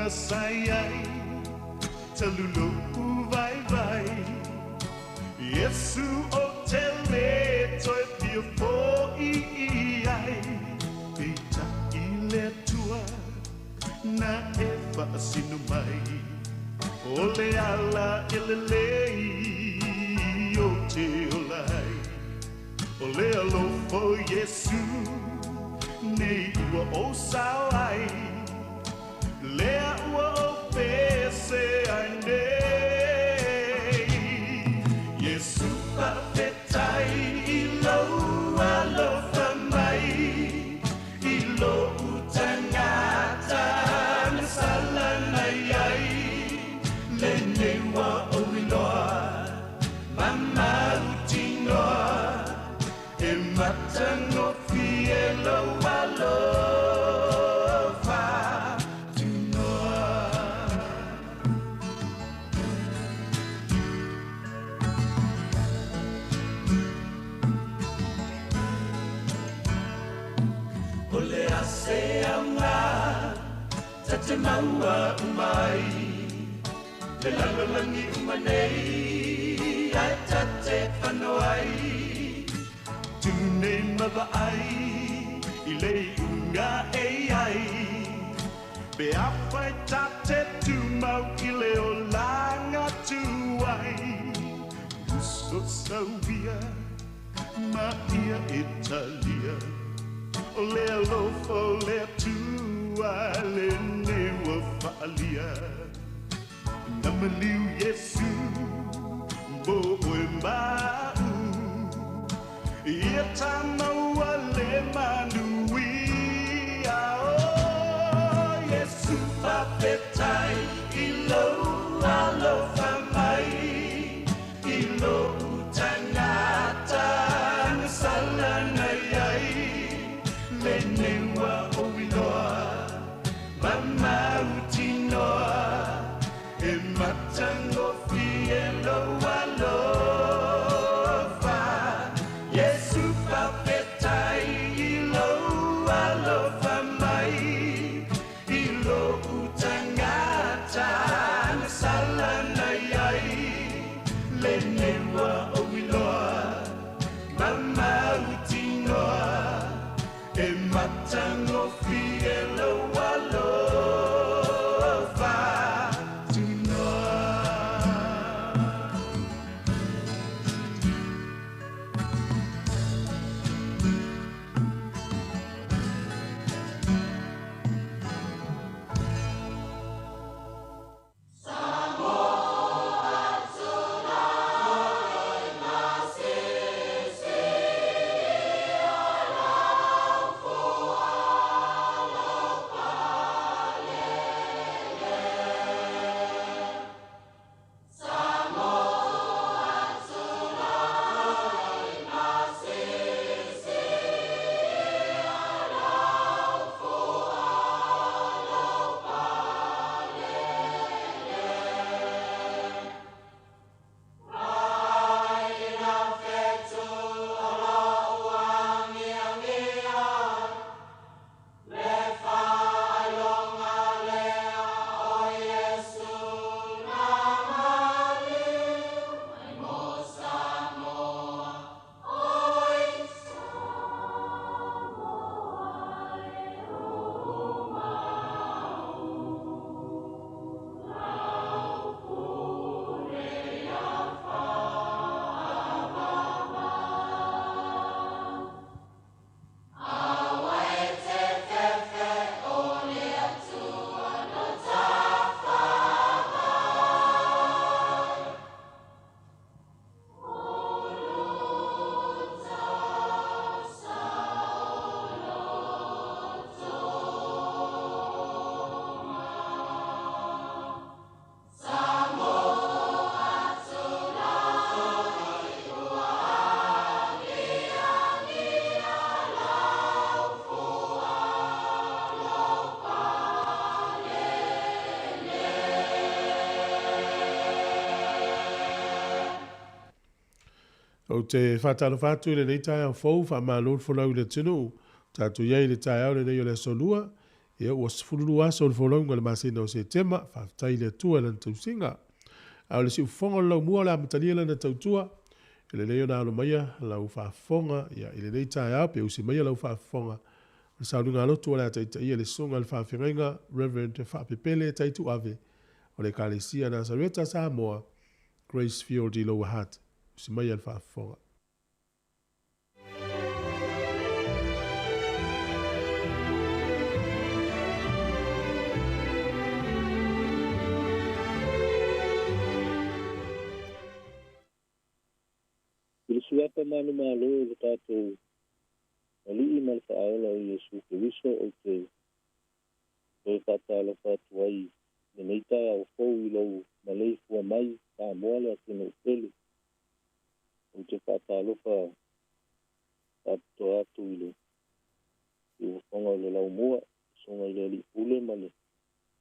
tulaga sa i ai talu lo'u vaivai. Iesu ou te lē toe fia fo'i i ai, peitai le Atua na e faasino mai, o le ala e lelei ou te ola ai. O le alofa o Iesu nei ua ou sao ai, lea ua ou pese ai nei. Iesu faafetai i lou alofa mai i lo'u tagata na sala na i ai, lenei ua ou iloa ma mautinoa e matagofie lou alofa tunoa. O le a se auga ta te maua uma ai le lalolagi uma nei ae ta te fano ai. Tu nei ma vaai i le iuga e i ai, pe afai ta te tumau i le olaga tuai. Uso sauia ma ia e talia, o le alofa o le Atua lenei ua faaalia. Na maliu Iesu mo oe ma a'u, ia ta maua le manuia. O Iesu faafetai i lou alofa mai i lo'u tagata na sala na i ai, lenei ua ou iloa ma mautinoa e matagofie lou alofa. Iesu faafetai i lou alofa mai i lo'u tagata na sala na i ai, lenei ua ou iloa ma mautinoa e matagofie lou alofa tunoa. Ou te faatalofa atu i lenei taeao fou, faamalo le folau i le atunuu. Tatou i ai i le taeao lenei o le Aso Lua, Ia, ua 12 aso o le folauga i le masina o Setema, faafetai i le Atua i Lana tausiga. A o le siufofoga o le laumua o le a amatalia lana tautua, e lelei ona alo maia lau faafofoga ia, i lenei taeao pe usi maia lau faafofoga. O le sauniga lotu o le a taitaia le susuga i le faafeagaiga Reverend Faapepele Taituave o le Ekalesia Nasareta Samoa, Grace Field i Lower Hutt. Usi maia le faafofoga. I le suafa manumalo o le tatou Alii ma le Faaola o Iesu Keriso ou te toe faatalofa atu ai i lenei taeao fou i lou maleifua mai Samoa le atunuu pele. Ou te faatalofa faapitoa atu i le siufofoga o le laumua, susuga i le Alii Pule ma le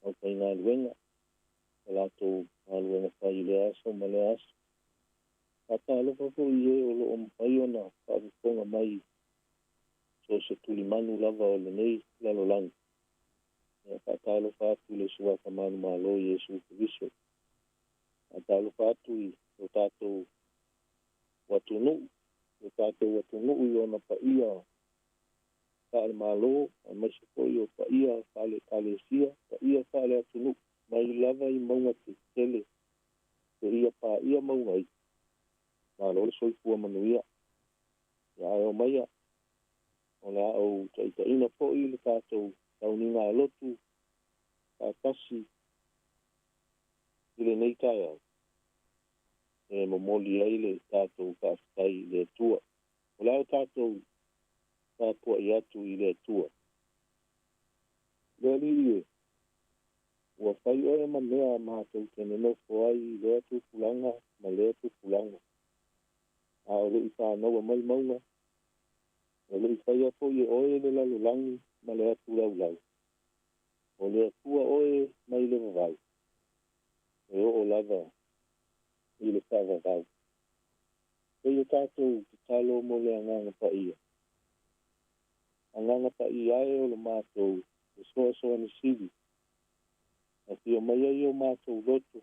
aufaigaluega, o latou galuega fai i lea aso ma lea aso. Faatalofa foi i e o lo o mafai ona faafofoga mai so o se tulimanu lava o lenei lalolagi. Ia, faatalofa atu i le suafa manumalo Iesu Keriso. Faatalofa atu i lo tatou atunuu, lo tatou atunuu i ona paia faale-Malo, aemaise foi o paia faale-Ekalesia, paia faale-atunuu, mai lava i mauga tetele seia paia mauga iti. Malo le soifua manuia. Ia ae omaia, o le a ou taitaiina foi le tatou tauniga lotu faatasi i lenei taeao e momoli ai le tatou faafetai i le Atua. O le a o tatou tapuai atu i le Atua. Le Alii e, ua fai oe ma mea matou te nonofo ai i lea tupulaga ma lea tupulaga. A o le i whānaua mai mauga, e le i whaia foi e oe le lalolagi ma le atu laulau. O le Atua oe mai le vavau, e oo lava i le faavavau. Sei o tatou tatalo mo le agaga paia. Agaga paia e o le matou fesoasoani sili. Afio mai ai o matou loto,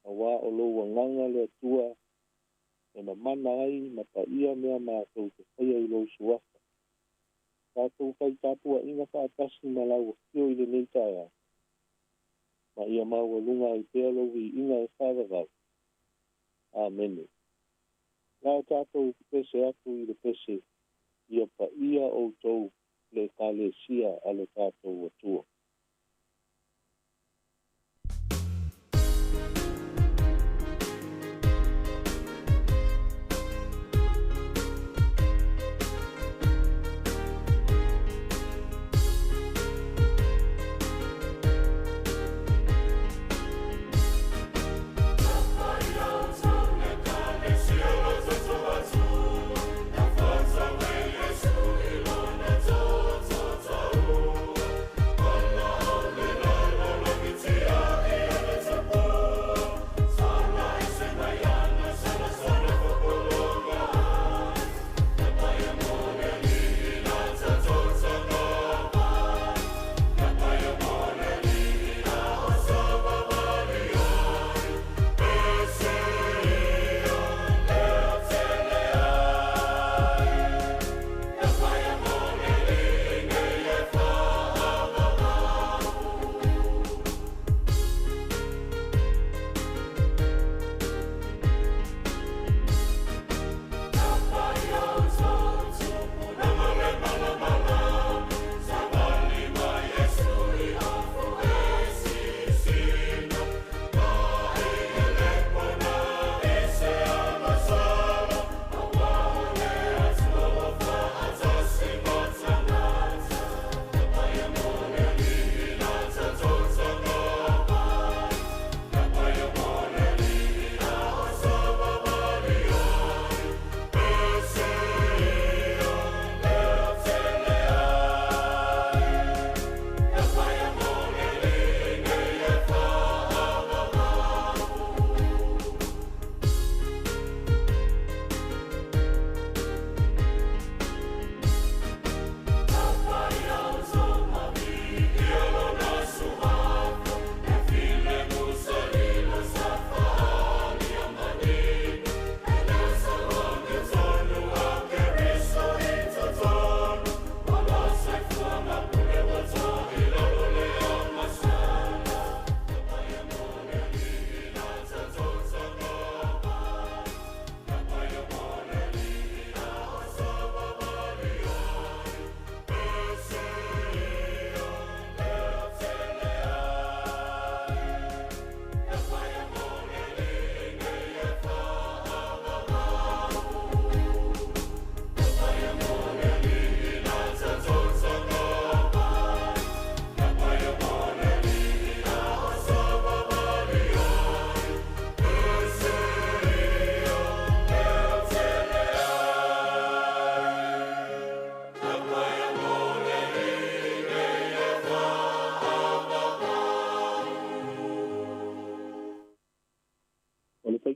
auā o lou agaga le Atua e mamana ai ma paia mea matou te faia i lou suafa. Tatou fai tapuaiga faatasi ma lau afio i lenei taeao. Ma ia maualuga ai pea lou viiga e faavavau. Amene. La o tatou pese atu i le pese, ia paia outou le Ekalesia a lo tatou Atua.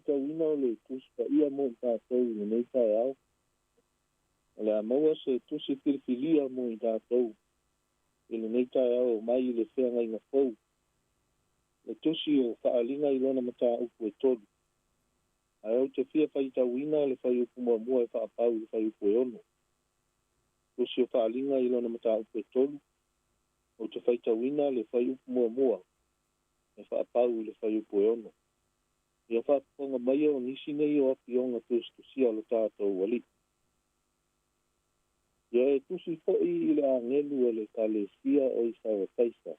faitauina o le Tusi Paia mo i tatou i lenei taeao. O le a maua se tusi filifilia mo i tatou i lenei taeao mai i le Feagaiga Fou, le tusi o Faaaliga i lona mataupu e 3. Ae ou te fia faitauina le fuaiupu 1 e faapau i le fuaiupu e 6. Tusi o Faaaliga i lona mataupu e 3, ou te faitauina le fuaiupu 1 e faapau i le fuaiupu e 6. Ia faafofoga maia o nisi nei o afioga tusitusia o lo tatou Alii. Ia e tusi foi i le agelu o le Ekalesia o i Sarataisa,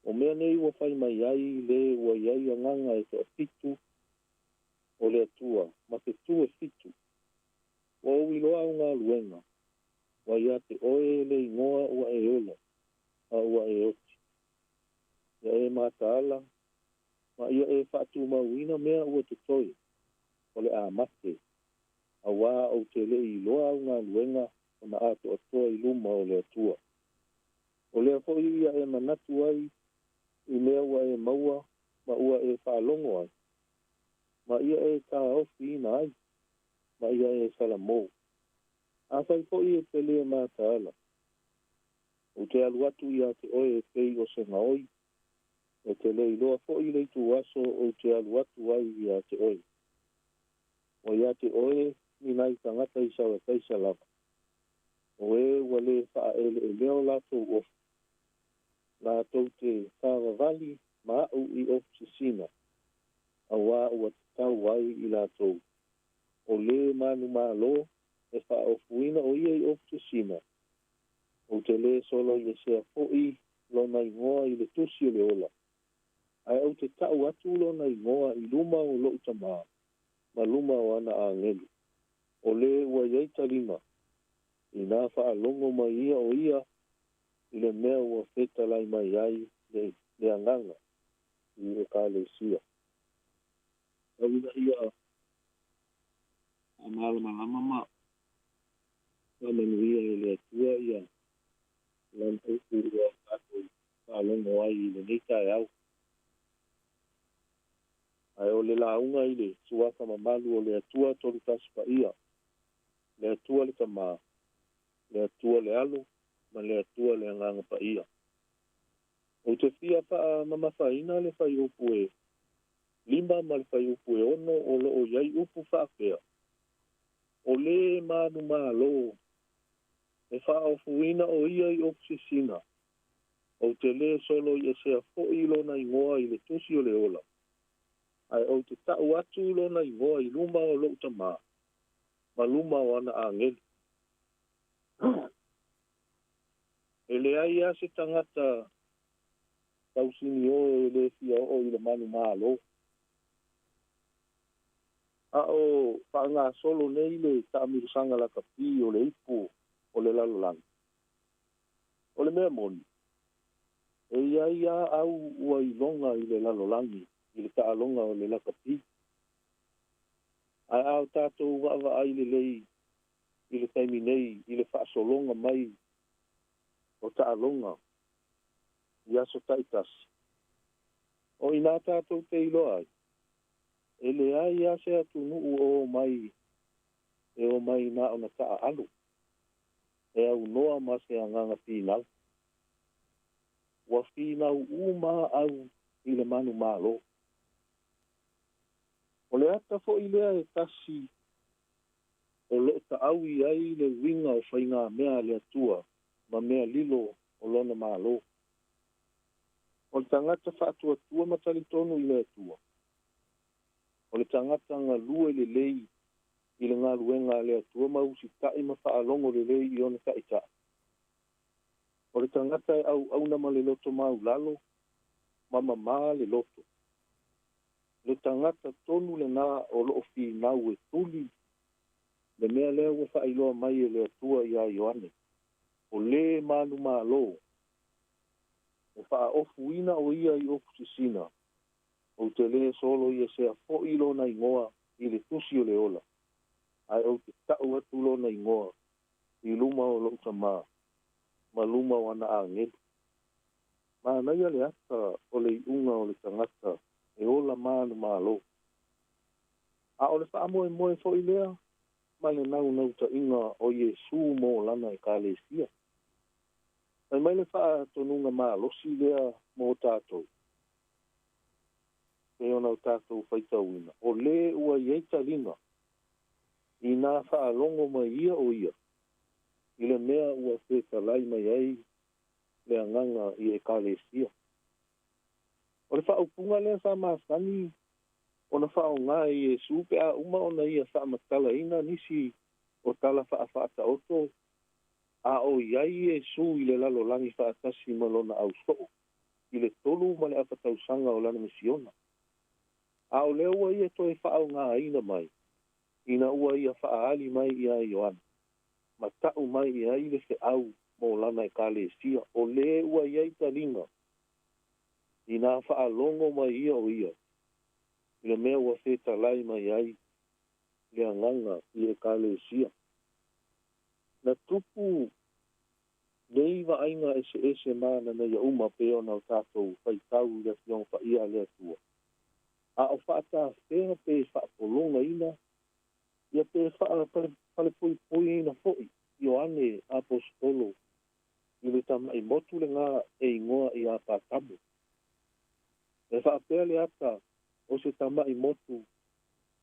o mea nei ua fai mai ai le ua i ai agaga e toafitu o le Atua ma fetu e 7. Ua ou iloa au galuega, ua ia te oe le igoa ua e ola, a ua e oti. Ia e mataala, ma ia e faatumauina mea ua totoe, o le a mate, auā ou te le i iloa au galuega ona atoatoa i luma o le Atua. O lea foi ia e manatu ai i mea ua e maua ma ua e faalogo ai, ma ia e taofiina ai, ma ia e salamō. Afai foi e te lē mataala, ou te alu atu ia te oe e pei o se gaoi, e te le iloa foi le ituaso ou te alu atu ai ia te oe. Ua ia te oe ni nai tagata i Sarataisa lava, o e ua lē faaeleelea o latou ofu, latou te savavali ma a'u i ofu sisina, auā ua tatau ai i latou. O lē manumalo e faaofuina o ia i ofu sisina, ou te lē soloiesea foi lona igoa i le tusi o le ola, ae ou te ta'u atu lona igoa i luma o lo'u Tamā ma luma o ana agelu. O lē ua i ai taliga, inā faalogo mai ia o ia i le mea ua fetalai mai ai le agaga i Ekalesia. Tau ina ia faamalamalama ma faamanuia e le Atua ia lana upu ua tatou faalogo ai i lenei taeao. Ae o le lauga i le suafa mamalu o le Atua Tolu Tasi Paia, le Atua le Tamā, le Atua le Alo, ma le Atua le Agaga Paia. Ou te fia faamamafaina le fuaiupu e 5 ma le fuaiupu e 6 o loo i ai upu faapea, o lē manumalo e faaofuina o ia i ofu sisina, ou te lē soloiesea foi lona igoa i le tusi o le ola, ae ou te ta'u atu lona igoa i luma o lo'u Tamā ma luma o ana agelu. E leai a se tagata tausiniō e lē fia oo i le manumalo. A o faagasolo nei le taamilosaga lakapi o le ipu o le lalolagi. O le mea moni, e iai a au ua iloga i le lalolagi i le taaloga o le lakapi. Ae a o tatou vaavaai lelei i le taimi nei i le faasologa mai o taaloga i aso taitasi, o inā tatou te iloa ai, e leai a se atunuu o omai e omai na ona taaalo, e aunoa ma se agaga finau. Ua finau uma au i le manumalo. O le ata foi lea e tasi o loo taʻaui ai le uiga o faigamea a le Atua ma mea lilo o lona Malo. O le tagata faatuatua ma talitonu i le Atua, o le tagata galue lelei i le galuega a le Atua ma usitaʻi ma faalogo lelei i ona taʻitaʻi. O le tagata e auauna ma le loto maulalo ma mamā le loto. Le tagata tonu lenā o loo finau e tuli le mea lea ua faailoa mai e le Atua iā Ioane, o lē manumalo e faaofuina o ia i ofu sisina, ou te lē soloiesea foi lona igoa i le tusi o le ola, ae ou te ta'u atu lona igoa i luma o lo'u Tamā ma luma o ana agelu. Manaia le ata o le iuga o le tagata e ola manumalo. A o le faamoemoe foi lea ma le naunautaiga o Iesu mo lana Ekalesia. Fai mai le faatonuga malosi lea mo tatou, pei ona o tatou faitauina, o lē ua i ai taliga inā faalogo mai ia o ia i le mea ua fetalai mai ai le Agaga i Ekalesia. O le faaupuga lea sa masani ona faaaoga e Iesu pe a uma ona ia faamatalaina nisi o tala faafaataoto a o i ai Iesu i le lalolagi faatasi ma lona ausoo i le 3 1/2 tausaga o lana misiona. A o lea ua ia toe faaaogaina mai ina ua ia faaali mai iā Ioane ma ta'u mai i ai le fe'au mo lana Ekalesia, o lē ua i ai taliga inā faalogo mai ia o ia i le mea ua fetalai mai ai le Agaga i Ekalesia. Na tupu nei vaaiga eseese mananaia uma pei ona o tatou faitau i le Afioga Paia a le Atua, a o faatafea pe faapologaina ia pe faalepuipuiina foi Ioane Aposetolo i le tama'i motu lenā e igoa iā Patamo. E faapea le ata o se tama'i motu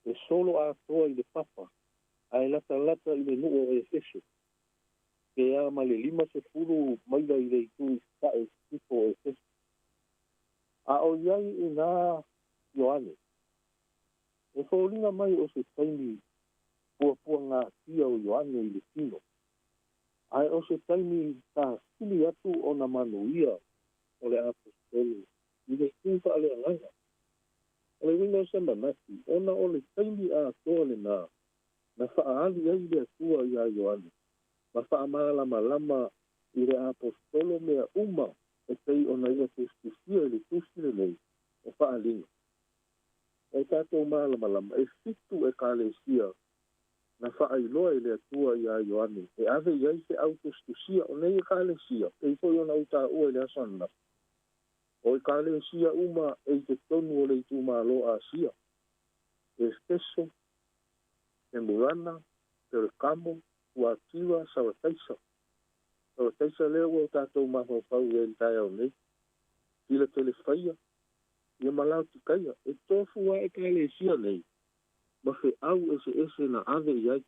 e solo atoa i le papa ae latalata i le nuu o Efeso, pe a ma le 50 maila i le itu i sasae sisifo o Efeso. A o i ai inā Ioane, e foliga mai o se taimi puapuagatia o Ioane i le tino, ae o se taimi tasili atu ona manuia o le Aposetolo i le itu faaleagaga. O le uiga o se manatu, ona o le taimi atoa lenā na faaali ai le Atua iā Ioane ma faamalamalama i le Aposetolo mea uma e pei ona ia tusitusia i le tusi lenei o Faaaliga. O tatou malamalama, e fitu Ekalesia na faailoa e le Atua iā Ioane e ave i ai fe'au tusitusia. O nei Ekalesia, pei foi ona ou tāua i le aso ananafi, o Ekalesia uma e i totonu o le itumālō Asia: Efeso, Semurana, Perekamo, Tuatira, Sarataisa. Sarataisa lea ua o tatou mafaufau i ai i le taeao nei, Filatelefaia, ia ma Laotikaia. E tofu lava Ekalesia nei ma fe'au eseese na ave i ai.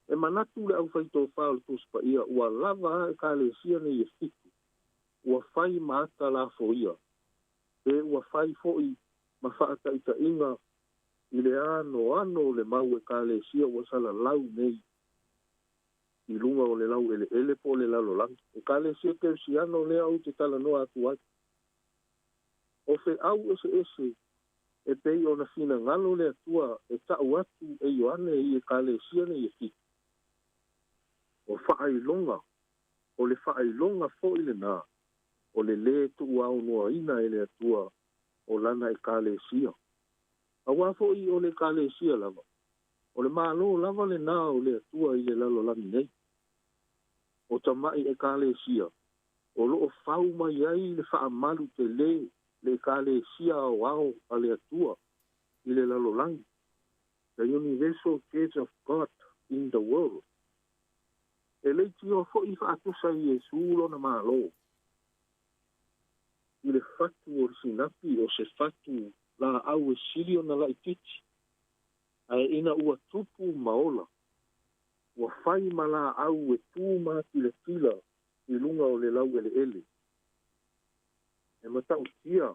E manatu le aufaitofā o le Tusi Paia ua lava a Ekalesia nei e fitu ua fai ma ata lafoia, pe ua fai fo'i ma faataitaiga i le anoano o le mau Ekalesia ua salalau nei i luga o le laueleele po o le lalolagi. Ekalesia Kerisiano lea ou te talanoa atu ai. O fe'au eseese e pei ona finagalo le Atua e ta'u atu e Ioane i Ekalesia nei e fitu, o faailoga o le faailoga fo'i lenā o le lē tuuaunoaina e le Atua o lana Ekalesia. Auā fo'i o le Ekalesia lava, o le Mālō lava lenā o le Atua i le lalolagi nei. O tama'i Ekalesia o loo fau mai ai le faamalu telē le Ekalesia aoao a le Atua i le lalolagi, the Universal Church of God in the world. E leitioa fo'i faatusa i Iesu lona Mālō i le fatu o le sinapi, o se fatu laau e sili ona laitiiti, ae ina ua tupu ma ola, ua fai ma laau e tu matilatila i luga o le laueleele. E matautia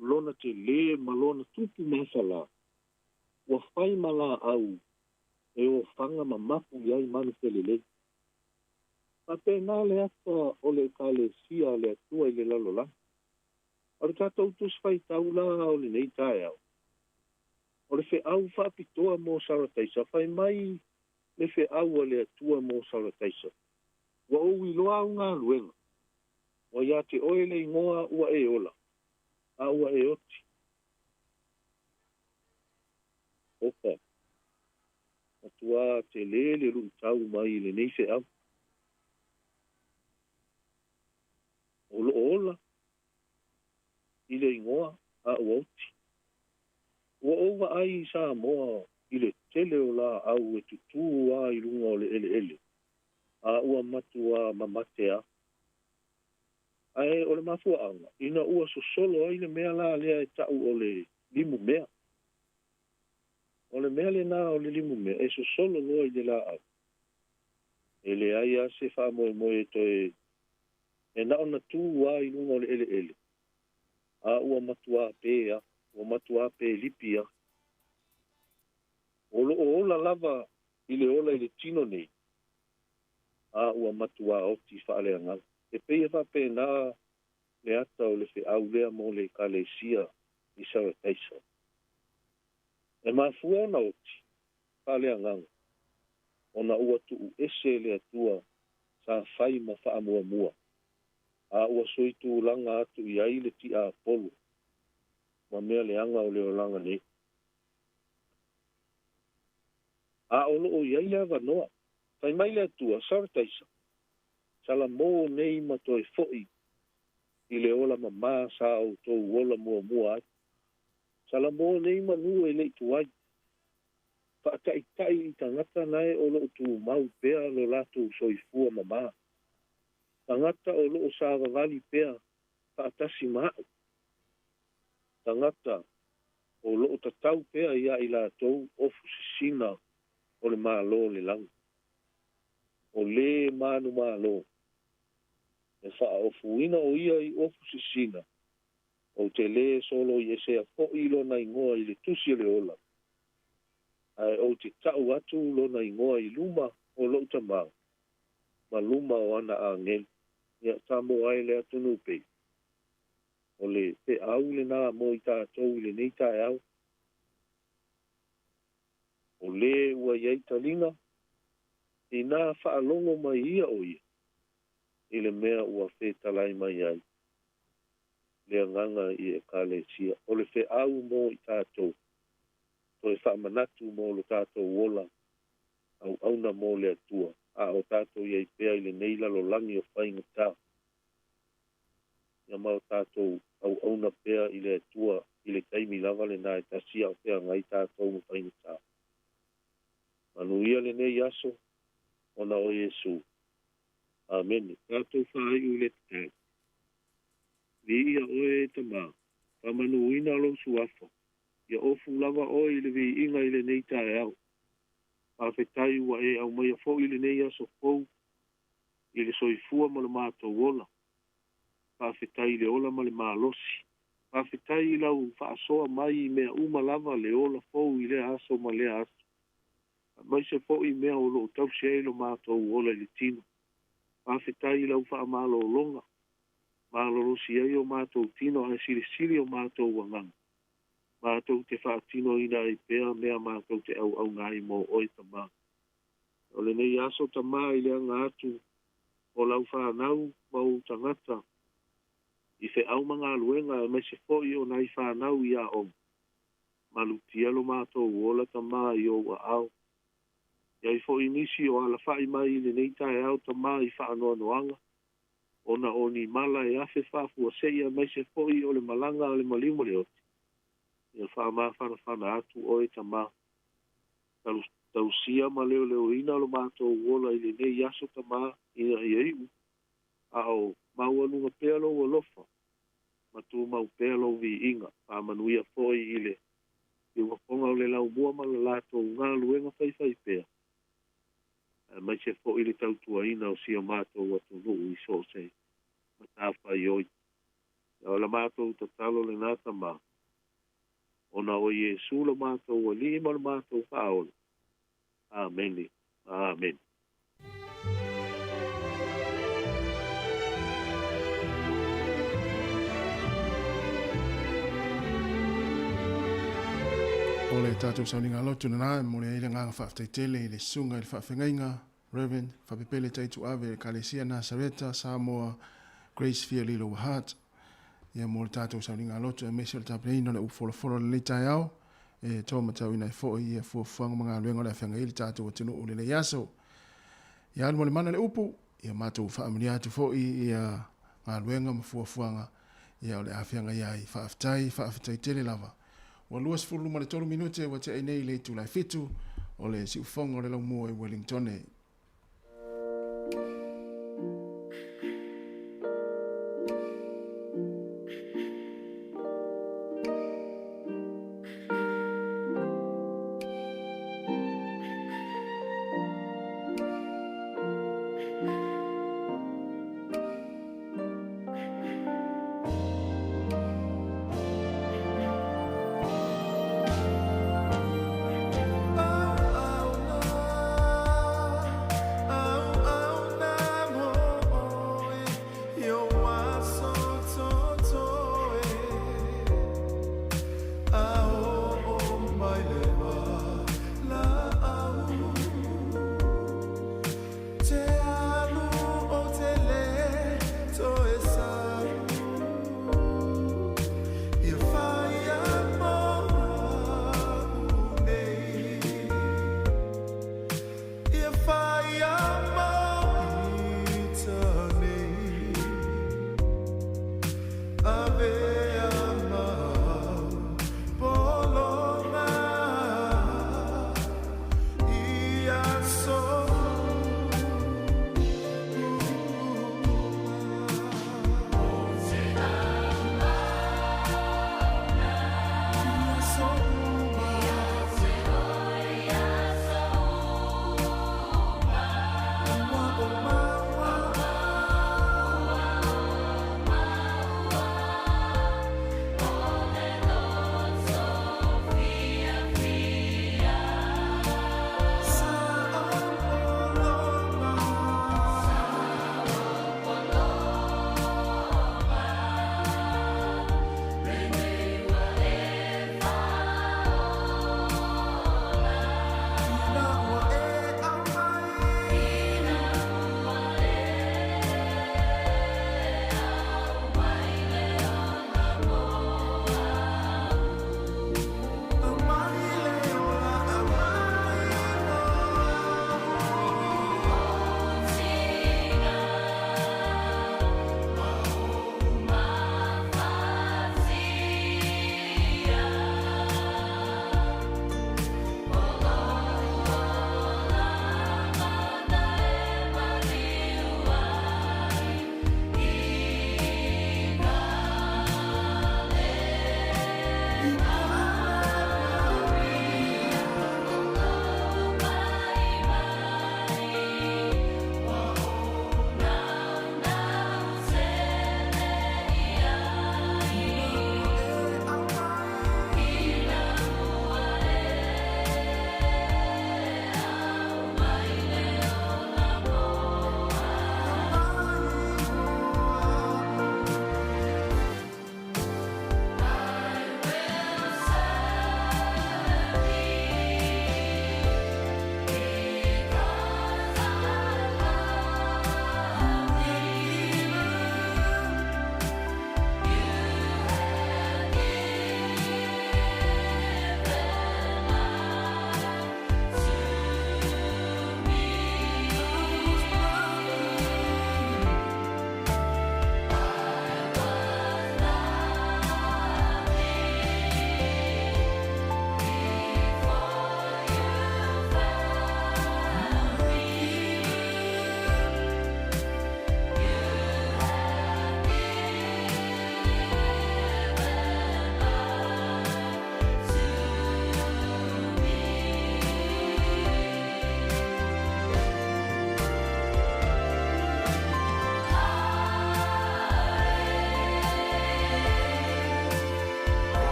lona telē ma lona tupu mafalā, ua fai ma laau e ofaga ma mapu i ai manu felelei. Faapena le ata o le Ekalesia a le Atua i le lalolagi. O le tatou Tusi Faitau la o lenei taeao, o le fe'au faapitoa mo Sarataisa. Fai mai le fe'au a le Atua mo Sarataisa: Ua ou iloa au galuega, ua iā te oe le igoa ua e ola, a ua e oti. Oka, matuā telē le lu'itau mai i lenei fe'au. O loo ola i le igoa a ua oti. Ua ou vaai i Samoa i le tele o laau e tutū a i luga o le eleele, a ua matuā mamate a. Ae o le mafuaaga, ina ua sosolo ai le mea la lea e ta'u o le limumea. O le mea lenā o le limumea e sosolo loa i le laau. E leai a se faamoemoe e toe e na ona tū a i luga o le eleele, a ua matuā pē a, ua matuā pē lipi a. O loo ola lava i le ola i le tino nei, a ua matuā oti faaleagaga. E pei e faapena le ata o le feau lea mo le Ekalesia i Sarataisa. E mafua ona oti faaleagaga ona ua tuu ese le Atua sa fai ma faamuamua, a ua sui tulaga atu i ai le tiapolo ma mea leaga o le olaga nei. A o loo i ai le avanoa, fai mai le Atua, Sarataisa, salamō nei ma toe foʻi i le ola mamā sa outou ola muamua ai. Salamō nei manu e leʻi tuai. Faataʻitaʻi i tagata nae o loo tumau pea lo latou soifua mamā. Tagata o loo savavali pea faatasi ma aʻu. Tagata o loo tatau pea iā i latou ofu sisina o le Malo o le lagi. O lē manumalo, e faaofuina o ia i ofu sisina, ou te lē soloiesea foʻi lona igoa i le Tusi o le Ola, ae ou te ta'u atu lona igoa i luma o loʻu Tamā ma luma o ana agelu. Ia, Samoa e le atunuu pei. O le feau lenā mo i tatou i lenei taeao. O lē ua i ai taliga, inā faalogo mai ia o ia i le mea ua fetalai mai ai le agaga i Ekalesia. O le feau mo i tatou, toe faamanatu mo lo tatou ola auauna mo le Atua, a o tatou i ai pea i lenei lalolagi o faigata. Ia ma o tatou auauna pea i le Atua i le taimi lava lenā e tasi a o feagai tatou ma faigata. Manuia lenei aso ona o Iesu. Amene. Tatou faaiu i le tatalo. Viia oe e Tamā, faamanuina lou Suafa, ia ofu lava oe i le viiga i lenei taeao. Faafetai ua e aumaia foi lenei aso fou i le soifua ma lo matou ola. Faafetai i le ola ma le malosi. Faafetai i lau faasoa mai i mea uma lava le ola fou i lea aso ma lea aso, aemaise foi i mea o lo o tausi ai lo matou ola i le tino. Faafetai i lau faamalologa, malolosi ai o matou tino ae silisili o matou agaga. Matou te faatinoina ai pea mea matou te auauna ai mo oe, Tamā. O lenei aso, Tamā, i le aga atu o lau fanau ma ou tagata i feau ma galuega aemaise foi o nai fanau i aoga, malutia lo matou ola, Tamā, i ou aao. I ai foi nisi o alafaʻi mai i lenei taeao, Tamā, i faanoanoaga ona o ni mala e afe faafuaseʻi aemaise foi o le malaga a le maliu ma le oti, ia faamafanafana atu oe, Tamā. Tausia ma leoleoina lo matou ola i lenei aso, Tamā, ina ia iʻu, a o maualuga pea lou alofa ma tumau pea lou viiga. Faamanuia foi i le siufofoga o le laumua ma le latou galuega faifaipea, aemaise foi le tautuaina o si o matou atunuu i so o se matafaioi. Ia o la matou tatalo lenā, Tamā, ona o Iesu lo matou Alii ma lo matou Faaola. Amene. Amene. O le tatou sauniga lotu lena e momoli ai le agaga faafetai tele i le susuga i le faafeagaiga Rev. Fapepele Taituave i le Ekalesia Nasareta Samoa Grace Fearly Lower Hutt ia mo le tatou sauniga lotu aemaise o le tapenaina o le upu folafolo i lenei taeao e taumatauina ai foi ia fuafuaga ma galuega o le a feagai ai le tatou atunuu i lenei aso. Ia alu ma le mana le upu, ia matou faamanuia atu foi ia galuega ma fuafuaga ia o le a feagai ai. Faafetai, faafetai tele lava. Ua 23 minute ua teʻi nei le itula e 7 o le siufogo o le laumua i Wellingtone.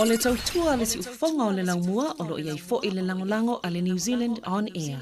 O le tautua a le siufofoga o le laumua o lo o i ai foi le lagolago a le New Zealand On Air.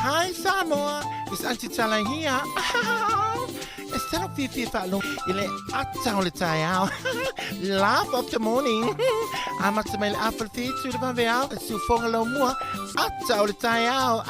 Hi Samoa, it's Auntie Tala here. E tala fiafia faalogo i le ata o le taeao. Laugh of the morning. Amata mai le afa le fitu le vaveao, e siufoga laumua, ata o le taeao.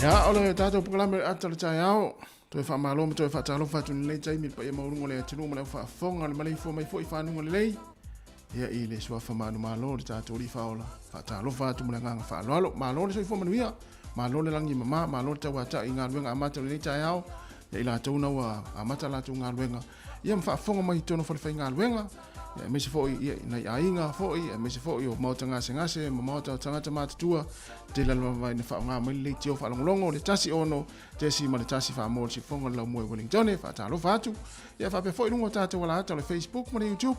Ia, o le tatou polokalame le ata o le taeao. Toe faamalo ma toe faatalofa atu i lenei taimi i le paia maualuga o le atunuu ma le aufaafofoga o le maleifua mai foi i fanuga lelei. Ia, i le suafa manumalo o le tatou Alii Faaola, faatalofa atu ma le agaga faaaloalo. Malo le soifua manuia. Malo le lagi e mamā, malo le tauata'i i galuega amata o lenei taeao, ia i latou na ua amata a latou galuega, ia ma faafofoga mai i totonu o falefaigaluega, ia aemaise foi ia i nai aiga foi, aemaise foi o maota gasegase ma maota o tagata matutua, tele lava ina faaaoga mai le leitio faalogologo le 16.1 faamoa le siufofoga o le laumua i Wellingtone, faatalofa atu. Ia faapea foi luga o tatou alaata o le Facebook ma le YouTube,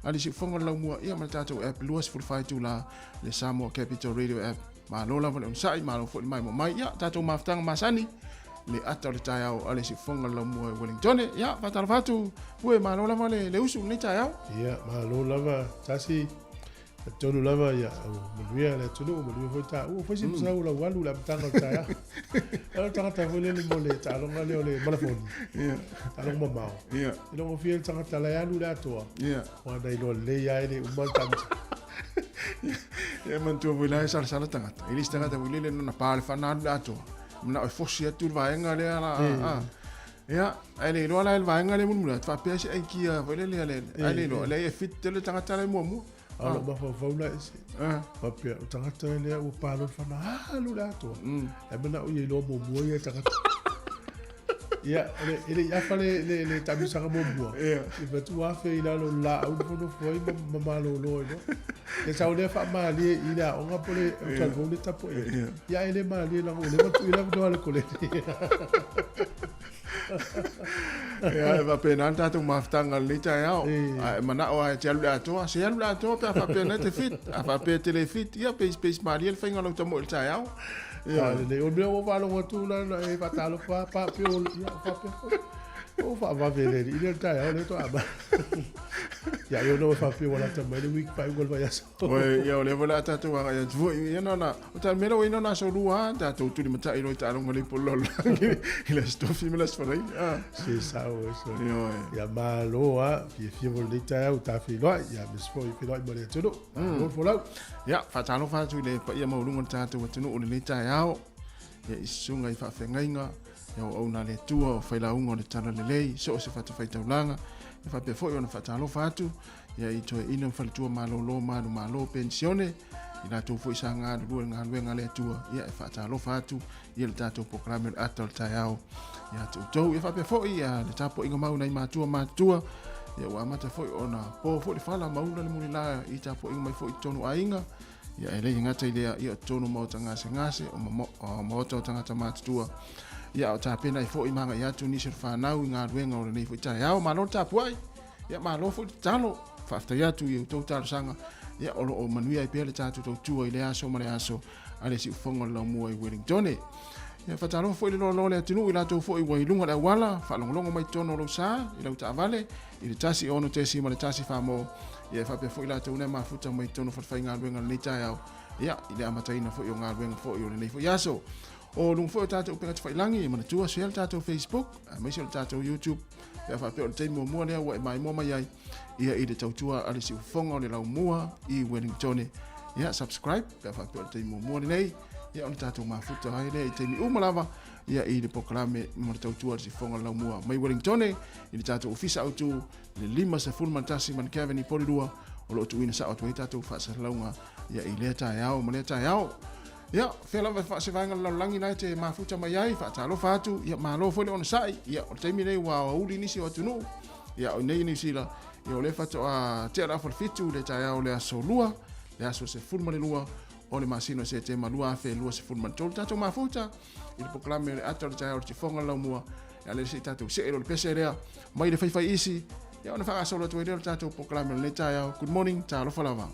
a le siufofoga o le laumua, ia ma le tatou app 24 itula, le Samoa Capital Radio app. Malo lava le onosai, malo foi le maimoa mai. Ia, tatou mafutaga masani, le ata o le taeao a le siufofoga o le laumua i Wellingtone. Ia, faatalofa atu, Pue, malo lava le usu i lenei taeao. Ia, malo lava, Tasi. Talitonu lava ia manuia le atunuu, manuia foi taua. Foi se masau lau alu le amataga o le taeao. O le tagata foi lele mo le taaloga lea o le malafoni. Taaloga mamao. E logofia le tagata la e alu le atoa. Ua na iloa lelei lava e le uma le taamisaga. Ia manatua foi la e salasala tagata. E le isi tagata foi lele na pa le fana alu le atoa. Manao e fosi atu le vaega lea la. Ia, ae le iloa la e le vaega lea mulimuli atu faapea se aikia foi lele a le ae le iloa leai e fit tele le tagata la e muamua. A o lou mafaufau la ese. Faapea, o tagata lea ua pa loa le fana, alu le atoa. Ae manao ia iloa muamua ia tagata. Ia, e le i afa le taamilosaga muamua. I fai atu ua afe i lalo o le laau na nofo ai ma malolo ai loa. Ia sau lea faamalie i le aoga po o le talavou le tapuai. Ia ae le malie leaga ua leva ona tuu i le avanoa a le koleni. Ia, e faapena le tatou mafutaga i lenei taeao. A e manao lava e te alu i le atoa, se alu i le atoa pe a faapea o lena e te fit. A faapea e te le fit, ia peispeis malie le faiga o lau tamoe i le taeao. Ia. Lelei, o le mea ua ou faalogo atu la na e faatalofa pa pe o ia faapea foi. O faavave le alii lea i le taeao lea faatoa amata. Ia ai ona ua faapea ua lata mai le week faaiuga o le vaiaso. Oi, ia o lea foi o le a tatou agai atu foi. Ia na ona, o ta mea la ua i ai na ona aso lua lava, tatou tulimatai loa i taaloga lelei po o le lalolagi i le Aso Tofi ma le Aso Faraile. Ah. Se sao e so. Ioe. Ia malo lava, fiafia foi i lenei taeao ua ta feiloai, ia aemaise foi feiloai ma le atunuu. Malo le folau. Ia, faatalofa atu i le paia maualuga o le tatou atunuu i lenei taeao. Ia, i susuga i faafeagaiga, ia auauna a le Atua, o failauga o le Talalelei, so o se fatafaitaulaga. Ia faapea foi ona faatalofa atu ia i toeaina ma faletua malolo manumalo penisione, i latou foi sa galulue i le galuega a le Atua. Ia e faatalofa atu ia le tatou polokalame o le ata o le taeao ia te outou. Ia faapea foi ia le tapuaiga mau nai matua matutua, ia ua amata foi ona po foi le fala ma ula le mulila i tapuaiga mai foi i totonu aiga. Ia e le gata i lea, ia o totonu maota gasegase, o maota o tagata matutua. Ia o tapena ai foi ma agai atu nisi o le fanau i galuega o lenei foi taeao. Malo le tapuai, ia malo foi le tatalo. Faafetai atu i outou talosaga, ia o lo o manuia ai pea le tatou tautua i lea aso ma le aso a le siufofoga o le laumua i Wellingtone. Ia faatalofa foi le loaloa o le atunuu i latou foi ua i luga o le auala, faalogologo mai totonu o lou sa, i lau taavale, i le 1 6.1 famo, ia e faapea foi latou na mafuta mai totonu o falefaigaluega i lenei taeao, ia i le amataina foi o galuega foi o lenei foi aso. O luga foi o tatou upega tafailagi, e manatua share le tatou Facebook, aemaise o le tatou YouTube, pe a faapea o le taimi muamua lea ua e maimoa mai ai, ia i le tautua a le siufofoga o le laumua i Wellingtone. Ia, subscribe, pe a faapea o le taimi muamua lenei, ia ona tatou mafuta ai lea i taimi uma lava, ia i le polokalame mo le tautua a le siufofoga o le laumua mai Wellingtone, i le tatou ofisa autu, le 51 Mancavern i Porirua, o lo o tuuina sao atu ai tatou faasalalauga ia i lea taeao ma lea taeao. Ia, fea lava se vaega o le lalolagi la e te mafuta mai ai, faatalofa atu, ia malo foi le onosai, ia o le taimi lenei ua aoauli nisi o atunuu, ia o nei i Niu Sila, ia o lea faatoa tea le afa o le 7 le taeao o le aso 2, le aso 12 o le masina o Setema 2023. Tatou mafuta i le polokalame o le ata o le taeao o le tifoga o le laumua, ia lea se i tatou see loa le pese lea mai le faifai isi, ia ona faagasolo atu ai lea o le tatou polokalame o lenei taeao. Good morning, talofa lava.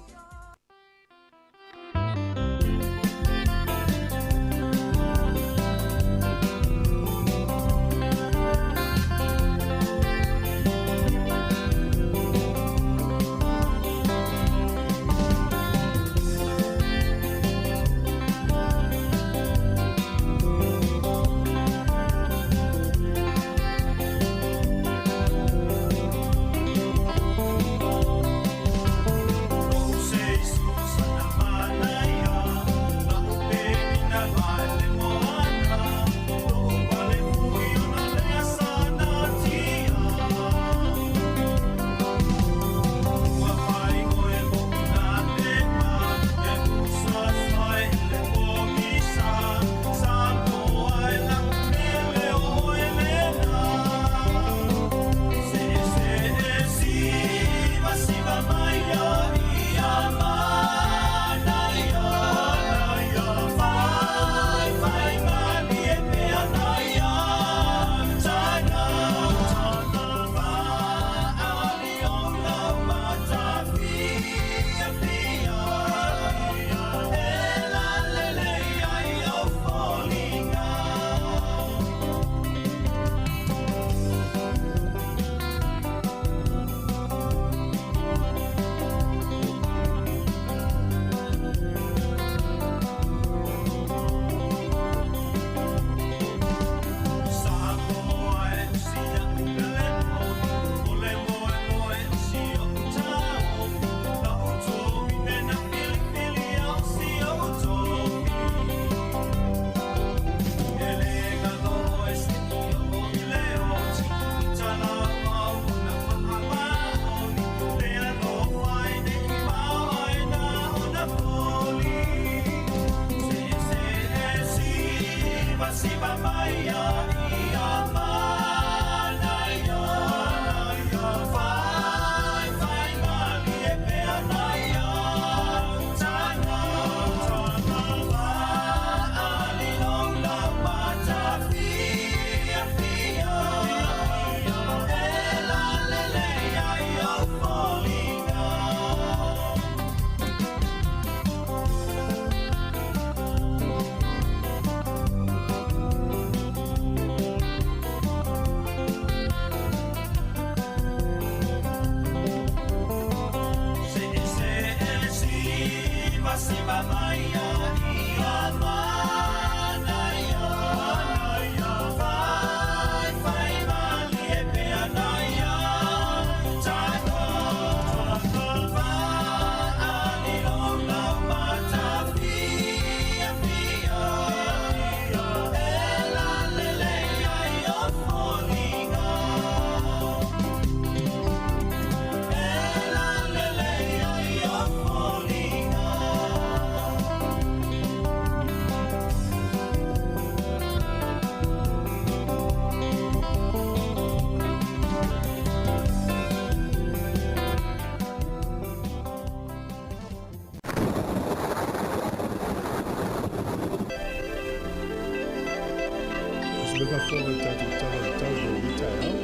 mai faafofoga i le tatou tala o le tau mo lenei taeao.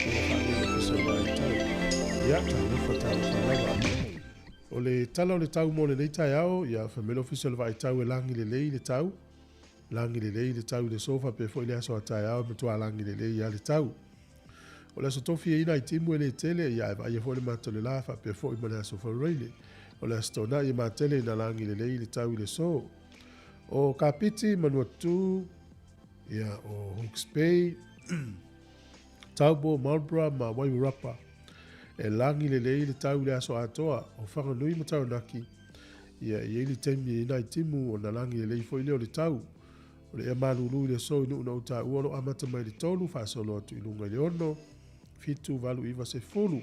Ia faaalia le Ofisa o le Vaai Tau. Ia, talofa, talofa lava. O le tala o le tau mo lenei taeao, ia fai mai le Ofisa o le Vaai Tau e lagi lelei le tau. Lagi lelei le tau i le aso faapea foi le aso a taeao e matua lagi lelei lava le tau. O le aso tofi e i ai nai timu e le tele, ia ae vaaia foi le mata o le la faapea foi ma le aso Faraile. O le aso Toonai e matele ina lagi lelei le tau i le aso. O Kapiti, Manuatu, ia, o Hawke's Bay, Taupo, Marlborough ma Wairarapa. E lagi lelei le tau i le aso atoa. O Whanganui ma Taranaki, ia, e i ai le taimi e i ai nai timu ona lagi lelei foi lea o le tau. O le ea malulu i le aso i nuu na ou taua o lo o amata mai i le 3 faasolo atu i luga i le 6, 7, 8, 9, 10.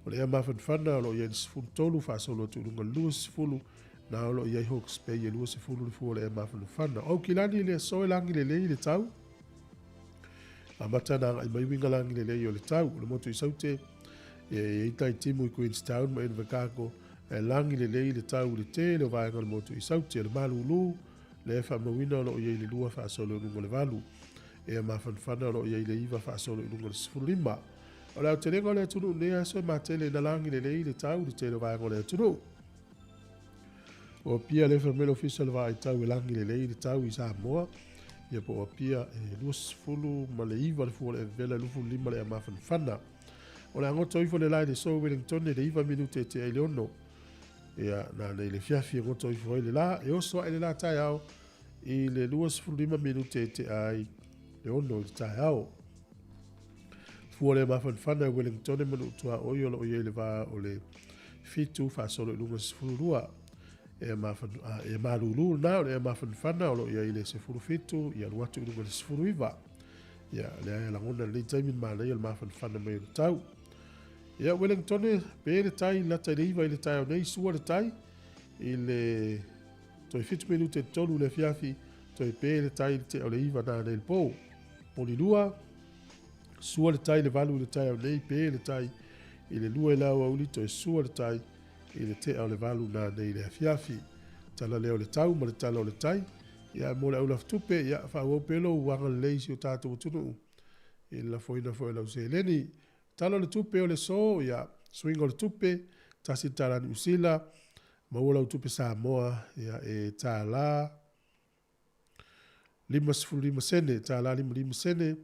O le ea mafanafana o lo o i ai le 13 faasolo atu i luga i le 20, na o lo o i ai Hawke's Bay e 20 le fua o le ea mafanafana. O Aukilani i le aso e lagi lelei le tau. Amata na agai mai uiga lagi lelei o le tau. O le motu i Saute, e i ai tai timu i Queenstown ma Invercargill, e lagi lelei le tau i le tele o vaega o le motu i Saute. O le malulu, lea e faamauina o lo o i ai le 2 faasolo i luga o le 8. Ea mafanafana o lo o i ai le 9 faasolo i luga o le 15. O le aotelega o le atunuu nei aso e matele ina lagi lelei le tau i le tele o vaega o le atunuu. O Apia lea fai mai le Ofisa o le Vaai Tau e lagi lelei le tau i Samoa. Ia po o Apia e 29 le fua o le vevela e 25 le ea mafanafana. O le a goto ifo le la i le aso i Wellington i le 9 minute e tea i le 6. Ia, na nei le fiafi e goto ifo ai le la, e oso ae le la taeao i le 25 minute e tea ai le 6 i le taeao. Fua le mafanafana e Wellington e manu tuaoi o lo o i ai le va o le 7 faasolo i luga 12. E, mafan, e malulu na o le mafanafana o lo o i ai le 17 ia alu atu i luga le 19. Ia, lea e lagona lenei taimi le manaia o le mafanafana mai o le tau. Ia, Wellington, pe le tai, lata i le 9 i le taeao nei, sua le tai i le toe 7 minute i le 3 le afiafi, toe pe le tai i le tea o le 9 nā nei le pō. Polilua, sua le tai le 8 i le taeao nei, pe le tai i le 2 i le aoauli, toe sua le tai i le tea o le 8 nā nei le afiafi. Tala lea o le tau ma le tala o le tai. Ia, mo le au lafutupe, ia, faaauau pea lou agalelei i si o tatou atunuu i le lafoina foi o lau seleni. Tala o le tupe o le aso, ia, suiga o le tupe, $1 Niu Sila, maua lau tupe Samoa, ia, e $1 55 sene, $1.55 sene,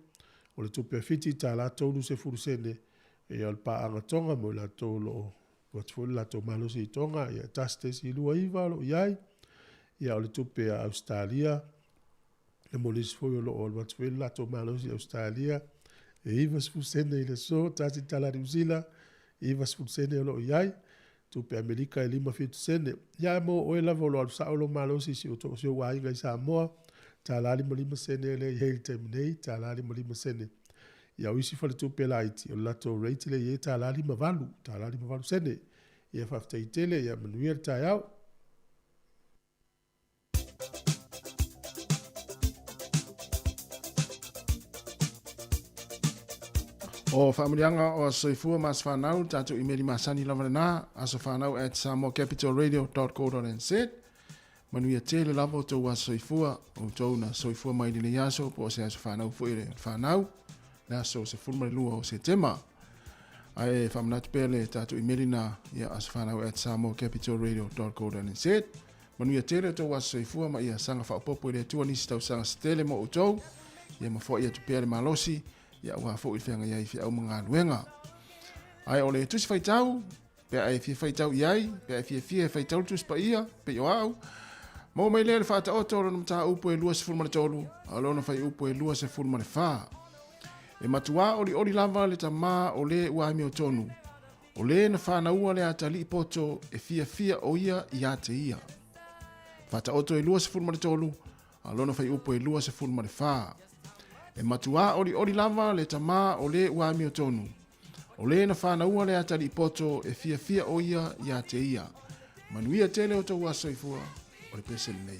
o le tupe a Fiti, $1.30 sene, ia, o le paaga Tonga mo i latou o lo o tuu atu foi le latou malosi i Tonga, ia, 1.29 o lo o i ai, ia, o le tupe a Ausetalia, e mo nisi foi o lo o alu atu foi le latou malosi i Ausetalia, e 90 sene i le aso, $1 Niu Sila, 90 sene o lo o i ai, tupe Amerika e 57 sene. Ia ae mo oe lava o lo o alu sao lou malosi i si ou aiga i Samoa, $1.55 sene lea e i ai i le taimi nei, $1.55 sene. Ia o isi faletupe laiti, o le latou rate lea e i ai e $1.58, $1.58 sene. Ia faafetai tele, ia manuia le taeao. O faamanuiaga o Aso Soifua ma Aso Fanau, le tatou imeli masani lava lena, asofanau@samoacapitalradio.co.nz. Manuia tele lava o outou aso soifua, o outou na soifua mai lenei aso, po o se aso fanau foi le fanau, le aso 12 o Setema. Ae faamanatu pea le tatou imeli na, ia asofanau@samoacapitalradio.co.nz. Manuia tele o outou aso soifua ma ia saga faaopoopo i le Atua nisi tausaga se tele mo outou, ia ma foai atu pea le malosi, ia aua foi le feagai ai i feau ma galuega. Ae o le tusi faitau, pe a e fia faitau i ai, pe a e fiafia e faitau le tusi paia, pei o au, maua mai lea le faataoto o lona mataupu e 23, a o lona fuaiupu e 24. E matuā olioli lava le tamā o lē ua amiotonu, o lē na fānaua le atalii poto e fiafia o ia iā te ia. Faataoto e 23, a o lona fuaiupu e 24. E matuā olioli lava le tamā o lē ua amiotonu, o lē na fānaua le atalii poto e fiafia o ia iā te ia. Manuia tele o tou aso soifua, o le pese lenei.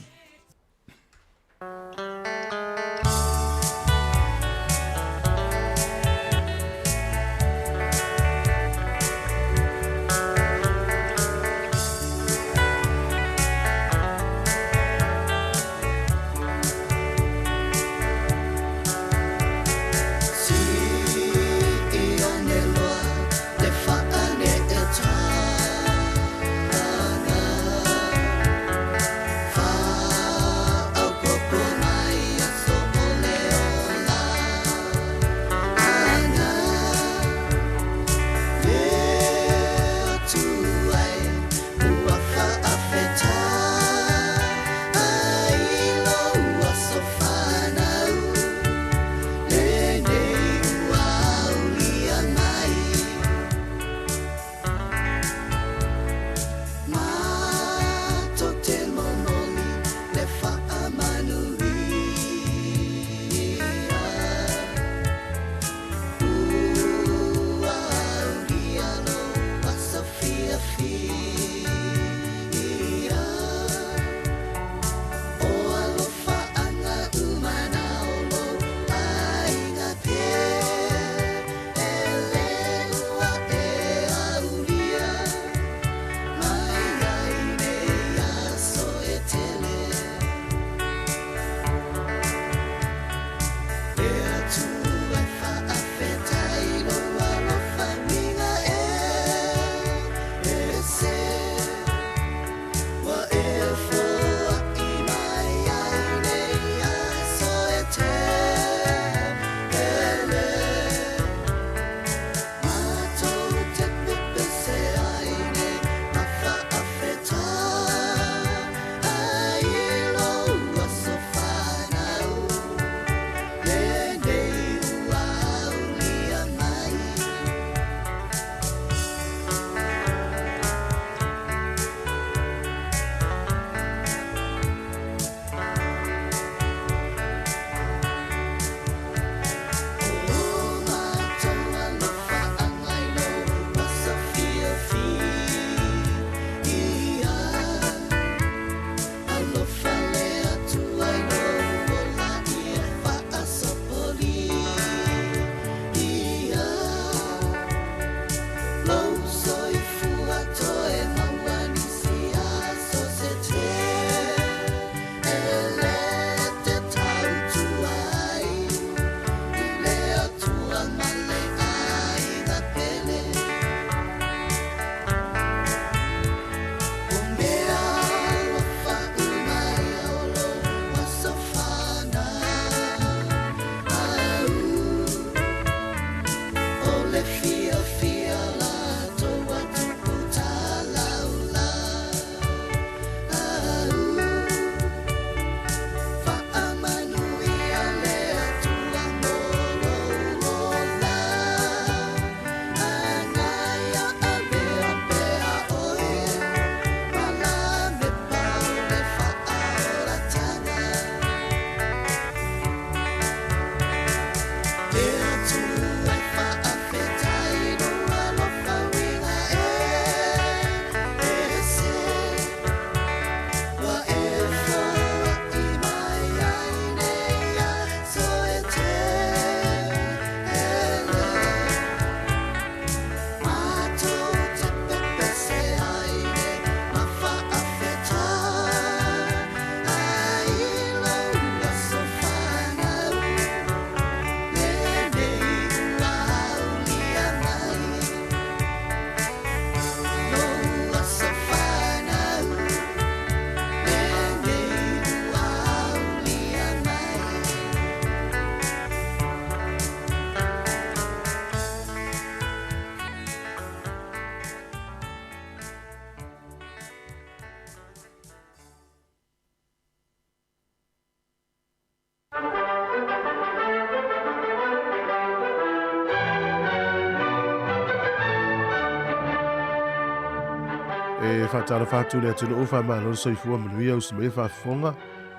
E faatalofa atu le atunuu faamalo le soifua manuia usi mai e faafofoga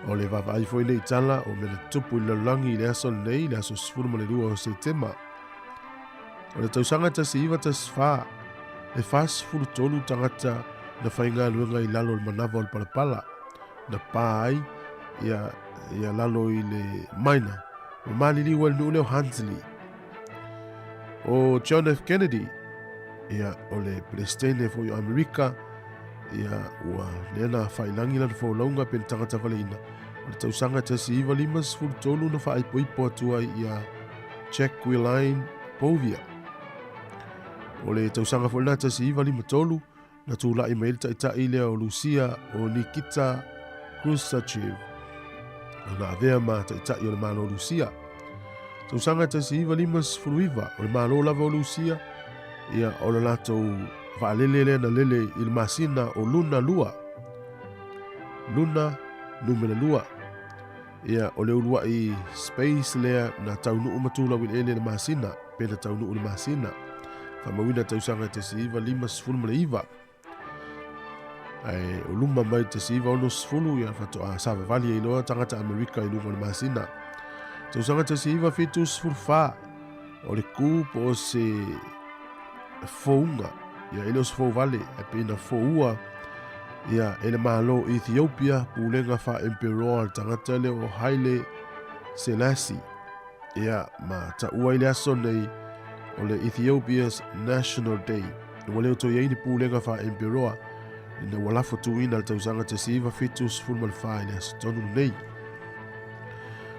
o le vaavaai foi nei tala o mea na tutupu i le lalolagi i le aso lenei le aso 12 o Setema. O le tausaga 1914 e 43 tagata na faigaluega i lalo o le manava o le palapala na pā ai ia, ia lalo i le maina ma maliliu ai le nuu lea o Huntley. O John F. Kennedy, ia o le Peresetene foi o Amerika, ia ua lea na failagi lana folauga pe na tagatavaleina o le tausaga 1953 na faaipoipo atu ai ia Jacqueline Bouvier. O le tausaga foi lena 1953 na tula'i mai ai le ta'ita'i lea o Lusia o Nikita Khrushchev ona avea ma ta'ita'i o le Malo o Lusia. Tausaga 1959 o le Malo lava o Lusia ia o le latou vaalele lea na lele i le masina o Luna 2. Luna numera 2. Ia o le ulua'i space lea na taunuu ma tulau i le ele i le masina pe na taunuu i le masina. Faamauina tausaga 1959. Ae o luma mai 1960 ia faatoa savavali ai loa tagata Amerika i luga o le masina. Tausaga 1974 o le ku po o se fouga ia e le o se fou vale ae pei na foua ia e le Malo o Ethiopia pulega faa-emperoa le tagata lea o Haile Selassie ia ma taua i le aso nei o le Ethiopia's National Day. Ua le o toe i ai ni pulega faa-emperoa ina ua lafo tuuina le tausaga 1974 i le aso tonu lenei.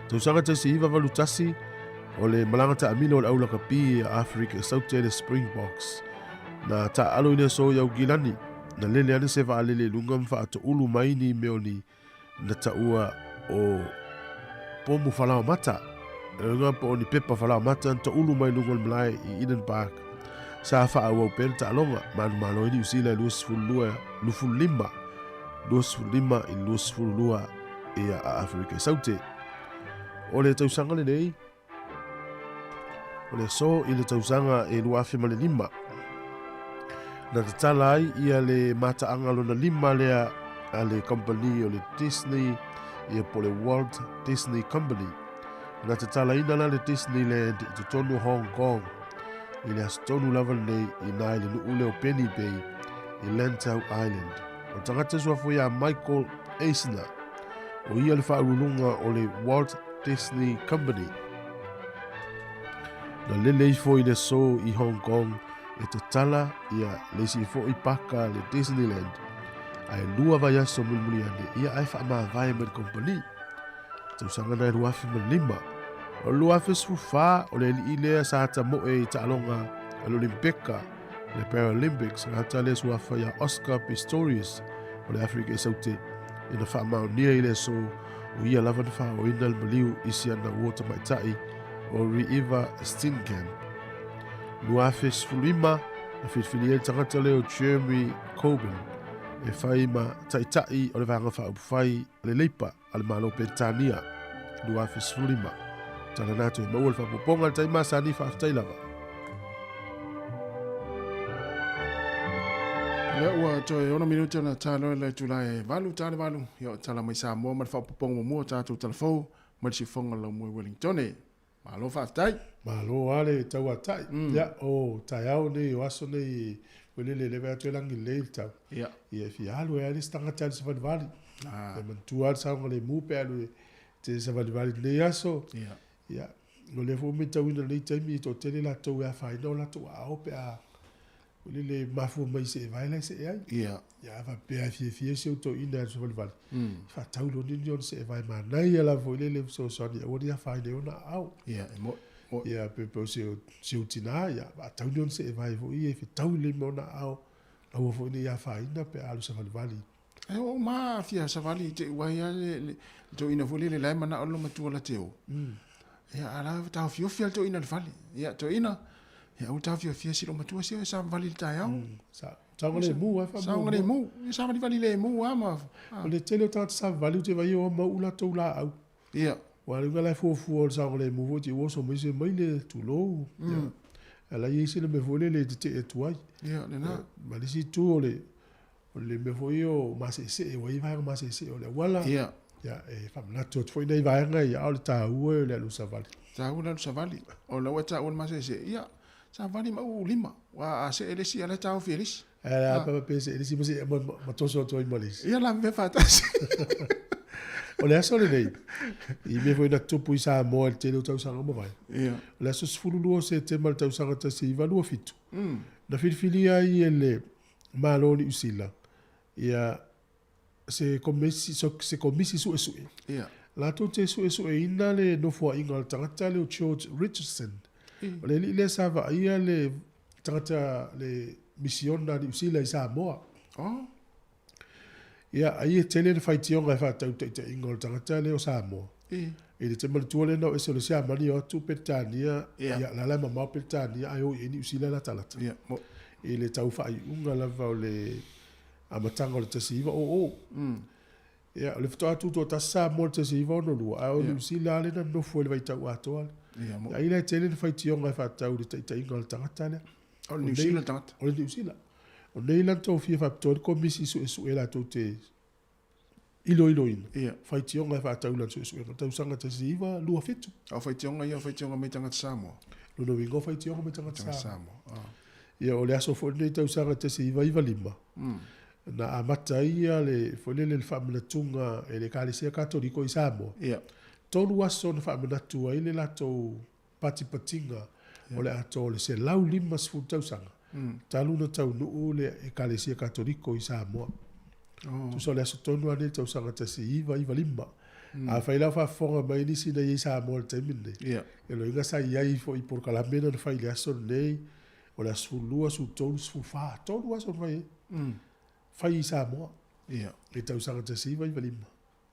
Tausaga 1981 o le malaga taamilo o le aulakapi a Afrika i Saute le Springboks na taaalo i le aso i Aukilani na lele ane se vaalele i luga ma faatoulu mai ni mea o ni na taua o pomu falaomata luga po o ni pepa falaomata na toulu mai luga o le malae i Eden Park sa faaauau pea le taaloga manumalo ai Niu Sila i 22 25 25 i 22 ia a Afrika i Saute. O le tausaga lenei o le aso i le tausaga e 2005 na tatala ai ia le mataaga lona lima lea a le kamupani o le Disney ia po le Walt Disney Company. Na tatalaina la le Disneyland i totonu o Hong Kong i le aso tonu lava lenei i na i le nuu lea o Penny Bay i Lantau Island. O le tagata suafa ia Michael Eisner o ia le faauluuluga o le Walt Disney Company. Na lele ifo i le aso i Hong Kong e tatala ia le isi fo'i paka le Disneyland ae lua vaiaso mulimuli ane ia ae faamavae mai le kompani. Tausaga na e 2005. O le 2014 o le alii lea sa tamoe i taaloga a le Olimpeka le Paralympics gata lea suafa ia Oscar Pistorius o le Afrika i Saute ina faamaonia i le aso o ia lava na faaoina le maliu i si ana uo tamaitai o Reeva Steenkamp. 2015 na filifili ai le tagata lea o Jeremy Corbyn e fai ma ta'ita'i o le Vaega Faaupufai a le Leipa a le Malo o Peretania 2015. Tala na atu e maua le faaopoopoga i le taimi masani faafetai lava. Lea ua toe 6 minute ona talo le itula e 8 ta le 8 ia o tala mai Samoa ma le faaopoopoga muamua o tatou talafou mai le siufofoga o le laumua i Wellingtone. Malo faafetai. Malo lava le tauatai. Ia, o taeao nei, o aso nei, foi lele lea e vaai atu e lagi lelei le tau. Ia. Ia, e fia alu ai lava le isi tagata e alu savalivali. Ah. E manatua lava le saogalemu pe alu e te savalivali i lenei aso. Ia. Ia, o lea foi ua matauina i lenei taimi e toatele latou e afaina o latou aao pe a foi lele mafua mai i seevae la e see ai. Ia. Ia, a faapea e fiafia si ou toeaina e alu savalivali, faatau loa ni ona seevae manaia lava foi lele e fesoasoani aua ne i afaina ai ona aao. Ia, e moni. Moni. Ia, pe o si ou tina, ia, faatau ni ona seevae foi ia e fetau lelei ma ona aao, aua foi ne i afaina pe a alu savalivali. E oo uma fia savali i te i ua ai lava le toeaina foi lele la e manao le loomatua la te o. Ia, a la e taofiofi lava le toeaina i le fale. Ia, toeaina, ia aua le taofiofia si loomatua se o e savavali i le taeao. Saogalemu lava faamuamua. Saogalemu. Ia savalivali lemu lava ma... O le tele o tagata savavali ou te vaai o mau latou laau. Ia. Aua o le uiga la e fuafua o le saogalemu foi te i ua oso mai se maile, tulou. Ia. A o la e i ai sina mea foi lele e tetee atu ai. Ia, lena. Ma le isi itu o le O le mea foi ia o maseesee, ua i ai vaega maseesee o le auala. Ia. Ia, e faamanatu atu foi nai vaega ia, a o le taua o le alu savali. Taua le alu savali. O la ua e taua le maseesee, ia, savali ma ou lima. Aua a see le isi, ia la e taofi e le isi. Ae a pe pe see le isi ma see ma toso atu ai ma le isi. Ia lavevea faatasi. O le aso lenei, i mea foi na tupu i Samoa i le tele o tausaga ua mavae. Ia. O le aso 12 o Setema i le tausaga 1927, na filifilia ai e le Malo o Niu Sila, ia, se komisi, se komisi suesue. Ia. Latou te suesueina le nofoaiga o le tagata lea o George Richardson. O le alii lea sa vaaia le tagata le misiona a Niu Sila i Samoa. Oh. Ia, ai e tele le faitioga e faatatau i taitaiga o le tagata lea o Samoa. I le te manatua lea na o ese o le Siamani o atu Peretania, ia, la la e mamao Peretania ae o i ai Niu Sila latalata. Ia, mo. I le tau faaiuga lava o le amataga o le 1900. Ia, o le faatoa tutoatasi Samoa i le 1962, ae o Niu Sila lava lea na nonofo i le vaitau atoa lea. Ia, mo. Ai la e tele le faitioga e faatatau i le taitaiga o le tagata lea. O le Niu Sila le tagata. O le Niu Sila. O nei la na tofia faapitoa ai le Komisi Suesue latou te iloiloina Ia. faitioga e faatatau i lana suesuega tausaga 1927. A o faitioga ia o faitioga mai tagata Samoa. Lona uiga o faitioga mai tagata Tagata Samoa. Samoa. Ah. Ia, o le aso foi lenei tausaga 1995, na amata ai ia le, foi lele le faamanatuga e le Ekalesia Katoliko i Samoa. Ia. 3 aso na faamanatu ai le latou patipatiga o le atoa o le 150 tausaga talu na taunuu le Ekalesia Katoliko i Samoa. Oh. Tusa o le aso tonu lava lenei tausaga 1995. Afai la o faafofoga mai nisi na i ai i Samoa i le taimi lenei, Ia. e loiga sa i ai foi i polokalame na fai i le aso lenei, o le aso 12, 13, 14, 3 aso na fai ai. Fai i Samoa Ia. i le tausaga 1995.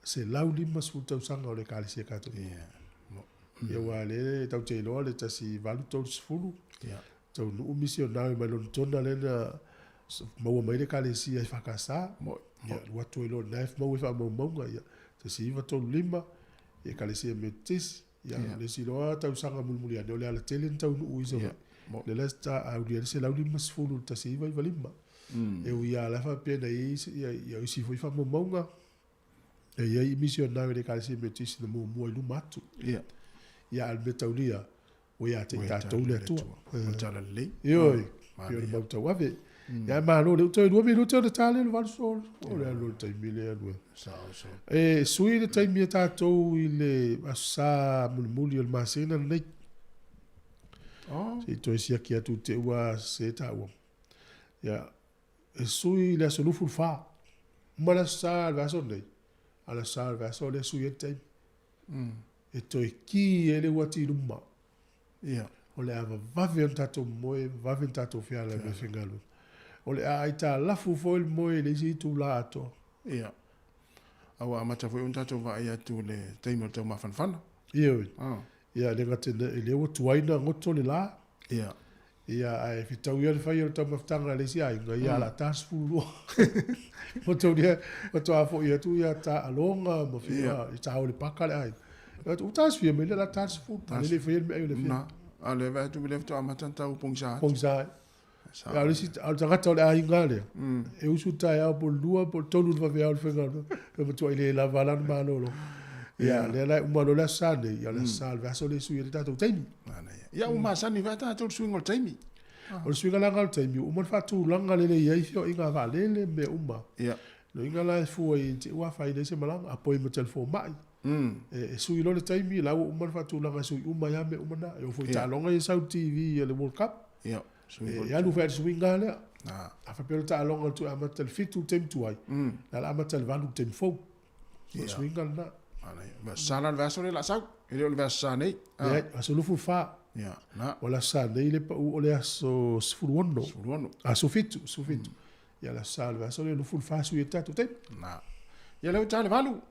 150 tausaga o le Ekalesia Katoliko. Ia. Ia aua o lea tatou te iloa le 1830, Ia. taunuu misionare mai Lonotona lea na maua mai le Ekalesia i Fakasa. Mo. Ia, alu atu ai loa i lena e maua i faamaumauga, ia, 1935, ia Ekalesia Metotisi, ia, Ia. le isi loa tausaga mulimuli ane o le alatele na taunuu i Savaii. Ia. Mo. Lea la sa aulia le 150 i le 1995. E ui lava la faapea na i ai isi- ia, ia isi foi faamaumauga, e i ai misionare i le Ekalesia Metotisi na muamua i luma atu. Ia. Ia, a o le mea taulia, ua ia te i tatou le Atua. O le tala lelei. Ioe, Manaia. pei o le mau tauave. Ia malo, lea ua toe 2 minute ona ta lea i le 8 solo. O le alu o le taimi lea alu e. Sao, sao. E sui le taimi a tatou i le aso sa mulimuli o le masina lenei. Oh. Se i toe siaki atu te ua se taua. Ia, e sui i le aso 24. Ma le aso sa le vaiaso lenei. A le aso sa le vaiaso lea sui ai le taimi. E toe ki e le uati i luma. Ia. O le a vavave ona tatou moe, vavave ona tatou feala i le faigaluega. O le a aitalafu foi le moe i le isi itula atoa. Ia. A ua amata foi ona tatou vaai atu i le taimi o le taumafanafana. Ioe. Ah. Ia, le gata e lea ua tuai na goto le la. Ia. Ia, ae fetau ia le fai o le taumafataga a le isi aiga, ia o le a ta 12. Ma taulia, faatoa foi atu ia taaloga ma fia, i ta o le paka le aiga. Ua ta sefia mai le la ta 10, a le le faia le meai o le fia. Na. A le vaai atu le faatoa amata ona tau pogisa atu. Pogisa ai. Sao. A o le isi, a o le tagata o le aiga lea, e usu taeao po o le 2 po o le 3 le vaveao o le faigaluega, e matuai le lava lana malolo. Ia, lea la e uma loa le Aso Sa nei, ia o le Aso Sa o le vaiaso lea e sui ai le tatou taimi. Manaia. Ia ua masani foi tatou i le suiga o le taimi. O le suiga la o le taimi, ua uma ona faatulaga lelei ai feoaiga a vaalele ma mea uma. Ia. Lona uiga la e fua i te i ua afaina ai se malaga, a poi ma telefomai. E sui loa le taimi, la ua uma ona faatulaga e sui uma ai lava mea uma na. E oo foi i taaloga ia e sau i le TV a le World Cup. Ia. E alu foi lava i le suiga lava lea. A faapea o le taaloga o le toe amata i le 7 le taimi tuai, o le a amata i le 8 le taimi fou. O le suiga lena. Vaiaso Sa la le vaiaso lea o le a sau. E le o le vaiaso Sa nei. Leai, aso 24. Ia, na. O le Aso Sa nei le pau o le aso 16. 16. Aso 17, 17. Ia le Aso Sa o le vaiaso lea 24 sui ai le tatou taimi. Na. Ia lea ua ta le 8.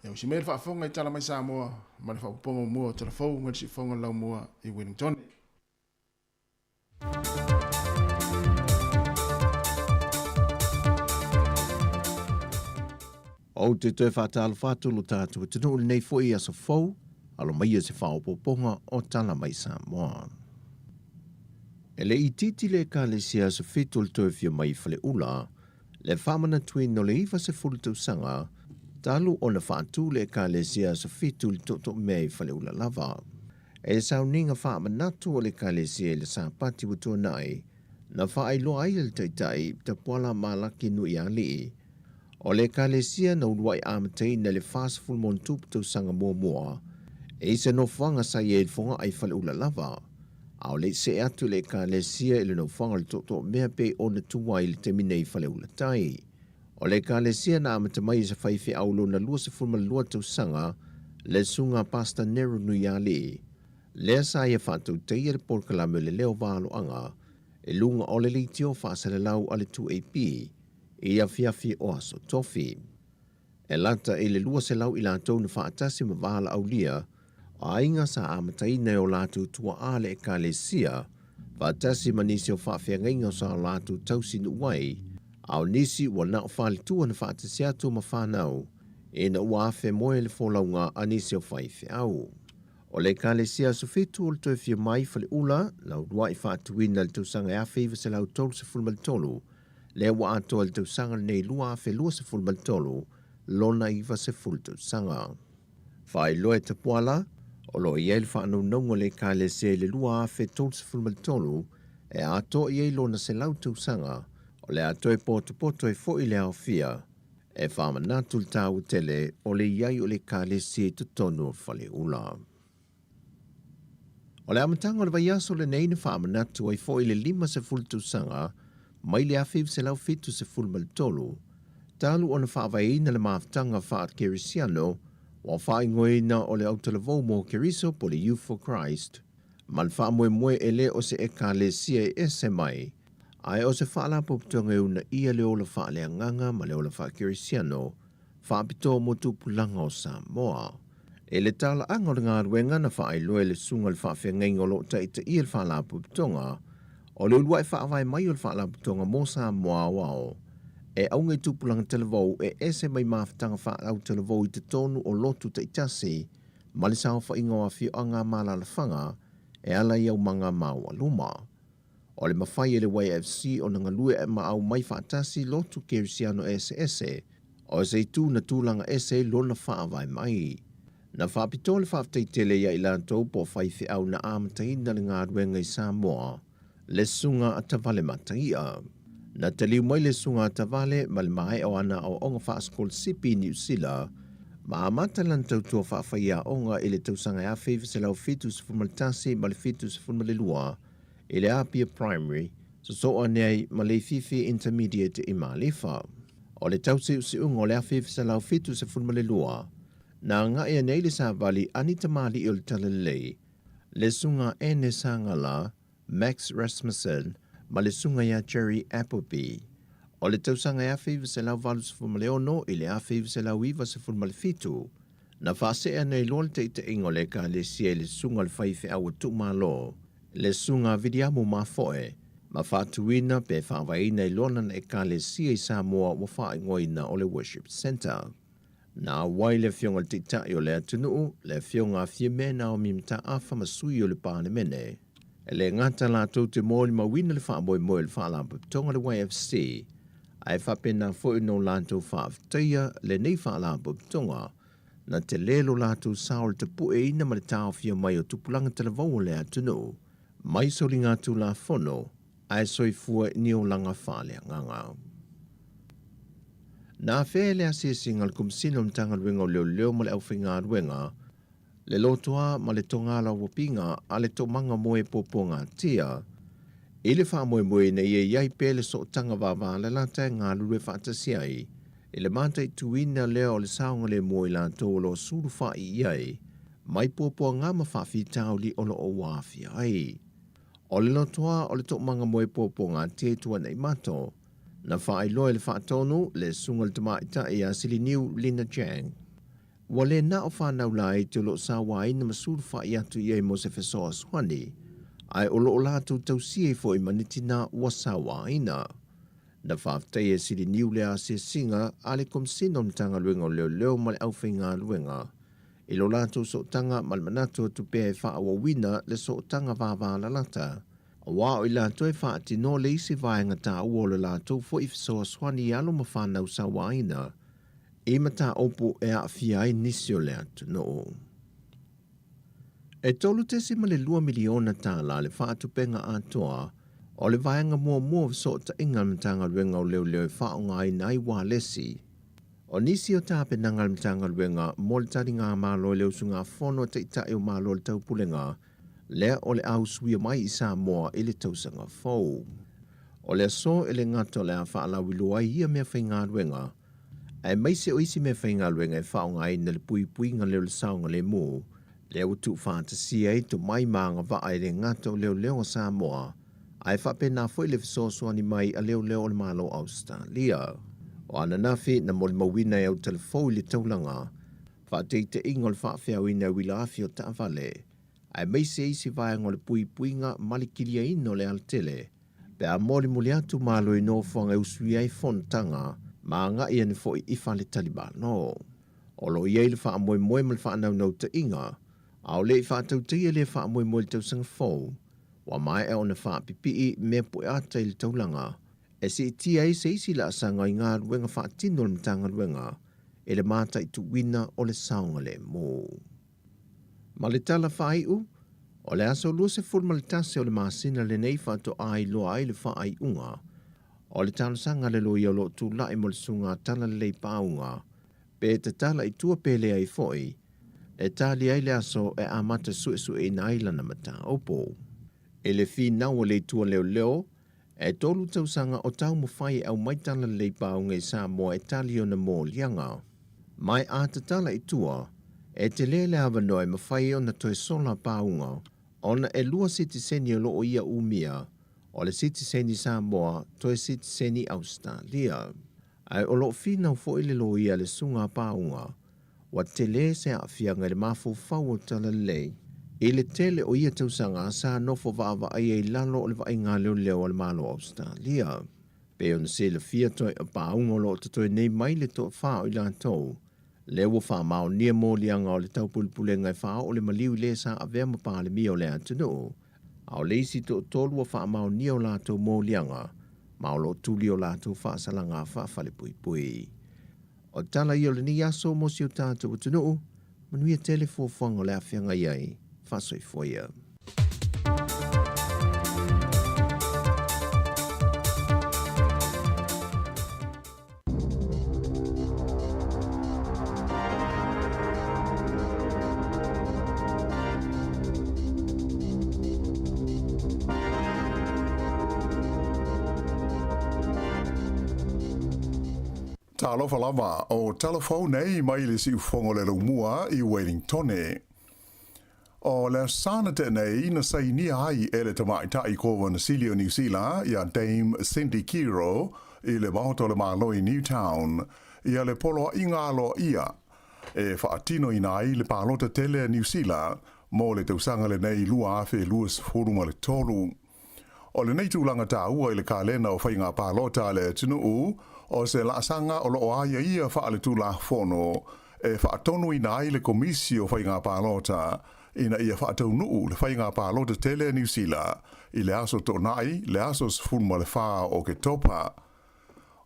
Ia usi mai le faafofoga i Tala Mai Samoa ma le faaopoopoga muamua o Tala Fou mai le siufofoga o le Laumua i Wellington. Ou te toe faatalofa atu lo tatou atunuu i lenei foi aso fou, alo maia se faaopoopoga o Tala Mai Samoa. E le itiiti le Ekalesia Aso Fitu o le toe afio mai i Faleula, le faamanatuina o le 90 tausaga talu ona faatu le Ekalesia Aso Fitu i le Tootoo-mea i Faleula lava. E sauniga faamanatu o le Ekalesia i le Sapati ua tuanai, na faailoa ai e le Taitai Tapuala Malaki Nuialii, o le Ekalesia na uluai amataina i le 40+ tausaga muamua i se nofoaga sa i ai i le fogaa i Faleula lava, a o le i see atu le Ekalesia i le nofoaga o le Tootoo-mea pei ona tu ai i le taimi nei i Faleula Tai. O le Ekalesia na amata mai i se faifeau lona 22 tausaga, le Susuga Pastor Nero Nuialii, lea sa ia faatautaia le polokalame o le Leo Valoaga i luga o le leitio faasalalau a le 2AP i afiafi o Aso Tofi. E lata i le 200 i latou na faatasi ma valaaulia o aiga sa amataina e o latou tuaa le Ekalesia, faatasi ma nisi o faafeagaiga sa o latou tausinuu ai, a o nisi ua na o faletua na faatasi atu ma fanau ina ua afemoe le folauga a nisi o faifeau. O le Ekalesia Aso Fitu o le toe fia mai Faleula na uluai faatuina i le tausaga e 1933, lea ua atoa i le tausaga lenei 2023 lona 90 tausaga. Faailoa e Tapuala, o lo o i ai le faanaunauga o le Ekalesia i le 2033 e atoa i ai lona 100 tausaga, o le a toe potopoto ai foi le aofia e faamanatu le taua tele o le i ai o le Ekalesia i totonu o Faleula. O le amataga o le vaiaso lenei na faamanatu ai foi le 50 tausaga mai le 1973 talu ona faavaeina le mafutaga faa-Kerisiano ua faaigoaina o le Autalavou mo Keriso po o le Youth for Christ ma le faamoemoe e le o se Ekalesia e ese mai ae o se faalapotopotoga e uunaia le ola faaleagaga ma le ola faa-Kerisiano faapitoa mo tupulaga o Samoa. I le talaaga o le galuega na faailoa e le Susuga i le Faafeagaiga o lo o taitaia le Faalapotopotoga, o le uluai faavae mai o le Faalapotopotoga mo Samoa Aoao e auga i tupulaga talavou e ese mai mafutaga faa-autalavou i totonu o lotu taitasi ma le saofaiga o afioaga ma alaalafaga e ala i aumaga maualuma. O le mafai e le YFC ona galue ma aumai faatasi lotu kerisiano eseese, o se itu na tulaga ese ai lona faavae mai. Na faapitoa le faafetai tele ia i latou po o faifeau na amataina le galuega i Samoa, le Susuga a Tavale Mataia. Na taliu mai le Susuga a Tavale ma le maea o ana aoaoga faasikolasipi i Niu Sila, ma amata lana tautua faafaiaoga i le tausaga e 1971 ma le 72 i le Apia Primary, sosoo ane ai ma Leififi Intermediate i Malifa. O le tausiusiuga o le 1972, na agai ane ai le savali a ni tamalii o le Talalelei, le Susuga Ene Sangala, Max Rasmussen ma le Susuga ia Jerry Appleby. O le tausaga e 1986 i le 1997, na faasee ane ai loa le taitaiga o le Ekalesia i le Susuga o le Faifeau a Tuumalo, le Susuga Viliamu Mafoe, ma faatuina pe faavaeina i lona na Ekalesia i Samoa ua faaigoaina o le Worship Centre. Na auai le Afioga i le Taitai o le atunuu, le Afioga a Fiame Naomi Mataafa ma sui o le Palemene. E le gata latou te molimauina le faamoemoe o le Faalapotopotoga o le YFC, ae faapena foi ona o latou faafetaia lenei Faalapotopotoga. Na telē lo latou sao i le tapu'eina ma le taofia mai o tupulaga talavou o le atunuu mai soligatulafono ae soifua i ni olaga faaleagaga. Na afea e le asiasiga a le Komesina o le Matagaluega o Leoleo ma le Aufaigaluega le lotoa ma le togalauapiga a le Toomaga Moe Puapuagatia i le faamoemoe ina ia i ai pea le sootaga vavalalata e galulue faatasi ai i le mataituina lea o le saogalemu o i latou o lo o sulufa'i i ai mai puapuaga ma faafitauli o lo o ua aafia ai. O le lotoa o le Toomaga Moe Puapuagatia i Tuanaimato, na faailoa e le Faatonu le Susuga i le Tamaitai ia Siliniu Lina Chang. Ua le na o fanau laiti o lo o sauaina ma sulufa'i atu i ai mo se fesoasoani, ae o lo o latou tausia ai foi ma ni tinā ua sauaina. Na faafetaia e Siliniu le asiasiga a le Komesina o le Matagaluega o Leoleo ma le Aufaigaluega i lo latou sootaga ma le manatu atu pea e faaauauina le sootaga vavalalata, aua o i latou e faatinoa le isi vaega taua o le latou foi fesoasoani i alo ma fanau sauaina i mataupu e aafia ai nisi o le atunuu. E $3.2 miliona le faatupeina atoa o le vaega muamua o fesootaiga a le Matagaluega o Leoleo e faaaogaina ai ualesi. O nisi o tapenaga a le Matagaluega mo le taligamalo i le usugafono a Taitai o Malo o le Taupulega lea o le a usuia mai i Samoa i le tausaga fou. O le aso e le gata o le a faalauiloa ai ia meafaigaluega, aemaise o isi meafaigaluega e faaaogaina i le puipuiga lea o le saogalemu, lea ua tuufaatasia ai tomai ma agavaa e le gata o leoleo a Samoa, ae faapena foi le fesoasoani mai a leoleo o le Malo o Ausetalia. O ananafi na molimauina e autalavou i le taulaga, faataitaiga o le faafeauina e uila afi o taavale, aemaise isi vaega o le puipuiga ma le kiliaina o le alatele, pe a molimoli atu malo i nofoaga e usuia ai fonotaga ma agai ane foi i faletalimalo. O lo o i ai le faamoemoe ma le faanaunautaiga, a o le i faatautaia lea faamoemoe i le tausaga fou, ua maea ona faapipii mea pueata i le taulaga e siitia ai se isi laasaga i galuega faatino a le Matagaluega i le mataituina o le saogalemu. Ma le tala faaiu, o le aso 21 o le masina lenei faatoa iloa ai le faaiuga o le talosaga a le loia o lo o tulai mo le susuga Talalelei Pauga pe tatala i tua pe leai foi, e tali ai le aso e amata suesueina ai lana mataupu. I le finau a le Itu a Leoleo, e 3 tausaga o taumafai e aumai Talalelei Pauga i Samoa e tali ona moliaga. Mai a tatala i tua, e telē le avanoa e mafai ai ona toe sola pauga, ona e 2 sitiseni o lo o ia umia, o le sitiseni Samoa toe sitiseni Ausetalia. Ae o lo o finau foi le loia a le susuga a Pauga, ua telē se aafiaga i le mafaufau o Talalelei i le tele o ia tausaga sa nofo vaavaai ai i lalo o le vaaiga leoleo a le Malo o Ausetalia. Pei ona silafia toe o Pauga o lo o totoe nei mai le toafa o i latou, lea ua faamaonia moliaga o le taupulepulega e faaoo le maliu i le sa avea ma Palemia o le atunuu, a o le isi toatolu ua faamaonia o latou moliaga ma o lo o tuli o latou faasalaga faafalepuipui. O tala ia o lenei aso mo si o tatou atunuu, manuia tele fuafuaga o le a feagai ai, faasoifua ia. Talofa lava, o talafou nei mai le siufogo le laumua i Wellingtone. O le aso na tea nei na sainia ai e le tamaitai Kovana Sili o Niu Sila ia Dame Cindy Kiro i le Maota o le Malo i Newtown ia le poloaiga aloaia e faatinoina ai le palota tele a Niu Sila mo le tausaga lenei 2023. O lenei tulaga taua i le kalena o faiga palota a le atunuu, o se laasaga o lo o aiaia faaletulafono e faatonuina ai le Komisi o Faiga Palota ina ia faataunuu le faiga palota tele a Niu Sila i le aso Toonai le aso 14 o Oketopa.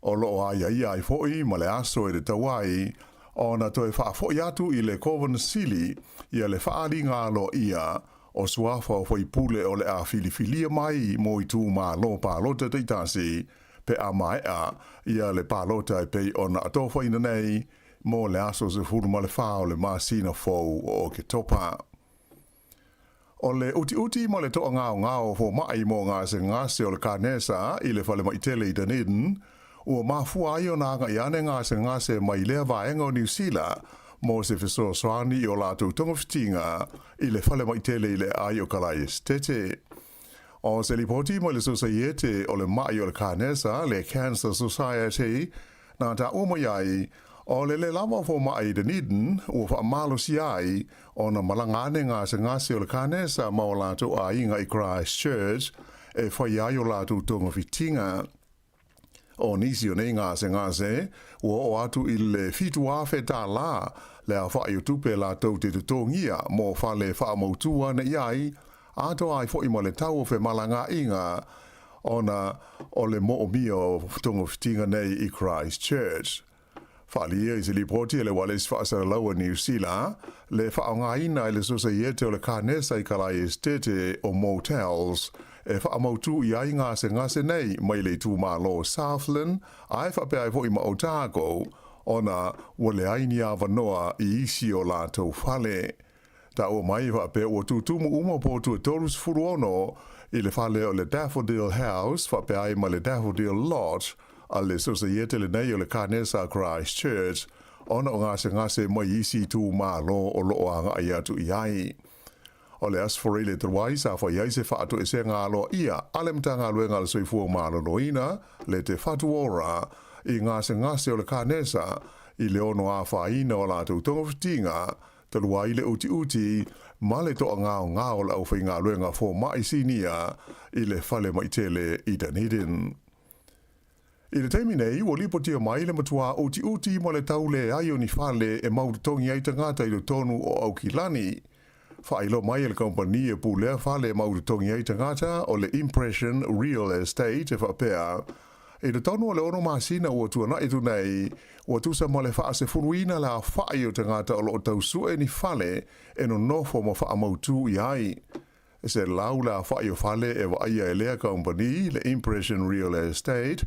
O lo o aiaia ai foi ma le aso e tatau ai Ona toe faafo'i atu i le Kovana Sili ia le faaaliga aloaia o suafa o faipule o le a filifilia mai mo itumalo palota taitasi pe a maea ia le palota e pei ona atofaina nei mo le aso 14 o le masina fou o Oketopa. O le utiuti ma le toagaogao o fomaʻi mo gasegase o le kanesa i le falemai tele i Dunedin, ua mafua ai ona agai ane gasegase mai lea vaega o Niu Sila mo se fesoasoani i o latou togafitiga i le falemai tele i le aai o Kalae Esetete. O se lipoti mai le Sosaiete o le Maʻi o le Kanesa, le Cancer Society, na taua mai ai, o le lē lava o fomaʻi i Dunedin ua faamalosia ai ona malaga ane gasegase o le kanesa ma o latou aiga i Christchurch e fai ai o latou togafitiga. O nisi o nei gasegase ua oo atu i le $7,000 le aofaʻi o tupe latou te totogia mo fale faamautū ane i ai, atoa ai foʻi ma le tau o femalagaaiga ona o le moomia o togafitiga nei i Christchurch. Faaalia i se lipoti a le Ualesi Faasalalau a Niu Sila, le faaaogaina e le Sosaiete o le Kanesa i Kalae Esetete o Motels e faamautū i ai gasegase nei mai le itumalo o Southland ae faapea ai foʻi ma Otago ona ua leai ni avanoa i isi o latou fale. Taua mai e faapea ua tutumu uma potu e 36 i le fale o le Daffodil House faapea ai ma le Daffodil Lodge a le Sosaiete lenei o le Kanesa Christchurch ona o gasegase mai isi itumalo o loo agai atu i ai. O le Aso Faraile e talu ai sa fai ai se faatoesega aloaia a le Matagaluega a le Soifua Maloloina le Te Whatu Ora i gasegase o le kanesa i le ono afaina o latou togafitiga talu ai le utiuti ma le toagaogao o le aufaigaluega fomaʻi sinia i le falemai tele i Dunedin. I le taimi nei, ua lipotia mai le matuā utiuti ma le tau leai o ni fale e mau totogi ai tagata i totonu o Aukilani. Faailoa mai e le kamupani e pulea fale e mau totogi ai tagata o le Impression Real Estate e faapea, I totonu o le ono masina ua tuanaʻi atu nei, ua tusa ma le faasefuluina le aofaʻi o tagata o loo tau sue ni fale e nonofo ma faamautū i ai. E selau le aofaʻi o fale e vaaia e lea kamupani, le Impression Real Estate,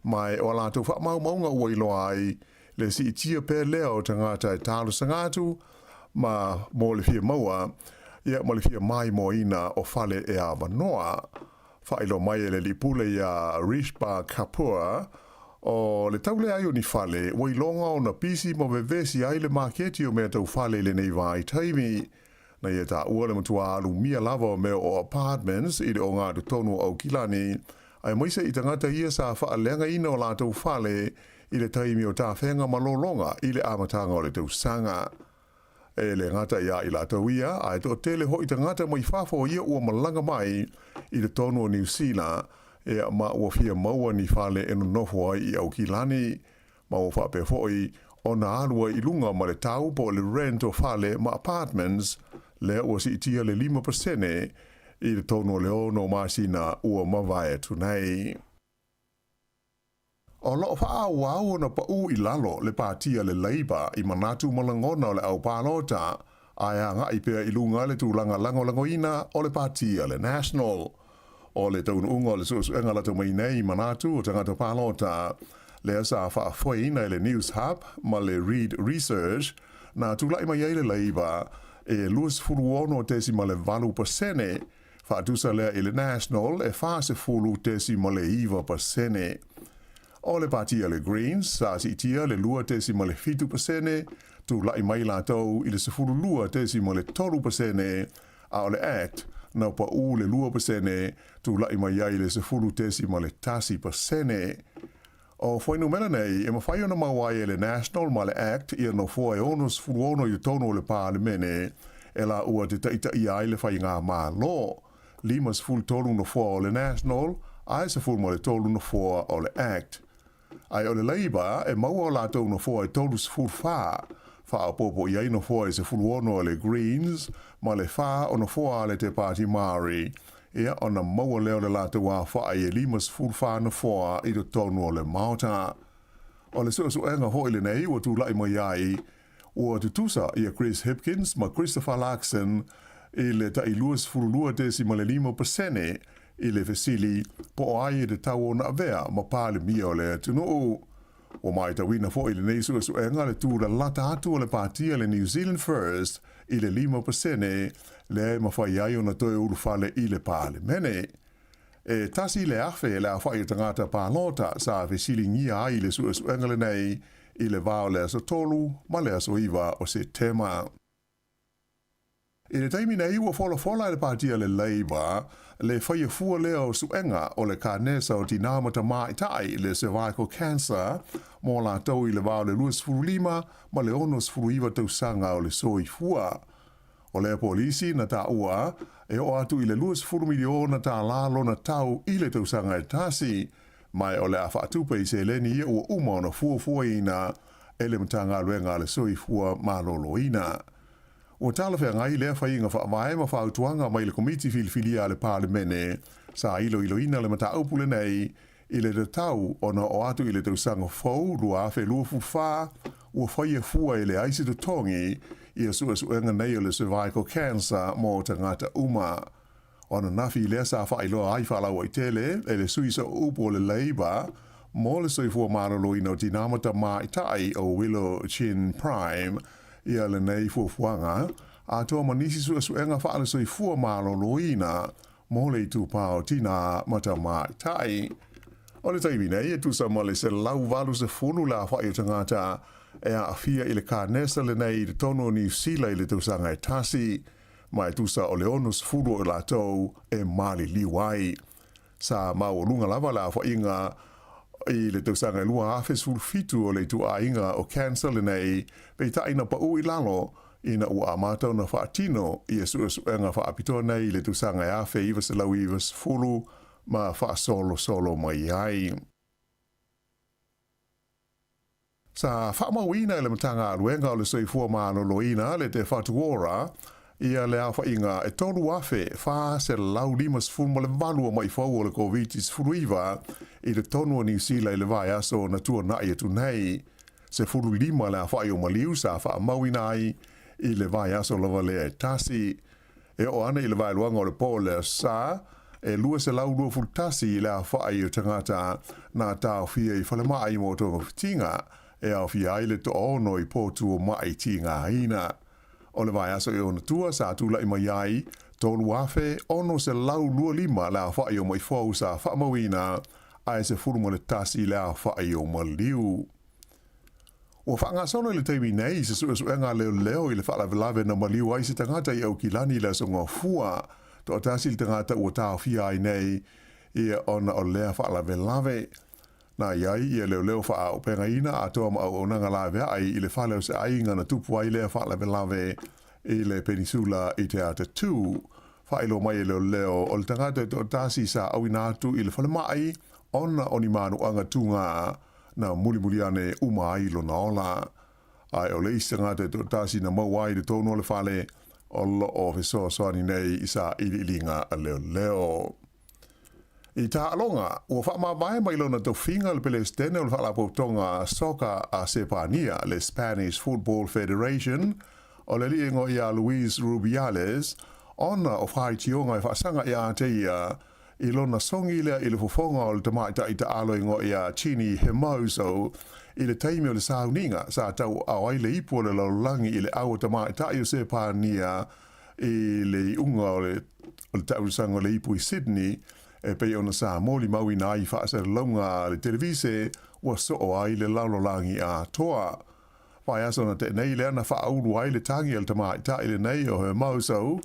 ma e o a latou faamaumauga ua iloa ai le siitia pea lea o tagata e talosaga atu ma mo le fia maua ia ma le fia maimoaina o fale e avanoa. Faailoa mai e le alii pule iā Rishbah Kapoor, o le tau leai o ni fale, ua iloga ona pisi ma vevesi ai le maketi o mea tau fale i lenei vaitaimi. Na ia taua le matuā alumia lava o mea o apartments i le ogatotonu o Aukilani, aemaise i tagata ia sa faaleagaina o latou fale i le taimi o tafega malologa i le amataga o le tausaga. E le gata iā i latou ia, ae toatele hoʻi tagata mai fafo ia ua malaga mai i totonu o Niu Sila, ea ma ua fia maua ni fale e nonofo ai i Aukilani, ma ua faapea foʻi ona alu ai i luga ma le tau po o le rent o fale ma apartments, lea ua siitia le 5% i totonu o le ono masina ua mavae atu nei. O loo faaauau ona paū i lalo le pāti a le Labour i manatu ma lagona o le au palota, ae agaʻi pea i luga le tulaga lagolagoina o le pāti a le National. O le taunuuga o le suesuega lata mai nei i manatu o tagata palota, lea sa faafoeina e le Newshub ma le Reid Research, na tulaʻi mai ai le Labour e 26.8%, Faatusa lea i le National e 40.9%. O le pāti a le Greens sa siitia le 2.7%, tulaʻi mai latou i le 12.3%, a o le act na paʻū le 2%, tulaʻi mai ai i le 10.1%. O fuainumera nei e mafai ona maua ai e le National ma le Act ia nofoa e 66 i totonu o le Palemene e laua te taitaia ai le faigamalo, 53 nofoa o le National ae 13 nofoa o le Act. Ae o le Labour e maua o latou nofoa e 34, faaopoopo i ai nofoa e 16 a le Greens ma le 4 o nofoa a le Te Pāti Māori. Ia, ona maua lea o le latou aofaʻi e 54 nofoa i totonu o le Maota. O le suʻesuʻega foʻi lenei ua tulaʻi mai ai, ua tutusa ia Chris Hipkins ma Christopher Luxon i le taʻi 22.5 pasene i le fesili po o ai e tatau ona avea ma Palemia o le atunuu. Ua maitauina foʻi i lenei suʻesuʻega le tūlalata atu o le Pātia le New Zealand First i le 5% lea e mafai ai ona toe ulufale i le Palemene. E 1,000 le aofaʻi o tagata palota sa fesiligia ai i le suʻesuʻega lenei i le va o le aso 3 ma le aso 9 o Setema. I le taimi nei, ua folafola e le Pātia le Labour le faia fua lea o suʻega o le kanesa o tinā ma tamaitai, le cervical cancer, mo latou i le va o le 25 ma le 69 tausaga o le soifua. O lea polisi na taua e oo atu i le 20 miliona tālā lona tau i le tausaga e tasi, ma o le a faatupe i seleni ia ua uma ona fuafuaina e le Matagaluega a le Soifua Maloloina. Ua talafeagai lea faiga faavae ma fautuaga mai le Komiti Filifilia a le Palemene sa iloiloina le mataupu lenei i le tatau ona oo atu i le tausaga fou 2024 ua faia fua e leai se totogi ia suʻesuʻega nei o le cervical cancer mo tagata uma. O ananafi lea sa faailoa ai faalauaitele e le sui sooupu o le Labour mo le soifua maloloina o tinā ma tamaitai o Willow Chin Prime ia lenei fuafuaga atoa ma nisi suʻesuʻega faale-soifua maloloina mo le itupa o tinā ma tamaitai. O le taimi nei e tusa ma le 180 le aofaʻi o tagata e aafia i le kanesa lenei i totonu o Niu Sila i le tausaga e tasi. Ma e tusa o le 60 o i latou e maliliu ai. Sa maualuga lava le aofaʻiga i le tausaga e 2017 o le ituaiga o cancer lenei, peitai na paʻu i lalo ina ua amata ona faatino ia suʻesuʻega faapitoa nei i le tausaga e 1990 ma faasolosolo mai ai. Sa faamauina e le Matagaluega o le Soifua Maloloina le Te Whatu Ora ia le aofaʻiga e 3,458 o maʻi fou o le Koviti-19 i totonu o Niu Sila i le vaiaso na tuanaʻi atu nei. 15 le aofaʻi o maliu sa faamauina ai i le vaiaso lava lea e tasi. E oo ana i le vaeluaga o le po o le Aso Sa, e 221 le aofaʻi o tagata na taofia i falemai mo togafitiga, e aofia ai le toaono i potu o maʻi tigaina. O le vaiaso i ona tua sa tulaʻi mai ai, 3,625 le aofaʻi o maʻi fou sa faamauina, ae 11 le aofaʻi o maliu. Ua faagasolo i le taimi nei se suʻesuʻega a leoleo i le faalavelave na maliu ai se tagata i Aukilani i le aso Gafua. Toatasi le tagata ua taofia ai nei ia ona o lea faalavelave. Na i ai ia leoleo faaaupegaina atoa ma auaunaga laveai i le fale o se aiga na tupu ai lea faalavelave i le penisula i Te Atatū. Faailoa mai e leoleo o le tagata e toatasi sa auina atu i le falemai ona o ni manuaga tugā na mulimuli ane uma ai lona ola. Ae o le isi tagata e toatasi na maua ai i totonu o le fale, o loo fesoasoani nei i sailiiliga a leoleo. I taaloga, ua faamavae mai lona tofiga le Pelesitene o le Faalapotopotoga Soka a Sepania, le Spanish Football Federation, o le alii igoa ia Luis Rubiales, ona o faitioga e faasaga ia te ia i lona sogi lea i le fofoga o le tamaitai taalo igoa ia Jenni Hermoso i le taimi o le sauniga sa tauaao ai le ipu o le lalolagi i le au a tamaitai o Sepania i le iuga o le tausaga o le ipu i Sydney e pei ona sa molimauina ai i faasalalauga a le televise ua soo ai le lalolagi atoa. Vaiaso na tea nei lea na faaulu ai le tagi a le tamaitai lenei o Hermoso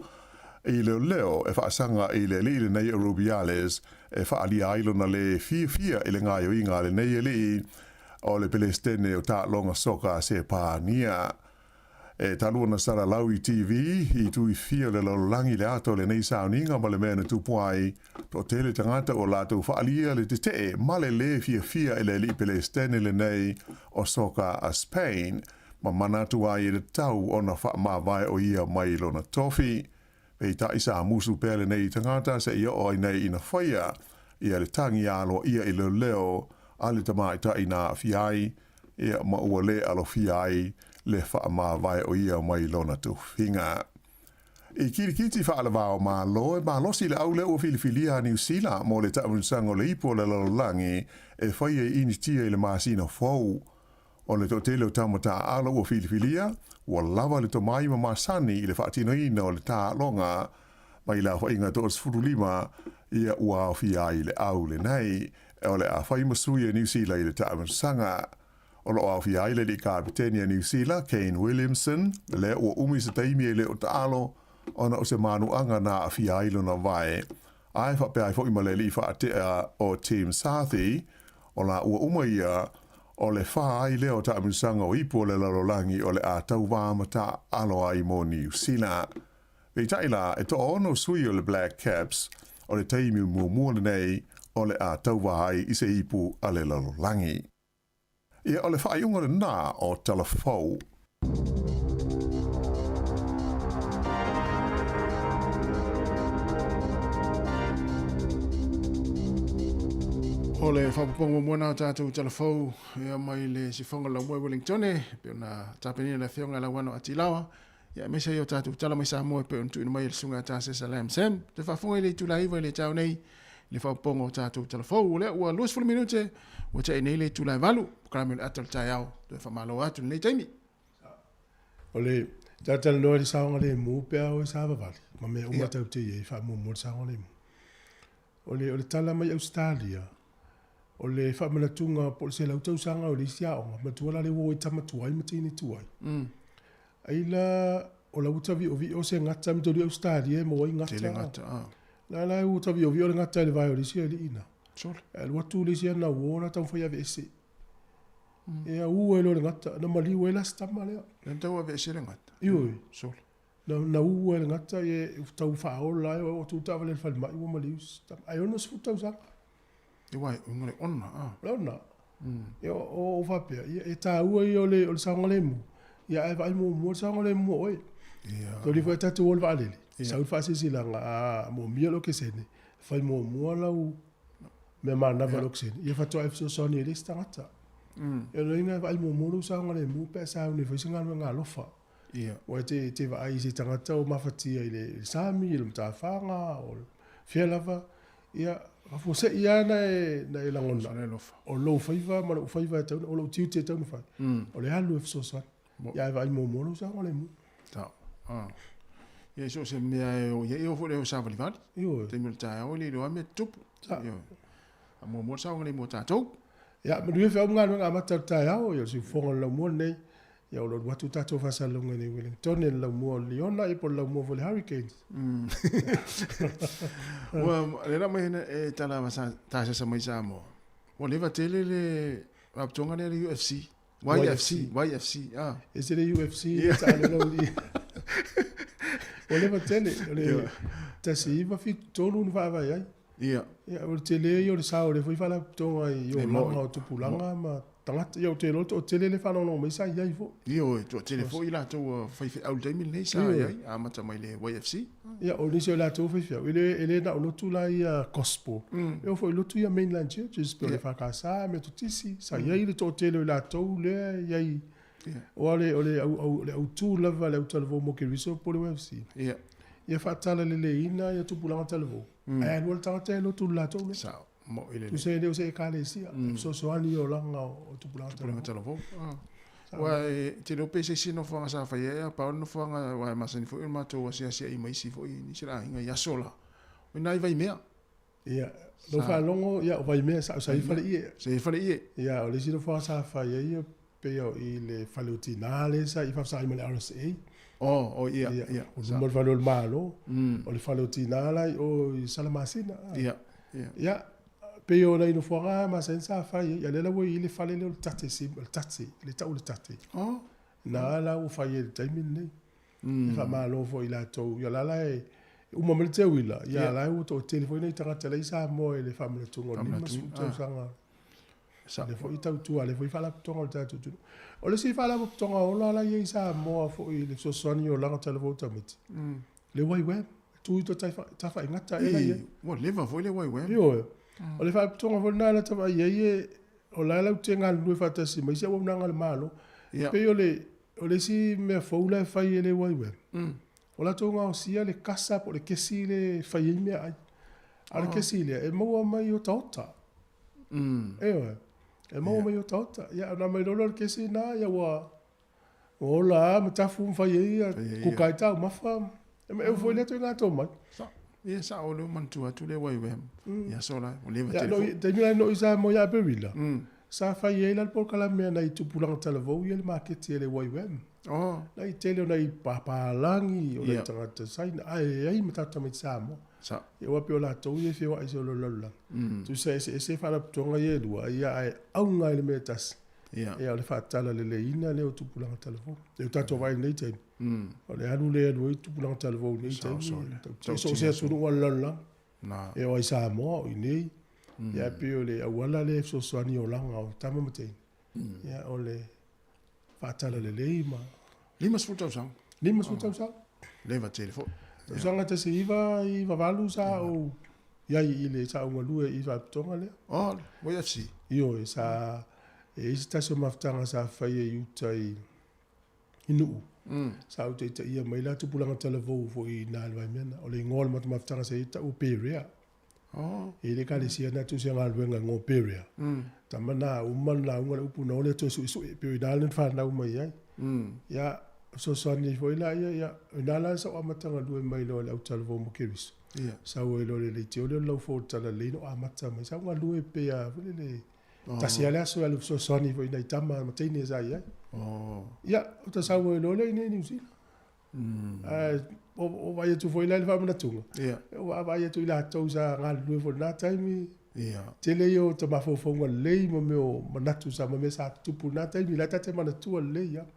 i leoleo e faasaga i le alii lenei o Rubiales e faaalia ai lona lē fiafia i le gaoioiga a lenei alii o le Pelesitene o taaloga soka a Sepania. E talu ona salalau i TV i tuifia o le lalolagi le ata o lenei sauniga ma le mea na tupu ai, toatele tagata ua latou faaalia le tetee ma le lē fiafia i le alii Pelesitene lenei o soka a Spain ma manatu ai e tatau ona faamavae o ia mai lona tofi. Peitai sa musu pea lenei tagata seia oo ai nei ina faia ia le tagi aloaia i leoleo a le tamaitai na aafia ai. Ia ma ua lē alofia ai le faamavae o ia mai lona tofiga. I kilikiti faalavao Malo, e malosi le au lea ua filifilia a Niu Sila mo le taamilosaga o le Ipu o le Lalolagi e faia i Initia i le masina fou. O le toatele o tama taaalo ua filifilia, ua lava le tomai ma masani i le faatinoina o le taaloga mai le aofaiga 35, ia ua aofia ai le au lenei, o le a fai ma sui a Niu Sila i le taamilosaga. O lo o aofia ai le alii kapeteni a Niu Sila, Kane Williamson, lea ua umi se taimi e le o taalo ona o se manuaga na aafia ai lona vae. Ae faapea ai foi ma le alii faatea o Tim Southee, o la ua uma ia, o le fā ai lea o taamilosaga o ipu o le lalolagi o le a tauvā ma taaalo ai mo Niu Sila. Peitai la, e toaono sui o le Black Caps, o le taimi muamua lenei o le a tauvā ai i se ipu a le lalolagi. Ia, o le faaiuga lenā o Tala Fou. O le faaopoopoga muamua na o tatou tala fou ia mai le sifoga o le laumua i Wellingtone e pei ona tapenaina e le Afioga ia Lauano Atilawa ia aemaise ai o tatou tala mai Samoa e pei ona tuuina mai e le Susuga ia Tasesa Lam Sam. Toe faafofoga i le itula e 9 i le taeao nei i le faaopoopoga o tatou tala fou. O lea ua 20 minute ua tea nei le itula e 8, polokalame o le ata o le taeao. Toe faamalo atu i lenei taimi. O le talatalanoa i le saogalemu pe a o e savavali ma mea uma tatou te i ai, faamuamua le saogalemu. O le, o le tala mai Ausetalia, o le faamanatuga po o le 100 tausaga o le isi aoga, manatua la lea ua o ai tama tuai ma teine tuai. Ai la, o la ua taviovio se gata, manatua Ausetalia e maua ai gata. Tele gata, ah. La la ua taviovio le gata i le vae o le isi alii na. Sole. E alu atu le isi ana uo la taumafai e aveese. E a u ai loa le gata, na maliu ai la se tama lea. Lea na tau aveese le gata. Ioe. Sole. Na, na u ai le gata, e tau faaola ai, o atu taavale i le falemai ua maliu se tama. Ae 60 tausaga. E uae, uiga le ona, a. Le ona. Ia, o, o faapea, ia, e taua ia o le, o le saogalemu, ia ae vaai muamua le saogalemu o oe. Ia. Toli foi tatou o le vaalele, sau le faasilasilaga, a moomia le okesene, fai muamua lau mea manava i le okesene, ia faatoa e fesoasoani ai i le isi tagata. Ia o lona uiga e vaai muamua lou saogalemu pe a sauni e fai se galuega alofa. Ia. Aua e te vaai i se tagata o mafatia i le sami, i le matafaga, o fea lava, ia, faafuasei lava na e, na e lagona. O lou faiva ma lou faiva e tatau, o lou tiute e tatau ona fai, o le alu e fesoasoani. Ia ae vaai muamua lou saogalemu. Sao. Ah. Ia, so o se mea e o ia, e o foi le o savalivali. Ioe. Taimi o le taeao e le iloa mea tutupu. Sao. Ioe. A muamua le saogalemu o tatou. Ia, manuia feau ma galuega amata o le taeao, ia o le siufofoga o le laumua lenei. Ia o lo o alu atu tatou faasalalauga i Wellington i le laumua o le Liona ia po o le laumua foi o le Hurricanes. Ua lea la mai e tala tasesa mai Samoa. Ua leva tele le faapitoga lea le UFC. YFC, YFC, ah. Ese le UFC, yeah. Taalo lau li. Ua leva tele, o le 1973 na faavae ai. Ia. Ia, o le tele ia o le sao o le foi faalapotopotoga i olaga o tupulaga ma tagata. Ia, ou te iloa o le toatele lea e faalogologo mai sa i ai foi. Ia, o le toatele foi i latou ua faifeau i le taimi lenei sa i ai, amata mai le YFC. Ia, o nisi o i latou faifeau, e le na o lotu la ia gospel. E oo foi i lotu ia mainline churches, pei o le EFKS, Metotisi, sa i ai le toatele o i latou lea e i ai. Aua o le autu lava a le autalavou mo Keriso po o le YFC, ia faatalaleiina ia tupulaga talavou. Ae alu lava le tagata e lotu i le latou lea. Sao, mo'i lelei. Tusa e le o se ekalesia, e fesoasoani i olaga o tupulaga talavou. Tupulaga talavou. Aua e te iloa pe se isi nofoaga sa fai ai a pau le nofoaga aua e masani foi ona matou asiasi ma isi foi nisi o aiga i aso la. O i ina i Vaimea. Ia, lou faalogo, ia o Vaimea sa i Faleie. Sa i Faleie. Ia, o le isi nofoaga sa fai ai pei o i le fale o tina lea sa i faafesagai ma le RSA. Oh, oh ia, ia. O luma o le fale o le Malo, o le fale o tina la i o i Salamasina. Ia, ia. Ia, pei o nai nofoaga masani sa fai ai. Ia lea la ua i le fale lea o le tate, le tate, le tau o le tate. Oh. Na la ua fai ai i le taimi lenei. E faamalo foi i latou, ia la la e uma mai le teuila, ia la ua toatele foi nai tagata la i Samoa i le faamanatuga o le 50 tausaga. Lea foi tautua, lea foi faalapotopotoga o le tatou atunuu. O le isi faalapotopotoga ola la e i ai i Samoa foi i le fesoasoani i olaga talavou tamaiti, le YWAM, e tu i Tafaigata ea la e i ai. Ua leva foi le YWAM. Ioe. O le faalapotopotoga foi lena e lata vaai i ai e o la e latou te galulue faatasi ma isi auaunaga a le Malo. Pei o le o le isi mea fou la e fai e le YWAM, o latou gaosia le kasa po o le kesi lea e fai ai meaai. A o le kesi lea, e maua mai otaota. Ioe. E maua mai otaota. Ia ona aumai loa lea o le kesi lena, ia ua ola lava ma tafu ma fai ai ia kuka ai taumafa. E ma eu foi lea ituaiga tomai. Ia sao lea ua manatua atu le YWAM i aso la, ua leva Ia, tele no, foi. taimi la no i Samoa ia Aperila, sa fai ai la le polokalame a nai tupulaga talavou ia le maketi a le YWAM. Oh. Nai tele o nai papalagi, o nai Ia. tagata Saina, ae e ai ma tatou tamaiti Samoa. Sao. Ia aua pei o latou ia e feoai i se olo lalolagi. Tusa eseese faalapotopotoga ia e lua, ia ae auga i le mea e tasi. Ia. Ia o le faatalaleiina lea o tupulaga talavou. Ia o tatou vaai i lenei taimi, o le alu lea e alu ai tupulaga talavou i lenei taimi, Sao, e so o se atunuu lava o le lalolagi. Na. Ia o ai Samoa, o i inei, ia pei o le auala lea e fesoasoani i olaga o tama ma teine. Ia o le faatalalelei ma 50 tausaga. 50 tausaga. Leva tele foi. Tausaga 1998 sa ou i ai i le sa ou galue i faalapotopotoga lea. Oh, YFC. Ioe, sa e i ai se tasi o mafutaga sa faia i uta i i Nuu. Sa ou taitaia mai la tupulaga talavou foi i ina i le Vaimea. O le igoa o le matou mafutaga sa i ai tau o Perea. Oh. E i ai le ekalesia na tusi galuega ngo Perea. Tama na uma le lauga le upu na o lea toe suesue pei o ina lea na fanau mai ai. Ia, fesoasoani foi la ia, ia, o ina la sa ou amata galue mai loa i le autalavou ma Keriso. Ia. Sau ai loa i le leitio lea o le laufou o le talalelei na ou amata mai. Sa ou galue pei lava foi lele, tasi lava le aso e alu fesoasoani foi i nai tama ma teine sa i ai. Ia, ou te sau ai loa lea i inei i Niu Sila. Ae o vaai atu foi la i le faamanatuga, o vaavaai atu i latou sa galulue foi i lena taimi, tele ia o ta mafaufauga lelei ma mea o manatu sa ma mea sa tutupu i lena taimi, la e ta te manatua lelei lava.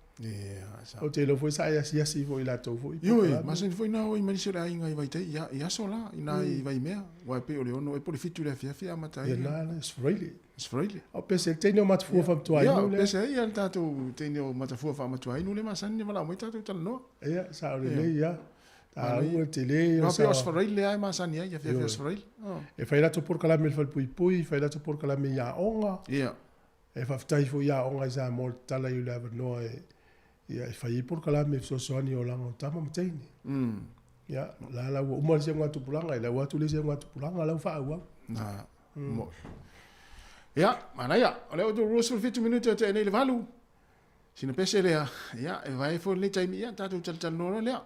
Ou te iloa foi sa e asiasi foi i latou foi Ioe, masani foi na o i ma nisi o le aiga i Vaita'i i aso la, i na i Vaimea, aua e pei o le 6 ea po o le 7 i le afiafi e amata ai. Ia na le Sfraile. Sfraile. O pese, le teine o Matafua Faamatuainu lea. Ia, pese ai le tatou teine o Matafua Faamatuainu lea masani ona valaau mai tatou talanoa. Ia, sao lelei ia. Taua tele ia sa. Pei o Sfraile lava e masani ai, afiafi o Sfraile. E fai latou polokalame i le falepuipui, fai latou polokalame i aoga. Ia. E faafetai foi i aoga i Samoa i le tatala ai o le avanoa e ia e fai ai polokalame e fesoasoani i olaga o tama ma teine. Ia, la la ua uma le isi augatupulaga, e lau atu le isi augatupulaga, la ua faaauau. Na, mo'i. Ia, manaia, o lea ua 27 minute o tea nei i le 8. Sina pese lea, ia, e vae foi lenei taimi, ia, tatou talatalanoa loa lea.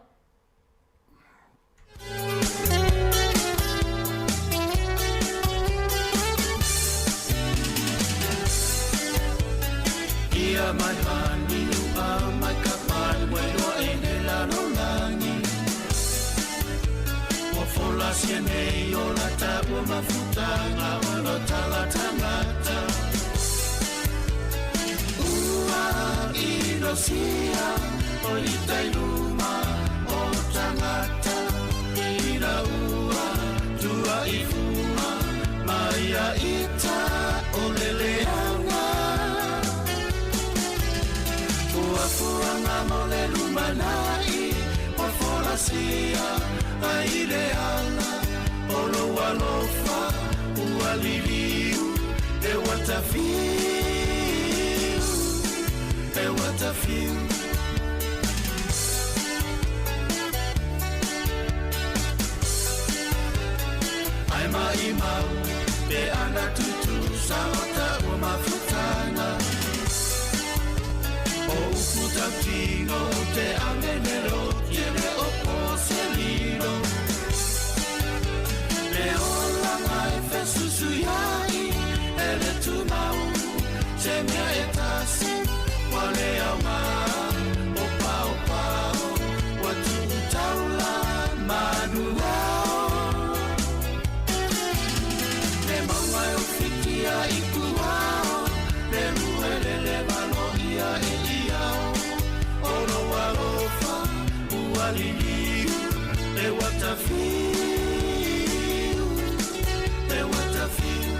Ia mai hani ua mai ka pali ua iloa e le lalolagi. Ua fola sia nei o la taua mafutaga o lo tala tangata. Ua inosia o ita i luma o tangata. Ina ua tua i fua mai a ita o leleanga. Ua fuanga mo le lumanai, ua folasia ai le ala. O lo alofa, ua liliu, e ua tafiu, e ua tafiu. Ai mai mau, pe ana tutusa o ta ua mafutaga. O upu tautino o te amenero, tiene o poselino. Le ola mai fesusu iai, e le tumau, te mea e tasi, wa le au mā, o pao pao, wa tuu taula manu ao. Le maunga e o fitia i kuao, le ruele le valo ia e iao. O lo alofa, ua liliu, e ua tafiu, e ua tafiu.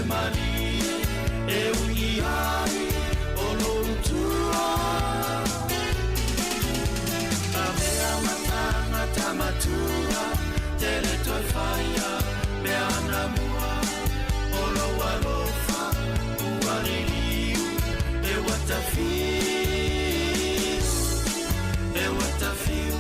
malie e ui ai o lou tua. Avea matanga tamatua, tele toe whaia mea na mua. O lou alofa ua liliu e watafiu, e watafiu.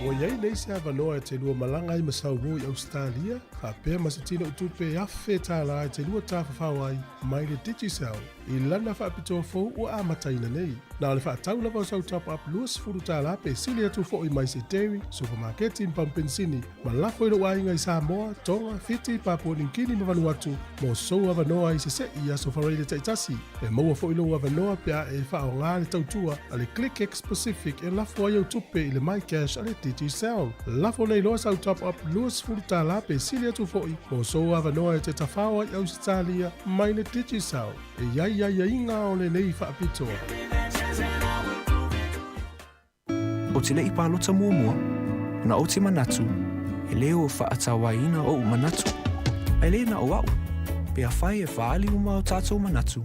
Ua iai nei se avanoa e te lua malaga ai ma Saumua i Ausetalia, faapea ma se tino tupe $1,000 e te lua tafafao ai mai le Digicel i lana faapitoa fou ua amataina nei. Na o le faatau lava o sau top up $20 pe sili atu foi mai se dairy, supamaketi ma pamu penisini ma lafo i lou aiga i Samoa, Tonga, Fiti, Papua New Guinea ma Vanuatu mo sou avanoa i sese'i i aso faraile taitasi. E maua foi lou avanoa pe a e faaaoga le tautua a le ClickX Pacific e lafo ai au tupe i le MyCash a le Digicel. Lafo nei loa sau top up $20 pe sili atu foi mo sou avanoa e te tafao ai Ausetalia mai le Digicel. E i ai aiaiga o lenei faapitoa. Ou te leʻi palota muamua, ona ou te manatu, e lē o faatauaina oʻu manatu, a e lē na o aʻu, pe afai e faaali uma o tatou manatu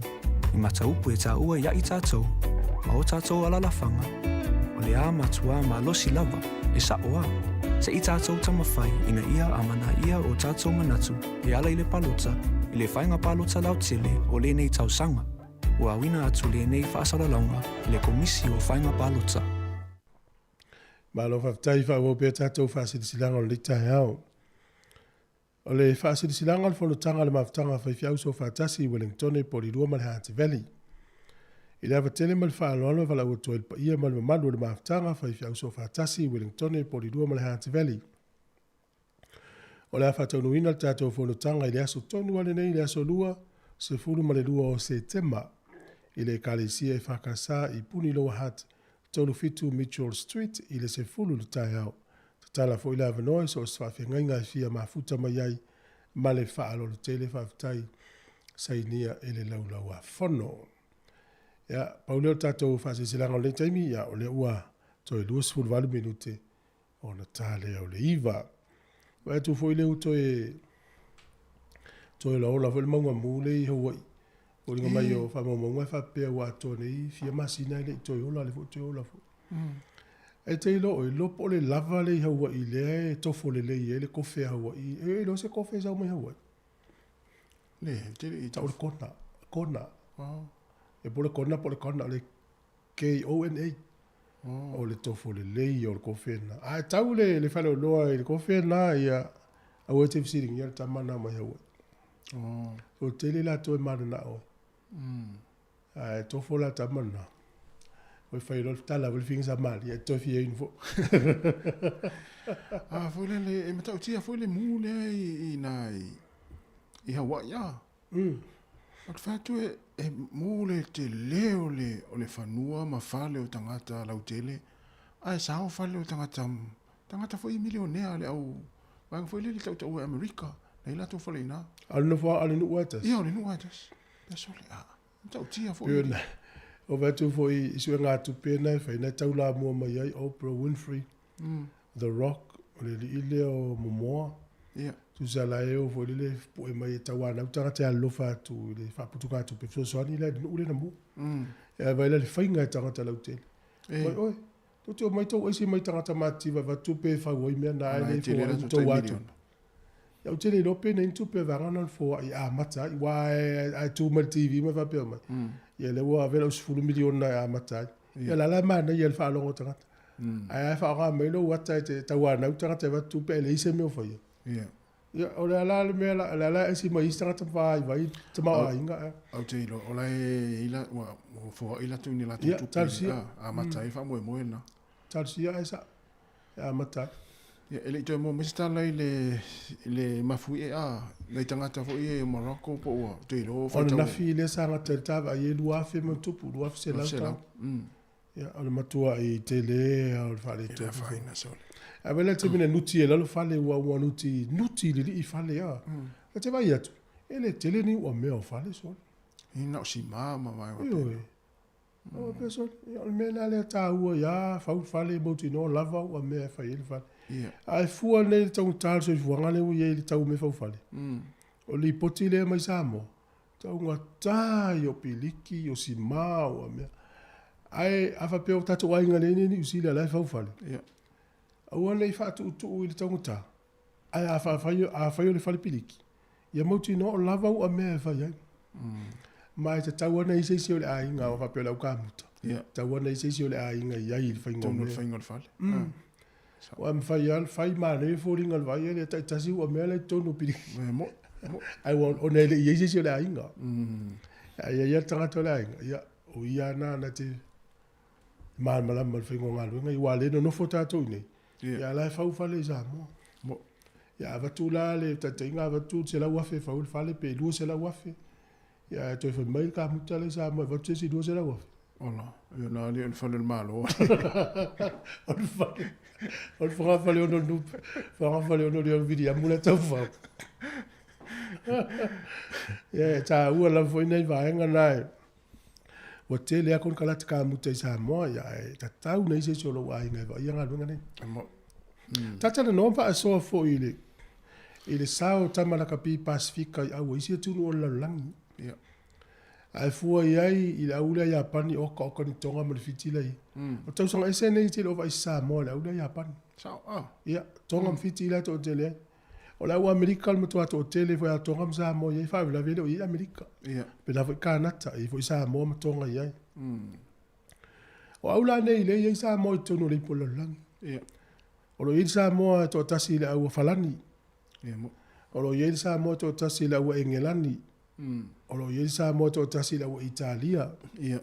i mataupu e taua iaʻi tatou ma o tatou alalafaga, o le a matuā malosi lava, e saʻo a. Seʻi tatou taumafai ina ia amanaia o tatou manatu e ala i le palota i le faiga palota lautele o lenei tausaga. Ua auina atu lenei faasalalauga i le Komisi o Faiga Palota. Malo faafetai faaauau pea tatou faasilasilaga o lenei taeao. O le faasilasilaga o le fonotaga a le Mafutaga a Faifeau Soofaatasi i Wellingtone po o Lilua ma le Hutt Valley. I le ava tele ma le faaaloalo e valaau atu ai le paia ma le mamalu o le Mafutaga a Faifeau Soofaatasi i Wellingtone po o Lilua ma le Hutt Valley. O le a faataunuuina le tatou fonotaga i le aso tonu lava lenei, le aso Lua, 12 o Setema, i le Ekalesia EFKS i Puni Lower Hutt, 37 Mitchell Street i le 10 i le taeao. Tatala foi le avanoa i so o se faafeagaiga e fia mafuta mai ai ma le faaaloalo tele. Faafetai sainia e le Laulau-a-Fono. Ia, pau lea o le tatou faasilasilaga o lenei taimi, ia, o lea ua toe 28 minute Ona ta lea o le iva. Vaai atu foi lea ua toe toe olaola foi le mauga mu lea i Hawaii. Foliga mai o faamaumauga e faapea ua atoa nei fia masina e le i toe ola, lea foi ua toe ola foi. Ae te iloa ʻoe, iloa po o le lava lea i Hawaii lea e tofo lelei ai le kofe a Hawaii. E iloa se kofe e sau mai Hawaii? Le, te le i Tau le Kona. Kona. Oh. E po o le Kona po o le Kona, o le K-O-N-A. O le tofo lelei ia o le kofe lena. A e tau le, le faleoloa i le kofe lena, ia, aua e te fesiligia le tama lena mai Hawaii. Oh. So tele latou e mananao ai. Ae tofo la tama lena. Oi fai loa le tala foi le finga Samaria, e toe fia inu foi. A foi lele, e matautia foi le mu lea i, i nā i, i Hawaii a. Ou te fai atu e, e mū le tele o le, o le fanua ma fale o tagata lautele, ae sao fale o tagata, tagata foi milionea le au vaega foi lele tautaua e Amerika, na i latou fale i ina. A o le nofo a le nuu lava e tasi? Ia, o le nuu lava e tasi. Pea sole, a, matautia foi. Pei ona ou fai atu foi i suegatupe na e fai, na e taulamua mai ai Oprah Winfrey. The Rock, o le alii lea o Momoa. Ia. Tusa la e o foi lele pue mai e tauanau tagata e alolofa atu i le faaputugatupe fesoasoani la i le nuu lea na mua. E vaai la le faiga e tagata lautele. E. Mai oe, tou te omai tou aisi mai tagata matitiva e avatu tupe e fau ai mea na ae e le tele foai latou tou tai atu. miliona. Ia ou te le iloa pe nei ni tupe vaega na o le foai e amata ai, aua a e tu mai i le TV ma faapea mai, ia lea ua ave lau 10 miliona e amata ai. Ia la la e manaia i le faalogo o tagata. Ae a faaaoga mai lou ata e te tauanau tagata e avatu tupe ae leai se mea o faia. Ia. Ia, o le a la le mea la, o le a la e aisi mai isi tagata ma faaivai tamaoaiga. Au, ou te iloa, o la e i la, ua, ua foai latou i ni latou Ia, tupe, talosia. a, amata ai faamoemoe lena. Talosia ae sa, e amata ai. Ia, e le i toe maua mai se tala i le, i le mafuie a, nai tagata foi ia i Morocco po ua te iloa ua O faitau. ananafi lea sa gata i le ta vaai e 2,000 ma tupu, 2,100 tala. Ia, o le matuai tele lava o le faaletonu. E le afaina sole. Ae vaai la i le taimi na nuti ai lalo fale, ua ua nuti, nuti i le alii fale a. Ou te vaai atu, E le tele ni uamea o fale sole. Ina o simā ma vaega Ioe. O pe sole, ia o le mea lena lea e taua ia fau le fale e mautinoa lava uamea e fai ai le fale. Ia. Ae fua nei i le taugata o le soifuaga lea ua i ai i le tau o mea faufale. O le lipoti lea mai Samoa, taugata ia o piliki, o simā, o uamea. Ae a faapea o tatou aiga lea e i inei i Niu Sila la e fau fale, Ia. aua ne i faatuutuu i le taugata, ae a fai, afai o le fale piliki, ia mautinoa o lava uamea e fai ai. Ma e tatau lava ona i ai se isi o le aiga, a faapea o le aukamuta, Ia. tatau lava ona i ai se isi o le aiga e i ai i le faiga o Tonu o le mea. faiga o le fale. Aua e mafai lava ona fai manaia foliga o le vaai e taitasi uamea la i totonu o piliki. E mo. Ai ua ona e le i i ai se isi o le aiga. A i ai lava le tagata o le aiga, ia, o ia lava na te malamalama i le faiga o galuega, aua o lea e nonofo tatou i inei, Ia. ia a o la e fau fale i Samoa. Mo. Ia avatu la le taitaiga avatu le $100,000 e fau ai le fale pe $200,000. Ia ae toe fai mai le kamuta la i Samoa e avatu se isi $200,000. Ola, ia na le o le fale o le Malo. O le fale, o le fogafale ono nupe, fogafale ono le Viliamu la e taufau. Ia e taua lava foi nai vaega na e ua tele lava konekarate kamuta i Samoa, ia ae tatau ona i ai se isi o lou aiga e vaaia galuega nei. Mo. Ta talanoa ma faasoa foi i le i le sao o tama lakapi Pasefika i au o isi atunuu o le lalolagi. Ia. Ae fua i ai i le au lea Iapani oka oka ni Tonga ma le Fiti la i ai. O tausaga ese nei tele o vaai Samoa i le au lea Iapani. Sao, ah. Ia, Tonga ma Fiti la e toatele ai. O le au Amerika le matua toatele foi a Tonga ma Samoa i ai, faalavelave e le o i ai Amerika. Ia. Pēlā foi Kanata, e i ai foi Samoa ma Tonga i ai. O au la nei lea e i ai Samoa i totonu o le ipu o le lalolagi. Ia. O lo o i ai le Samoa e toatasi i le au a Falani. Ia mo. O lo o i ai le Samoa e toatasi i le au a Engelani. O lo o i ai le Samoa e toatasi i le au a Italia. Ia.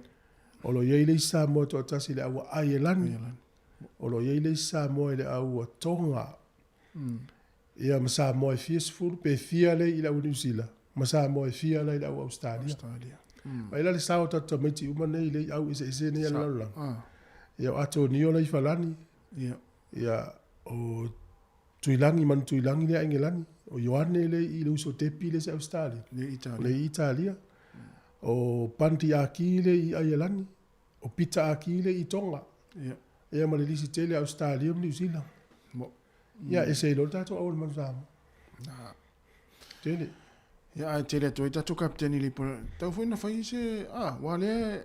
O lo o i ai le isi Samoa e toatasi i le au a Aielani. Aielani. O lo o i ai le isi Samoa i le au a Tonga. Ia ma Samoa e fia sefulu pe fia lea i le au Niu Sila ma Samoa e fia la i le au Ausetalia. Australia. Vaai la le sao o tatou tamaiti uma nei lea i au eseese nei a le lalolagi. Ah. Ia o Atonio la i Falani, Ia. ia o Tuilagi, Manu Tuilagi lea Engelani, o Ioane lea i le uso Tepi lea se Ausetalia. Le O Italia. le i Italia. O Pandi Aki lea i Aielani, o Pita Aki lea i Tonga. Ia. Ia ma le lisi tele Ausetalia ma Niu Sila. Mo. Ia ese i loa le tatou au o le Manu Samoa. Na. Tele. Ia ae tele atu ai tatou kapiteni le ipu. Tau foi na fai se, ah, ua lea,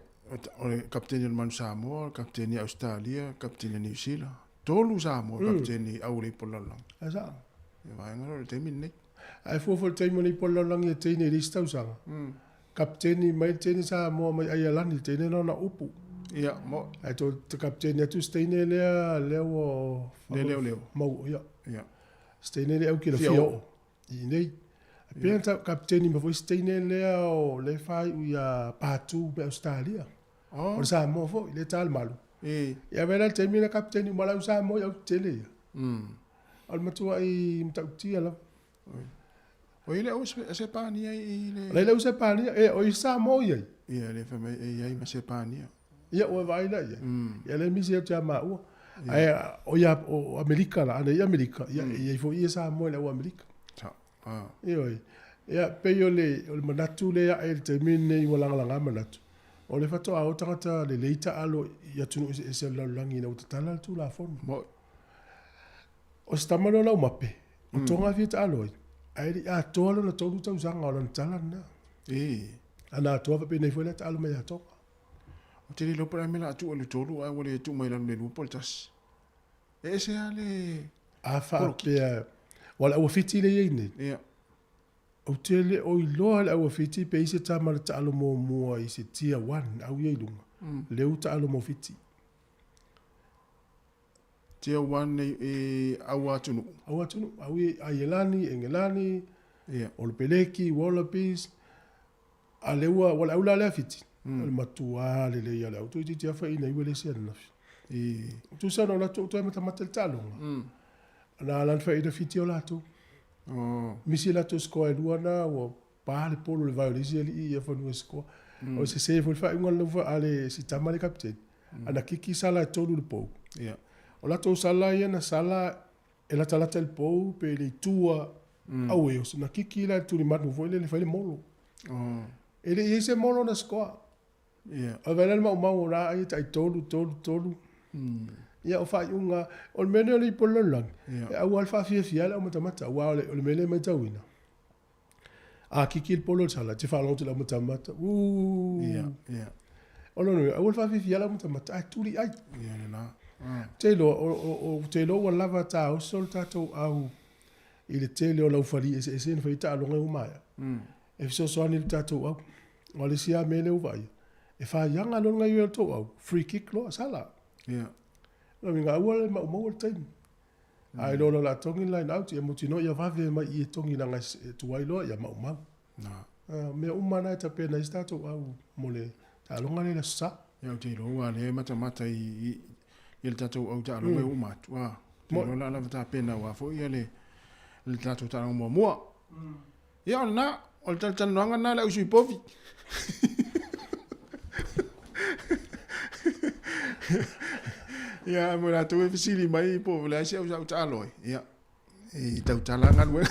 o le kapiteni o le Manu Samoa, o le kapiteni Australia, kapiteni Niu Sila. Tolu Samoa kapiteni au le ipu o le lalolagi. Ae sao. Ia vaega lea o le taimi lenei. Ae fua foi le taimi o le ipu o le lalolagi e teine i le isi tausaga. Kapiteni mai le teine Samoa mai Aialani, le teine na ona upu. Ia, mo. Ae to te kapiteni atu se teine lea, lea ua Le leo leo. Mau, ia. Ia. Se teine lea au ki la Fia fia oo. oo. I nei. A pea na kapiteni ma foi se teine lea o le whai ia Pātū me Australia. Oh. O le Samoa foi, le tā le malu. E. Ia vela le taimi na kapiteni uma lau Samoa i au tele ia. O le matua i matautia lava. O i le au se Sepania i le... O le au Sepania, e, o i Samoa i ai. Ia, le whamai e iai ma Sepania. Ia, o e vaai la ia. Ia le misi atu ia maua. Ae, o ia, o Amerika la, ana i Amerika, ia, ia i foi ia Samoa i le au Amerika. Sa. Ah. Ia oi. Ia, pei o le, o le manatu le a e le taimi nei ua lagalaga manatu. O le faatoa o tagata lelei taalo i atunuu eseese o le lalolagi ina ua tatala le Tulafono. Mo. O se tama lea o Laumape, o Tonga e fia taalo ai, ae le i atoa lona tolu tausaga o lana tala lena. E. Ana atoa faapenei foi le taalo mai ia Tonga. O te le lopa mela atu o le tolu ai ua le tu mai lalo le lua po le tasi. E ese a le... A faapea, ua le auafiti le i ai nei. Ia. Ou te le o iloa le auafiti pe i se tama le taalo muamua i se tier 1 au ia i luga. Leu taalo mo Fiti. Tier 1 e, e au atunuu. Au atunuu, au i Aielani, Engelani, Ia. o le Peleki, Wallabies, a le ua, ua le au la lea Fiti. O le matua lelei a le au toeitiiti afa ina iua le isi ananafi. E. Tusa na o latou toe matamata le taaloga. Na ala na whaina Fiti o latou. Oh. Misi latou scoa e lua na, ua pā le polo le vai o le isi alii ia whanua scoa. O se se foi le whainga le laufa a le si tama le kapiteni. Ana kiki sala e tolu le pou. Ia. O latou sala ia na sala e latalata i le pou pe le itua Au e oso na kiki la tuli manu foi le fai le molo. Oh. E le i ai se molo na scoa. Ia. O vela le maumau o la ai tai tolu, tolu, tolu. Ia o faaiuga, o le mea lenei o le ipu o le lalolagi, Ia. e aua le faafiafia ai le aumatamata, aua o le, o le mea lea e matauina. A kiki le polo o le sala, e te faalogo atu i le aumatamata, uu. Ia, ia. O lona uiga, aua le faafiafia ai le aumatamata, ae tuli ai. Ia lena. Ah. Ou te iloa, ou te iloa ua lava taoso le tatou au i le tele o laufali eseese na fai ai taaloga ua maea. E fesoasoani i le tatou au. O le isi lava mea lea ua vaaia, e faiaga loa le gaoioi a le tou au, free kick loa, sala. Ia. Lona uiga, aua le maumau le taimi. A iloa loa o le a togi le line out, ia mautinoa ia vave mai i e togi leaga e tuai loa, ia maumau. Na. Mea uma na e tapena ai se tatou au mo le taaloga lea i le Aso Sa. Ia, ou te iloa ua lea e matamata i i le tatou au taaloga e uma atu. Ah, ou te iloa o le a lava tapena aua foi ia le le tatou taaloga muamua. Ia, o lena, o le talatalanoaga lena a le au sui povi. Ia, mo i latou e fesili mai po o le a se au sa ou taalo ai. Ia, e tautala galuega.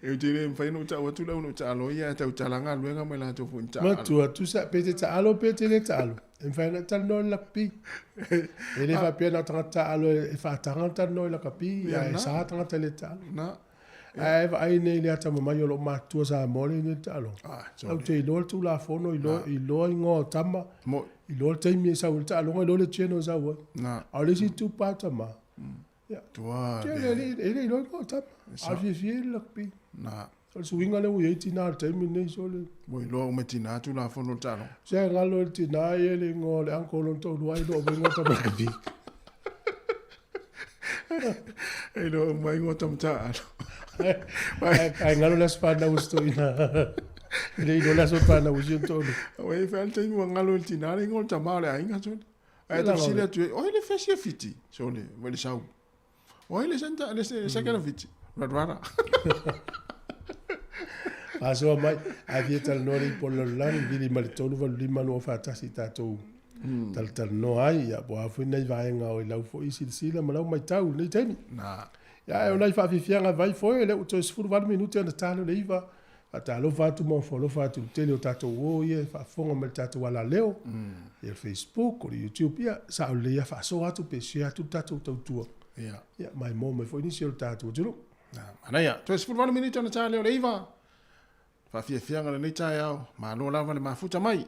Ou te le mafai ona ou tau atu le au na ou taalo ai, ae tautala galuega ma i latou foi na taalo. Matua, tusa, pe te taalo pe te le taalo, e mafai ona e talanoa i le lakapi. E le faapea na o tagata taalo e faataga ona talanoa i lakapi, ae sa tagata e le taalo. Na. Ae vaai nei i le atamamai o loo matutua Samoa lea i nei taaloga. Ah, Ou te iloa le Tulafono, iloa, iloa igoa o tama, Mo. iloa le taimi e sau ai le taaloga, iloa le channel e sau ai. Na. A o le isi itupa o tama, ia, Tua. tele, e le iloa igoa o tama. A o le fiafia i le rugby. Na. O le suiga lea ua i ai tina i le taimi lenei, sole. Ua iloa uma e tina Tulafono o le taaloga. Se galo i le tina ia le igoa o le uncle o lona toalua ai iloa uma igoa o tama rugby. E iloa uma igoa o tama taalo. Ae galo le aso fanau o si toeaina. E le iloa le aso fanau o si ona toalua. Ua i ai le taimi ua galo i le tina le igoa o le tama o le aiga, sole. Ae ta fesili atu ai, o ai le fesi a Fiti? Sole, ua le sau. O ai le center, le second a Fiti? Radradra. Faasoa mai, ae fia talanoa le ipu o le lalolagi, vili ma le 385 lua faatasi i tatou talatalanoa ai, ia, po o a foi nai vaega o i lau foi silasila ma lau matau i lenei taimi. Na. Ia, ae o nai faafiafiaga vai foi, o lea ua toe 18 minute ona ta lea o le 9, faatalofa atu ma ofoalofa atu i le tele o tatou uo ia e faafofoga mai i le tatou alaleo, ia le Facebook, o le YouTube, ia, sao lelei lava faasoa atu pe share atu le tatou tautua. Ia. Ia, maimoa mai foi nisi o le tatou atunuu. Na, manaia. Toe 18 minute ona ta lea o le 9. Faafiafiaga lenei taeao, malo lava le mafuta mai.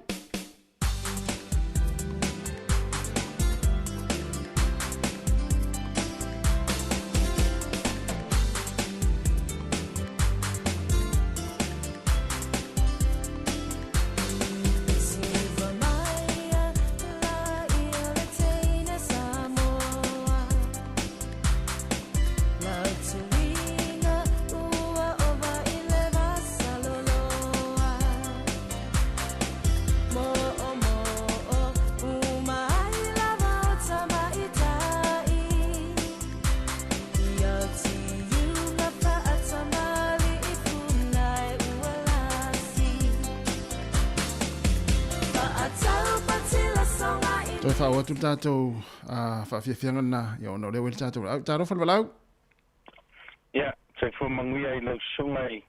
Toe faaoo atu le tatou faafiafiaga lena, ia ona o lea ua i le tatou laau. Talofa le valaau. Ia, soifua manuia i lau susuga i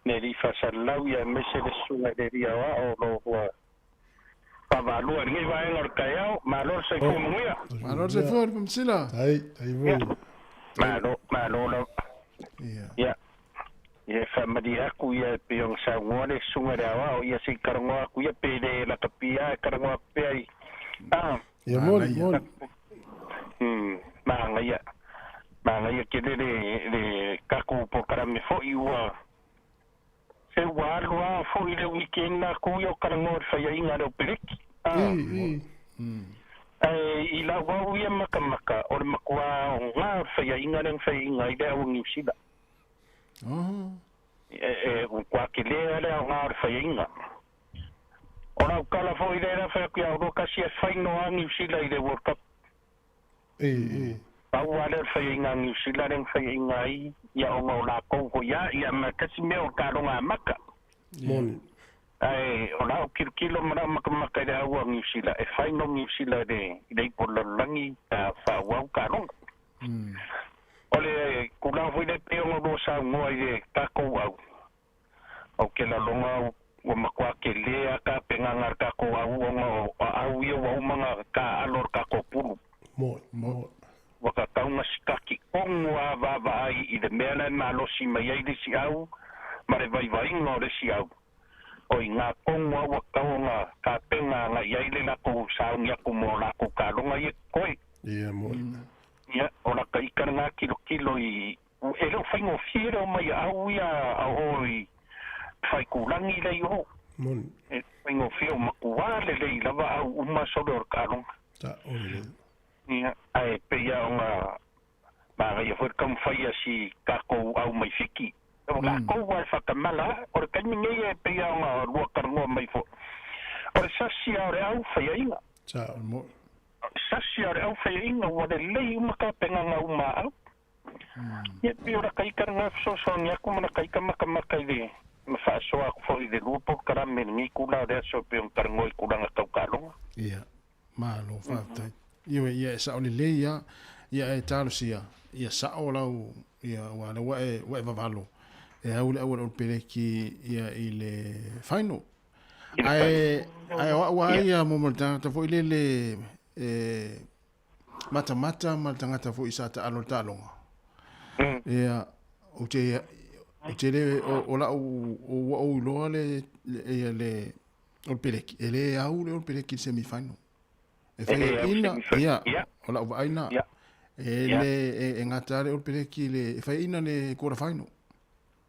le alii faasalalau, ia aemaise le susuga i le alii aoao o lo o ua vaavaalua i lenei vaega o le taeao. Malo le soifua manuia. Malo le soifua le Pamasila. Tai, tai Ia, foi. malo, malo lava. Ia. Ia, ia e faamalie atu ia e pei ona saunoa le susuga i le aoao, ia se i talanoa atu ia pe le lakapia e talanoa atu pea i ah, Ia moni, Manaia. moni. Manaia. Manaia tele le le tatou polokalame foi ua se ua alu lava foi le weekend na atu ia o talanoa i le faiaiga a le Opeleki. Ah. I, i. Ae i lau au ia matamata o le matua aoga o le faiaiga lea na faiaiga ai le au Niu Sila. Oh. E e ua tele lava le aoga o le faiaiga. O lau tala foi lea na fai atu ia oloa kasi e faino lava Niu Sila i le World Cup. I, i. Pau lava lea o le faiaiga a Niu Sila lea na faiaiga ai ia ona o latou foi lava ia ma tasi mea o le taloga amata. Moni. Ae o lau kilokilo ma lau matamata i le au a Niu Sila e faino Niu Sila i le i le ipu o le lalolagi ta faaauau taloga. O le kulaga foi le pei ona lua saugoa i le takou au. Ou ke laloga ua makuā kelē a tapegaga a le takou au ona o aau ia ua uma ona taaalo le takou pulu. Mo mo. Ua tatau ona sitaki kogu a vaavaai i le mea lae malosi mai ai le isi au ma le vaivaiga o le isi au. O igā kogu a ua tatau ona tapena agai ai le latou sauni atu mo latou taloga ia totoe. Ia mo. Ia, o lata ita lena tilotilo i e le o faigofie le omai aau ia a o i faitulagi lea i o. Moni. E faigofie o matuā lelei lava au uma sole o le taaloga. Sa'o lelei. Ia, ae pei lava ona manaia foi le taumafai a si tatou au mai Fiti. O latou lava e faatamala, o le taimi nei e pei lava ona lua talanoa mai foi. O le sasi lava o le au faiaina. Sa'o. Sasi lava o le au faiaina ua lelei uma tapenaga uma a au. Ia pei o lata ita lena fesoasoani atu ma lata ita matamata i le ma faasoa atu foi i le lua polokalame i lenei itula o le aso e pei ona talanoa i tulaga tau taaloga. Ia, malo faafetai. Ioe, ia e sao lelei lava, ia e talosia, ia sao lau, ia aua o lea ua e, ua e vavalo, e au le auala o le peleki ia i le final. Ae, ae o au lava ia mo le tagata foi lele e matamata ma le tagata foi sa taalo i le taaloga. Ia, ou te, ou te le, o lau, ua ou iloa le, ia le, o le peleki, e le au le o le peleki i le semi final. E faiaina, ia, o lau vaai lena, e le, e gata le o le peleki i le, e faiaina le quarter final.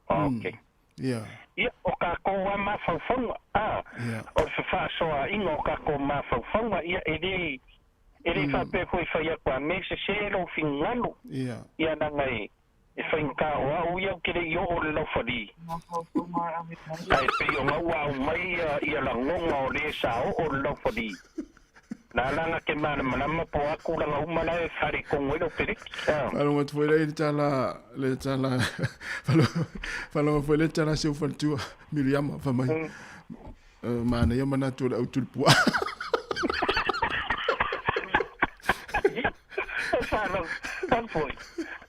Ok. Ia. Ia, o tatou lava mafaufauga, a, o le fefaasoaaiga o tatou mafaufauga, ia, e le, e le faapea foi e fai atu a me sesē lou finagalo, ia, leaga e, e faigata o au ia ou te le i oo i le laufali, ae pei ona ua aumai ia, ia lagona o le sa oo i le laufali. Na ala na te malamalama po o a tulaga uma la e faaletonu ai lou peleti. Faalogo atu foi lea i le tala, le tala, faalogo foi lea i le tala a si ou faletua, Miriama, fai mai, manaia manatu o le au tuli puaa. Faalogo foi.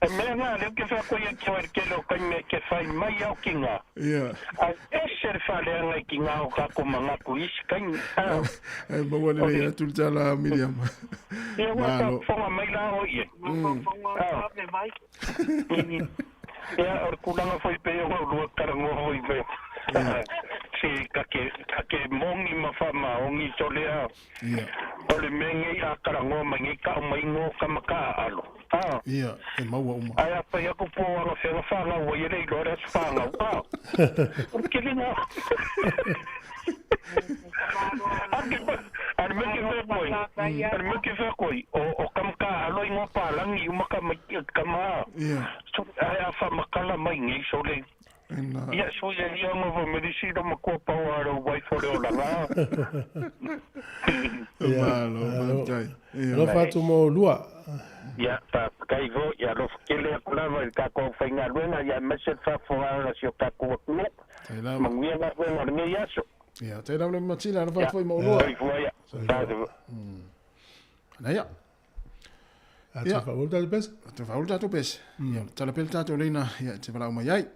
E mea na, lea ou te fai atu ai ia te oe i le tele o taimi e te fai mai au tiga. Ae ese le faaleaga i tiga o tatou manatu i isi taimi. Ae maua lelei atu le tala a Miriama. Ia ua faafofoga mai la oe i e. Ia, o le tulaga foi pei ona ulua talanoa foi me si take take moni ma faamaoni sole a. O le mea nei a talanoa mai nei tau mai igoa o tama taaalo. Ia, e maua uma. Ae a fai atu po o alafea fanau ai e le iloa le aso fanau. O le tele A le mea ke fai atu ai, a le mea ke fai atu ai, o tama taaalo igoa palagi uma tama tama. Ae a faamatala mai nei sole. Ia, so ia ia ona fai mai le isi lo matua pau a lou wife o le olaga. Malo, faafetai. Alofa atu mo oulua. Ia, faafetai foi, ia alofa tele atu lava i le tatou aufaigaluega, ia aemaise le faafofogaaga a si o tatou atunuu. Manuia galuega o lenei aso. Ia, tai lava le matila, alofa atu foi mo oulua. Soifua ia. Soifua. Ana ia. Ia. Faaulu tatou pese. Faaulu tatou pese. Ia, tala pea le tatou leina, ia, e te valaau mai ai.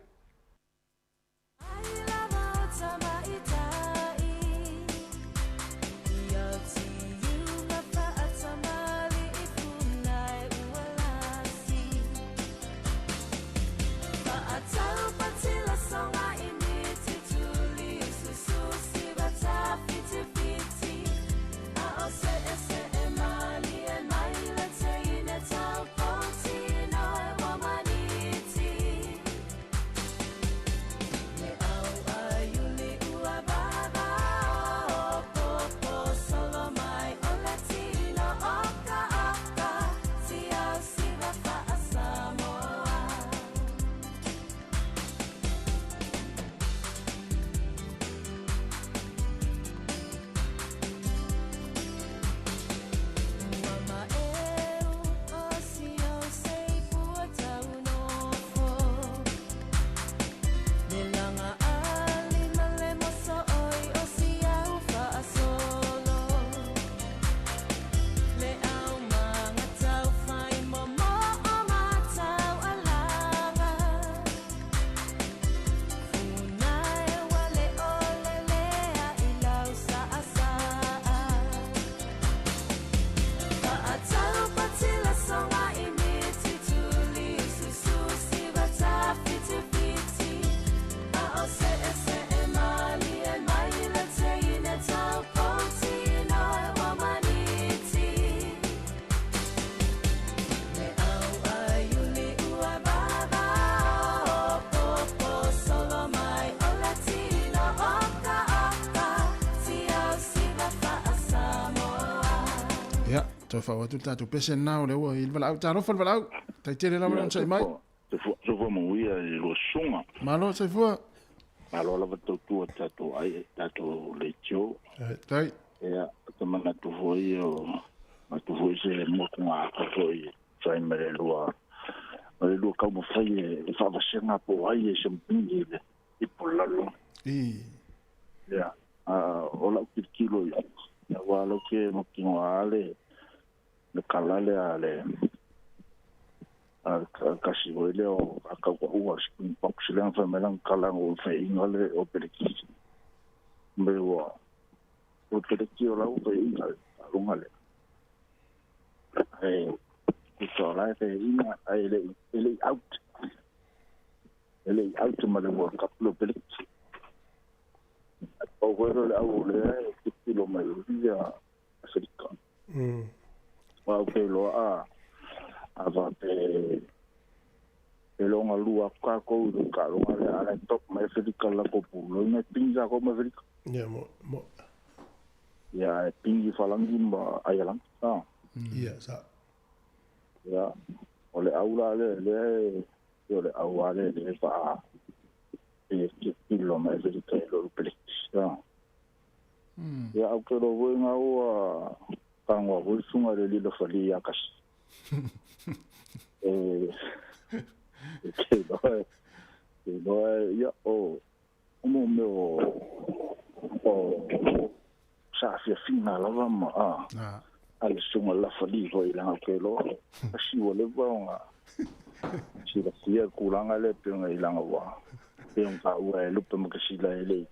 Toe faaoo atu le tatou pese lena o lea ua i le valaau. Talofa le valaau. Tai tele lava le onosai mai. Soifua manuia i lua susuga. Malo soifua. Malo lava tautua tatou ai tatou leitio. Tai. Ia, te manatu foi o manatu foi se motugaafa foi fai ma le lua ma le lua taumafai e faavasega po o ai e siamupini i le ipu o le lalolagi. Ia, o lau tilotilo i ai, aua o lea ou te mautinoa lava le tala lea a le tasi foi lea o faatautaua o Springboks lea na fai mai lana tala na ou faiaina le o Peleki. Mea ua o Peleki o la ua faiaina le taaloga lea. Ae tusa o la e faiaina ae e le i out. E le i out ma le World Cup le o Peleki. Ae pau foi lea o le au o lea e tilotilo mai ia Aferika. Aua ou te iloa a faapea e logalua atu tatou i le taaloga lea, a la e top mai Aferika i le latou pulu, lona e pigi tatou ma Aferika. Ia, mo, mo. Ia, ae pigi Falagi ma Aialagi. A. Ia, sa. Ia, o le au la lea, lea e, o le au lava lea, lea e faa, e tilotilo mai Aferika i lo le Peleki. A. Ia, ou te iloa foi na ua tagoa foi le susuga i le Lilo Fali ia Kasi. E te iloa, te iloa, ia, o mo mea o saafiafiga lava ma a le susuga Lafali foi leaga ou te iloa kasi ua leva ona silafia le tulaga lea pei ona i leaga ua pei ona taua e Lupe Makasila e le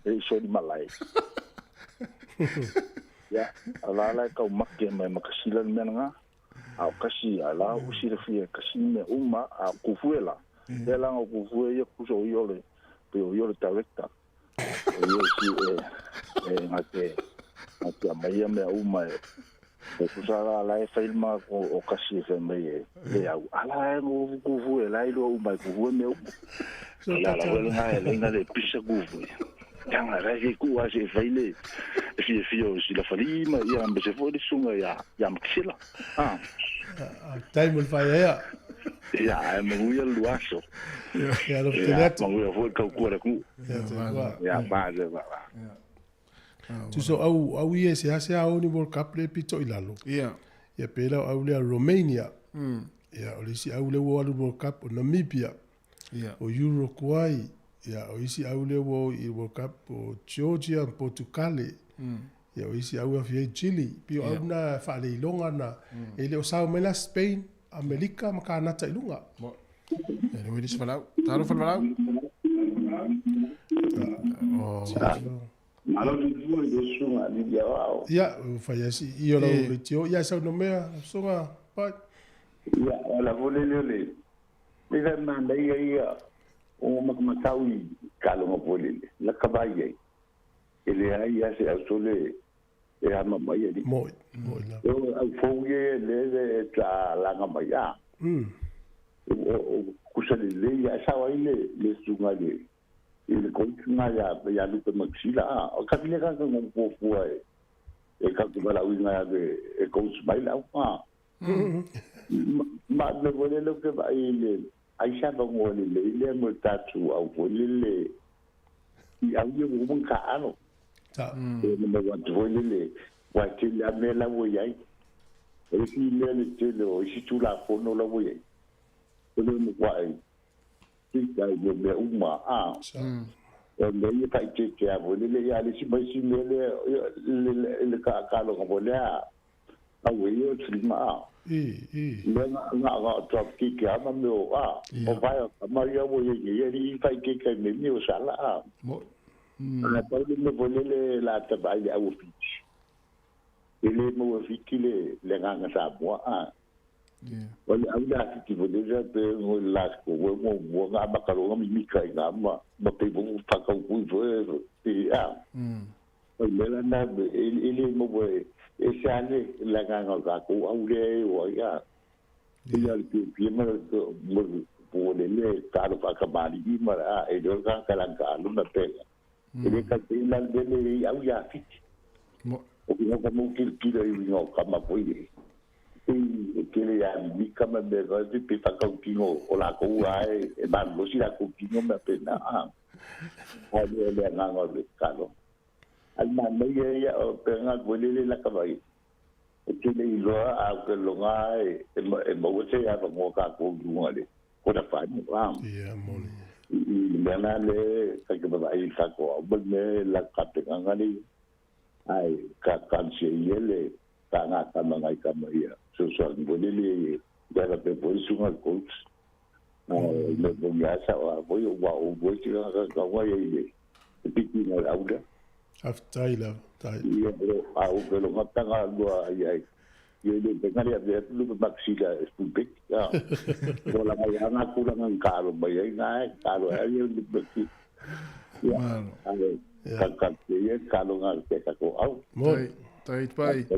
i soli malae. Ia, a la la e taumate mai Makasila le mea lena. A o kasi a la ua silafia e kasi mea uma, a o Tufue la, lea leaga o Tufue ia tusa o ia o le, pei o ia o le director. O ia si e na te na te aumaia mea uma e e tusa la la e fai le ma o kasi e fai mai e le au. A la e no Tufue la e iloa uma e Tufue mea uma. So O le ala tata. foi lena e laina le pisa Tufue. Tanga la ke ku a se fai le fiafia o Silafali ma ia ma se foi le susuga ia ia Makisela. Ah. Tai mo le faiaea. Ia, ae manuia le lua aso. Ia, alofa tele Ia, atu. manuia foi le tautua le atunuu. Ia, soifua. Ia, ba, ba, ba. Tusa o au, au ia e seasea o ni World Cup le pito i lalo. Ia. Ia pela o au lea Romania. Ia, o le isi au lea ua alu World Cup o Namibia. Ia. O Uruguay. Ia, o isi au lea ua o i World Cup o Georgia ma Portucale. Ia, o isi au e afia ai Chile. Pei o au na faaleiloga na. E le o sao mai la Spain, Amerika ma Kanata i luga. Mo. Ia, le uili se valaau. Talofa le valaau. Oh. Malo le fua i le susuga a Lilia Aoao. Ia, ua fai ai si i o lau leitio. Ia, sau no mea, susuga, pai. Ia, o la foi lele o le le fai manaia ia o matamatau i taaloga foi lele, la ka vai ai. E leai lava se ausole e ama mai alii. Moi, moi lava. O au fou ia lele e taalaga mai a. O kusa lelei ae sao ai le le susuga i le i le coach na ia ia Lupe Maxila a. O ka file ka ka fuafua e e ka ku valaauina ia le e coach mai lau a. Ma le foi lele ou te vaai i le ai sa vagoa lelei lea mo le tatou au foi lele i au ia ua uma ona taalo. E na mau atu foi lele aua e tele lava mea la ua i ai. O le isi mea le tele o isi Tulafono la ua i ai, o le makuai pita i mea mea uma a. O mea ia faaitetea foi lele ia le isi ma isi mea lea le taaloga foi lea au e ia o le filima a. Lea na na na tuafititi lava ma mea o a. O vae o tama ia ua i ai nei alii faaitetea i mea o sala a. Ae pau le mea foi lele la ta vaai i le au o Fiti. E le maua e Fiti le le agaga Samoa a. O le au le a Fiti foi lele pe ngo i le last go mo muamua na amata loa ona mimika i ina ma ma pei foi ua faataukui foi e a. O le mea la lena e le maua e e se ane le agaga o le tatou au lea e o ai a. Ia le piopio ma le po le le talo faatamalii ma le a e le o le tagata e lana taalo na pela. E le tatai la le mea le i au ia Fiti. O ke ka mau kilokilo i uiga o kama foi le. E tele ia mika ma me va te pe whakautino o la kou ai e malolosi la kou tino ma pena a. A le le nganga le kalo. Al ma me ia ia o penga le la kawai. E tele i loa a ke longa e maua se ia mo ka kou lunga le. Ko ta whani wa. Ia moni. I mea nā le ka ke baba i ka ko au me la ka te nganga ni. Ai ka kansia i ele ka ngā kama ngai kama ia. So so ni bole le ya pe po sunga coach. Me bo ya sa wa bo yo wa o bo ti ka ka wa ye ye. Piki na auda. Aftai la tai. Ia lo a o ke lo matanga lua ia. Ia le pe ngari a lu pe maxila spupik. Ya. Ko la ngai ana kula ngai kalo mai ai ngai kalo ai ye lu pe ki. Ya. Ale ka ka ye kalo ngai ke ka ko au. Mo. Tai pai. Ya,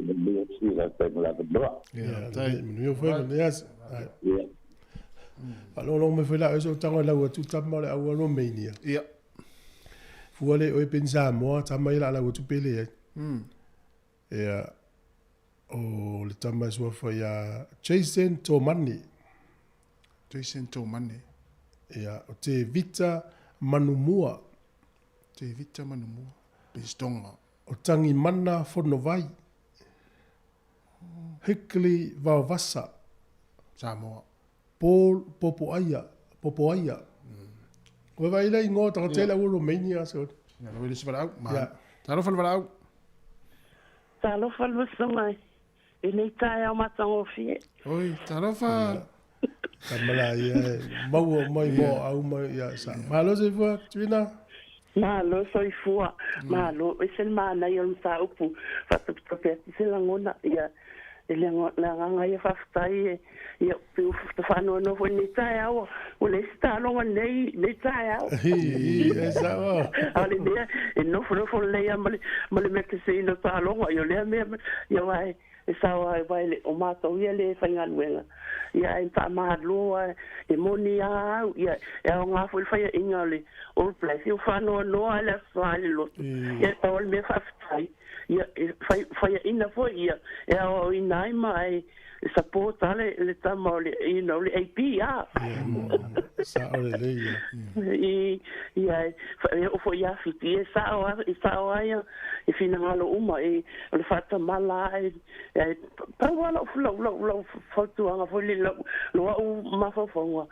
tai. Manu foi le as. Ya. Alo me foi la eso tango la ua tu tama le aua Romania. Ya. Fua le oi pensa moa tama ila la ua tu pele. Ya. O le tama sua foi a Jason Tomani. Jason Tomani. Ya, o te Vita Manumua. Te Vita Manumua. Pistonga. O tangi mana whonovai. Hickley Vaovasa. Samoa. Paul Popoaia. Popoaia. Koe vai lei ngō taka tele ua Romania. So. Ia, lo le sivalau. Ma. Talofa le valau. Talofa le masunga. E nei tae au matangofie. Oi, talofa. Kamala ia, maua mai mo au mai ia sa. Malo se fua, tuina. Malo soifua, malo e se mana ia o upu whataputape atu se langona ia e le nganga ia whawhitai ia pe whanoa no fo nei tae au o le sta longa nei tae au. Hi, e sa o. Ale mea e nofo nofo le ia ma le mea te se ino ta longa ia lea mea ia wai e sawa e vai le o mātou ia le whaingaluenga. Ia e wha mahaloa e moni au ia e au ngā fo i whaia inga le All Blacks. Ia whanoa noa le asoa le loto. Ia tau le mea whawhitai. Ia e whaia ina fo ia e au ina ima e support ale le tama o le you know le AP ia. Sa o le ia. I ia e o fo ia fiti e sa o ia e fina ngalo uma e o le fata mala e pau ala o lau fautuanga fo le lau au mafafonga.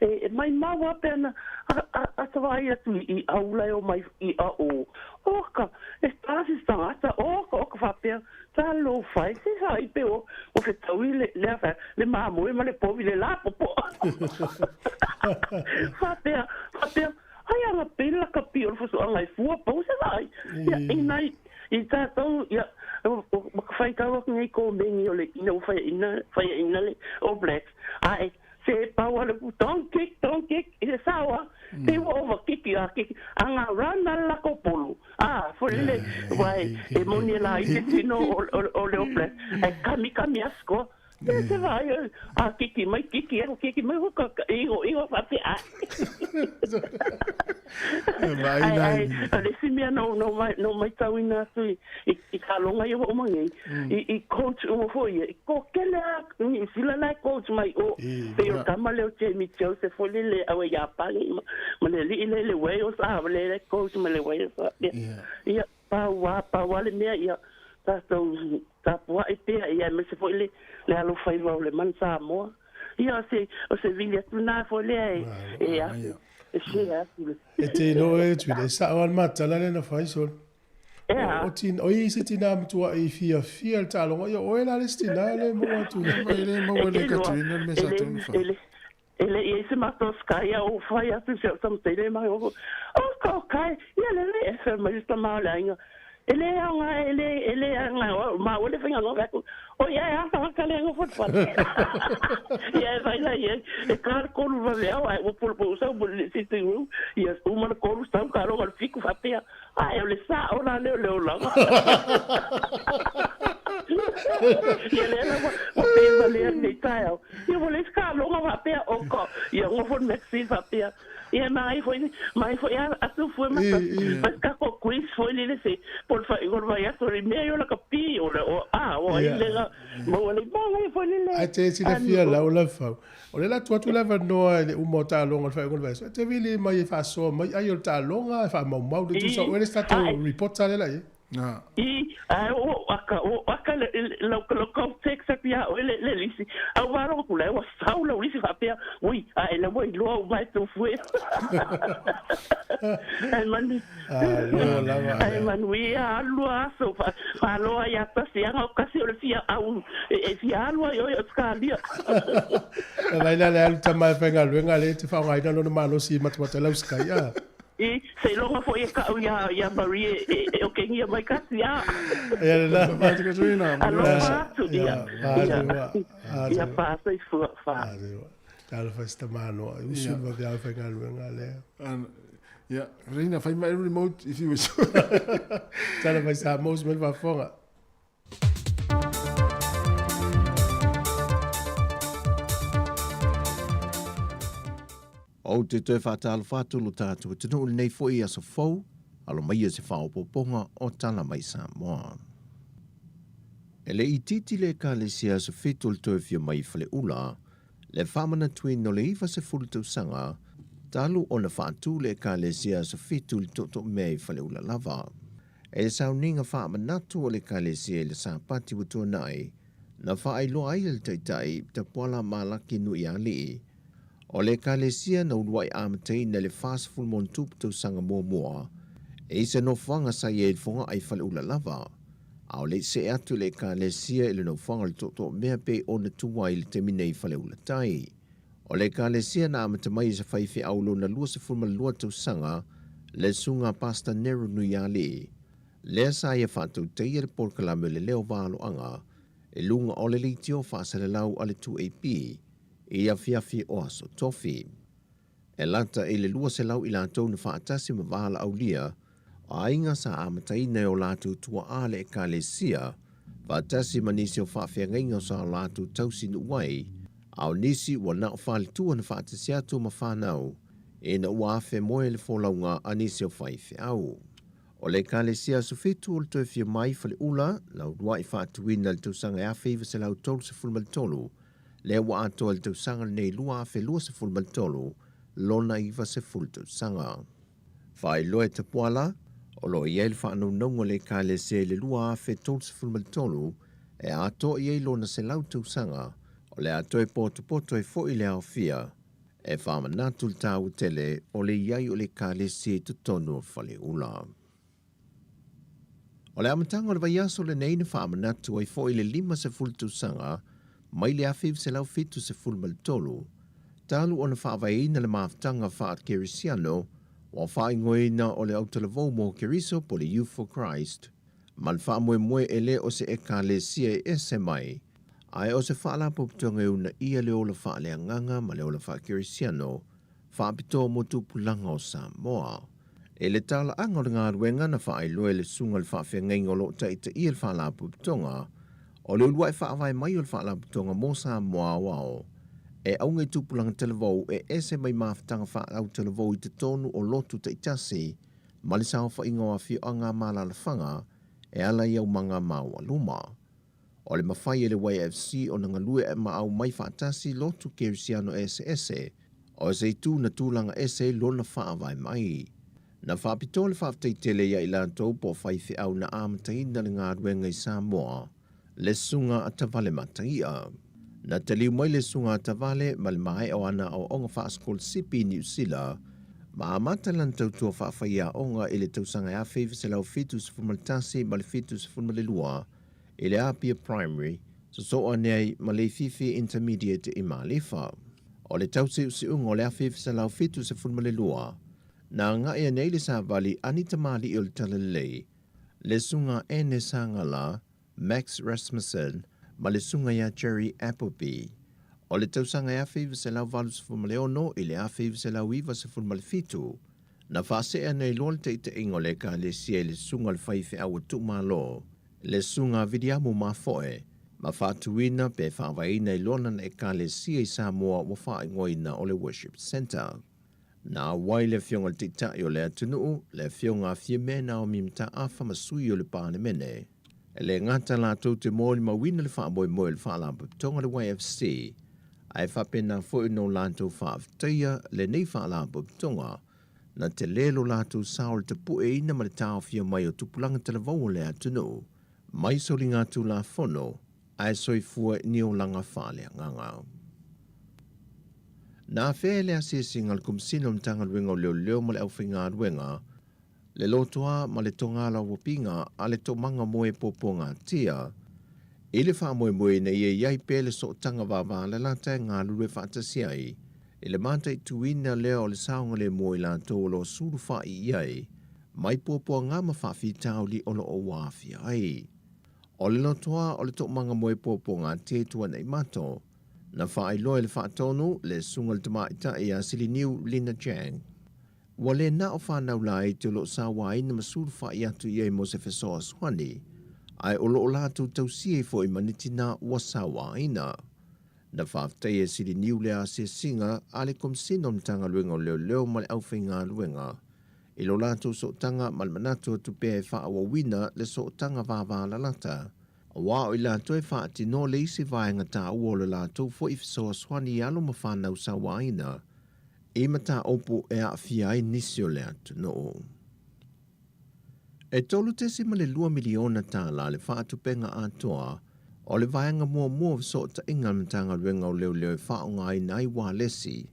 E mai maua pena a tawai atu i aula o mai i a o. Oka, e tasi tangata, oka, oka whapea, tā lo whai, se sa i pe o whetaui le le le māmoe ma le povi le la popo. Whapea, whapea, ai anga pela ka pi o le fusu anga i fua pau se vai. Ia, inai, i tātou, ia, whai kau ngai ko mengi o le ina, o whai ina le All Blacks. Ai, se pau ale, don't kick, i le sawa. Te ua over kiki a kiki. Anga rana la ko polo. Ah, fo le wai e moni la i te tino o le All Blacks. E kami asko. Te se vai a kiki mai kiki e kiki mai ka igo igo fa pe a. Vai nai. Ale si mea no mai tau ina atu i ka longa i o mangi. I coach o fo i ko kele ni sila la coach mai o pe o tama le o Jamie Joseph fo le au ia pali ma le li le way o sa le coach ma le way sa. Ia pa wa le mea ia tātou tapua i pea ia me se fo le alo whaiwa o le man Samoa. Ia o se vili atu nā fo le e a e se atu. E te no e tui le sa o al matala le na whai sol. Ea. O tin o i se tina matua i fia fia le talonga ia o e la le stina le mo atu. Mai le mo le katuina le mesa tonu wha. Ele i se mato sky o whai atu se o tamtele mai o. O ka kai ia le le e fe mai ta maula inga. Ele anga ele anga ma o le finga no ka o ia a ka le ngo fot fot. Ia vai la ia e ka ko lu va le o pol pol sa bo le sitting room ia o ma ko lu sa ka lo fiku fa pea a e le sa o la le le la. Ia le la o pe va le ni tae. Ia o le ska lo va pea o ko ia ngo fot maxi fa pea. Ia mai foi atu foi ma ka ko quiz foi lele se po le faaiuga o le vaiaso le mea e ola ka pi o le o a o ai le ga maua le manaia foi lele. Ae te silafia lau Lafau, o lea o le a tuu atu le avanoa i le uma o taaloga o le faaiuga o le vaiaso, e te vili mai e faasoa mai ai o le taaloga e faamaumau le tusa o oe le isi tatou reporter lea la i ai. I, ae o aka, o aka le, lau, lau kau text atu ia oe le, le lisi. Au valo aku la ua sau lau lisi faapea, ui, a e lau ai loa uma e tau fue. Ae manu, ae manuia alu aso, fa, faaloa ia tasi aga o kasi o le fia au, e, e fia alu ai oe o Australia. Vaai la le alu tama e faigaluega lea e te faaaogaina lona malosi i matamata lau Sky a. I, seiloga foi e ka'u iā, iā Marie e, e okengia mai kasi, a. Ia lena. Alofa atu Katrina. Alofa atu, ia, ia, ia, fa soifua, fa. Talofa i se tamānoa, i usu le vaveao i faigaluega lea. Ia, Katrina, fai mai remote if you wish. Talofa i Samoa, usu mai le faafofoga. Ou te toe faatalofa atu lo tatou atunuu i lenei foi aso fou, alo maia se faaopoopoga o Tala Mai Samoa. E le itiiti le Ekalesia Aso Fitu o le toe afio mai i Faleula, le faamanatuina o le 90 tausaga talu ona faatu le Ekalesia Aso Fitu i le Tootoo-mea i Faleula lava. E le sauniga faamanatu o le Ekalesia i le Sapati ua tuanai, na faailoa ai e le Taitai Tapuala Malaki Nuialii, o le Ekalesia na uluai amataina i le 40 ma tausaga muamua i se nofoaga sa i ai i le fogaa i Faleula lava, a o le i see atu le Ekalesia i le nofoaga o le Tootoo-mea pei ona tu ai i le taimi nei i Faleula Tai. O le Ekalesia na amata mai i se faifeau lona 22 tausaga, le Susuga Pastor Nero Nuialii, lea sa ia faatautaia le polokalame o le Leo Valoaga i luga o le leitio faasalalau a le 2AP i afiafi o Aso Tofi. E lata i le 200 i latou na faatasi ma valaaulia o aiga sa amataina e o latou tuaa le Ekalesia, faatasi ma nisi o faafeagaiga sa o latou tausinuu ai, a o nisi ua na o faletua na faatasi atu ma fanau ina ua afemoe le folauga a nisi o faifeau. O le Ekalesia Aso Fitu o le toe fia mai Faleula na uluai faatuina i le tausaga e 1933, lea ua atoa i le tausaga lenei 2023 lona 90 tausaga. Faailoa e Tapuala, o lo o i ai le faanaunauga o le Ekalesia i le 2033 e atoa i ai lona 100 tausaga, o le a toe potopoto ai foi le aofia e faamanatu le taua tele o le i ai o le Ekalesia i totonu o Faleula. O le amataga o le vaiaso lenei na faamanatu ai foi le 50 tausaga mai le 1973, talu ona faavaeina le mafutaga faa-Kerisiano ua faaigoaina o le Autalavou mo Keriso po o le Youth for Christ, ma le faamoemoe e le o se Ekalesia e ese mai, ae o se faalapotopotoga e uunaia le ola faaleagaga ma le ola faa-Kerisiano faapitoa mo tupulaga o Samoa. I le talaaga o le galuega na faailoa e le Susuga i le Faafeagaiga o lo o taitaia le Faalapotopotoga, o le uluai faavae mai o le Faalapotopotoga mo Samoa Aoao e auga i tupulaga talavou e ese mai mafutaga faa-autalavou i totonu o lotu taitasi ma le saofaiga o afioaga ma alaalafaga e ala i aumaga maualuma. O le mafai e le YFC ona galue ma aumai faatasi lotu kerisiano eseese, o se itu na tulaga ese ai lona faavae mai. Na faapitoa le faafetai tele ia i latou po o faifeau na amataina le galuega i Samoa, le Susuga a Tavale Mataia. Na taliu mai le Susuga a Tavale ma le maea o ana aoaoga faasikolasipi i Niu Sila, ma amata lana tautua faafaiaoga i le tausaga e 1971 ma le 72 i le Apia Primary, sosoo ane ai ma Leififi Intermediate i Malifa. O le tausiusiuga o le 1972, na agai ane ai le savali a ni tamalii o le Talalelei, le Susuga Ene Sangala, Max Rasmussen ma le Susuga ia Jerry Appleby. O le tausaga e 1986 i le 1997, na faasee ane ai loa le taitaiga o le Ekalesia i le Susuga i le Faifeau a Tuumalo, le Susuga Viliamu Mafoe, ma faatuina pe faavaeina i lona na Ekalesia i Samoa ua faaigoaina o le Worship Centre. Na auai le Afioga i le Taitai o le atunuu, le Afioga a Fiame Naomi Mataafa ma sui o le Palemene. E le gata latou te molimauina le faamoemoe o le Faalapotopotoga o le YFC, ae faapena foi ona o latou faafetaia lenei Faalapotopotoga na tele lo latou sao i le tapueina ma le taofia mai o tupulaga talavou o le atunuu mai soligatulafono ae soifua i ni olaga faaleagaga. Na afea e le asiasiga a le Komesina o le Matagaluega o Leoleo ma le Aufaigaluega le lotoa ma le togalauapiga a le Toomaga mo e Puapuagatia i le faamoemoe ina ia i ai pea le sootaga vavalalata e galulue faatasi ai i le mataituina lea o le saogalemu o i latou o lo o sulufa'i i ai mai puapuaga ma faafitauli o lo o ua aafia ai. O le lotoa o le toomaga mo e Puapuagatia i Tuanaimato, na faailoa e le Faatonu le Susuga i le Tamaitai ia Siliniu Lina Chang. Ua le na o fanau laiti o lo o sauaina ma sulufa'i atu i ai mo se fesoasoani, ae o lo o latou tausia ai foi ma ni tinā ua sauaina. Na faafetaia e Siliniu le asiasiga a le Komesina o le Matagaluega o Leoleo ma le Aufaigaluega i lo latou sootaga ma le manatu atu pea e faaauauina le sootaga vavalalata, aua o i latou e faatinoa le isi vaega taua o le latou foi fesoasoani i alo ma fanau sauaina i mataupu e aafia ai nisi o le atunuu. E $3.2 miliona le faatupeina atoa o le vaega muamua o fesootaiga a le Matagaluega o Leoleo e faaaogaina ai ualesi.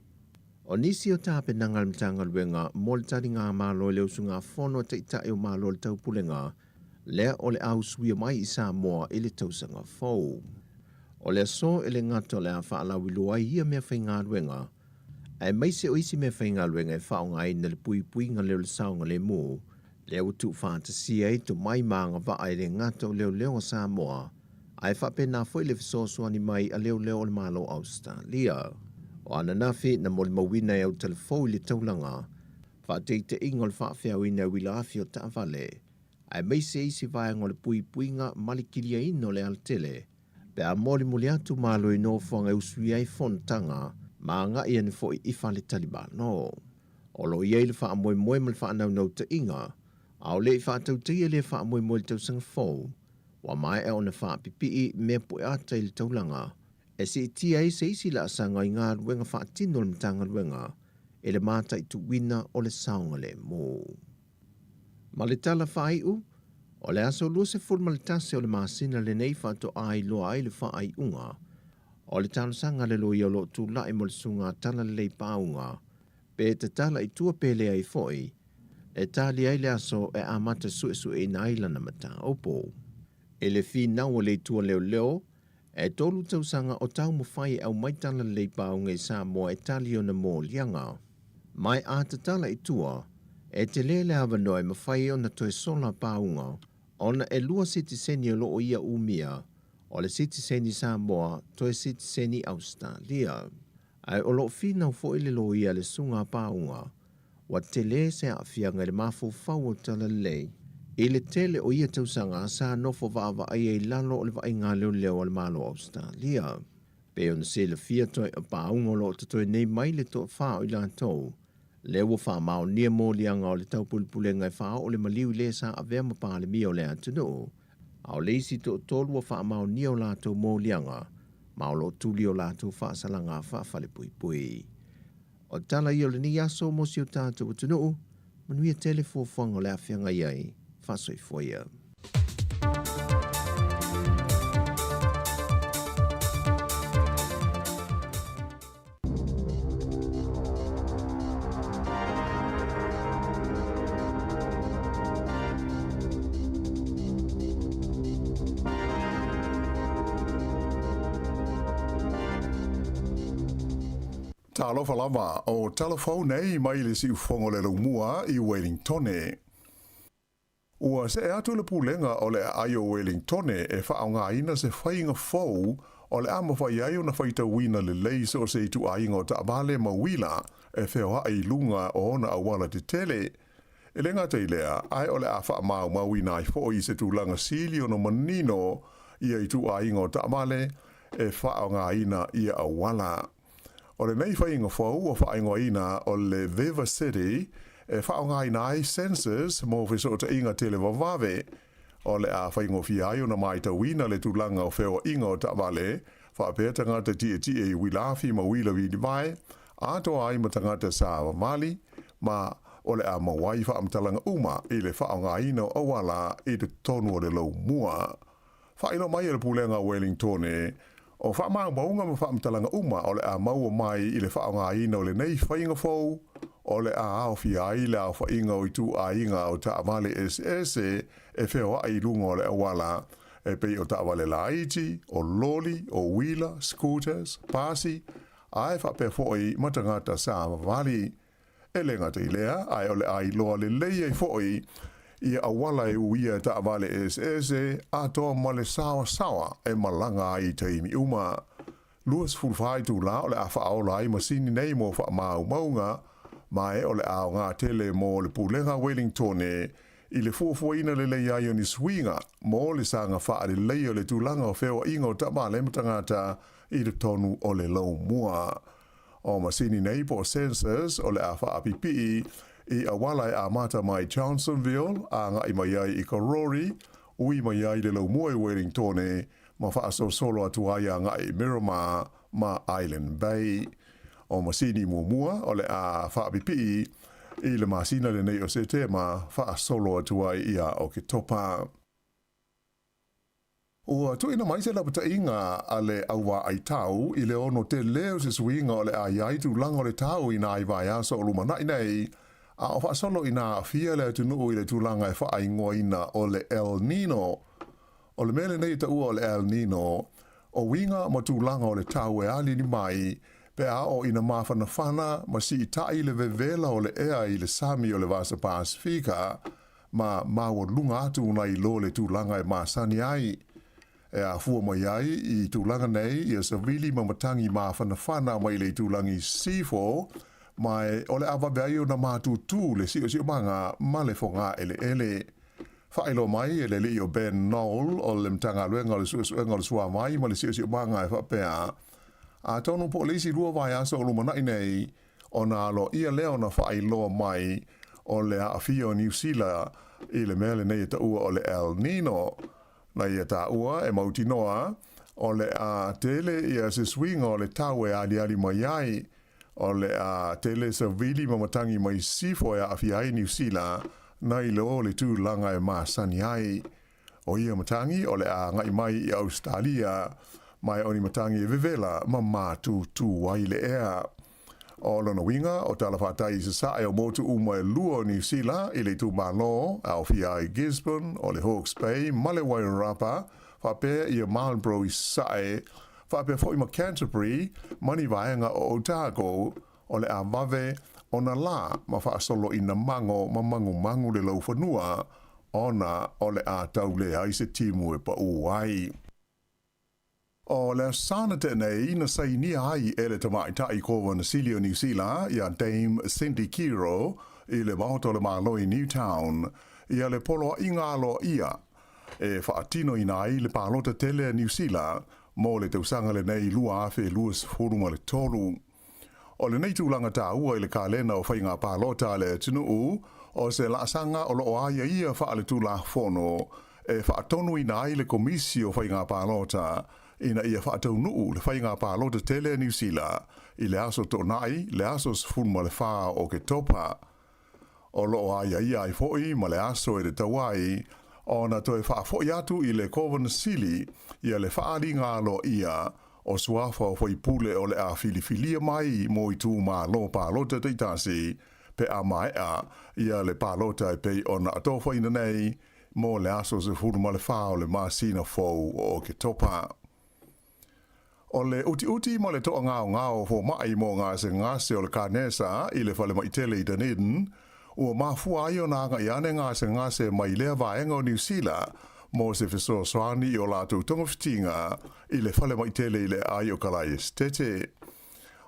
O nisi o tapenaga a le Matagaluega mo le taligamalo i le usugafono a Taitai o Malo o le Taupulega lea o le a usuia mai i Samoa i le tausaga fou. O le aso e le gata o le a faalauiloa ai ia meafaigaluega, aemaise o isi meafaigaluega e faaaogaina le puipuiga lea o le saogalemu, lea ua tuufaatasia ai tomai ma agavaa e le gata o leoleo a Samoa, ae faapena foi le fesoasoani mai a leoleo o le Malo o Ausetalia. O ananafi na molimauina e autalavou i le taulaga, faateiteiga o le faafeauina e uila afi o taavale, aemaise isi vaega o le puipuiga ma le kiliaina o le alatele, pe a molimoli atu malo i nofoaga e usuia ai fonotaga ma agai ane foi i faletalimalo. O lo o i ai le faamoemoe ma le faanaunautaiga, a o le i faatautaia lea faamoemoe i le tausaga fou, ua maea ona faapipii mea pueata i le taulaga e siitia ai se isi laasaga i galuega faatino a le Matagaluega i le mataituina o le saogalemu. Ma le tala faaiu, o le aso 21 o le masina lenei faatoa iloa ai le faaiuga o le talosaga a le loia o lo o tulai mo le susuga Talalelei Pauga pe tatala i tua pe leai foi, e tali ai le aso e amata suesueina ai lana mataupu. I le finau a le Itu a Leoleo, e 3 tausaga o taumafai e aumai Talalelei Pauga i Samoa e tali ona moliaga. Mai a tatala i tua, e tele le avanoa e mafai ai ona toe sola pauga, ona e 2 sitiseni o lo o ia umia, o le sitiseni Samoa toe sitiseni Ausetalia. Ae o lo o finau foi le loia a le susuga a Pauga, ua tele se aafiaga i le mafaufau o Talalelei i le tele o ia tausaga sa nofo vaavaai ai i lalo o le vaaiga leoleo a le Malo o Ausetalia. Pei ona silafia toe o Pauga o lo o totoe nei mai le toafa o i latou, lea ua faamaonia moliaga o le taupulepulega e faaoo le maliu i le sa avea ma Palemia o le atunuu, a o le isi toatolu ua faamaonia o latou moliaga ma o lo o tuli o latou faasalaga faafalepuipui. O tala ia o lenei aso mo si o tatou atunuu, manuia tele fuafuaga o le a feagai ai, faasoifua ia. Talofa lava, o talafou nei mai le siufogo le laumua i Wellingtone. Ua seʻe atu le Pulega o le Aai o Welingtone e faaaogaina se faiga fou o le a mafai ai ona faitauina lelei so o se ituaiga o taavale ma uila e feoaʻi i luga o ona auala tetele. E le gata i lea, ae o le a faamaumauina ai foi i se tulaga sili ona manino ia ituaiga o taavale e faaaogaina ia auala. O lenei faiga fou ua faaigoaina o le Viva City e faaaogaina ai sensors mo fesootaiga televavave, o le a faigofie ai ona matauina le tulaga o feoaiga o taavale faapea tagata tietie i uila afi ma uila vilivae, atoa ai ma tagata savavali, ma o le a maua ai faamatalaga uma i le faaaogaina o auala i totonu o le laumua. Faailoa mai e le Pulega o Wellingtone, o faamaumauga ma faamatalaga uma o le a maua mai i le faaaogaina o lenei faiga fou, o le a aofia ai le aofaiga o ituaiga o taavale eseese e feoai i luga o le auala, e pei o taavale laiti, o loli, o uila, scooters, pasi, ae faapea foi ma tagata savavali. E le gata i lea, ae o le a iloa lelei ai foi ia auala e uia e taavale eseese, atoa ma le saoasaoa e malaga ai i taimi uma. 24 itulā o le a faaola ai masini nei mo faamaumauga, ma e o le a aoga tele mo le Pulega a Wellingtone i le fuafuaina lelei ai o ni suiga mo le saga faalelei o le tulaga o feoaiga o taavale ma tagata i totonu o le laumua. O masini nei po o sensors o le a faapipii i auala e amata mai Johnsonville agai mai ai i Karori, ui mai ai le laumua i Wellingtone ma faasolosolo atu ai agai i Miramar ma Island Bay. O masini muamua o le a faapipii i le masina lenei o Setema faasolo atu ai ia Oketopa. Ua tuuina mai se lapataiga a le auvaai tau i le ono telē o se suiga o le a i ai tulaga o le tau i nai vaiaso o lumanai nei, a o faasolo ina aafia le atunuu i le tulaga e faaigoaina o le El Nino. O le mea lenei e taua o le El Nino, o uiga ma tulaga o le tau e aliali mai pe a oo ina mafanafana ma siitai le vevela o le ea i le sami o le Vasa Pasifika, ma maualuga atu nai lo le tulaga e masani ai. E afua mai ai i tulaga nei ia savili ma matagi mafanafana mai le itulagi C4, ma e o le a vave ai ona matutu le siosiomaga ma le fogaeleele. Faailoa mai e le alii o Ben Knoll o le Matagaluega o le Suesuega o le Suavai ma le Siosiomaga e faapea, Atonu po o le isi 2 vaiaso o lumanai nei, ona aloaia lea ona faailoa mai o le aafia o Niu Sila i le mea lenei e taua o le El Nino. Na ia taua e mautinoa o le a tele ia se suiga o le tau e aliali mai ai, o le a tele savili ma matagi mai sifo e aafia ai Niu Sila nai lo le tulaga e masani ai. O ia matagi o le a agai mai i Ausetalia, ma e o ni matagi e vevela ma matutu ai le ea. O lona uiga, o tala fatai i sasae o motu uma e 2 o Niu Sila i le itumalo, aofia ai Gisborne, o le Hawke's Bay ma le Wairarapa, faapea ia Marlborough i sasae, faapea foi ma Canterbury ma ni vaega o Otago, o le a vave ona la ma faasolo ina mago ma magumagu le laufanua, ona o le a tau leai se timu e paū ai. O le Aso Sa na tea nei na sainia ai e le tamaitai Kovana Sili o Niu Sila ia Dame Cindy Kiro i le Maota o le Malo i Newtown ia le poloaiga aloaia e faatinoina ai le palota tele a Niu Sila mo le tausaga lenei 2023. O lenei tulaga taua i le kalena o faiga palota a le atunuu, o se laasaga o loo aiaia faaletulafono e faatonuina ai le Komisi o Faiga Palota ina ia faataunuu le faiga palota tele a Niu Sila i le aso Toonai le aso 14 o Oketopa. O loo aiaia ai foi ma le aso e tatau ai ona toe faafoi atu i le Kovana Sili ia le faaaliga aloaia o suafa o faipule o le a filifilia mai mo itumalo palota taitasi pe a maea ia le palota e pei ona atofaina nei mo le aso 14 o le masina fou o Oketopa. O le utiuti ma le toagaogao o fomai mo gasegase o le kanesa i le falemai tele i Dunedin, ua mafua ai ona agai ane gasegase mai lea vaega o Niu Sila mo se fesoasoani i o latou togafitiga i le falemai tele i le aai o Kalaesetete.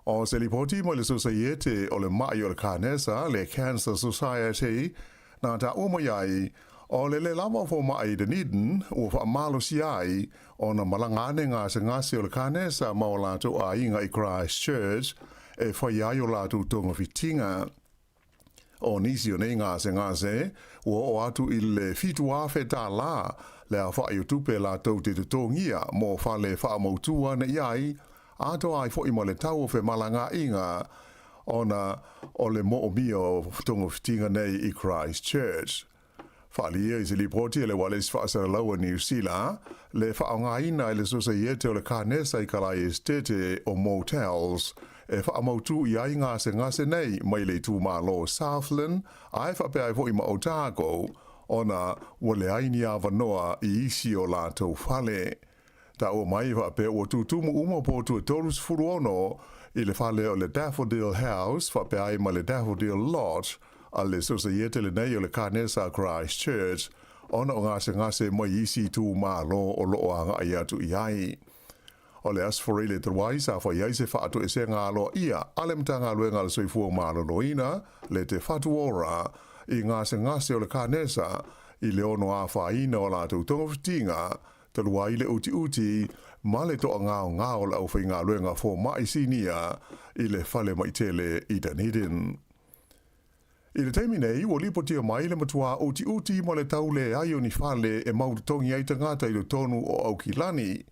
O se lipoti mai le Sosaiete o le Mai o le Kanesa, le Cancer Society, na taua mai ai, o le lē lava o fomai i Dunedin ua faamalosia ai ona malaga ane gasegase o le kanesa ma o latou aiga i Christchurch. e faia ai o latou togafitiga. O nisi o nei gasegase, ua oo atu i le $7,000 tālā le aofaʻi o tupe latou te totogia mo fale faamautū ane i ai, atoa ai foʻi ma le tau o femalagaʻiga ona o le moʻomia o togafitiga nei i Christchurch. Faaalia i se lipoti a le Ualesi Faasalalau a Niu Sila, le faaaogaina e le Sosaiete o le Kanesa i Kalai Esetete o Motels e faamautū i ai gasegase nei mai le itumalo o Southland ae faapea ai foʻi ma Otago ona ua leai ni avanoa i isi o latou fale. Taua mai e faapea ua tutumu uma potu e 36 i le fale o le Daffodil House faapea ai ma le Daffodil Lodge a le Sosaiete lenei o le Kanesa Christchurch ona o gasegase mai isi itumalo o loo agaʻi atu i ai. O le Aso Faraile talu ai sa fai ai se faatoesega aloaia a le Matagaluega a le Soifua Maloloina le Te Whatu Ora i gasegase o le Kanesa i le ono afaina o latou togafitiga talu ai le utiuti ma le toagaogao o le aufaigaluega fomaʻi sinia i le fale maʻitele i Dunedin. I le taimi nei, ua lipotia mai le matuā utiuti ma le tau leai o ni fale e mau totogi ai tagata i totonu o Aukilani.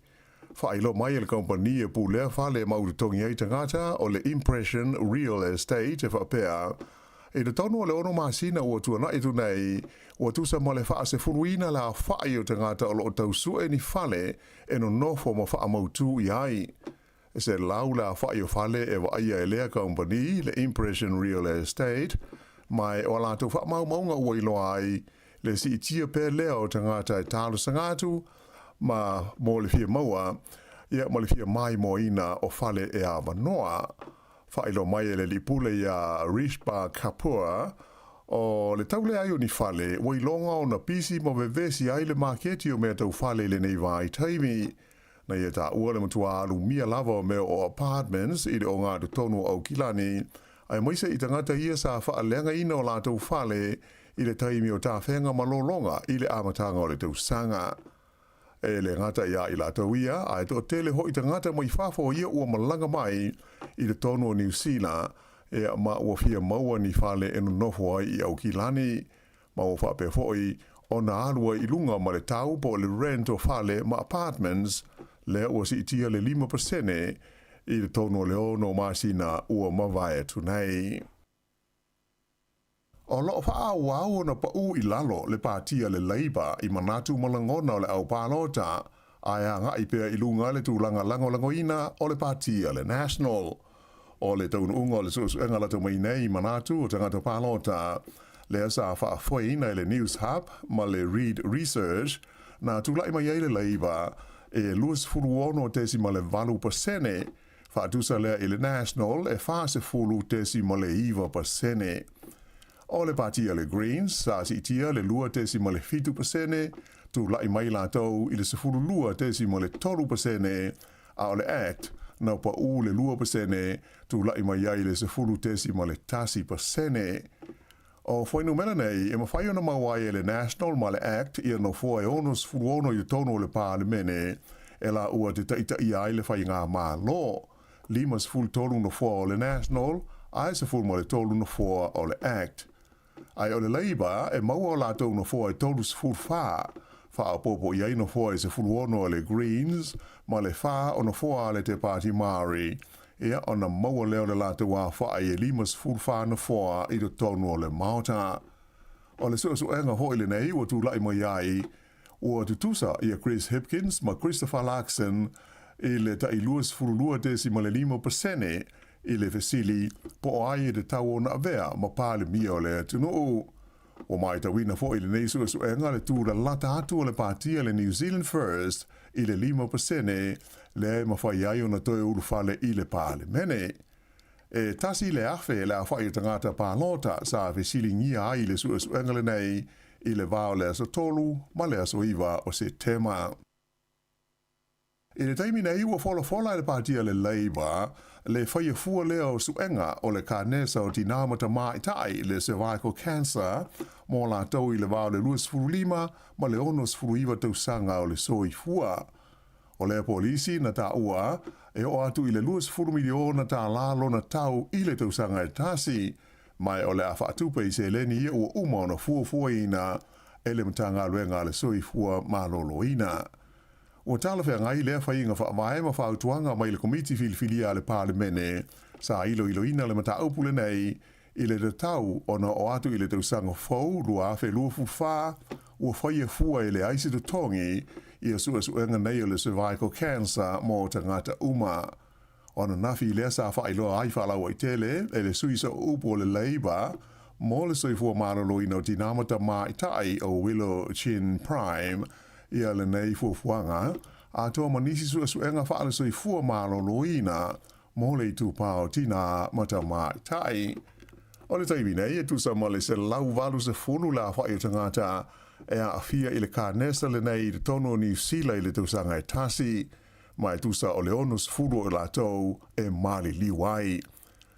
Faailoa mai e le kamupani e pulea fale e mau totogi ai tagata o le Impression Real Estate e faapea, I totonu o le ono masina ua tuanaʻi atu nei, ua tusa ma le faasefuluina le aofaʻi o tagata o loo tau sue ni fale e nonofo ma faamautū i ai. E selau le aofaʻi o fale e vaaia e lea kamupani, le Impression Real Estate, ma e o a latou faamaumauga ua iloa ai le siitia pea lea o tagata e talosaga atu ma mo le fia maua, ia ma le fia maimoaina o fale e avanoa. Faailoa mai e le alii pule iā Rishbah Kapoor, o le tau leai o ni fale, ua iloga ona pisi ma vevesi ai le maketi o mea tau fale i lenei vaitaimi. Na ia taua le matuā alumia lava o mea o apartments i le ogatotonu o Aukilani, aemaise i tagata ia sa faaleagaina o latou fale i le taimi o tafega ma lologa i le amataga o le tausaga. E le gata iā i latou ia, ae toatele hoʻi tagata mai fafo ia ua malaga mai i totonu o Niu Sila, ea ma ua fia maua ni fale e nonofo ai i Aukilani. Ma ua faapea foʻi ona alu ai i luga ma le tau po o le rent o fale ma apartments, lea ua siitia le 5% i totonu o le ono masina ua mavae atu nei. O loo faaauau ona paʻū i lalo le pāti a le Labour i manatu ma lagona o le au palota, ae agaʻi pea i luga le tulaga lagolagoina o le pāti a le National. O le taunuuga o le suesuega lata mai nei i manatu o tagata palota, lea sa faafoeina e le Newshub ma le Reid Research, na tulaʻi mai ai le Labour e 26.8%, Faatusa lea i le National e 40.9%. O le pāti a le Greens, sa siitia le 2.7%, tulaʻi mai latou i le 12.3%, a o le Act, na paʻū le 2%, tulaʻi mai ai le 10.1%. O fuainumera nei e mafai ona maua ai e le National ma le Act ia nofoa e 66 i totonu o le Palemene e laua te taitaia ai le faigamalo, 53 nofoa o le National ae 13 nofoa o le Act. Ae o le Labour e maua o latou nofoa e 34, faaopoopo i ai nofoa e 16 a le Greens ma le 4 o nofoa a le Te Pāti Māori. Ia, ona maua lea o le latou aofaʻi e 54 nofoa i totonu o le Maota. O le suesuega hoʻi lenei ua tulaʻi mai ai, ua tutusa ia Chris Hipkins ma Christopher Luxon i le taʻi 22.5% i le fesili po o ai e tatau ona avea ma Palemia o le atunuu. Ua matauina foʻi lenei suesuega le tūlalata atu o le pāti a le New Zealand First i le 5% lea e mafai ai ona toe ulufale i le Palemene. E 1,000 le aofaʻi o tagata palota sa fesiligia ai i le suesuega lenei i le va o le aso 3 ma le aso 9 o Setema. I le taimi nei, ua folafola e le pāti a le Labour le faia fua lea o suega o le kanesa o tinā ma tamaitai, le cervical cancer, mo latou i le va o le 25 ma le 69 tausaga o le soifua. O lea polisi na taua e oo atu i le $20 miliona tālā lona tau i le tausaga e tasi, ma o le a faatupe i seleni ia ua uma ona fuafuaina e le Matagaluega a le Soifua Maloloina. Ua talafeagai lea faiga faavae ma fautuaga mai le Komiti Filifilia a le Palemene sa iloiloina le mataupu lenei i le tatau ona oo atu i le tausaga fou 2024 ua faia fua e leai se totogi ia suesuega nei o le cervical cancer mo tagata uma. O ananafi lea sa faailoa ai faalauaitele e le sui sooupu o le Labour mo le soifua maloloina o tinā ma tamaitai o Willow Chin Prime ia lenei fuafuaga atoa ma nisi suesuega faale-soifua maloloina mo le itupa o tinā ma tamaitai. O le taimi nei, e tusa ma le 180 le aofai o tagata e aafia i le kanesa lenei i totonu o Niu Sila i le tausaga e tasi, ma e tusa o le 60 o i latou e maliliu ai.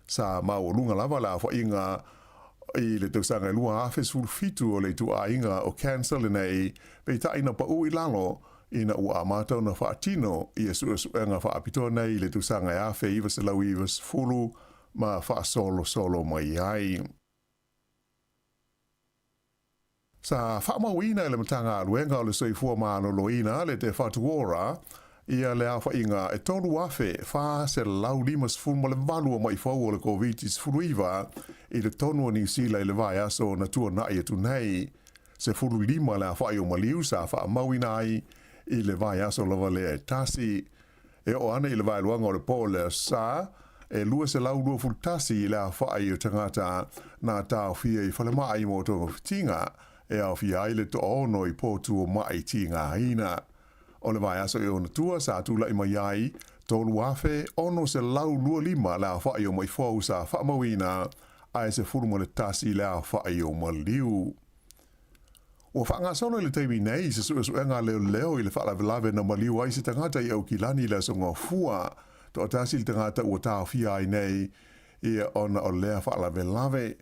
Sa maualuga lava le aofaiga i le tausaga e 2017 o le ituaiga o cancer lenei, peitai na pau i lalo ina ua amata ona faatino ia suesuega faapitoa nei i le tausaga e 1990 ma faasolosolo mai ai. Sa faamauina e le Matagaluega o le Soifua Maloloina le Te Whatu Ora ia le aofaiga e 3,458 o ma'i fou o le Koviti-19 i totonu o Niu Sila i le vaiaso na tuana'i atu nei. 15 le aofai o maliu sa faamauina ai i le vaiaso lava lea e tasi. E oo ana i le vaeluaga o le po o le Aso Sa, e 221 le aofai o tagata na taofia i falemai mo togafitiga, e aofia ai le toaono i potu o ma'i tigaina. O le vaiaso i ona tua sa tula'i mai ai, 3,625 le aofai o ma'i fou sa faamauina, ae 11 le aofai o maliu. Ua faagasolo i le taimi nei se suesuega a leoleo i le faalavelave na maliu ai se tagata i Aukilani i le Aso Gafua. Toatasi le tagata ua taofia ai nei ia ona o lea faalavelave.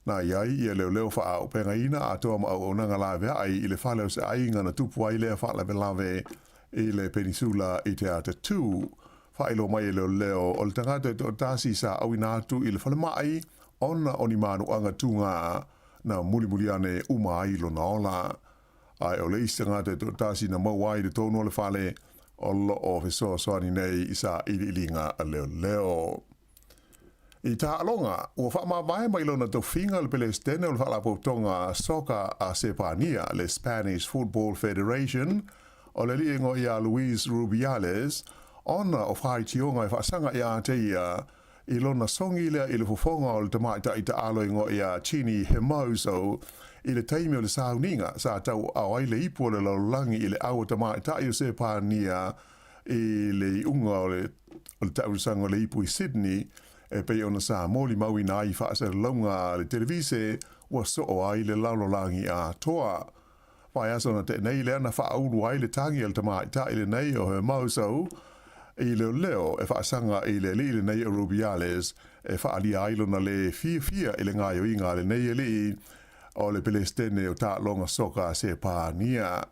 Na i ai ia leoleo faaaupegaina atoa ma auaunaga laveai i le fale o se aiga na tupu ai lea faalavelave i le penisula i Te Atatū. Faailoa mai e leoleo o le tagata e toatasi sa auina atu i le falemai ona o ni manuaga tūgā na mulimuli ane uma ai lona ola. Ae o le isi tagata e toatasi na maua ai i totonu o le fale o loo fesoasoani nei i sailiiliga a leoleo. I taaloga, ua faamavae mai lona tofiga le Pelesitene o le Faalapotopotoga Soka a Sepania, le Spanish Football Federation, o le alii igoa ia Luis Rubiales, ona o faitioga e faasaga ia te ia I lona songi lea i le fofoga o le tamaitai taalo igoa ia Jenni Hermoso i le taimi o le sauniga sa tauaao ai le ipu o le lalolagi i le au a tamaitai o Sepania i le iuga o le tausaga o le ipu i Sydney e pei ona sa molimauina ai i faasalalauga a le televise ua soo ai le lalolagi atoa. Vaiaso na tea nei lea na faaulu ai le tagi a le tamaitai lenei o Hermoso i leoleo e faasaga i le alii lenei o Rubiales e faaalia ai lona lē fiafia i le gaoioiga a lenei alii o le Pelesitene o taaloga soka a Sepania.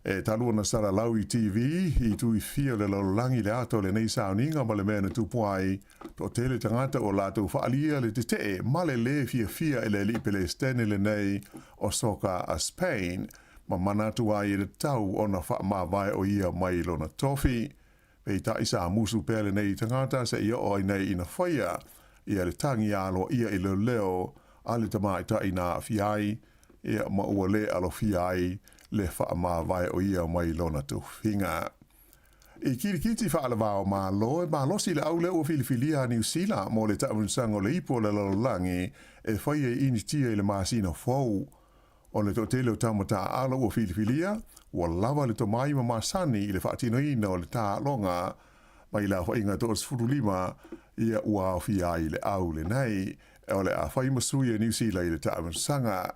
E talu ona salalau i TV i itu fia o le lalolagi le ata o lenei sauniga ma le mea na tupu ai, Toatele tagata ua latou faaalia le tetee ma le lē fiafia i le alii Pelesitene lenei o soka a Spain, ma manatu ai e tatau ona faamavae o ia mai lona tofi. Peitai sa musu pea lenei tagata seia oo ai nei ina faia ia le tagi aloaia i leoleo a le tamaitai na aafia ai, ia ma ua lē alofia ai le faamavae o ia mai lona tofiga. I kilikiti faalevao Malo e malosi le au lea ua filifilia a Niu Sila mo le taamilosaga o le ipu o le lalolagi e faia i Initia i le masina fou. O le toatele o tama taaalo ua filifilia, ua lava le tomai ma masani i le faatinoina o le taaloga mai le aofaiga 35 ia ua aofia ai le au lenei o le a fai ma sui a Niu Sila i le taamilosaga.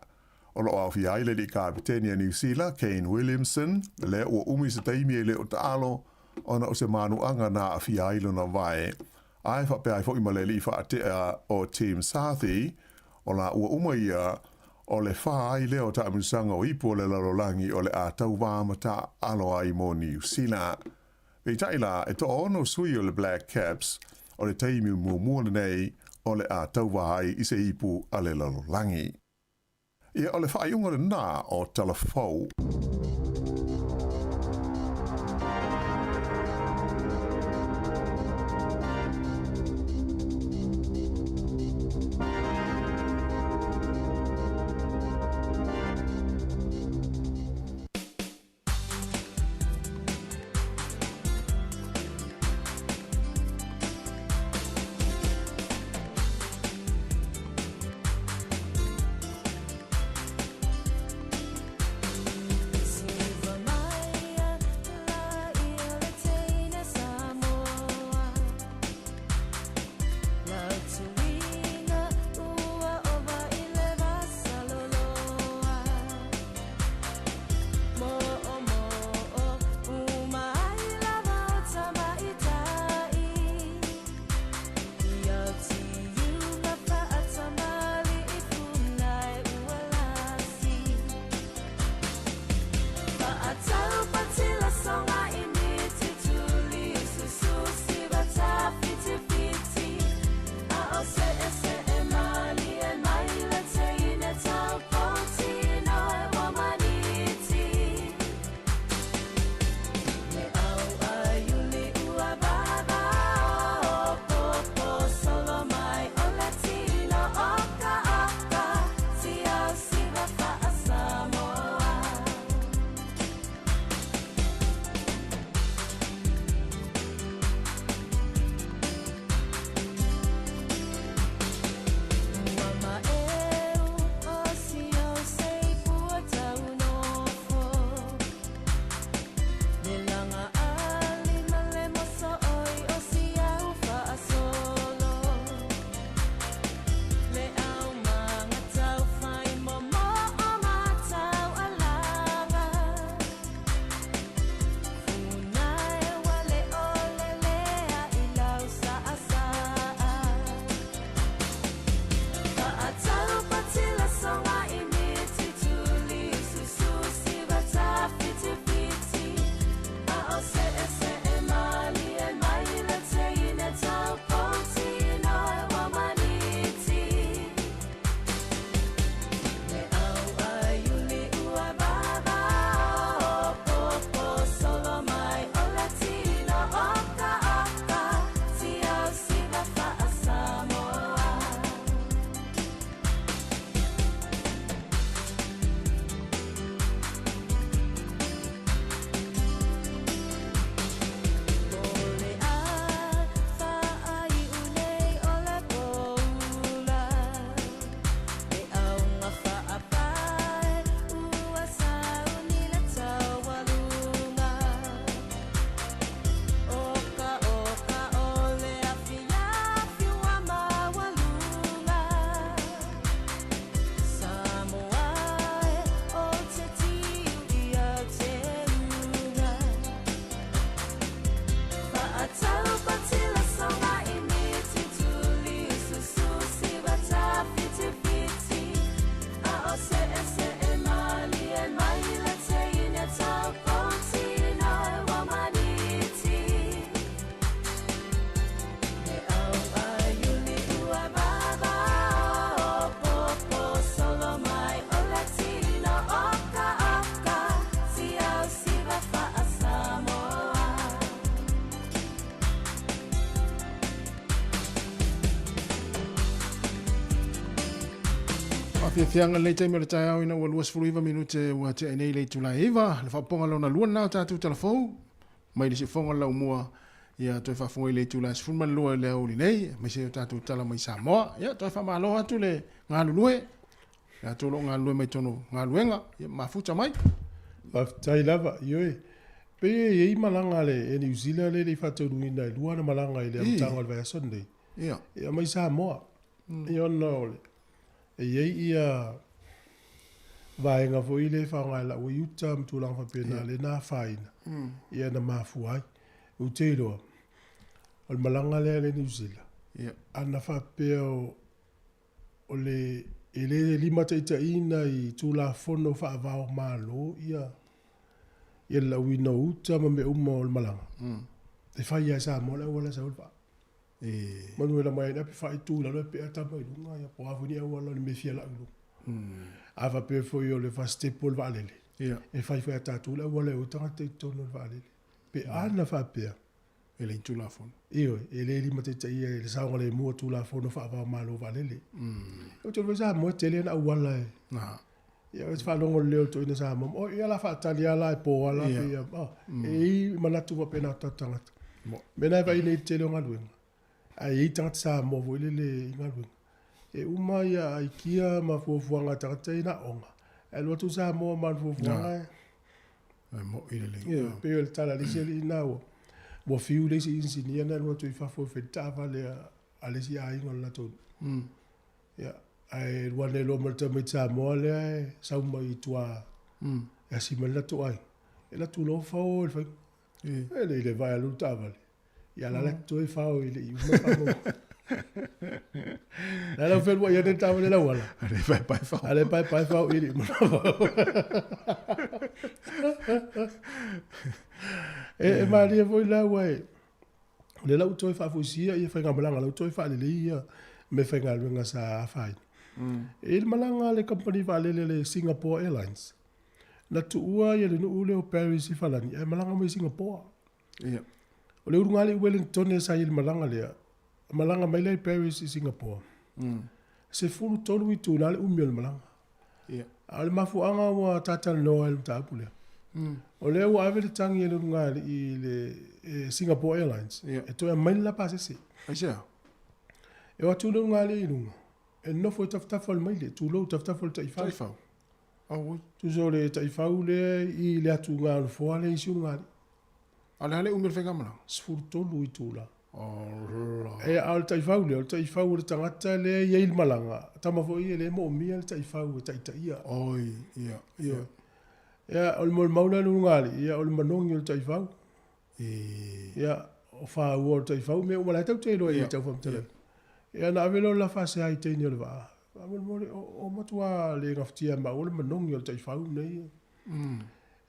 O lo o aofia ai le alii kapeteni a Niu Sila, Kane Williamson, lea ua umi se taimi e le o taalo ona o se manuaga na aafia ai lona vae. Ae faapea ai foi ma le alii faatea o Tim Southee, o la ua uma ia o le fā ai lea o taamilosaga o ipu o le lalolagi o le a tauvā ma taaalo ai mo Niu Sila. Peitai la, e toaono sui o le Black Caps, o le taimi muamua lenei o le a tauva ai i se ipu a le lalolagi. Ia, o le faaiuga lena o tala fou. Faafiafiaga lenei taimi o le taeao ina ua 29 minute ua tea ai nei le itula e 9, le faapopoga lona lua lena o tatou talafou mai le siufofoga o le laumua ia toe faafofoga i le itula e 12 i le aoauli nei, aemaise o tatou tala mai Samoa. Ia toe faamalo atu le galulue, latou o lo o galulue mai totonu o galuega, ia mafuta mai. Faafetai lava, ioe. Pei e i ai malaga a le Air New Zealand lea e le i faataunuuina e lua ana malaga i le amataga o le vaiaso lenei. Ia. Ia mai Samoa. Ia ona o le, e i ai ia vaega foi lea e faaaoga e lau ai uta ma tulaga faapena lea na afaina, ia na mafua ai. Ou te iloa, o le malaga lea a le New Zealand, ana faapea o le, e le limataitaiina i Tulafono faava o Malo ia, ia le lauina o uta ma mea uma o le malaga. E fai lava e Samoa le auala e sau ai le vaa. Manu e lama ai api faaitu i lalo e pea tama i luga ia po o a foi ni auala o le mea e fia lau i luga. A faapea foi o le fasistepu o le vaalele, e fai foi e tatou le auala e o ai tagata i totonu o le vaalele. Pe a na faapea. E le i Tulafono. Ioe, e le limataitaia i le saogalemu o Tulafono faava-o-Malo vaalele. Ou te iloa foi Samoa e tele ana auala e. Ia e faalogo i le leo o le toeaina Samoa, oi ia o le a faatali lava la e po lava la pei a, e i ai manatu faapena o tatou tagata. O le mea lena e vaai nei i le tele o galuega, ae i ai tagata Samoa foi lele i galuega. E uma ia aikia ma fuafuaga a tagata ia i aoga, ae alu atu Samoa ma ana fuafuaga e. E moi lelei. Ioe, pei o le tala a le isi alii lena ua fiu le isi inisinia na alu atu i fafo e fai le taavale a le isi aiga o le latou nuu. Ia, ae alu ane loa ma le tamaiti Samoa lea e sau mai i tua e asi mai le latou aiga, e alu atu loa fao i le faiga. E le i le vae alu le taavale, ia la la toe fao i le i uma le faamauga. La lau feluai ane le taavale i le auala. A le paepae fao. A le paepae fao i le uma fao. E malie foi la ua e, O lea la ua toe faafoisia ia faigamalaga, la ua toe faalelei ia meafaigaluega sa afaina. E i ai le malaga a le kamupani vaalele le Singapore Airlines, na tuua ia le nuu lea o Paris i Falani ae malaga mai i Singapore. O le ulugalii Wellingtone sa i ai i le malaga lea, malaga mai la i Paris i Singapore, 13 itula le umi o le malaga. A o le mafuaaga ua talatalanoa ai le mataupu lea, o lea ua ave le tagi a le ulugalii i le Singapore Airlines e toe aumai le la pasese. Aisea? E o atu le ulugalii i luga, e nofo i tafatafa o le maile, tulou, tafatafa o le taifau. Taifau? Auoi. Tusa o le taifau lea i le atuga o le nofoa lea e i isi ulugalii. A o le a le umi o le faigamalaga? 13 itula. Ola. E, a o le taifau lea, o le taifau o le tagata lea e i ai i le malaga, tama foi ia e le moomia le taifau e taitaia. Oi, ia, ia. Ia, o le molimau lea a le ulugalii, ia, o le manogi o le taifau. E. Ia, o faua o le taifau, mea uma la e tatou te iloa i ai tau faamatalaga. Ia, ona ave lea o le la faasea i teine o le vaa. Faamolemole, o matua le gafatia e maua le manogi o le taifau lenei.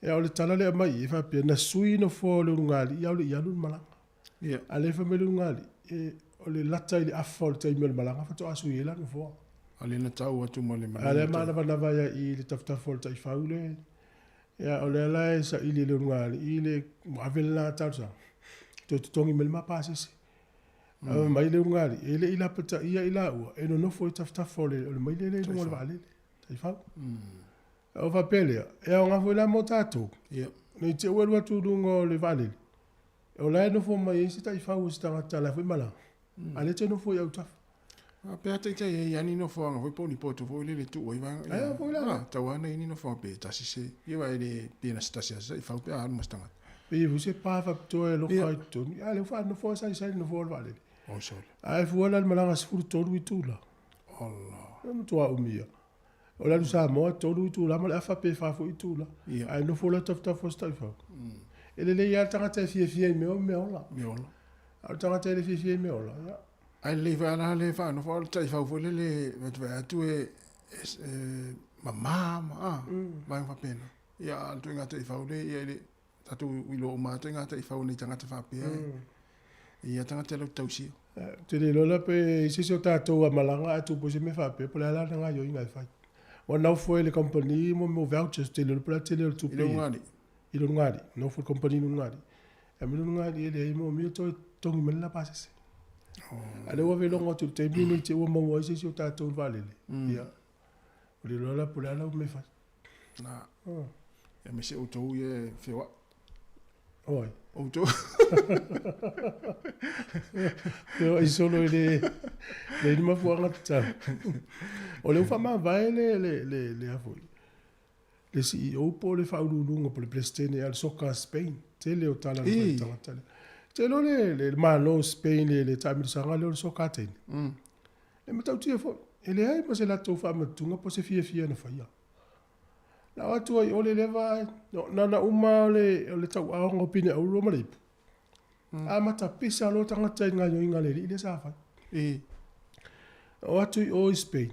Ia, o le tala lea e aumai i i, e faapea, na sui nofoa o le ulugalii a o le i alu le malaga. A o lea e fai mai le ulugalii, e, o le lata i le afa o le taimi o le malaga faatoa sui ai la nofoa. A lea na tau atu ma le malaga. A lea e manavanava ai lava i i le tafatafa o le taifau lea. Ia, o lea la e saili e le ulugalii le ave le la talosaga, toe totogi mai le ma pasese. Ae fai mai le ulugalii, e le i lapataia i laua e nonofo i tafatafa o le maile lea i luga o le vaalele, taifau. Ona faapea lea, e aoga foi la mo tatou, ne i te i ua alu atu i luga o le vaalele, o la e nofo mai ai se taifau o se tagata o la e foi malaga, a o lea e te nofo i autafa. A pe a taitai ai lava ni nofoaga foi po o ni poto foi lele e tuu ai vaega. Ae a foi la. A, tau lava na i ai ni nofoaga pe tasi se, ia aua e le pe na se tasi lava se taifau pe a alu ma se tagata. Pe i ai foi se pa faapitoa e loka ai totonu, a o lea ua faanofo lava saisai i le nofoa o le vaalele. Oi sole. Ae fua la i le malaga 13 itula. Ola. E matua umi lava. O le alu Samoa, 3 itula ma le afa pe 4 foi itula. Ae nofo loa tafatafa o se taifau. E lelei lava le tagata e fiafia i mea o mea ola. Mea ola. A o le tagata e le fiafia i mea ola, ia. Ae lelei foi lava la le faanofo o le taifau foi lele vaai atu e mama ma a, vaega faapena. Ia a o le ituaiga taifau lea ia e le tatou iloa uma lava ituaiga taifau nei tagata faapea. Ia tagata e lau tausia. Ou te le iloa la pe i ai se isi o tatou a malaga ae tupu ai se mea faapea, po o le a la lana gaoioiga e fai. Ua naufo e le kamupani mo mea o vouchers, ou te le iloa po o le a le tele o le tupe I le ulugalii. I le ulugalii. Naufo e le kamupani i le ulugalii. Ae mai le ulugalii e leai e moomia toe totogi mai le la pasese. A o lea ua veiloga atu i le taimi lenei te i ua maua ai se isi o tatou i le vaalele. Ia, ua le iloa la po o le a lau mea e fai. Na. Ia aemaise outou ia e feoai. O ai? Outou. Feoai solo i le leai ni mafuaaga tatau. O lea ua faamavae le le le le a foi le CEO po o le faauluuluga po o le Peresetene a le Soccer Spain. Tele o tala na fai i le tagata lea. Ou te iloa le le Malo o Spain i le taamilosaga lea o le Soccer a teine. E matautia foi, e leai ma se latou faamatutuga po o se fiafia na faia. Na o atu ai o le leva ae, na ona uma lava o le tauaoga o Pine Auro ma le ipu. Amata pisa loa tagata i le gaoioiga a le alii lea sa fai. Na o atu i o i Spain,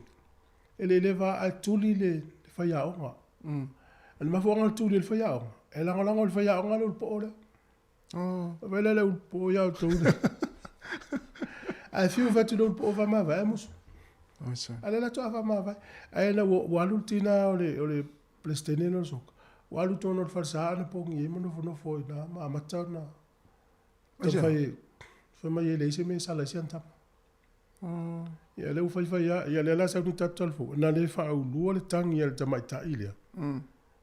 e le leva ae tuli le faiaoga. O le mafuaaga o le tuli o le faiaoga, e lagolago i le faiaoga lea o le poo lea. Oh. Vai le le po ia o tau. Ae fiu fatu le po fa ma vai musu. Ale la toa fa ma vai. Ae na ua alu tina o le Presidente no soka. Ua alu tonu o le falesa ana pongi e ma nofo i na ma amata na. Fai fai mai e leai se mea e sala ai si ana tama. Ia lea ua faifai lava, ia lea la sau ni tatou talafou, na le faaulua le tagi a le tamaitai lea,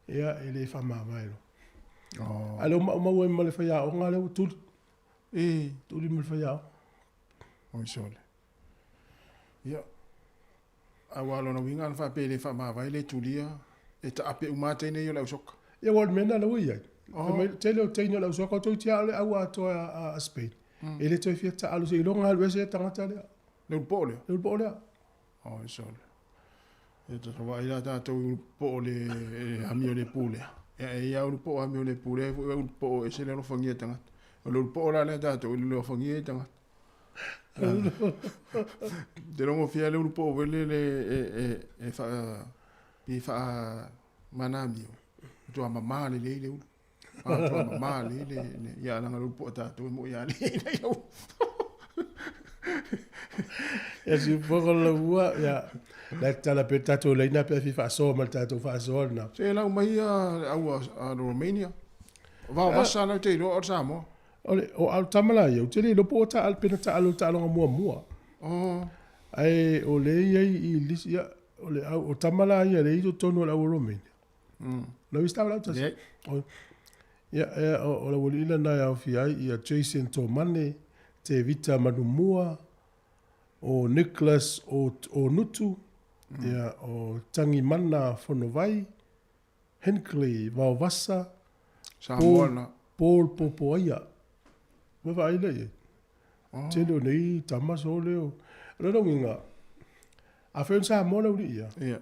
ia e le faamavae loa. A o lea ua maumau ai ma le faiaoga lea ua tuli. Tuli ma le faiaoga. Oi sole. Ia, aua o lona uiga ana faapea e le faamavae le tulia, e taape uma lava teine ia o le ausoka. Ia aua o le mea lena ua i ai. Fai mai, tele o teine o le ausoka, toeitiiti lava o le au atoa a Spain. E le toe fia taalo seiloga alu ese le tagata lea. Le ulupoo lea? Le ulupoo lea. Oi sole. Ia tatou vaai la tatou i ulupoo le amio le pu lea. Ia e i ai ulupoo amio le pu lea foi ulupoo ese le alofagia e tagata. O le ulupoo la lea tatou i le alofagia e tagata. Te logo fia le ulupoo foi lele e faa pe faa mana amio. Matua mama lelei le ulu. Matua mama lelei le ia leaga le ulupoo a tatou e moi lava le i lau. Ia si ufoga o lau ia la tala pe tatou laina pe fia faasoa ma le tatou faasoa lena. Se lau mai ia le au a Romania. Vao vasa lau te iloa o le Samoa. O le o au tama la ia, ou te le iloa po o taalo pe na taalo i le taaloga muamua. Oh. Ae o lea e i ai i lisi, ia, o le au, o tama la ia lea e i totonu o le au o Romania. Lau isi tau lau tasi. Leai. O, ia, ia, o, o le aualii lena e aofia ai ia Jason Tomane, Tevita Manumua, o Nicholas o, o Nutu, ia, o Tangimana Fonovai, Hinkley Vaovasa, Samoa na. Paul Popoaia. Ua vaai lea i ai. Tele o nei tama sole o. O lona uiga, afai o ni Samoa le aualii ia,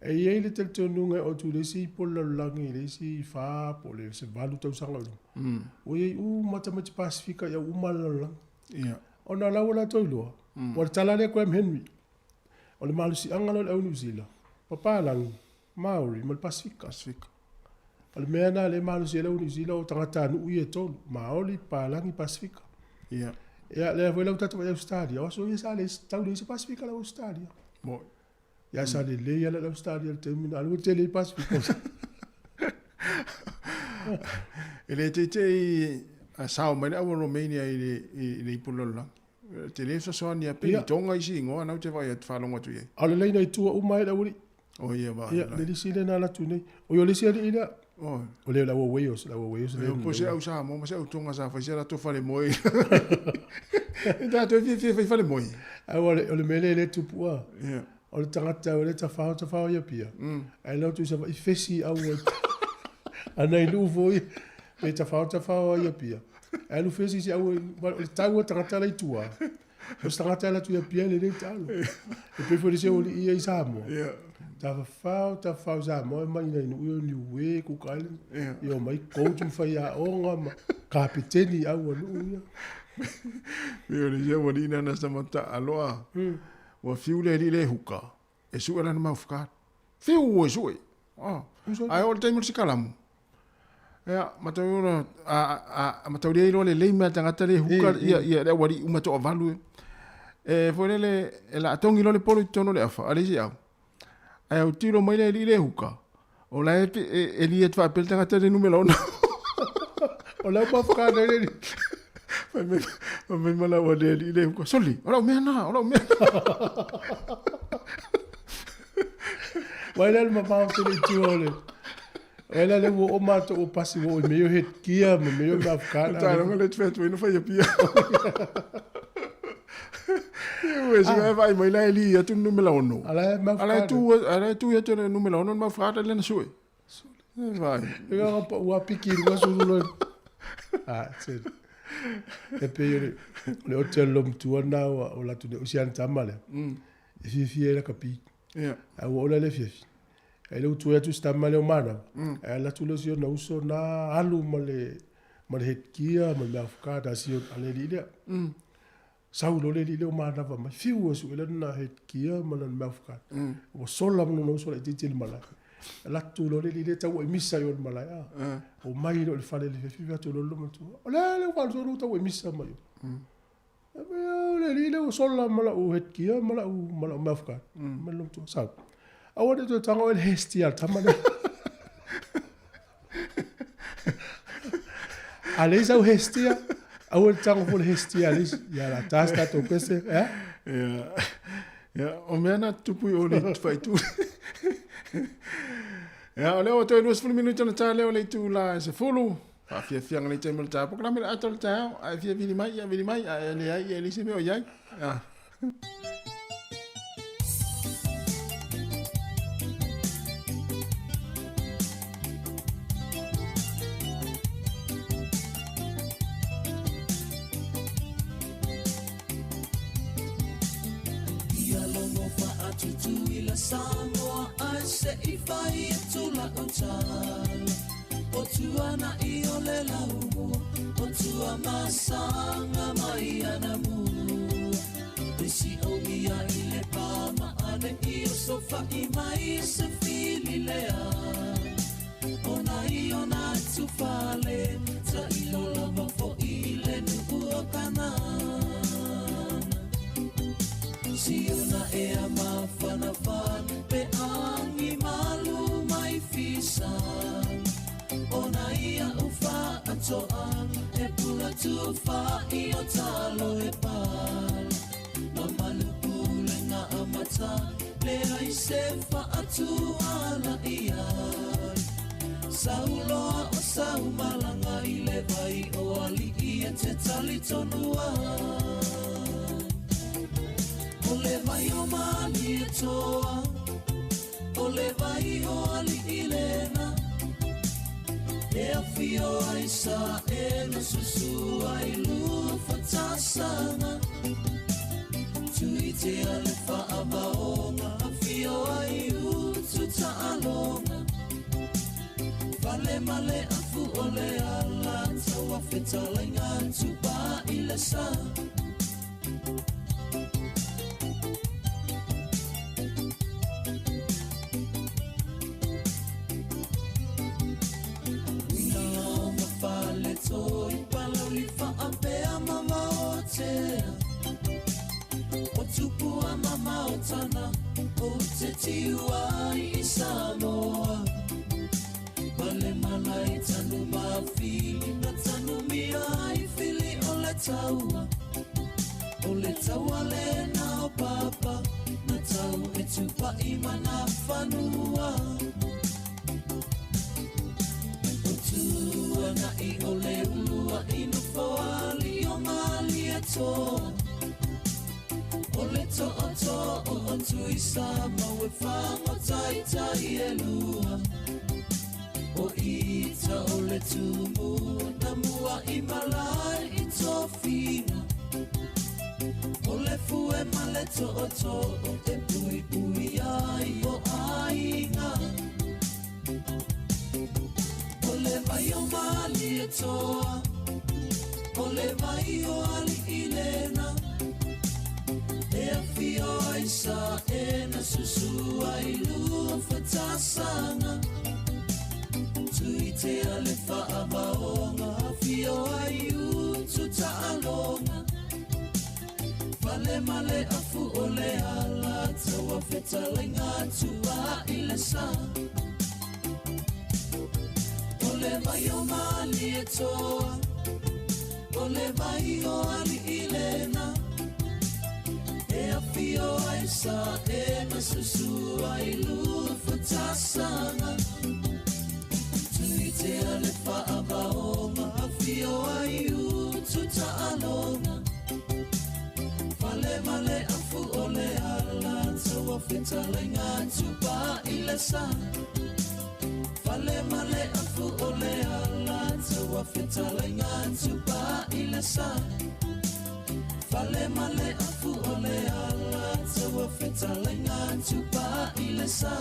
e i ai le talitonuga e oo atu i le isi po o le lalolagi i le isi 4 po o le se 8 tausaga o i luma, ua i ai uma tamaiti Pasefika i au uma lava le lalolagi. Ona o la ua latou iloa, ua le tala lea Graham Henry, o le malosiaga lea o le au Niu Sila, papalagi, Maori ma le Pasefika. Pasefika. O le mea lena lea e malosi ai le au Niu Sila o tagatanuu ia e tolu, Maori, Papalagi, Pasefika. Ia. Ia, lea foi la ua tatou vaai i Ausetalia, o aso ia sa leai, tau leai se Pasefika i le au Ausetalia. Moi. Ia, sa lelei lava le Ausetalia i le taimi lena, a o lea ua tele ai Pasefika. E le teitei a sao mai le au o Romania i le i le ipu o le lalolagi. Tele fesoasoani a pei Tonga isi igoa na ou te vaai atu faalogo atu i ai. A o le laina i tua uma ai le aualii. O ia va. Ia, le lisi lea na alu atu nei. Oi, o le isi alii lea. Oi. O le au Wales, le au Wales lea. Po se au Samoa ma se au Tonga sa fai se latou fale moe. E tatou e fiafia e fai fale moe. Ae o le mea lea e le tupu a. Ia. O le tagata o lea tafao tafao ia pia. Ae lau atu i Savaii fesi au ai. Ana i nuu foi pe tafao tafao ai ia pia. Ae alu fesi si au o le tau o tagata la i tua. O se tagata ala atu ia pia le le talo. E pei foi le se oli ia i Samoa. Tafafao tafafao i Samoa e mai nai nuu ia o Niue, Cook Island. Ia omai coach ma faiaoga ma kapeteni au a nuu ia. Pei o le isi aualii lena sa mataa loa. Ua fiu le alii le huka e sue lana mouth guard. Fiu e sue. Ae oo le taimi o le sikalamu. Ia, matau ona, a, a, mataulia ai loa le lei mai a le tagata le huka, ia, ia, le aualii uma toavalu. E foi lele, e laa togi loa le polo i totonu o le afa, a le isi au. Ae autilo mai le alii le huka, o la e, e, e li atu faapea le tagata le numera 6. O lau mouth guard ai le alii. Fai mai, fai mai ma lau le alii le huka, soli, o lau mea na, o lau mea na. Vai la le mamao tele i tua o le Vai la le ua oo matou ua pasi ua oo i mea o headgear ma mea o mouth guard. Taaloga le te fai atu ai na fai apia. Ia ua e vaai mai la e li atu le numera 6. Ala e mouth Ala e guard. tu ala e tu atu le numera 6 le mouth guard le na sue. E vaai. E nga pa ua piki i luga sulu loa. Ah, tele. E pei o le o le ote o le lomatua lena ua o latou nei o si ana tama lea. E fiafia ai lakapi. Ia. Ae ua oo la le afiafi. Ae le ua tuai atu si tama lea o manava. Ae alu atu lea o si ona uso na alu ma le ma le headgear ma le mouth guard a si a le alii lea. Sau loa le alii lea o manava mai, fiu e sue lana headgear ma lana mouth guard. Ua sola ma lona uso laitiiti i le malae. Latu lo le le tau i misa i o le malae a. O mai lo le fale le fifi atu lo lo matua. O le le wa lo tau i misa mai. E mea o le li le o sola ma lau headgear ma lau mouth guard. Ma lo matua sau. Aua ne toe tago e le hesti al tama le. A le sau hestia, aua le tago fo le hestia le ia la tas tatou pese, eh? Ia. Ia, o mea na tupu i o le whaitu. Ia, o lea ua toe 20 minuta na tā leo le itu la e se fulu. Whaafiafianga le taimi o le tā. Pokalame le ato le taeao. A e fia vili mai, ia vili mai. A e leai, ia e leai se mea o i ai. Ia. Ia logo faatutuila Samoa ae se i fai atu la'u tala. O tuana'i o le laumua, o tuamasaga mai anamua. E si'ogia i le pama'ane'i o sofa'i mai se fililea. Ona i ona tufale, ta'ilo lava fo'i i le nu'u o Kanana. Siona ea mafanafana, pe agi malu mai fisa. Ona ia u fa'atoaga, e pula tufa'i o talo e pala. Mamalu pulega amata, leai se fa'atuala i ai. Sauloa o saumalaga i le vai o ali'i e te talitonu ai. O le vai o Malietoa, o le vai o ali'i lena. E afio ai sa e na susu ai lua fatasaga. Tuitea le fa'avaoga, afio ai utu ta'aloga. Fale ma le afu o le ala, taua fetalaiga tupa'i le sa. Uiga fale toi, palauli fa'apea ma vaotea. O tupua mamaotana, o te tiu ai i Samoa. Male malai tanu mafili, na tanu mia ai fili o le taua. O le taua le na o papa, na tau e tupa'i mana whanua. O tuana'i o le ulua i nofoali o Malietoa. O le to'oto'o o Tuisama e fagotaitai e lua. O ita o le tumu, na mua i malae i tofiga. O le fue ma le to'oto'o e puipui ai o aiga. O le vai o Malietoa, o le vai o ali'i lena. E afio ai sa e na susu ai lua fatasaga. Tuitea le fa'avaoga, afio ai utu ta'aloga. Fale ma le afu o le ala, taua fetalaiga tua'i le sa. O le vai o Malietoa, o le vai o ali'i lena. E afio ai sa e na susu ai lua fatasaga. Tuitea le fa'avaoga, afio ai utu ta'aloga. Fale ma le afu o le ala, taua fetalaiga tupa'i le sa. Fale ma le afu o le ala, taua fetalaiga tupa'i le sa. Fale ma le afu o le ala, taua fetalaiga tupa'i le sa.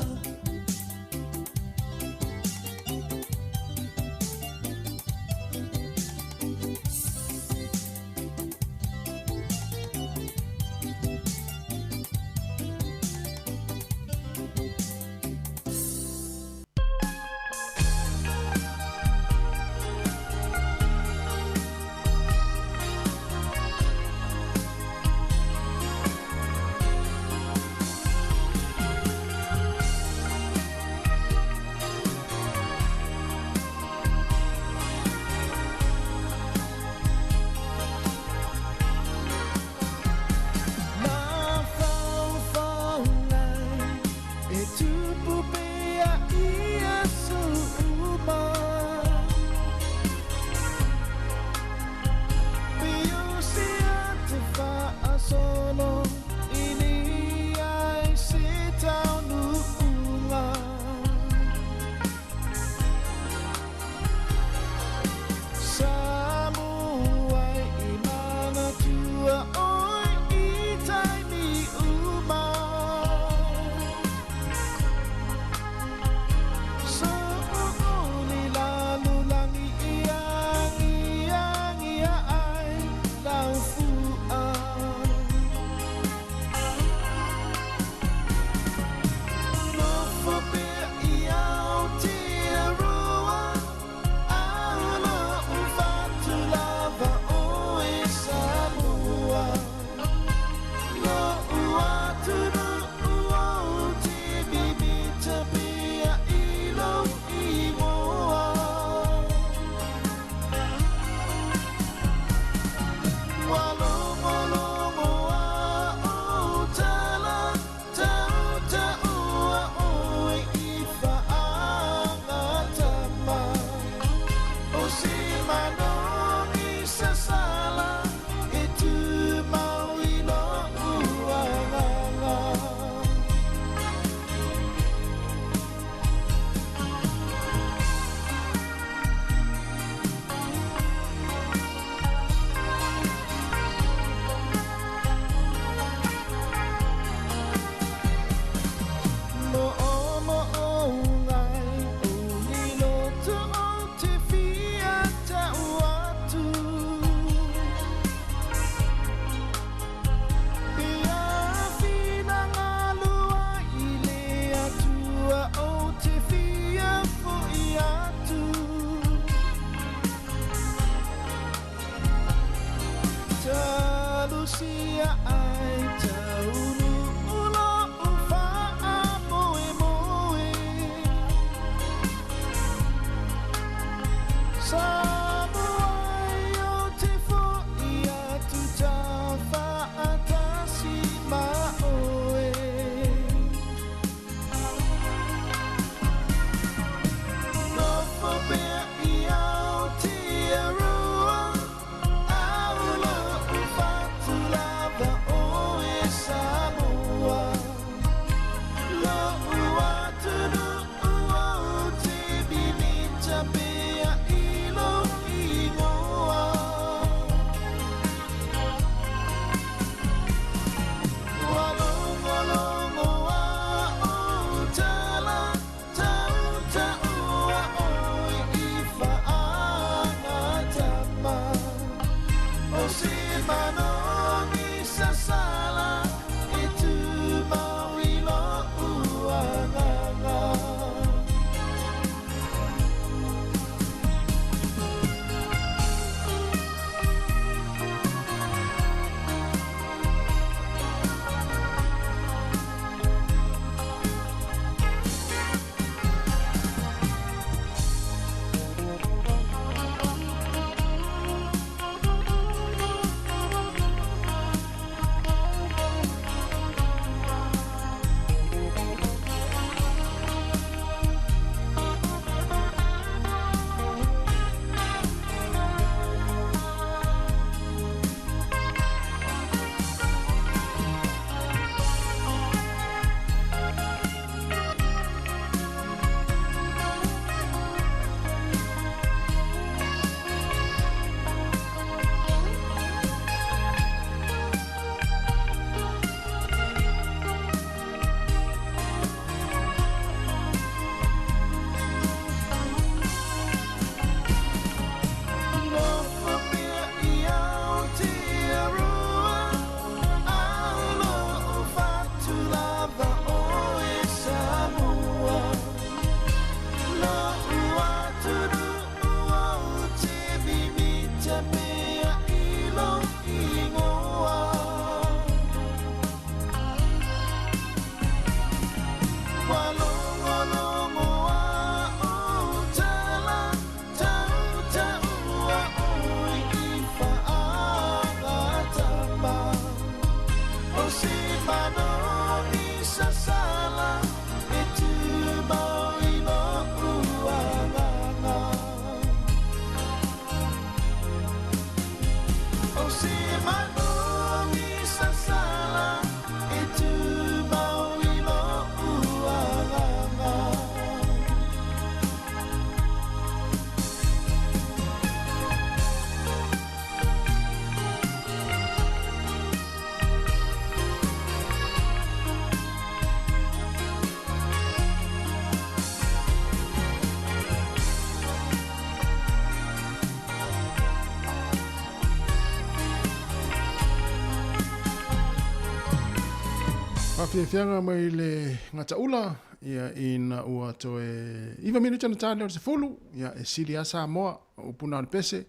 Faafiafiaga mai le gataula ia ina ua toe 9 minute na tale o le 10 ia e sili a Samoa o upuna o le pese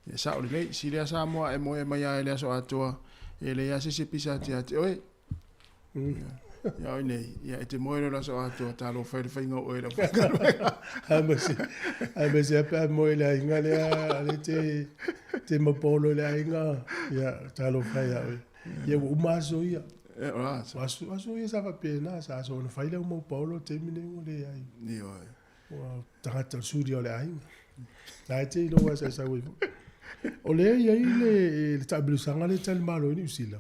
ia sao lelei sili a Samoa e moe mai a e le aso atoa e le ia se se pisa ati ati oe ia oi nei ia e te moe le aso atoa talo fai le fainga o e le fainga a ma se pa moe le aiga lea le te te mapolo le aiga ia talo fai a oe ia ua uma aso ia E, o la, aso aso ia sa faapena sa aso ona fai le uma o Paolo taimi nei ua leai. Ioe. Ua tagata o le suri o le aiga. Na e te iloa sa sau ai foi. O lea i ai le le taamilosaga lea e talimalo ai Niu Sila.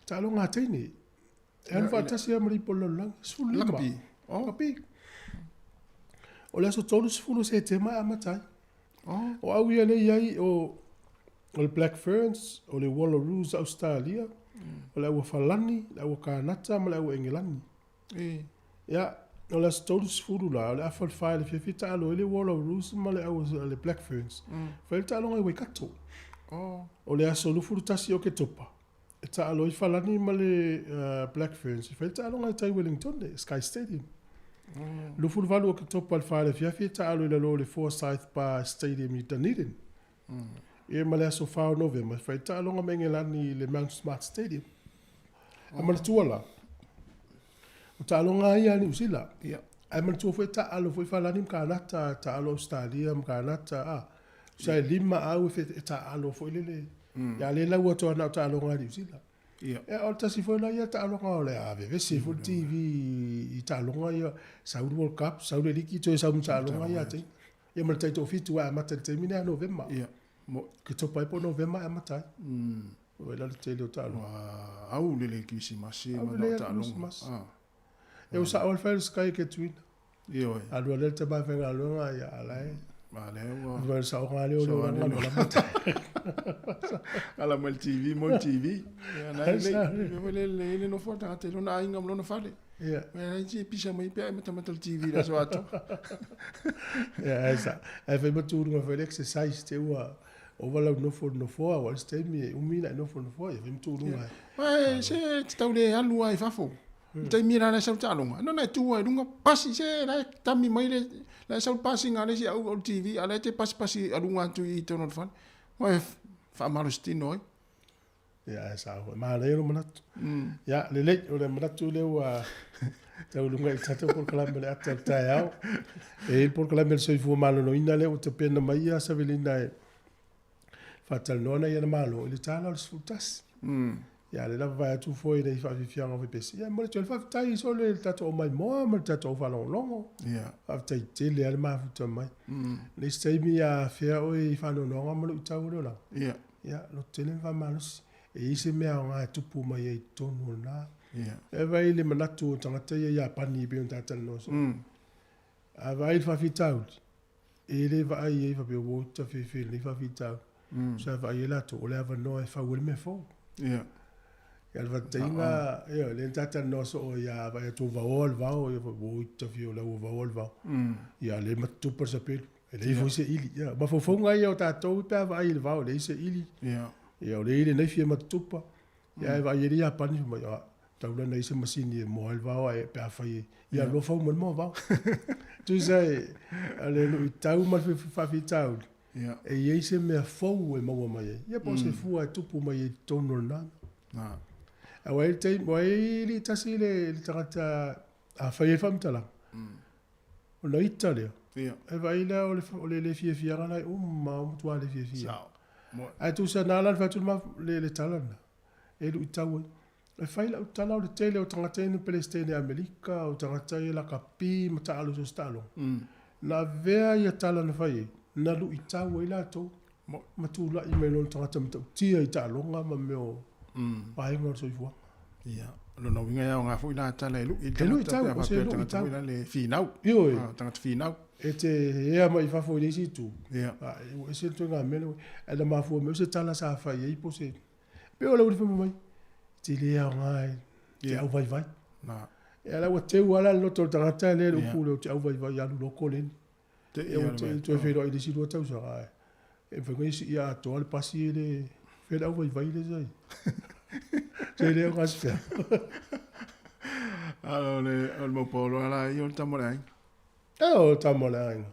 Taaloga a teine. E alu faatasi lava ma le ipu o le lalolagi. 15. Lakapi. Oh. Lakapi. O le aso 30 o Setema e amata ai. Oh. O au ia lea i ai o o le Black Ferns, o le Wallaroos a Ausetalia, o le aua Falani, le aua Kanata ma le aua Engelani. E. Ia, o le aso 30 la, o le afa o le fa i le fiafia taalo ai le Wallaroos ma le aua le Black Ferns. Fai le taaloga i Waikato. Oh. O le aso 21 o Oketopa, e taalo ai Falani ma le Black Ferns, e fai le taaloga i tai Wellington, Sky Stadium. 28 o Oketopa i le fa i le afiafi e taalo i lalo o le Forsyth Barr Stadium i Dunedin. Ia ma le aso 4 o Novema, e fai taaloga ma Engelani i le Mount Smart Stadium. A manatua la, o taaloga lava ia a Niu Sila. Ia. Ae manatua foi e taaalo foi Falani ma Kanata, taaalo Ausetalia ma Kanata, a. Sa e lima au e e taalo foi lele. Ia le lau atu ana o taaloga a Niu Sila. Ia. Ia o le tasi foi la ia taaloga o le a vevesi foi le TV i taaloga ia sau le World Cup, sau le liki toe sau ma taaloga ia te. Ia ma le taitoafitu e amata i le taimi lea Novema. Ia. Mo Oketopa ai po o Novema e amata ai. Ua ela le tele o taaloga. Ua au lelei le Kirisimasi Au ma lelei nao le taaloga. Kirisimasi. Ah. E ua sao le fai o le Sky ke tuina. Ioe. Alu lea le tama e faigaluega ia ala e. Ma lea ua Alu le saoga lea o le Saoga olaga lea. ma lamata. Ala mai le TV mo le TV. Ia na Ai, lelei. sa. Mea foi lele le le nofo tagata i lona aiga ma lona fale. Ia. Mea lai ti pisa mai pea e matamata le TV le aso atoa. Ia ai sa. Ai fai ma tuluga foi le exercise te ua ova lau nofo i le nofoa aua o le isi taimi e umi ona e nofo i le nofoa ia fai ma tuluga ai. Ai se te tau le alu ai fafo. Le taimi la le sau taaloga. No na tu ai lunga pasi se la tami mai le la sau pasi nga le si au o le TV a le te pasi pasi alunga atu i tonu o le fale. Mo e whaamalo tino ai. Ia ai sa foi. Manaia lo manatu. Ia lelei o le manatu lea ua tauluga i le tatou polokalame o le ata o le taeao. E i ai le polokalame o le soifua maloloina lea ua tapena mai ia savelina e faatalanoa na ia na malo i le tala o le 11. Ia le lava vai atu foi nei faafiafiaga o faipese. Ia mo le toe faafetai so le tatou maimoa ma le tatou faalogologo. Ia. Faafetai tele lava le mafuta mai. Le isi taimi a fea oe i faanoanoaga ma luitau o le olaga. Ia. Ia, loto tele ma faamalosi. E i ai se mea aoga e tupu mai ai i totonu o lena. Ia. E vaai le manatu o tagata ia Iapani e pei ona tatalanoa soo. A vaai le faafitauli, e le vaai ai faapea ua ota fefe i lenei faafitauli. Sa vaai ai latou, o le avanoa e fau ai le mea fou. Ia. Ia le faataitaiga, ia, lea na tatalanoa soo ia vaai atu ua vaoa le vao, ia ua ota fia o la ua vaoa le vao. Ia lea matutupa le sapelu. E leai foi se ili. Ia, mafaufauga ia o tatou pe a vaai i le vao, e leai se ili. Ia. Ia, o lea e i lenei fia matutupa. Ia, e vaai ai le Iapani, fai mai, a, tau la na i se masini e moa ai le vao, ae pe a fai e, ia alu fau mai le moa vao. Tusa e, a le luitau ma le faafitauli, Ia. e i ai se mea fou e maua mai ai. Ia po o se fua e tupu mai ai i totonu o lena. Na. Aua e i le taimi, ua i le tasi le tagata a fai ai le faamatalaga. Ona ita lea. Ia. E vaai lea o le, o le le fiafiaga la e uma o matua le fiafia. Sao. Mo. Ae tusa na ala na fai atu le le, le tala lena. E luitau ai. E fai lau tala o le tele o tagata ia na Pelestene Amerika, o tagata ia lakapi ma taalo i so o se taaloga. Na avea ia tala na fai ai, na luitau ai latou. Ma tulai mai loa le tagata matautia i taaloga ma mea o vaega o le soifuaga. Ia. Lona uiga e aoga foi la tala e lui i le E lui tagata tau, pe a o se faapea le lui tagata tau. foi la le finau. Ioe. Ah, tagata finau. E te ea mai i fafo i le isi itu. Ia. A, e ua ese le ituaiga mea lea. Ae na mafua mai o se tala sa fai ai po o se... Pei o le uli fai mai, te le aoga e te Ia. au vaivai. Na. Ia la ua teu lava la le loto o le tagata lea le Ia. upu lea o te au vaivai alu loa koleni. Te Ia ia ua le te mea. toe feiloai i le isi 2 tausaga ae. E mafai ona siia atoa le pasi e le fea le au vaivai lea sa i. Se le aoga se fea. A o le o le maupolo ala ia o le tama o le aiga. E o le tama o le aiga.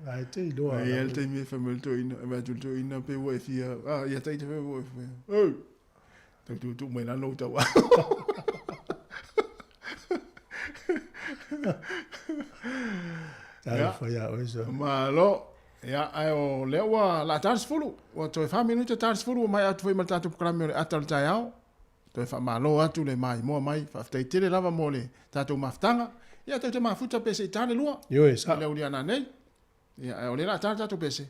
Ai te iloa. Ai le taimi e fai mai le toeaina, e vaai atu le toeaina pe ua e fia, ah, ia taita pe ua e fia. Oi! Tau tuutuu mai lalo tau au. Talofa ia oe sa. Malo. Ia, ae o lea ua la tala 10. Ua toe 4 minuta tala 10 ua mai atu foi ma le tatou polokalame o le ata o le taeao. Toe faamalo atu le maimoa mai. Faafetai tele lava mo le tatou mafutaga. Ia, tau te mafuta pe se i tale lua. Ioe, sa. I le auliana nei. Ia, ae o lea la tala tatou pese.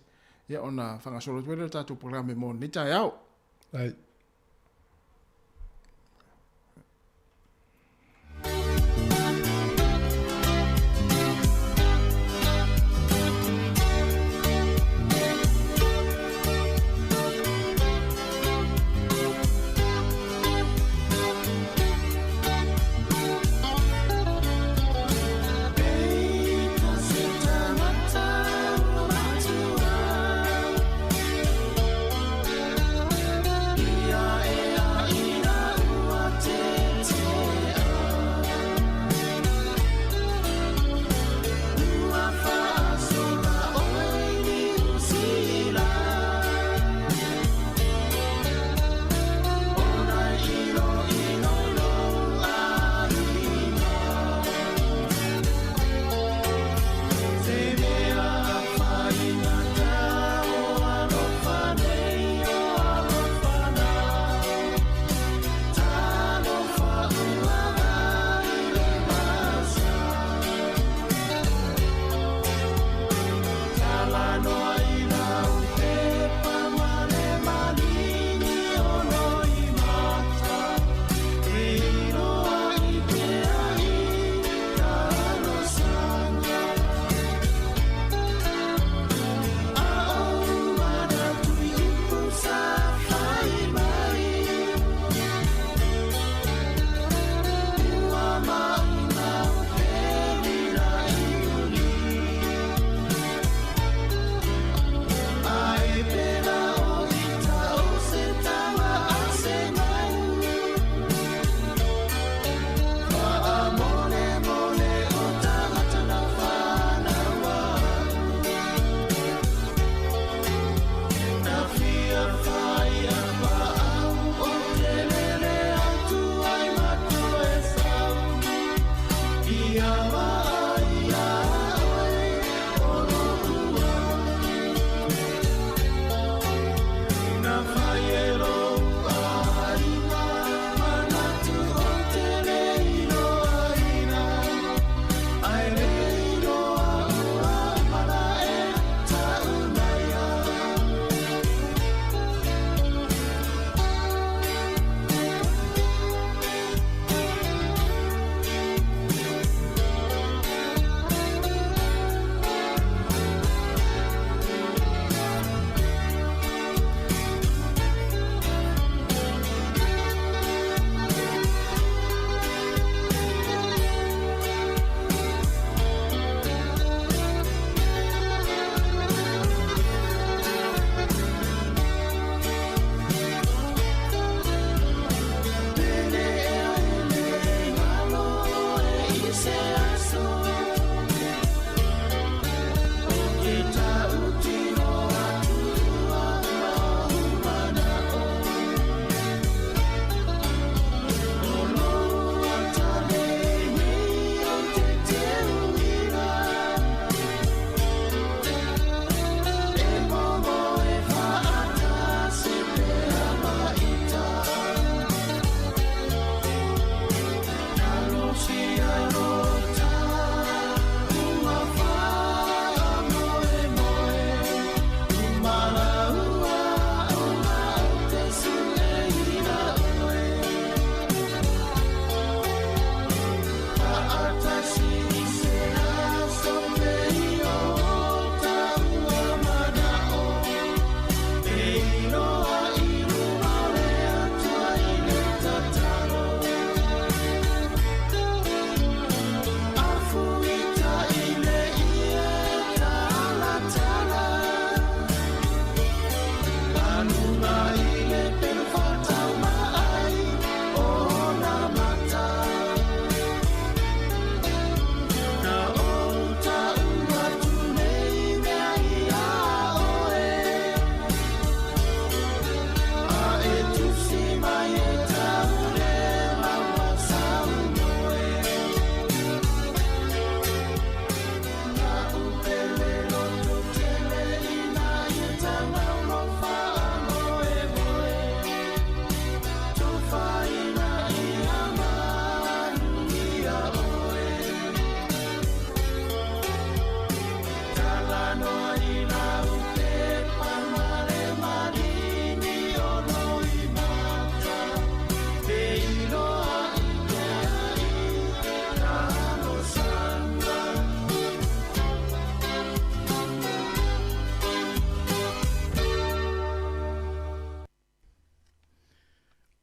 Ia, ona faagasolo atu ai lea le tatou polokalame mo lenei taeao. Ai. Thank you.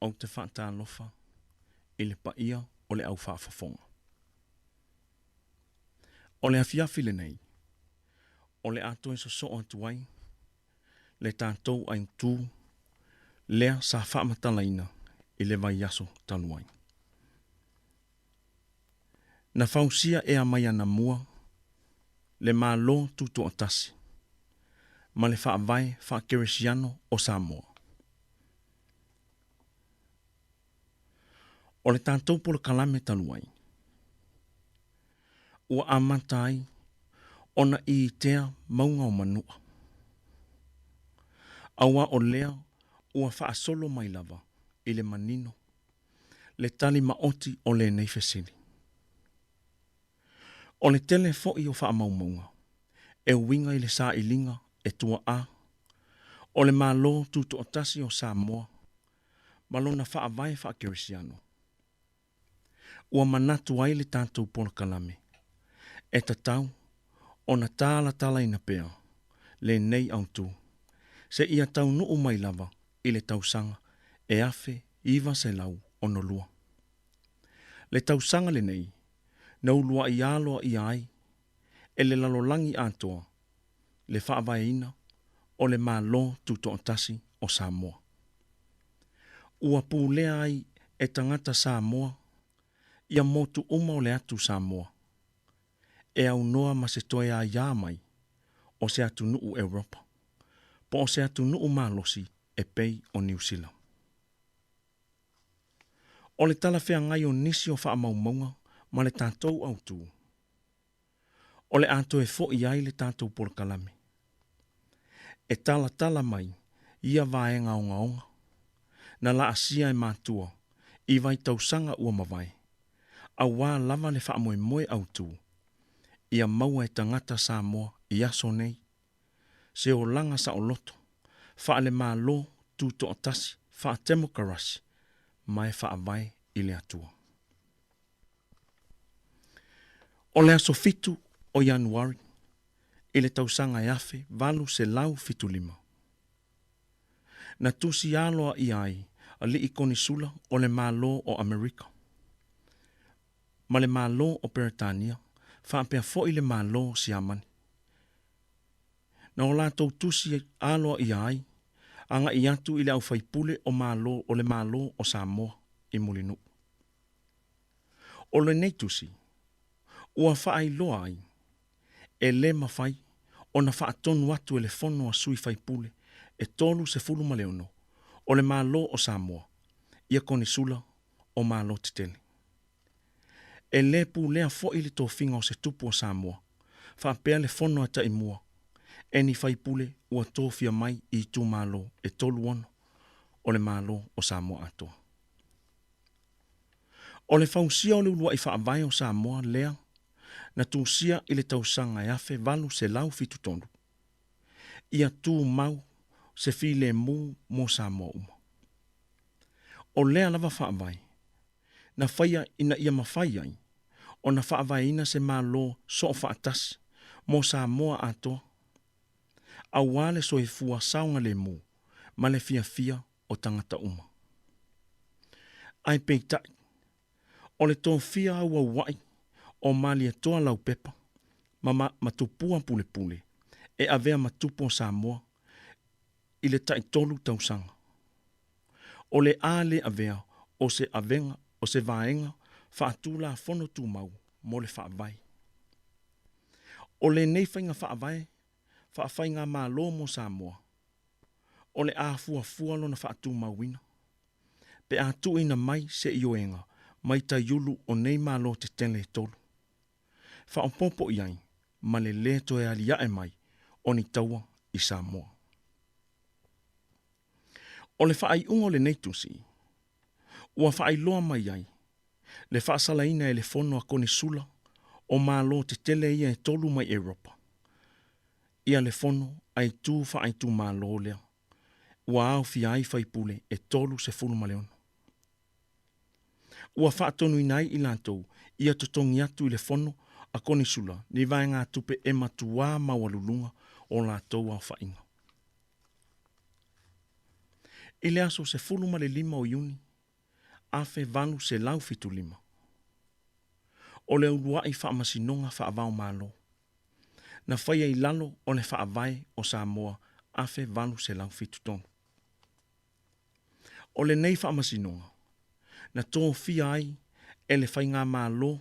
Ou te faatalofa i le paia o le au faafofoga. O le afiafi lenei, o le a toe sosoo atu ai le tatou aitū lea sa faamatalaina i le vaiaso talu ai. Na fausia ea mai anamua le Malo Tutoatasi ma le Faavae Faakerisiano o Samoa. O le tatou polokalame talu ai, ua amata ai ona iitea mauga o Manua, auā o lea ua faasolo mai lava i le manino le tali maoti o lenei fesili. O le tele foi o faamaumauga E uiga i le sailiga e tua'a o le Malo Tutoatasi o Samoa ma lona faavae faakerisiano, ua manatu ai le tatou polokalame e tatau ona talatalaina pea lenei autu seia taunuu mai lava i le tausaga e 1962. Le tausaga lenei na uluai aloaia ai e le lalolagi atoa le faavaeina o le Malo Tutoatasi o Samoa. Ua pulea ai e tagata Samoa ia motu uma o le atu Samoa e aunoa ma se toe aiā mai o se atunuu Europa po o se atunuu malosi e pei o Niu Sila. O le talafeagai o nisi o faamaumauga ma le tatou autu, o le a toe fo'i ai le tatou polokalame e talatala mai ia vaega ogaoga na laasia e matua i vaitausaga ua mavae, auā lava le faamoemoe autu ia maua e tagata Samoa i aso nei se olaga saoloto faale-Malo tutoatasi faatemokarasi ma e faavae i le Atua. O le aso 7 o Ianuari i le tausaga e 1875, na tusi aloaia ai alii konisula o le Malo o Amerika ma le Malo o Peretania faapea foi le Malo o Siamani. Na o latou tusi aloaia ai agai atu i le aufaipule o Malo o le Malo o Samoa i Mulinuu. O lenei tusi, ua faailoa ai e lē mafai ona faatonu atu e le Fono a Sui Faipule e 36 o le Malo o Samoa ia konisula o Malo Tetele. E lē pulea foi le tofiga o se tupu o Samoa faapea le Fono a Taimua e ni faipule ua tofia mai i itumalo e 36 o le Malo o Samoa atoa. O le fausia o le uluai faavae o Samoa lea na tusia i le tausaga e 1873, ia tumau se filemu mo Samoa uma. O lea lava faavae na faia ina ia mafai ai ona faavaeina se Malo soofaatasi mo Samoa atoa, auā le soifua saogalemu ma le fiafia o tagata uma. Ae peitai, o le tofia auaua'i o Malietoa Laupepa ma ma Tupua Pulepule e avea ma tupu o Samoa i le taitolu tausaga. O le a lē avea o se avega o se vaega faatulafono tumau mo le faavae. O lenei faiga faavae faafaigamalo mo Samoa, o le a fuafua lona faatumauina pe a tuuina mai se ioega mai taiulu o nei Malo tetele e tolu. Faaopoopo i ai ma le lē toe aliae mai o ni taua i Samoa. O le faaiuga o lenei tusi, ua faailoa mai ai le faasalaina e le Fono a Konisula o Malo tetele ia e tolu mai Europa ia le Fono a Itu Faaitumalo lea ua aofia ai faipule e 36. Ua faatonuina ai i latou ia totogi atu i le Fono a Konisula ni vaegatupe e matuā maualuluga o latou aofaiga. I le aso 15 o Iuni 1875, o le uluai faamasinoga faava-o-Malo na faia i lalo o le Faavae o Samoa 1873. O lenei faamasinoga na tofia ai e le faigamalo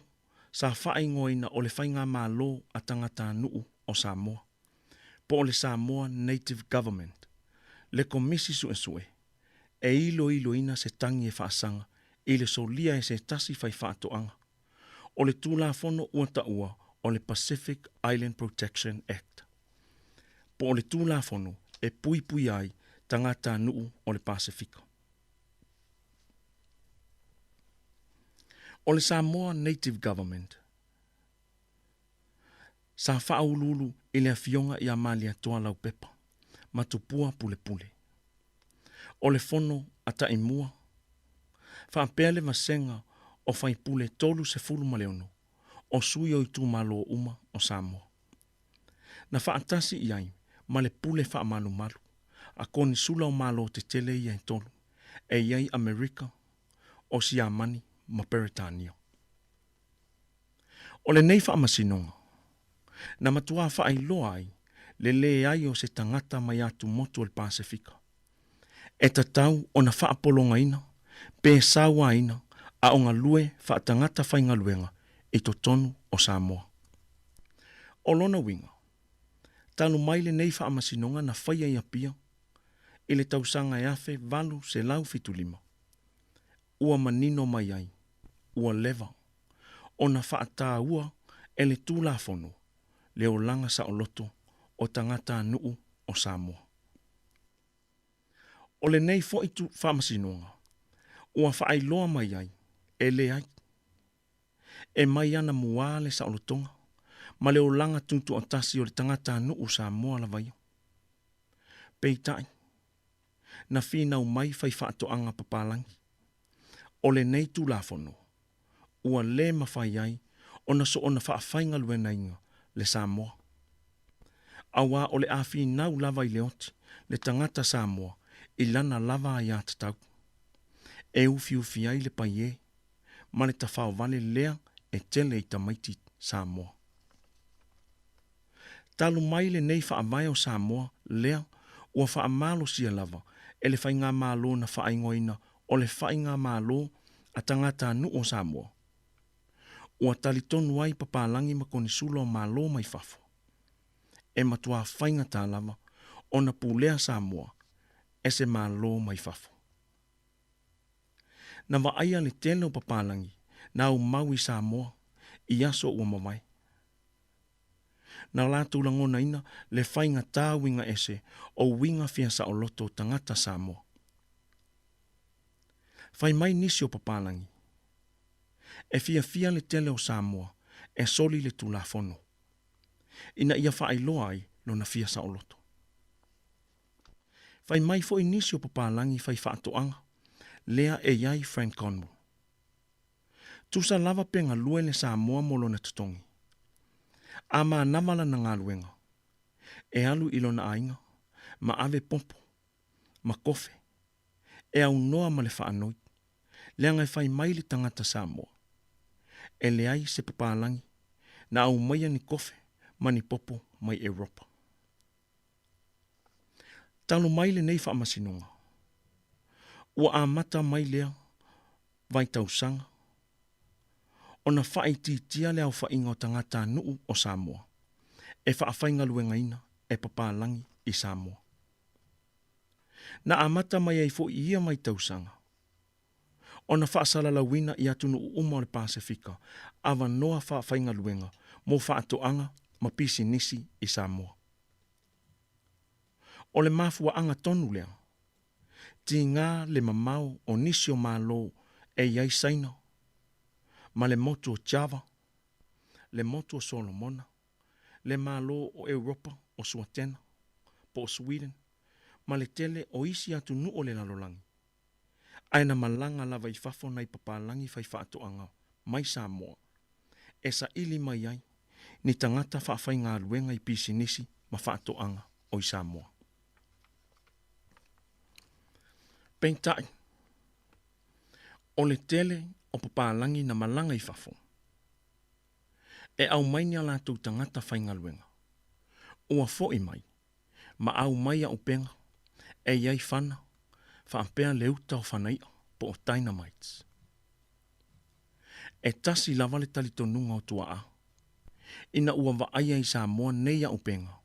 sa faaigoaina o le Faigamalo a Tagatanuu o Samoa po o le Samoa Native Government, le Komisi Suesue e iloiloina se tagi e faasaga i le solia e se tasi faifaatoaga o le Tulafono ua taua o le Pacific Island Protection Act, po o le Tulafono e puipuia ai tagatanuu o le Pasefika. O le Samoa Native Government sa faauluulu i le Afioga ia Malietoa Laupepa ma Tupua Pulepule. O le Fono a Taimua, faapea le vasega o faipule 36 o sui o itumalo uma o Samoa. Na faatasi i ai ma le pule faamalumalu a Konisula o Malo tetele ia e tolu, e i ai Amerika, o Siamani ma Peretania. O lenei faamasinoga, na matuā faailoa ai le leai o se tagata mai atumotu o le Pasefika e tatau ona faapologaina pe sauaina a o galue faatagata faigaluega i totonu o Samoa. O lona uiga, talu mai lenei faamasinoga na faia i Apia i le tausaga e 1875, ua manino mai ai, ua leva ona faataua e le Tulafono le olaga saoloto o tagatanuu o Samoa. O lenei foi faamasinoga ua faailoa mai ai e leai e mai ana muā le saolotoga ma le olaga tutoatasi o le tagatanuu Samoa lava ia. Peitai, na finau mai faifaatoaga papalagi o lenei Tulafono ua lē mafai ai ona soona faafaigaluegaina le Samoa. Auā o le a finau lava i le oti le tagata Samoa i lana lava aiatatau, e ufiufi ai le paiē ma le tafaovale lea e tele i tamaiti Samoa. Talu mai lenei Faavae o Samoa lea ua faamalosia lava e le Faigamalo na faaigoaina o le Faigamalo a Tagatanuu o Samoa, ua talitonu ai papalagi ma konisula o Malo mai fafo, e matuā faigata lava ona pulea Samoa e se Malo mai fafo. Na vaaia le tele o papalagi na aumau i Samoa i aso ua mavae. Na latou lagonaina le faigata uiga ese o uiga fia saoloto o tagata Samoa. Fai mai nisi o papalagi, e fiafia le tele o Samoa e soli le Tulafono, ina ia faailoa ai lona fia saoloto. Fai mai foi nisi o papalagi faifaatoaga, lea e i ai Frank Conwell. Tusa lava pe galue le Samoa mo lona totogi. A manava lana galuega, e alu i lona aiga ma ave popo ma kofe e aunoa ma le faanoi, leaga e fai mai le tagata Samoa, e leai se papalagi na aumaia ni kofe ma ni popo mai Europa. Talu mai lenei faamasinoga, ua amata mai lea vaitausaga ona faaitiitia le aofaiga o tagatanuu o Samoa e faafaigaluegaina e papalagi i Samoa. Na amata mai ai foi i ia vaitausaga ona faasalalauina i atunuu uma o le Pasefika avanoa faafaigaluega mo faatoaga ma pisinisi i Samoa. O le mafuaaga tonu lea, tiga le mamao o nisi o Malo e i ai Saina, ma le motu o Java, le motu o Solomona, le Malo o Europa o Suatena, po o Sweden, ma le tele o isi atunuu o le lalolagi, ae na malaga lava i fafo nai papalagi faifaatoaga mai Samoa e saili mai ai ni tagata faafaigaluega i pisinisi ma faatoaga o i Samoa. Peitai, o le tele o papalagi na malaga i fafo, e aumai ni a latou tagata faigaluega, ua foi mai ma aumai aupega e i ai fana faapea le uta o fanai'a po o dynamites. E tasi lava le talitonuga o tuaa, ina ua vaaia i Samoa nei aupega,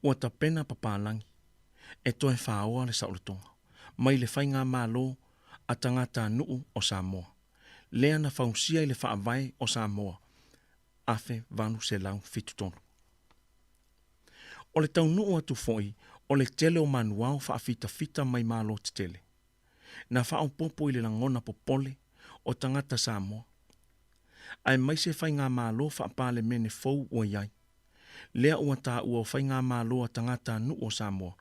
ua tapena papalagi e toe faoa le saolotoga mai le Faigamalo a Tagatanuu o Samoa, lea na fausia i le Faavae o Samoa 1873. O le taunuu atu foi o le tele o manuao faafitafita mai Malo tetele, na faaopoopo i le lagona popole o tagata Samoa, aemaise Faigamalo Faapalemene fou ua i ai. lea ua taua o Faigamalo a Tagata Nuu o Samoa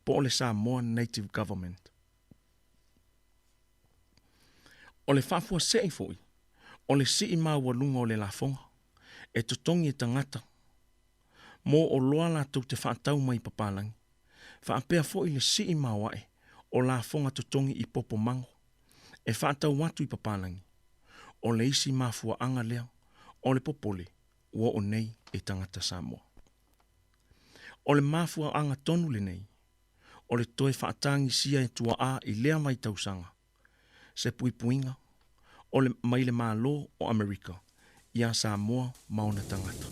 po o le Samoa Native Government. O le faafuasei foi o le sii maualuga o le lafoga e totogi e tagata mo oloa latou te faatau mai i papalagi, faapea foi le sii maoae o lafoga totogi i popo mago e faatau atu i papalagi, o le isi mafuaaga lea o le popole ua oo nei i tagata Samoa. O le mafuaaga tonu lenei o le toe faatagisia e tuaa i lea vaitausaga se puipuiga o le mai le Malo o Amerika iā Samoa ma ona tagata.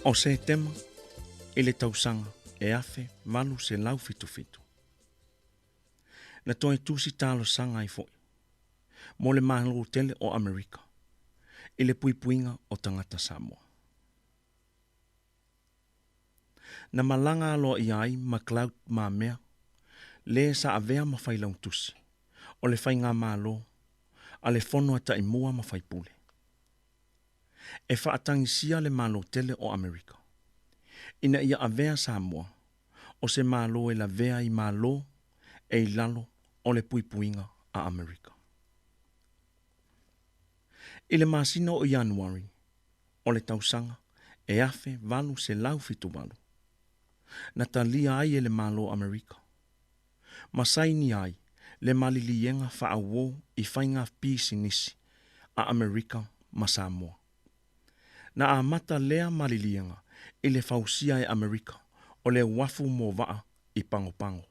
O Setema i le tausaga e 1877. Na toe tusi talosaga ai foi mo le Malo tele o Amerika i le puipuiga o tagata Samoa. Na malaga aloaia ai McLeod Mamea, le sa avea ma failautusi o le Faigamalo a le Fono a Taimua ma Faipule. E faatagisia le Malo tele o Amerika ina ia avea Samoa o se Malo e lavea i Malo e i lalo o le puipuiga a Amerika. I le masina o Ianuari o le tausaga e 1878, na talia ai e le Malo o Amerika ma saini ai le maliliega faauo i faiga pisinisi a Amerika ma Samoa. Na amata lea maliliega i le fausia e Amerika o le uafu mo vaa i Pagopago.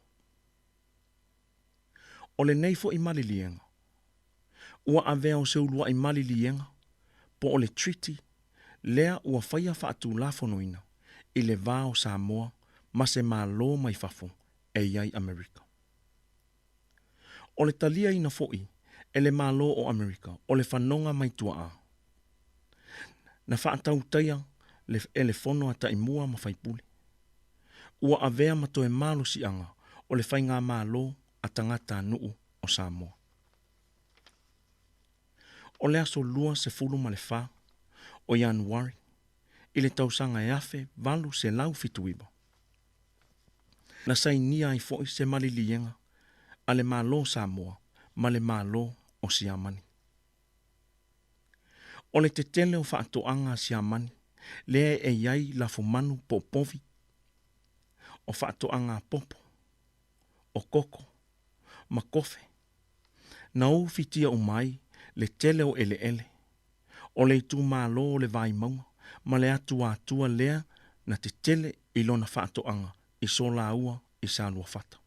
O lenei foʻi maliliega, ua avea o se uluaʻi maliliega po o le treaty lea ua faia faatulafonoina i le va o Samoa ma se Malo mai fafo e i ai Amerika. O le taliaina foʻi e le Malo o Amerika o le fanoga mai tuaʻā, na faatautaia le e le Fono a Taimua ma Faipule. Ua avea ma toe malosiaga o le faigamalo a tagatanuu o Samoa. O le aso 24 o Ianuari i le tausaga e 1879, na sainia ai foʻi se maliliega a le Malo o Samoa ma le Malo o Siamani. O le tetele o faatoaga a Siamani lea e i ai lafumanu po o povi, o faatoaga a popo, o koko, ma kofe, na ufitia uma ai le tele o eleele o le itumalo o le Vaimauga ma le atuatua lea na tetele i lona faatoaga i Solaua i Saluafata.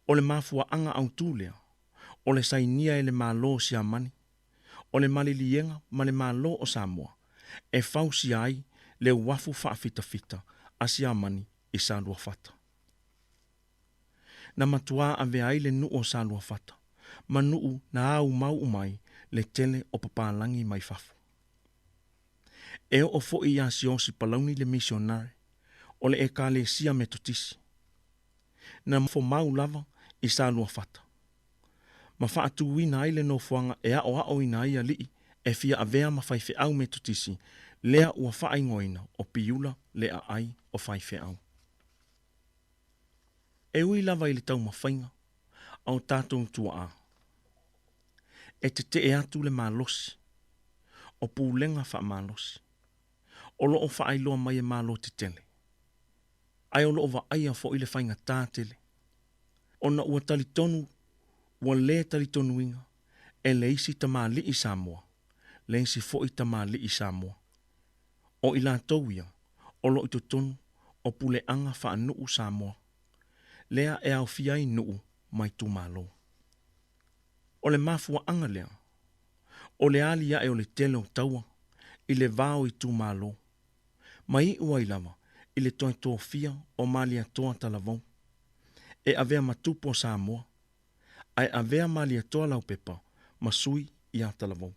O le mafuaaga autū lea o le sainia e le Malo o Siamani o le maliliega ma le Malo o Samoa e fausia ai le uafu faafitafita a Siamani i Saluafata. Na matuā avea ai le nuu o Saluafata ma nuu na aumau uma ai le tele o papalagi mai fafo. E oo foʻi iā Siaosi Palauni le misionare o le Ekalesia Metotisi, na fomau lava i Saluafata ma faatūina ai le nofoaga e aʻoaʻoina ai aliʻi e fia avea ma faifeau Metotisi lea ua faaigoaina o Piula le Aai o Faifeau. E ui lava i le taumafaiga a o tatou tuaa, e tetee atu le malosi o pulega faamalosi o lo o faailoa mai e Malo tetele, ae o lo o vaaia foʻi le faigatā tele ona ua talitonu ua lē talitonuina e le isi tamalii Samoa le isi foʻi tamalii Samoa o i latou ia o lo o i totonu o puleaga faanuu Samoa lea e aofia ai nuu ma itumalo. O le mafuaaga lea o le aliae o le tele o taua i le va o itumalo ma iu ai lava i le toe tofia o Malietoa Talavou e avea ma tupu o Samoa ae avea Malietoa Laupepa ma sui iā Talavou.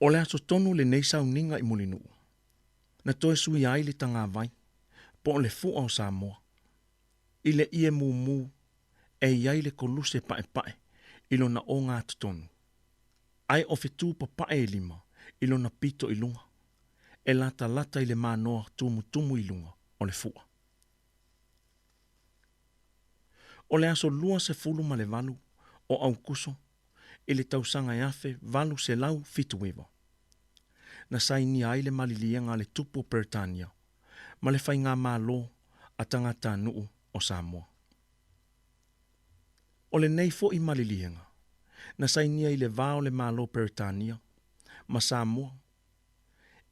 O le aso tonu lenei sauniga i Mulinuu na toe suia ai le tagavai po o le fua o Samoa i le ie mumu e i ai le koluse paepae i lona ogatotonu, ae o fetu papae e lima i lona pito i luga, e latalata i le manoa tumutumu i luga o le fua. O le aso 28 o Aukuso i le tausaga e 1879, na sainia ai le maliliega a le Tupu o Peretania ma le Faigamalo a Tagatanuu o Samoa. O lenei foʻi maliliega na sainia i le va o le Malo Peretania ma Samoa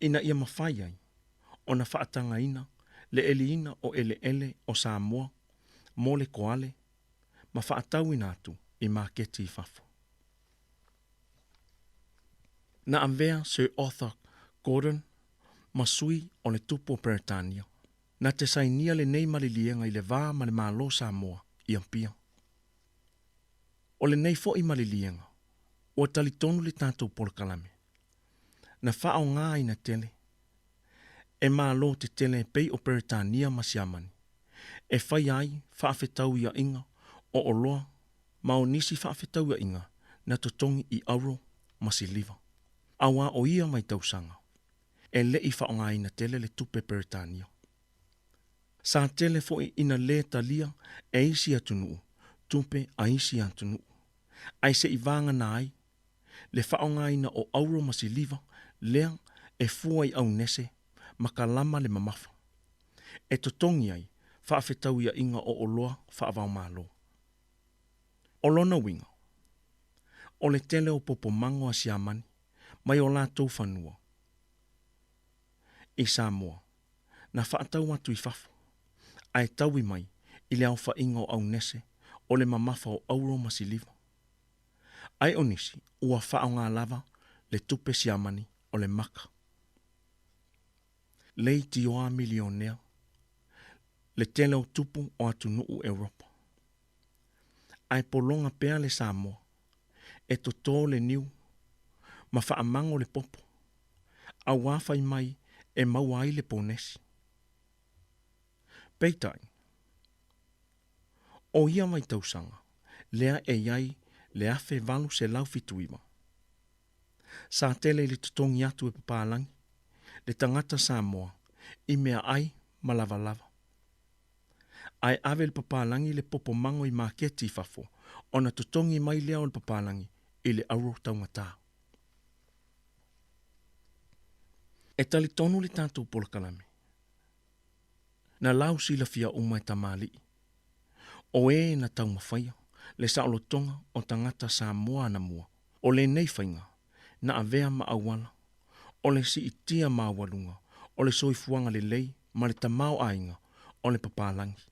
ina ia mafai ai ona faatagaina le eliina o eleele o Samoa mo le koale ma faatauina atu i maketi i fafo. Na avea Sir Arthur Gordon ma sui o le Tupu o Peretania na te sainia lenei maliliega i le va ma le Malo o Samoa i Apia. O lenei foʻi maliliega, ua talitonu le tatou polokalame, na faaaogāina tele e Malo tetele e pei o Peretania ma Siamani e faia ai faafetauiaʻiga o oloa ma o nisi faafetauiaʻiga na totogi i auro ma siliva, auā o ia vaitausaga e le i faaaogāina tele le tupe Peretania. Sa tele foʻi ina lē talia e isi atunuu tupe a isi atunuu, ae seʻi vagana ai le faaaogāina o auro ma siliva lea e fua i aunese ma kalama le mamafa e totogi ai faafetauiaʻiga o oloa faava-o-Malo. O lona uiga, O le tele o popomago a Siamani mai o latou fanua i Samoa na faatau atu i fafo, ae taui mai i le aofaiga o aunese o le mamafa o auro ma siliva. Ae o nisi ua faaaoga lava le tupe Siamani o le maka. Leitioa milionea le tele o tupu o atunuu Europa. Ae pologa pea le Samoa e totō le niu ma faamago le popo, auā fai mai e maua ai le ponesi. Peitai, o ia vaitausaga lea e i ai le 1879, sa tele i le totogi atu e papalagi le tagata Samoa i meaai ma lavalava. Ae ave le papalagi le popo mago i maketi i fafo ona totogi mai lea o le papalagi i le auro taugatā. E talitonu le tatou polokalame, na lau silafia uma e tamalii, o e na taumafaia le saolotoga o tagata Samoa anamua, o lenei faiga na avea ma auala o le siitia maualuga o le soifuaga lelei ma le tamaoaiga o le papalagi.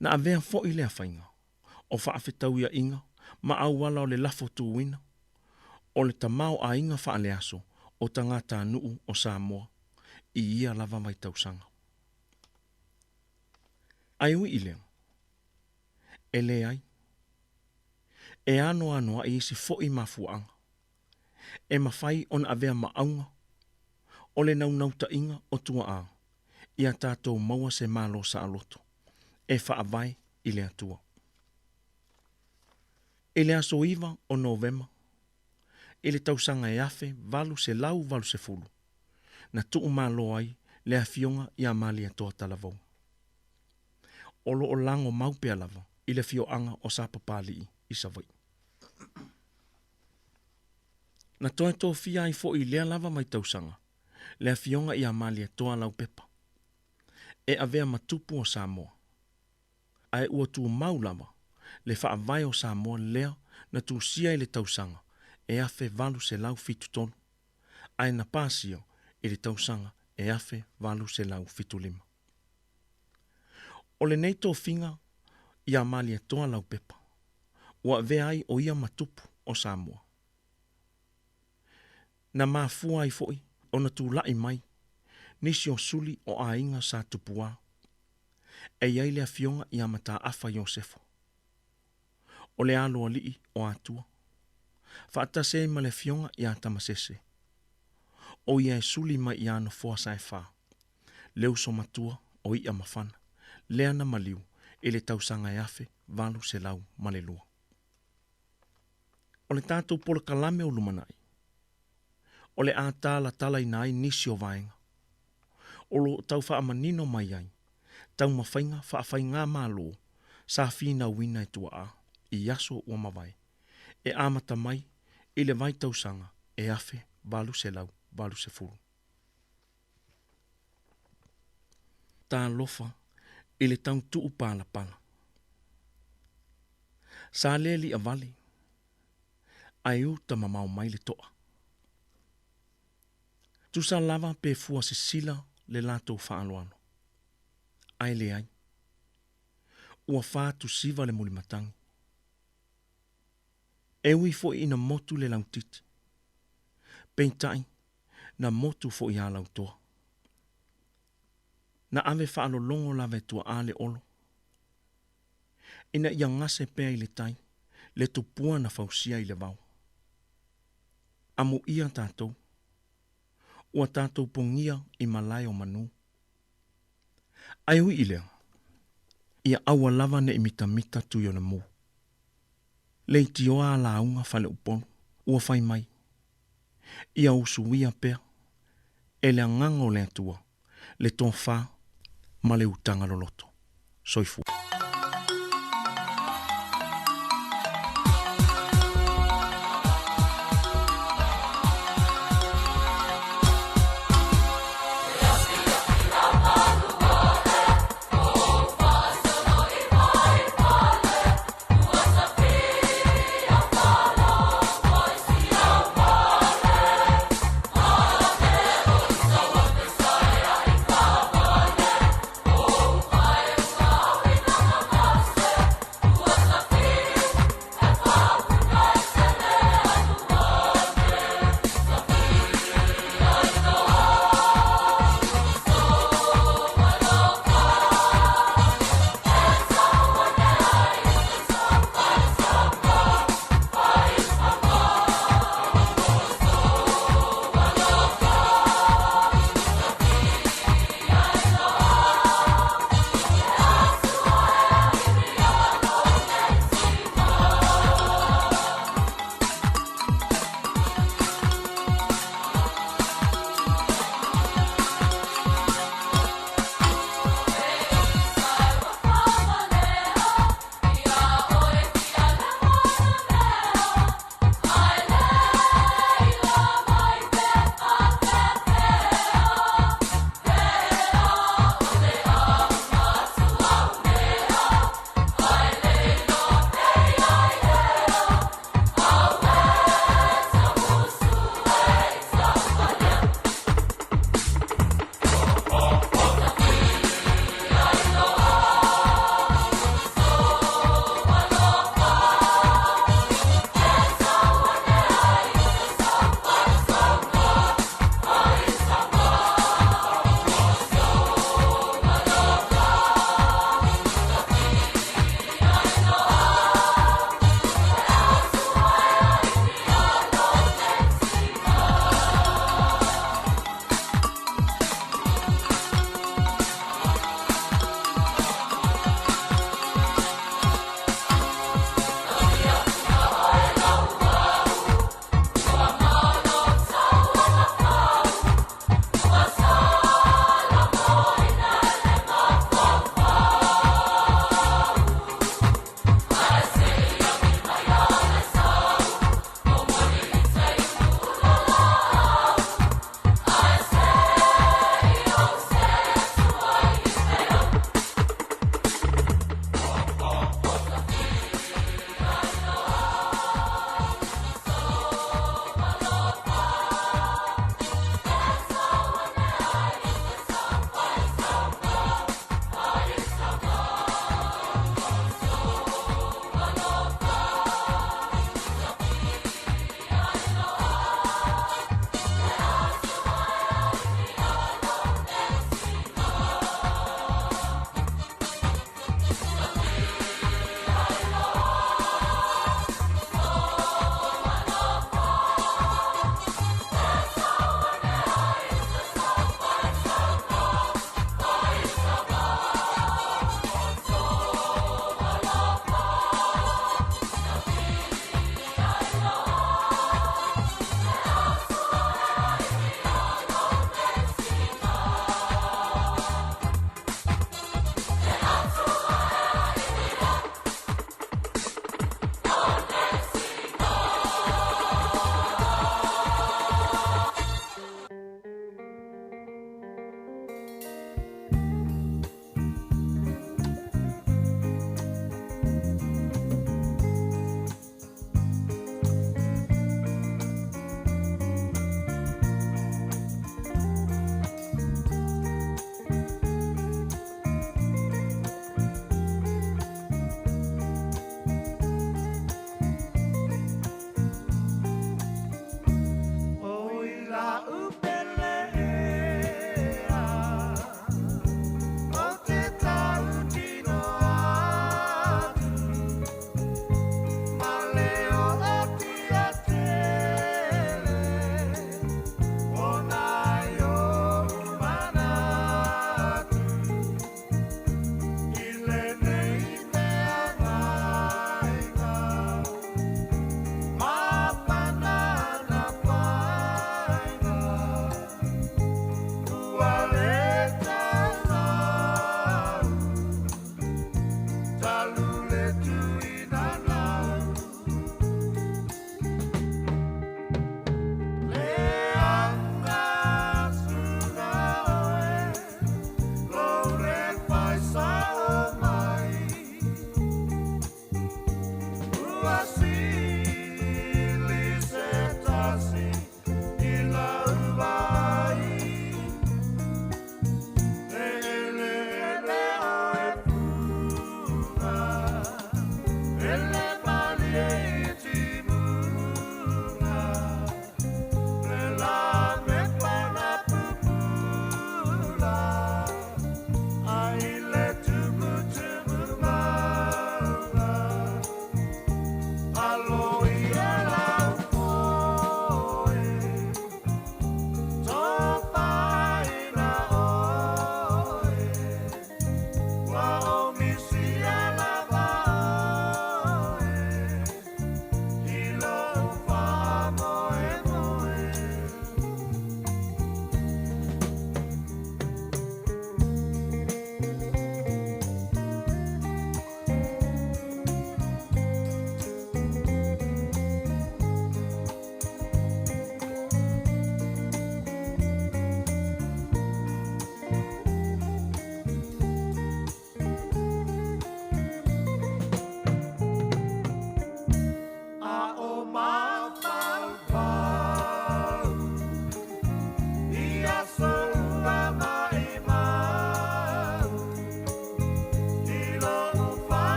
Na avea foi lea faiga o faafetauiaiga ma auala o le lafo tuuina o le tamaoaiga faaleaso o tagatanuu o Samoa i ia lava vaitausaga. Ae ui i lea, e leai, e anoanoai isi foi mafuaaga e mafai ona avea ma auga o le naunautaiga o tuaa ia tatou maua se Malo saoloto e faavae i le Atua. I le aso 9 o Novema i le tausaga e 1880, na tuumalo ai le afioga ia Malietoa Talavou. O lo o lago mau pea lava i le afioaga o Sapapalii i Savaii. Na toe tofia ai foi i lea lava vaitausaga le afioga ia Malietoa Laupepa e avea ma tupu o Samoa, ae ua tumau lava le faavae o Samoa lea na tusia i le tausaga e 1873, ae na pasia i le tausaga e 1875. O lenei tofiga ia Malietoa Laupepa, ua avea ai o ia ma tupu o Samoa. Na mafua ai foi ona tulai mai nisi o suli o aiga sa tupuā, e i ai le afioga ia Mataafa Iosefo, o le aloalii o Atua, faatasi ai ma le afioga ia Tamasese, o ia e suli mai ia Nofoa Saefā, le uso matua o I'a Mafana, lea na maliu i le tausaga e 1802. O le tatou polokalame o lumanai, o le a talatalaina ai nisi o vaega o lo o tau faamanino mai ai taumafaiga faafaigamalo sa finauina e tuaa i aso ua mavae e amata mai i le vaitausaga e 1880. Talofa i le tautuu palapala. Sa le liavale, ae uta mamao mai le toa. Tusa lava pe fua sisila le latou faaaloalo. Ae leai. Ua fatusiva le mulimatagi. E ui foi ina motu le lautiti. Peitai, na motu foi a lautoa. Na ave faalologo lava e tuaa le olo. Ina ia gase pea i le tai, le tupua na fausia i le vao. Amuia tatou. Ua tatou pogia i malae o manu. Ae ui i lea, ia aua lava ne i mitamita Tuionomu. Leitioa a lauga faleupolu ua fai mai, ia usuia pea e le agaga o le Atua le tofa ma le utaga loloto. Soifua.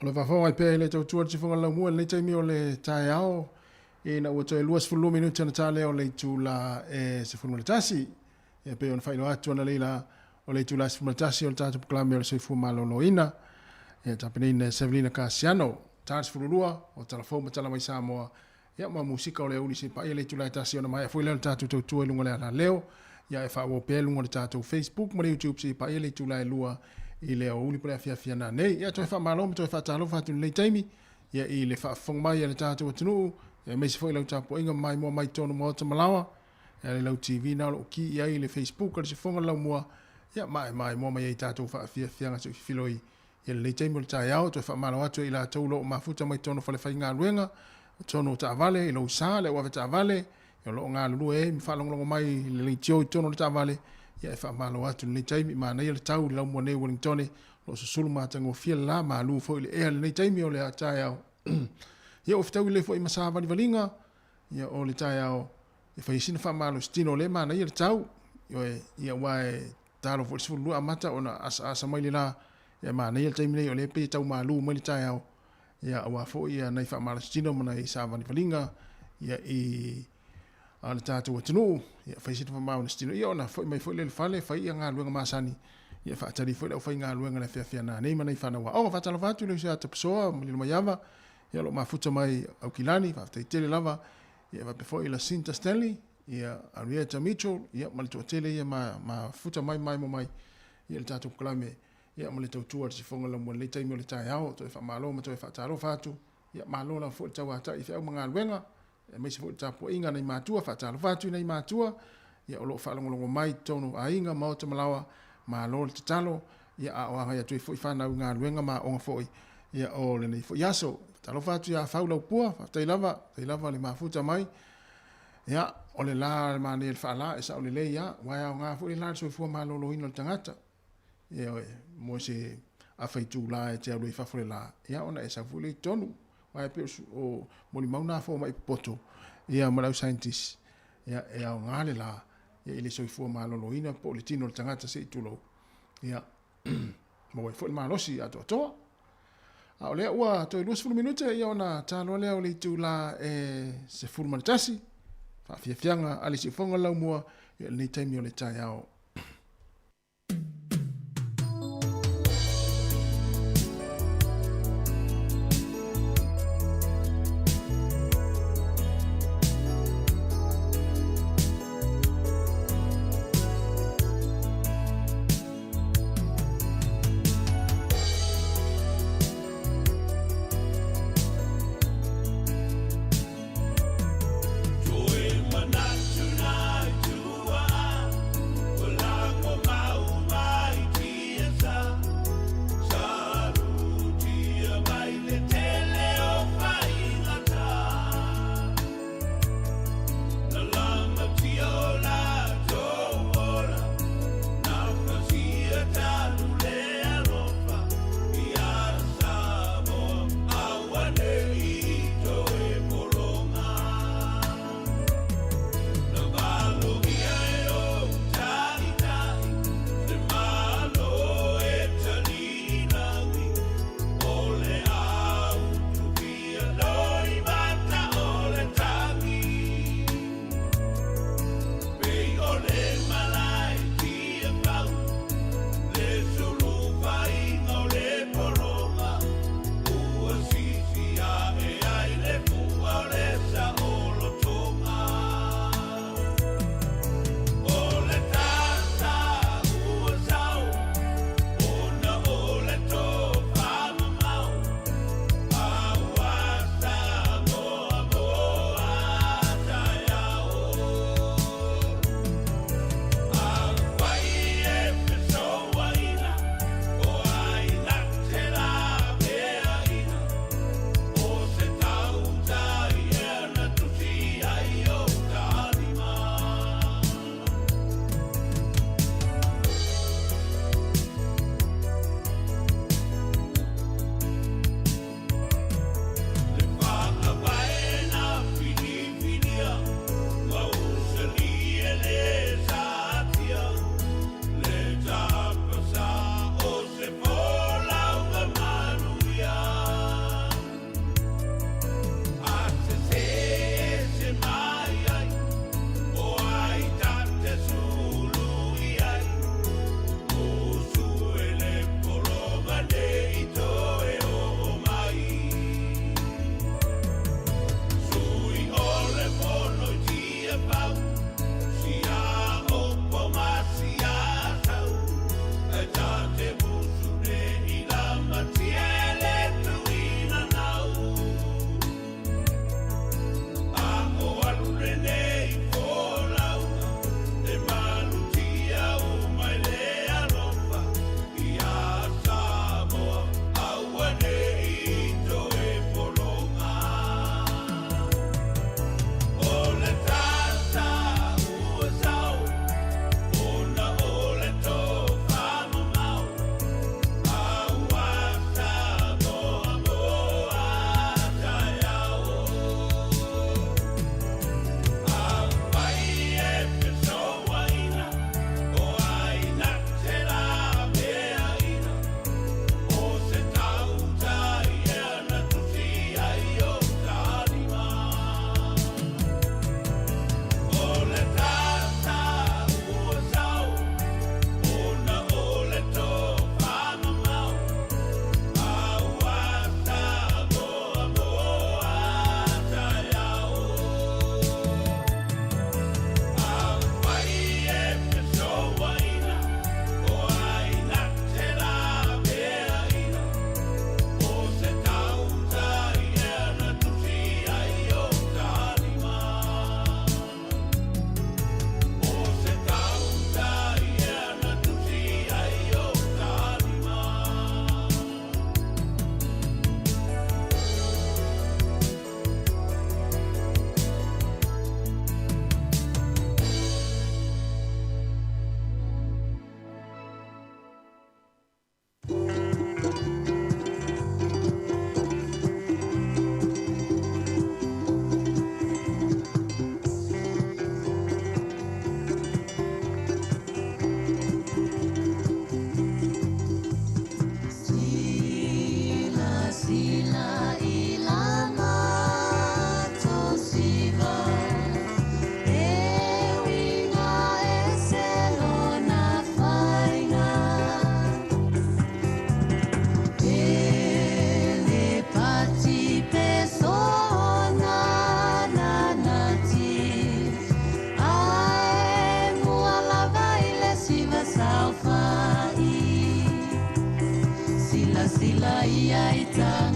O le faafofoga ai pea i le tautua le tifoga laumua i lenei taimi o le taeao, ina ua toe 22 minute ona ta lea o le itula e 11. Ia pei ona faailoa atu analeila o le itula 11 o le tatou polokalame o le soifua maloloina. Ia tapenaina e Sevelina Kasiano. Ta le 12 o Tala Fou ma Tala Mai Samoa. Ia ma musika o le aoauli seia paia le itula e 1 ona maea foi lea o le tatou tautua i luga o le alaleo. Ia e faaauau pea i luga o le tatou Facebook ma le YouTube seia paia le itula e 2 i le aoauli po o le afiafi a nanei. Ia toe faamalo ma toe faatalofa atu i lenei taimi ia i le faafofoga mai a le tatou atunuu, ia aemaise foi lau tapuaiga maimoa mai totonu maota ma laoa. Ia le lau TV na o lo o ki i ai le Facebook a le Sifoga le Laumua, ia ma e maimoa mai ai i tatou faafiafiaga se i fifilo i ia lenei taimi o le taeao. Toe faamalo atu ai i latou o lo o mafuta mai totonu o falefaigaluega, totonu o taavale, i lou sa, le au avetaavale, ia o lo o galulue ai ma faalogologo mai i le leitio i totonu o le taavale, ia e faamalo atu i lenei taimi. Manaia le tau i le laumua nei i Ueligitone, o lo o susulu matagofie le la, malu foi le ea i lenei taimi o le taeao. Ia ua fetaui lelei foi ma savalivaliga, ia o le taeao e fai ai sina faamalositino o lea e manaia le tau, ioe, ia aua e talo foi le 12 amata ona asaasa mai le la, ia manaia le taimi nei o lea e pei e tau malu mai le taeao, ia aua foi ia nai faamalositino ma nai savalivaliga ia i a le tatou atunuu, ia fai sina faamalositino, ia ona foi mai foi lea i le fale, fai ia galuega masani, ia faatali foi le aufaigaluega i le afiafi a nanei ma nai fanau aoga. Faatalofa atu i le uso ia Tapasoa ma Lilomaiava, ia o lo o mafuta mai Aukilani, faafetai tele lava. Ia faapea foi Lacinta Stanley, ia Arieta Mitchell, ia ma le toatele ia ma mafuta mai maimoa mai ia le tatou polokalame ia ma le tautua a le sifoga lamua i lenei taimi o le taeao. Toe faamalo ma toe faatalofa atu. Ia malo lava foi le tauatai i feau ma galuega, aemaise foi le tapuaiga a nai matua, faatalofa atu i nai matua ia o lo o faalogologo mai i totonu o aiga, maota ma laoa, malo le tatalo, ia a o agai atu ai foi fanau i galuega ma aoga foi ia o lenei foi aso. Faatalofa atu ia Fau Laupua, faafetai lava, faafetai lava le mafuta mai. Ia, o le la manaia le faala e sao lelei lava, aua e aoga foi le la i le soifua maloloina o le tagata. Ioe, mo se afa itula e te alu ai i fafo i le la, ia ona e sau foi lea i totonu. Aua e pei o molimau na a fomai popoto ia ma le au scientist, ia e aoga le la ia i le soifua maloloina po o le tino o le tagata se i tulou. Ia, maua ai foi le malosi atoatoa. A o lea ua toe 20 minute ia ona ta loa lea o le itula e 11, faafiafiaga a le siufoga le laumua i lenei taimi o le taeao. Na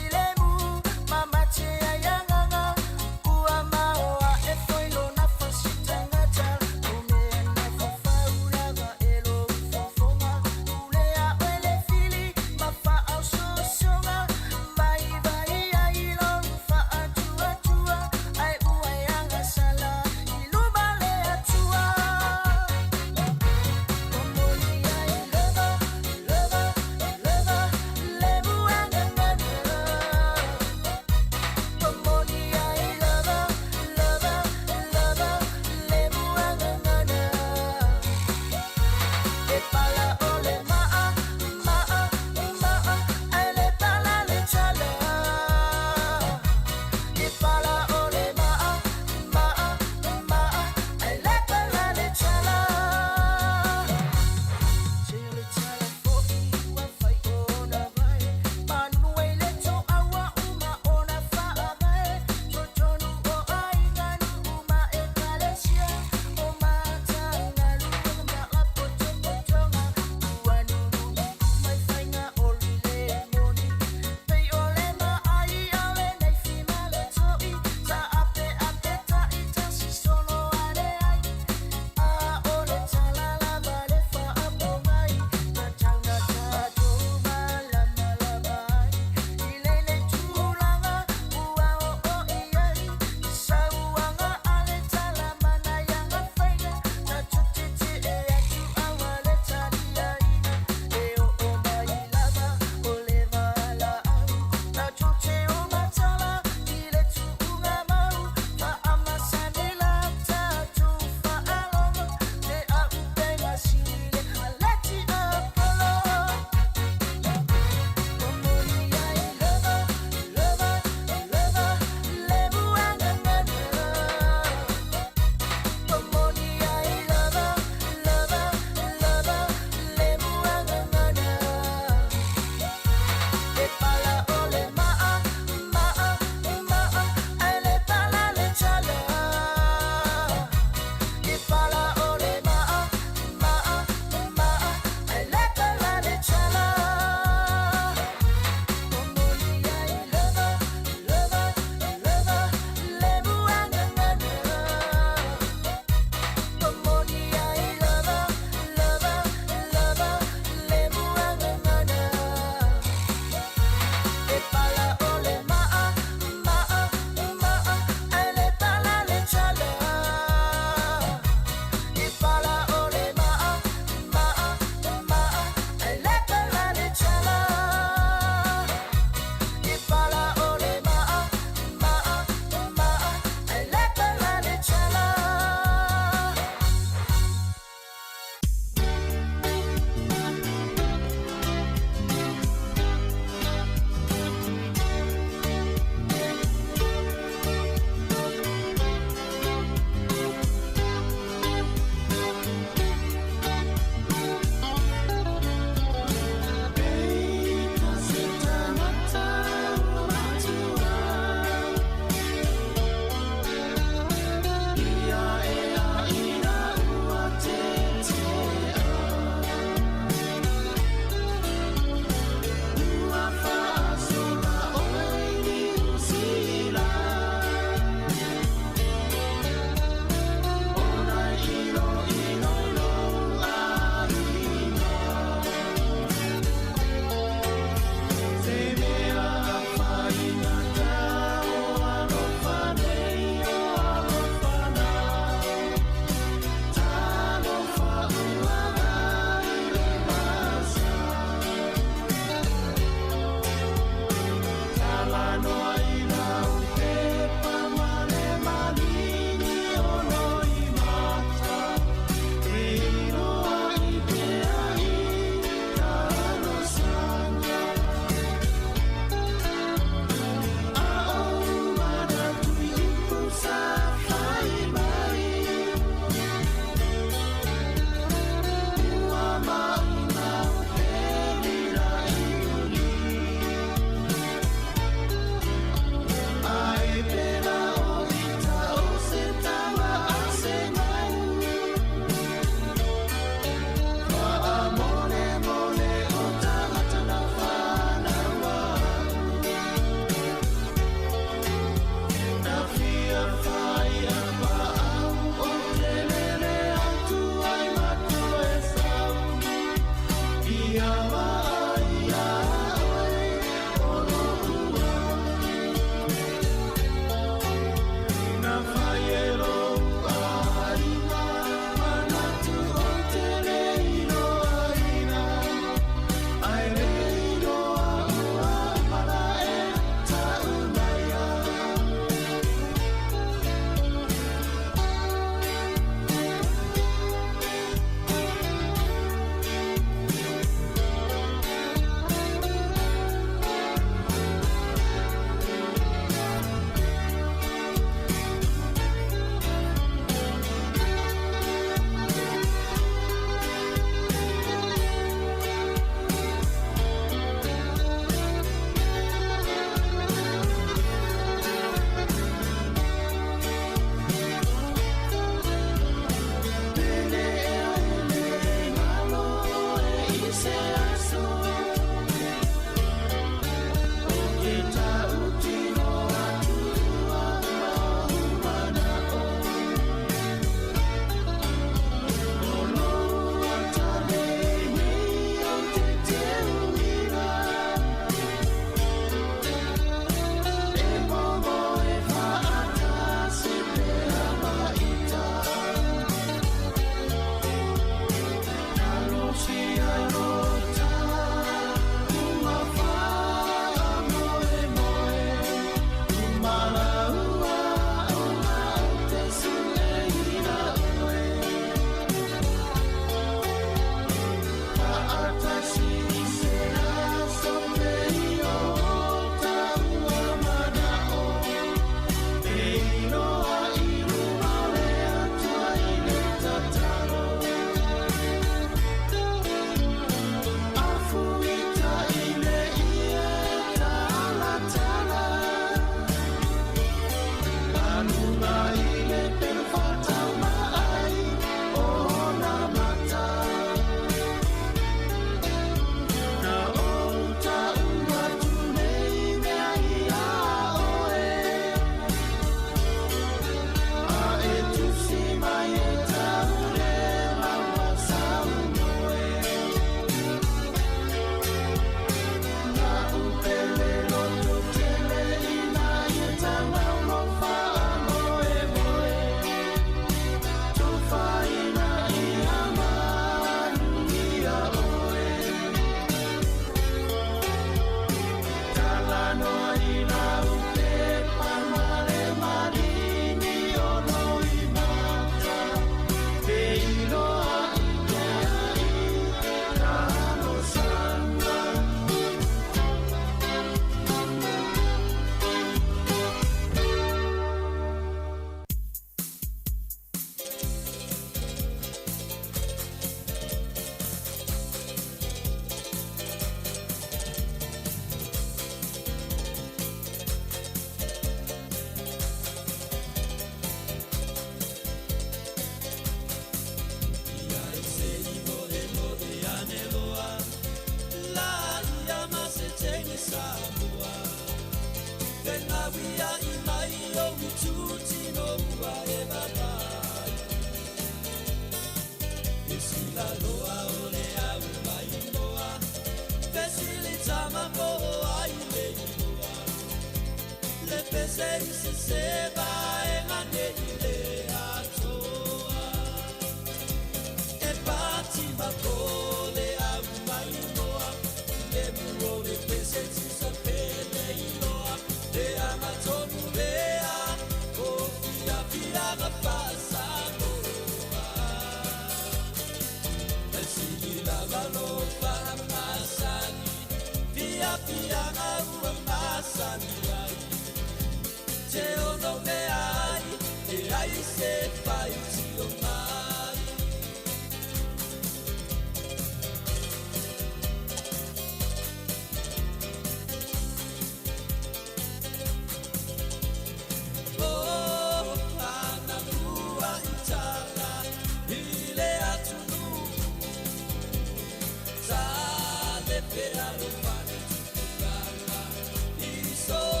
So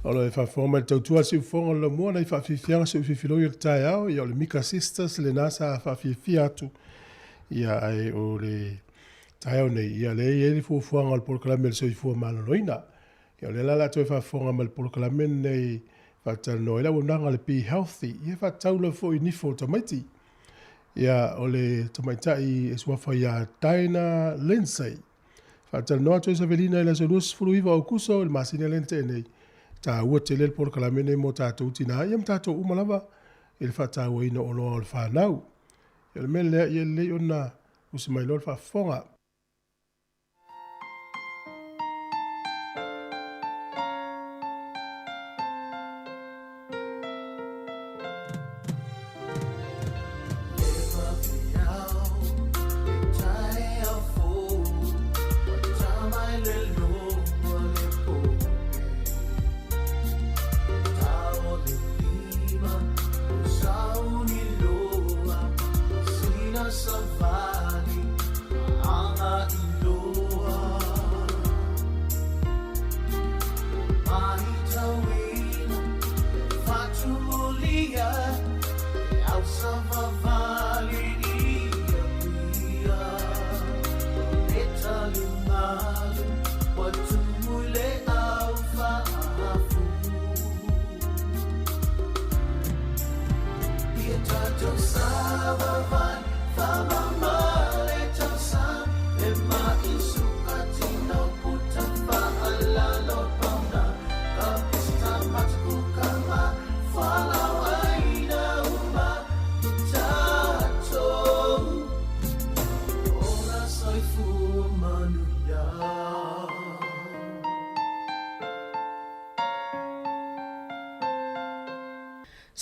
O lo e faafofoga mai le tautua a le siufofoga o le laumua nai faafiafiaga si ou fifiloi o le taeao, ia o le Mika Sisters lena sa faafiafia atu. Ia ae o le taeao nei, ia lea e i ai le fuafuaga o le polokalame o le soifua maloloina. Ia o lea la o le a toe faafofoga mai le polokalame lenei faatalanoa ai le auaunaga a le Be Healthy, ia e faatatau lava foi i nifo o tamaiti. Ia o le tamaitai e suafa ia Diana Lindsay. Faatalanoa atu ai Savelina i le aso 29 o Aukuso i le masina lea na tea nei. E taua tele le polokalame lenei mo tatou tinā ia ma tatou uma lava i le faatauaina o oloa o le fanau. Ia o le mea lea, ia e lelei ona usi mai loa le faafofoga.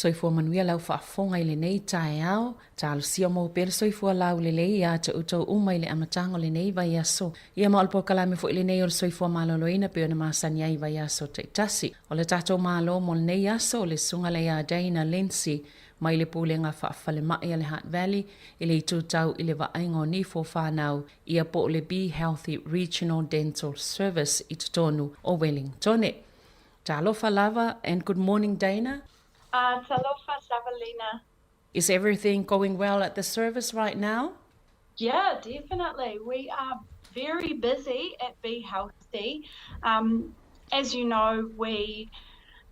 Soifua manuia lau faafofoga i lenei taeao. Talosia mou pea le soifua laulelei ia te outou uma i le amataga o lenei vaiaso. Ia ma o le polokalame foi lenei o le soifua maloloina pei ona masani ai i vaiaso taitasi. O le tatou Malo mo lenei aso o le Susuga lea ia Dana Lindsay mai le Pulega Faafalemai a le Hutt Valley i le itu tau i le vaaiga o nifo fanau ia po o le Be Healthy Regional Dental Service i totonu o Wellingtone. Talofa lava and good morning Dana. Talofa Savelina. Is everything going well at the service right now? Yeah, definitely. We are very busy at Be Healthy. As you know, we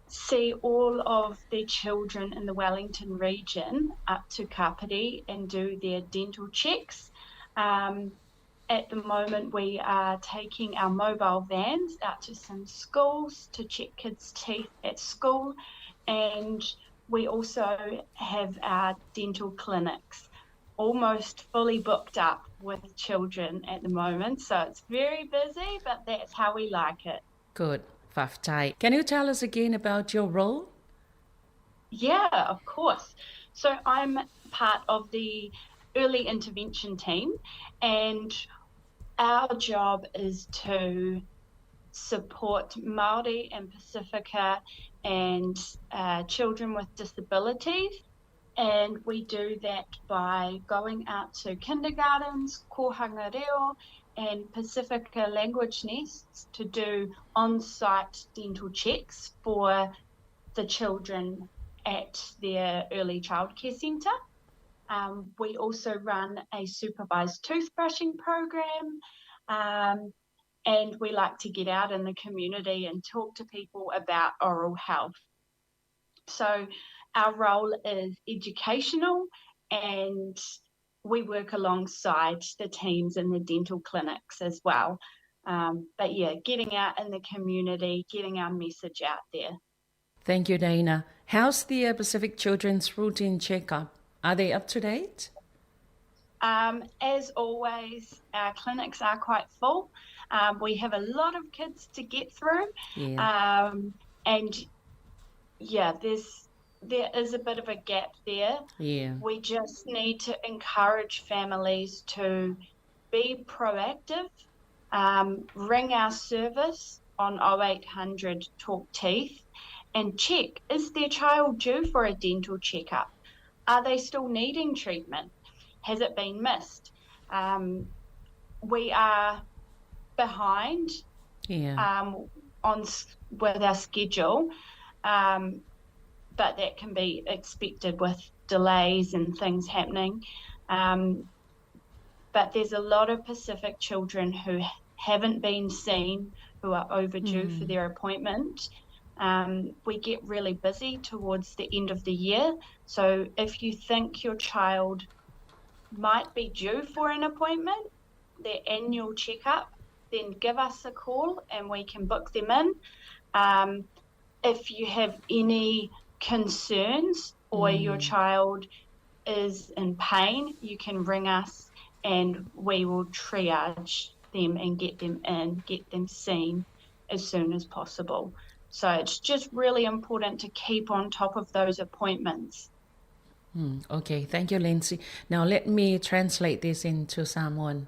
see all of the children in the Wellington region up to Kapiti and do their dental checks. At the moment, we are taking our mobile vans out to some schools to check kids' teeth at school, and we also have our dental clinics almost fully booked up with children at the moment. So it's very busy, but that's how we like it. Good. Faafetai. Can you tell us again about your role? Yeah, of course. So I'm part of the early intervention team, and our job is to support Māori and Pasifika and children with disabilities. And we do that by going out to kindergartens, kōhanga reo, and Pasifika language nests to do on-site dental checks for the children at their early childcare centre. We also run a supervised toothbrushing program, and we like to get out in the community and talk to people about oral health. So our role is educational, and we work alongside the teams in the dental clinics as well. But yeah, getting out in the community, getting our message out there. Thank you, Dana. How's the Pacific Children's Routine Checkup? Are they up to date? As always, our clinics are quite full. We have a lot of kids to get through. Yeah. And yeah, there is a bit of a gap there. Yeah. We just need to encourage families to be proactive, ring our service on 0800 Talk Teeth and check, is their child due for a dental checkup? Are they still needing treatment? Has it been missed? We are behind. Yeah. on with our schedule, but that can be expected with delays and things happening. But there's a lot of Pacific children who haven't been seen, who are overdue for their appointment. We get really busy towards the end of the year. So if you think your child might be due for an appointment, their annual checkup, then give us a call and we can book them in. If you have any concerns or your child is in pain, you can ring us and we will triage them and get them in, get them seen as soon as possible. So it's just really important to keep on top of those appointments. Okay, thank you, Lindsay. Now let me translate this into Samoan.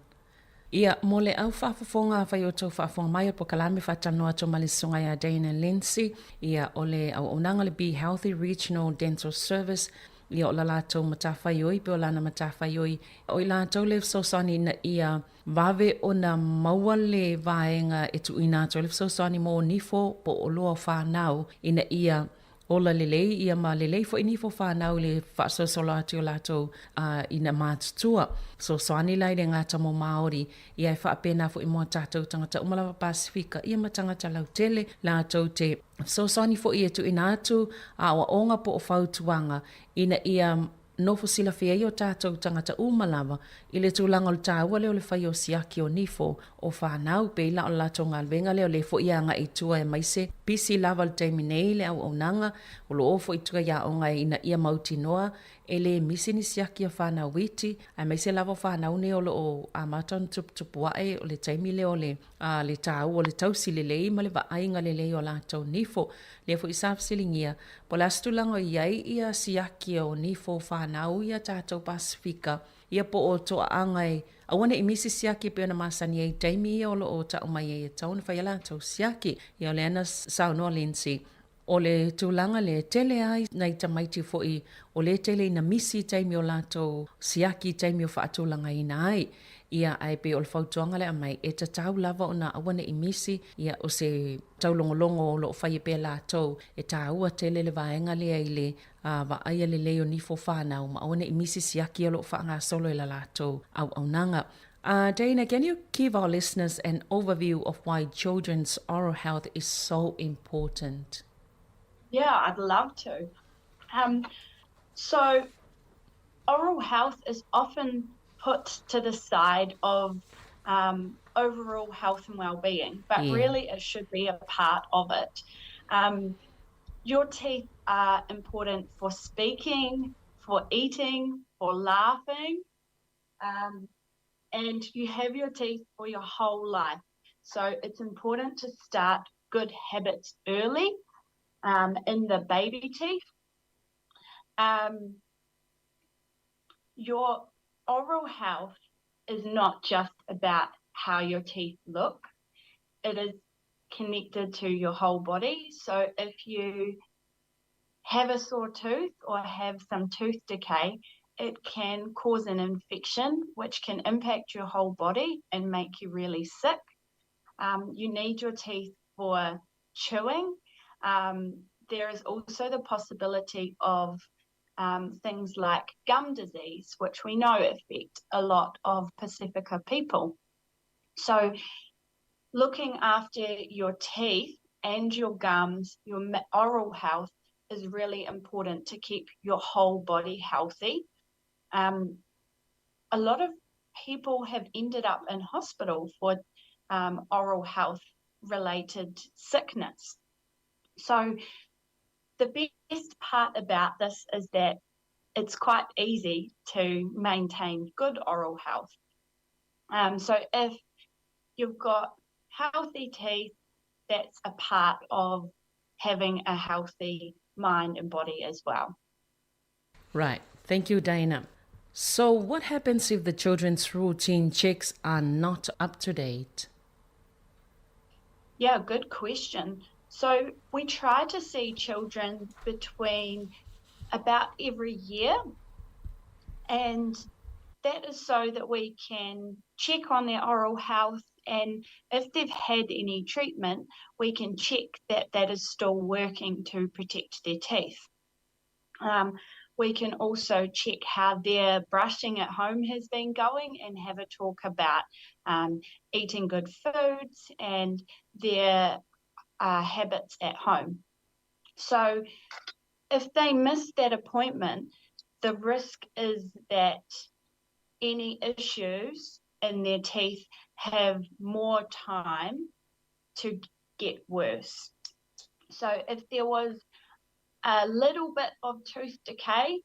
Ia, mo le au faafofoga afai o tou faafofoga mai o le polokalame faatalanoa atu ma le Susuga ia Dana Lindsay, ia, o le auaunaga o le Be Healthy Regional Dental Service, ia o la latou matafaioi pe o lana matafaioi, o i latou le fesoasoani ina ia vave ona maua le vaega e tuuina atu ai le fesoasoani mo nifo po o oloa o fanau ina ia ola lelei ia ma lelei foi nifo fanau i le faasolosolo atu i o latou ina matutua. Fesoasoani la i le gata mo Māori ia e faapena foi mo a tatou tagata uma lava Pasifika ia ma tagata lautele latou te fesoasoani foi e tuuina atu aoaoga po o fautuaga ina ia Nofo silafia ai o tatou tagata uma lava i le tulaga o le taua lea o le fai o siaki o nifo o fanau, pei la o le latou galuega lea o lea foi e agai i tua aemaise pisi lava le taimi nei le auaunaga o lo o foi i tua i aoga ina ia mautinoa e le misi ni siaki a fanau iti aemaise lava o fanau nei o lo o amata ona tuputupu ae o le taimi lea o le le taua o le tausi lelei ma le vaaiga lelei o latou nifo. Lea foi sa fesiligia, po o le a se tulaga o i ai ia siaki o nifo fanau ia tatou Pasifika, ia po o toaaga e aua ne i misi siaki e pei ona masani ai i taimi ia o lo o tau mai ai e tatau ona fai a latou siaki. Ia o lea na saunoa Lindsay, o le tulaga lea e tele ai nai tamaiti foi o lea e tele ina misi i taimi o latou siaki i taimi o faatulagaina ai. Ia, ae pei o le fautuaga lea aumai, e tatau lava ona aua ne i misi, ia, o se taulogologo o lo o faia pea latou, e taua tele le vaega lea i le vaaia lelei o nifo fanau ma aua ne i misi siaki o lo o faagasolo i la latou auaunaga. Dana, can you give our listeners an overview of why children's oral health is so important? Yeah, I'd love to. So oral health is often put to the side of overall health and well-being, but really it should be a part of it. Your teeth are important for speaking, for eating, for laughing, and you have your teeth for your whole life. So it's important to start good habits early in the baby teeth. Your oral health is not just about how your teeth look. It is connected to your whole body. So if you have a sore tooth or have some tooth decay, it can cause an infection, which can impact your whole body and make you really sick. You need your teeth for chewing. There is also the possibility of things like gum disease, which we know affect a lot of Pacifica people. So looking after your teeth and your gums, your oral health is really important to keep your whole body healthy. A lot of people have ended up in hospital for oral health related sickness. So the best part about this is that it's quite easy to maintain good oral health. So if you've got healthy teeth, that's a part of having a healthy mind and body as well. Right. Thank you, Diana. So what happens if the children's routine checks are not up to date? Yeah, good question. So we try to see children between about every year, and that is so that we can check on their oral health And if they've had any treatment, we can check that that is still working to protect their teeth. We can also check how their brushing at home has been going and have a talk about eating good foods and their habits at home. So if they miss that appointment, the risk is that any issues in their teeth have more time to get worse. So if there was a little bit of tooth decay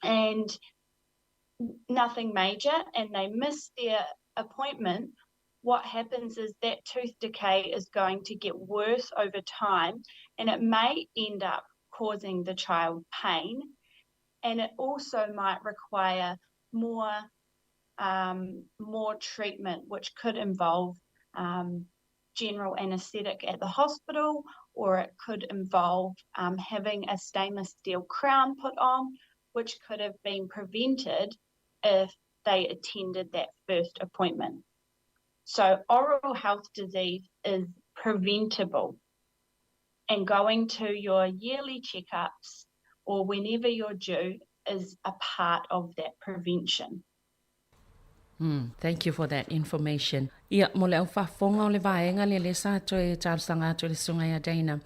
and nothing major and they miss their appointment, what happens is that tooth decay is going to get worse over time and it may end up causing the child pain, and it also might require more treatment, which could involve general anaesthetic at the hospital, or it could involve having a stainless steel crown put on, which could have been prevented if they attended that first appointment. So oral health disease is preventable, and going to your yearly checkups or whenever you're due is a part of that prevention. Thank you for that information. Ia, mo le au faafofoga o le vaega lea lea sa toe talosaga atu i le susuga ia Dana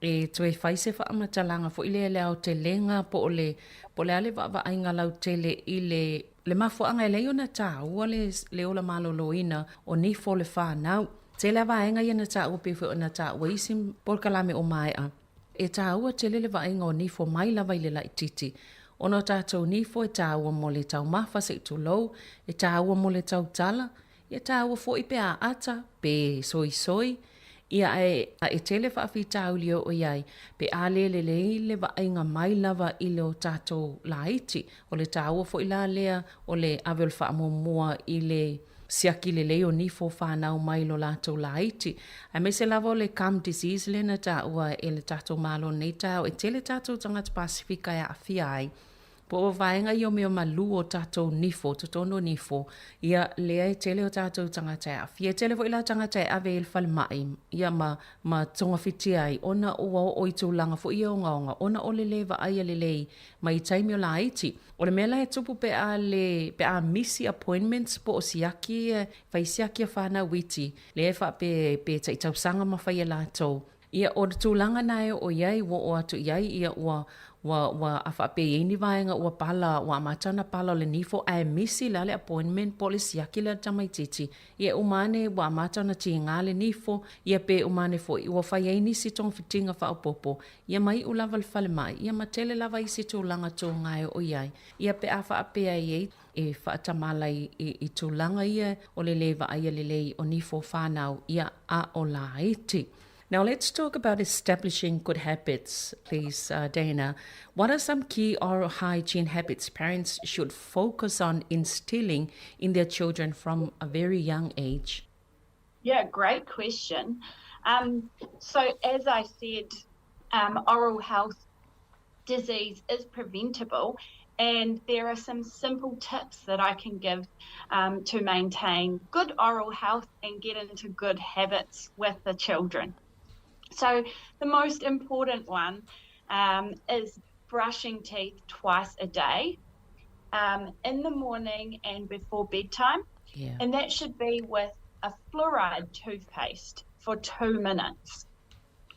e toe fai se faamatalaga foi lea i le aotelega po o le po o le a le vaavaaiga lautele i le le mafuaaga e leai ona taua le le ola maloloina o nifo o le fanau. Tele a vaega ia na taua pei foi ona taua isi polokalame o maea. E taua tele le vaaiga o nifo mai lava i le laititi. Ona o tatou nifo e taua mo le taumafa se i tulou, e taua mo le tautala, ia taua foi pe a ata, pe soisoi, ia ae e tele faafitauli e oo i ai pe a le lelei le vaaiga mai lava i lo tatou laiti. O le taua foi la lea o le ave o le faamuamua i le siaki lelei o nifo fanau mai lo latou laiti. Aemaise lava o le gum disease lea na taua e le tatou Malo nei taeao e tele tatou tagata Pasifika e aafia ai. Po o vaega ia o mea malu o tatou nifo, totonu o nifo, ia lea e tele o tatou tagata e aafia. E tele foi la tagata e ave i le falemai, ia ma, ma togafitia ai ona ua oo i tulaga foi ia ogaoga ona o le le vaaia lelei mai taimi o laiti. O le mea la e tupu pe a le, pe a misi appointments po o siaki, fai siaki a whanau iti, lea e faape pe tai tausaga ma fai e latou. Ia, o le tulaga na e oo i ai, ua oo atu i ai, ia ua, ua, ua, a faape i ai ni vaega ua pala, ua amata ona pala o le nifo, ae misi la le appointment po o le siaki lea a le tamaitiiti. Ia e uma ane ua amata ona tiga le nifo, ia pe uma ane foi ua fai ai nisi togafitiga faaopoopo, ia ma iu lava le falemai, ia ma tele lava isi tulaga toga e oo i ai. Ia pe a faapea i ai e faatamala i, i, i tulaga ia o le lē vaaia lelei o nifo fanau, ia a o laiti. Now let's talk about establishing good habits, please, Dana. What are some key oral hygiene habits parents should focus on instilling in their children from a very young age? Yeah, great question. So as I said, oral health disease is preventable, and there are some simple tips that I can give to maintain good oral health and get into good habits with the children. So the most important one is brushing teeth twice a day, in the morning and before bedtime. Yeah. And that should be with a fluoride toothpaste for 2 minutes.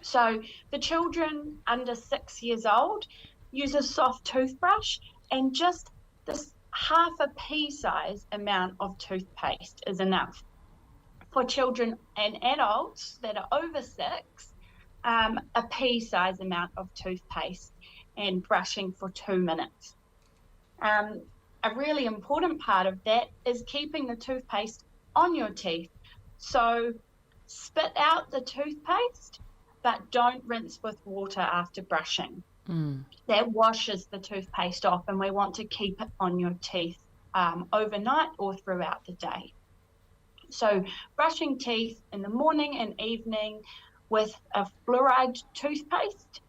So the children under 6 years old, use a soft toothbrush and just this half a pea size amount of toothpaste is enough. For children and adults that are over 6, a pea size amount of toothpaste and brushing for 2 minutes. A really important part of that is keeping the toothpaste on your teeth. So spit out the toothpaste, but don't rinse with water after brushing. That washes the toothpaste off, and we want to keep it on your teeth overnight or throughout the day. So brushing teeth in the morning and evening with a fluoride toothpaste.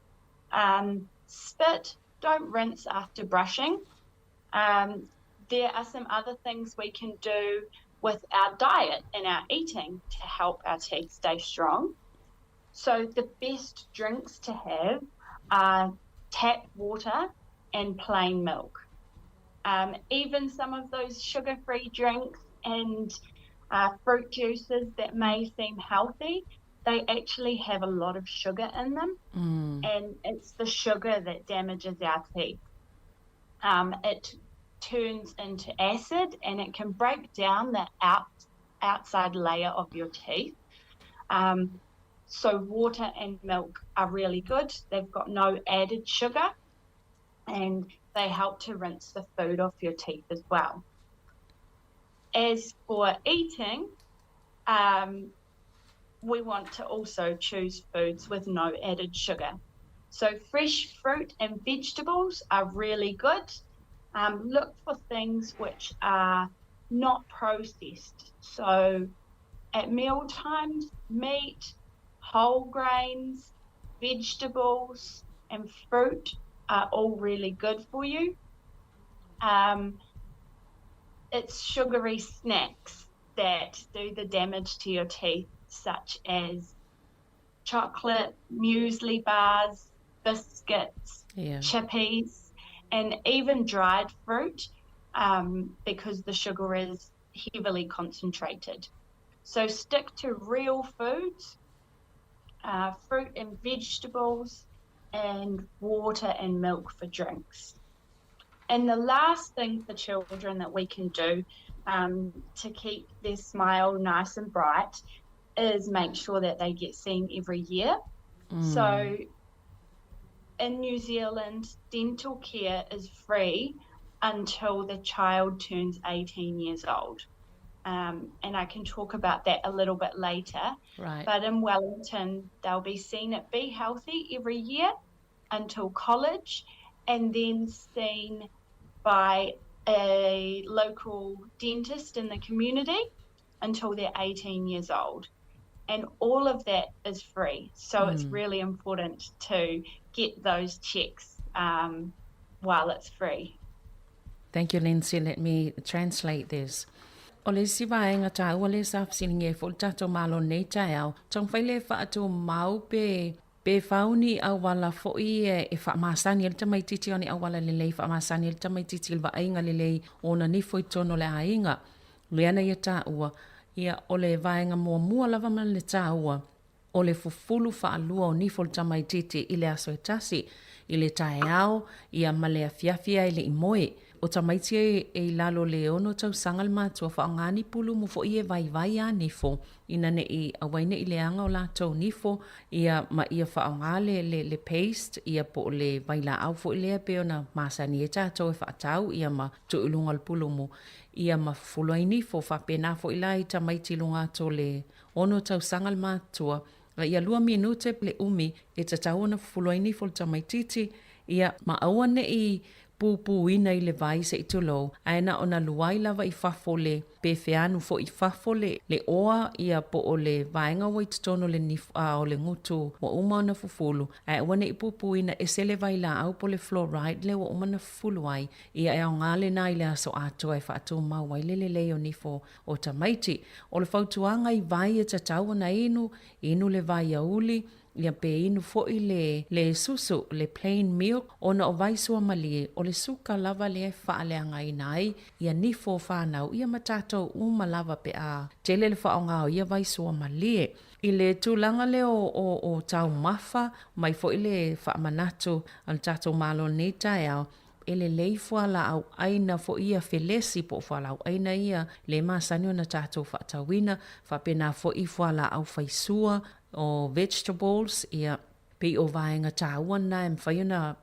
Spit, don't rinse after brushing. There are some other things we can do with our diet and our eating to help our teeth stay strong. So the best drinks to have are tap water and plain milk. Um, even some of those sugar free drinks and fruit juices that may seem healthy, they actually have a lot of sugar in them. And it's the sugar that damages our teeth. Um, it turns into acid and it can break down the out, outside layer of your teeth. Um, so water and milk are really good. They've got no added sugar and they help to rinse the food off your teeth as well. As for eating, we want to also choose foods with no added sugar. So fresh fruit and vegetables are really good. Um, look for things which are not processed. So at meal times, meat, whole grains, vegetables, and fruit are all really good for you. Um, it's sugary snacks that do the damage to your teeth, such as chocolate, muesli bars, biscuits, chippies, and even dried fruit, um, because the sugar is heavily concentrated. So stick to real foods, fruit and vegetables, and water and milk for drinks. And the last thing for children that we can do um, to keep their smile nice and bright is make sure that they get seen every year. So in New Zealand, dental care is free until the child turns 18 years old. Um, and I can talk about that a little bit later. But in Wellington, they'll be seen at Be Healthy every year until college, and then seen by a local dentist in the community until they're 18 years old. And all of that is free. So it's really important to get those checks um, while it's free. Thank you, Lindsay. Let me translate this. O le isi vaega taua lea sa fesiligia ai foi le tatou Malo i lenei taeao, taumafai lea e faatumau pe pe fau ni auala foi e faamasani ai le tamaitiiti o ni auala lelei e faamasani ai le tamaitiiti i le vaaiga lelei o ona nifo i totonu o le aiga. Lea na ia taua, ia o le vaega muamua lava ma le taua, o le fufulu faalua o nifo o le tamaitiiti i le aso e tasi, i le taeao, ia ma le afiafi ai le i moe. O tamaiti e i lalo le ono tausaga le matua faaaoga ni pulumu foi e vaivai a nifo ina ne'i auai ne'i leaga o latou nifo, ia ma ia faaaoga le le le paste ia po o le vailaau foi lea pei ona masani ai tatou e faatau ia ma tuu i luga o le pulumu ia ma fufulu ai nifo. Faapena foi la i tamaiti i luga atu o le ono tausaga le matua, a ia lua minute le umi e tatau ona fufulu ai nifo le tamaitiiti, ia ma aua ne'i pupūina i le vai se i tulou, ae na ona luai lava i fafo le pefeanu foi i fafo le le oa ia po o le vaega ua i totonu o le nifo a o le gutu ua uma ona fufulu, ae aua ne'i pupūina ese le vailaau po o le fluoride lea ua uma ona fufulu ai, ia e aoga lena i le aso atoa e faatumau ai le lelei o nifo o tamaiti. O le fautuaga i vai e tatau ona inu, inu le vai auli, ia pe inu foi le le susu, le plain milk, ona o vai suamalie, o le suka lava lea e faaleagaina ai ia nifo o fanau ia ma tatou uma lava pe a tele le faaaoga o ia vai suamalie. I le tulaga lea o o o taumafa mai foi le faamanatu a le tatou Malo i lenei taeao, E lelei fualaau ʻaina foi ia felesi po o fualaau ʻaina ia le masani ona tatou faatauina, faapena foi fualaau faisua, o vegetables, ia, pei o vaega taua na e mafai ona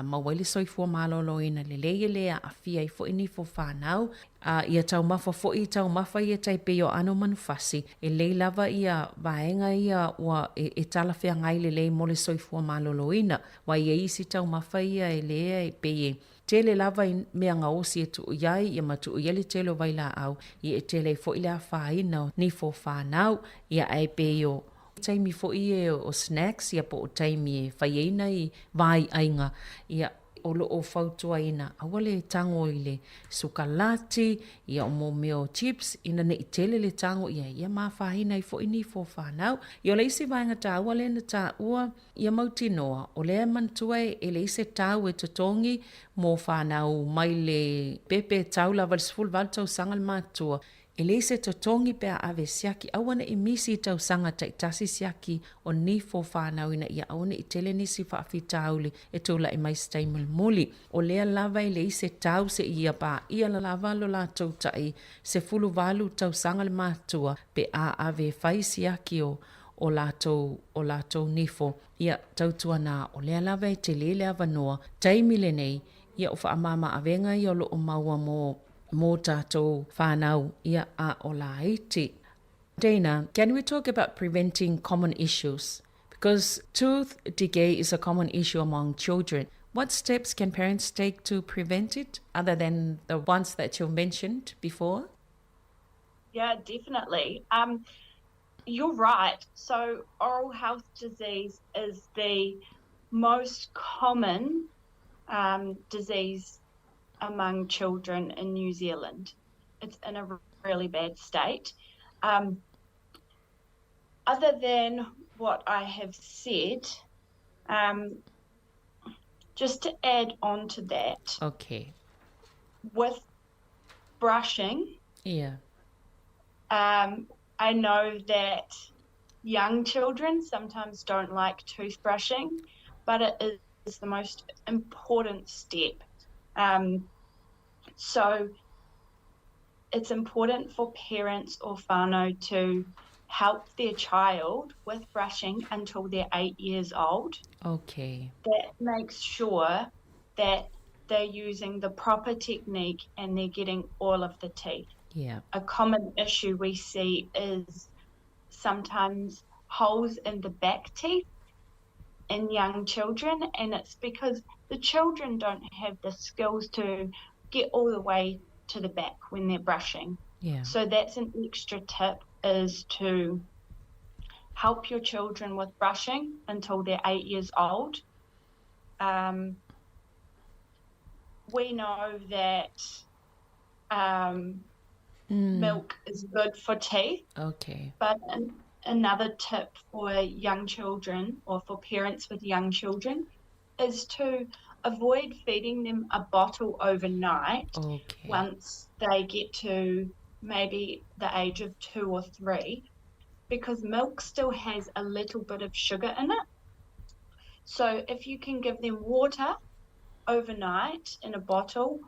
maua ai le soifua maloloina lelei e le aafia ai foi nifo fanau. A ia taumafa foi taumafa ia tai pei o aano manufasi, e lei lava ia vaega ia ua e, e talafeagai lelei mo le soifua maloloina. Aua e i ai isi taumafa ia e lea e pei e tele lava i mea gaosi e tuu i ai, ia ma tuu i ai le tele o vailaau, ia e tele ai foi le afaina o nifo fanau, ia ae pei o taimi foi ia o snacks ia po o taimi e fai ai nai vaaiaiga, ia. o lo o fautuaina aua le tago i le sukalati, ia o mo mea o chips, ina ne i tele le tago i ai, ia ma afaina ai foi nifo o fanau. Ia o le isi vaega taua lea na taua, ia mautinoa, o lea e manatua e leai se tau e totogi mo fanau mai le pepe tau lava i le 18 tausaga le matua, E leai se totogi pe a ave siaki, aua ne i misi i tausaga taitasi siaki o nifo fanau ina ia aua ne i tele nisi faafitauli e tulai mai se taimi mulimuli. O lea lava e leai se tau seia paia lava lo latou tai 18 tausaga le matua pe a ave e fai siaki o o latou o latou nifo. Ia, tautuana, o lea lava e tele le avanoa taimi lenei, ia o faamama-avega ia o lo o maua mo Mō tātou whānau ia a o laiti. Dana, can we talk about preventing common issues? Because tooth decay is a common issue among children. What steps can parents take to prevent it, other than the ones that you mentioned before? Yeah, definitely. Um, you're right. So, oral health disease is the most common um, disease among children in New Zealand. It's in a really bad state. Um, other than what I have said, um, just to add on to that. Okay. With brushing. Yeah. Um, I know that young children sometimes don't like toothbrushing, but it is the most important step. Um, so it's important for parents or whānau to help their child with brushing until they're eight years old. Okay. That makes sure that they're using the proper technique and they're getting all of the teeth. Yeah. A common issue we see is sometimes holes in the back teeth in young children, and it's because the children don't have the skills to get all the way to the back when they're brushing. Yeah. So that's an extra tip is to help your children with brushing until they're eight years old. Um, we know that um, mm. milk is good for teeth. Okay. But an, another tip for young children or for parents with young children is to avoid feeding them a bottle overnight okay. once they get to maybe the age of two or three, because milk still has a little bit of sugar in it. So if you can give them water overnight in a bottle,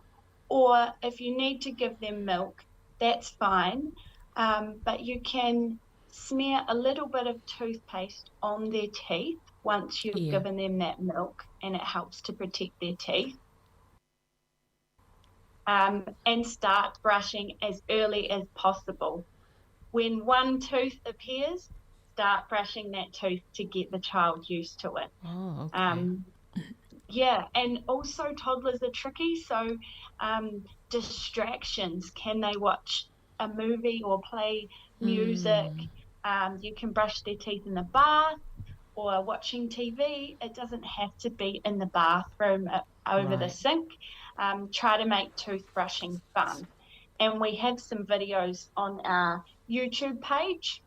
or if you need to give them milk, that's fine. Um, but you can smear a little bit of toothpaste on their teeth once you've yeah. given them that milk, and it helps to protect their teeth. Um, and start brushing as early as possible. When one tooth appears, start brushing that tooth to get the child used to it. Oh, okay. Um, yeah, and also toddlers are tricky. So, um, distractions can they watch a movie or play music? Mm. Um, you can brush their teeth in the bath or watching TV. It doesn't have to be in the bathroom uh, over right. the sink. Um, try to make toothbrushing fun. And we have some videos on our YouTube page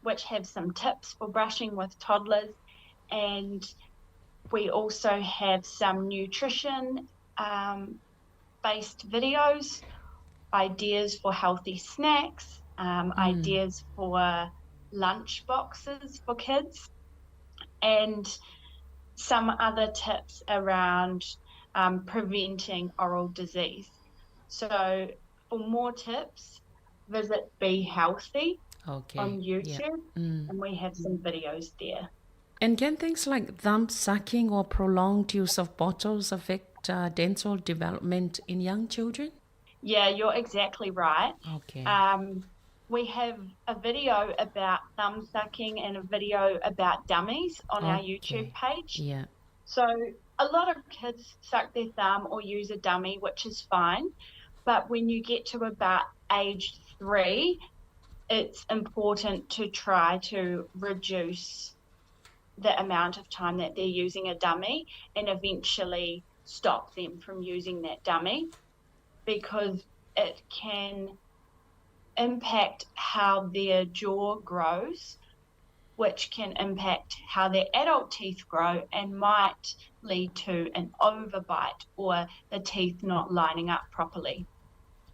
which have some tips for brushing with toddlers. And we also have some nutrition um, based videos, ideas for healthy snacks, um, mm. ideas for lunch boxes for kids, and some other tips around um, preventing oral disease. So, for more tips, visit Be Healthy okay. on YouTube, yeah. mm. and we have some videos there. And can things like thumb sucking or prolonged use of bottles affect uh, dental development in young children? Yeah, you're exactly right. Okay. Um, we have a video about thumb sucking and a video about dummies on okay. our YouTube page. Yeah. So a lot of kids suck their thumb or use a dummy, which is fine. But when you get to about age three, it's important to try to reduce the amount of time that they're using a dummy and eventually stop them from using that dummy because it can impact how their jaw grows, which can impact how their adult teeth grow and might lead to an overbite or the teeth not lining up properly.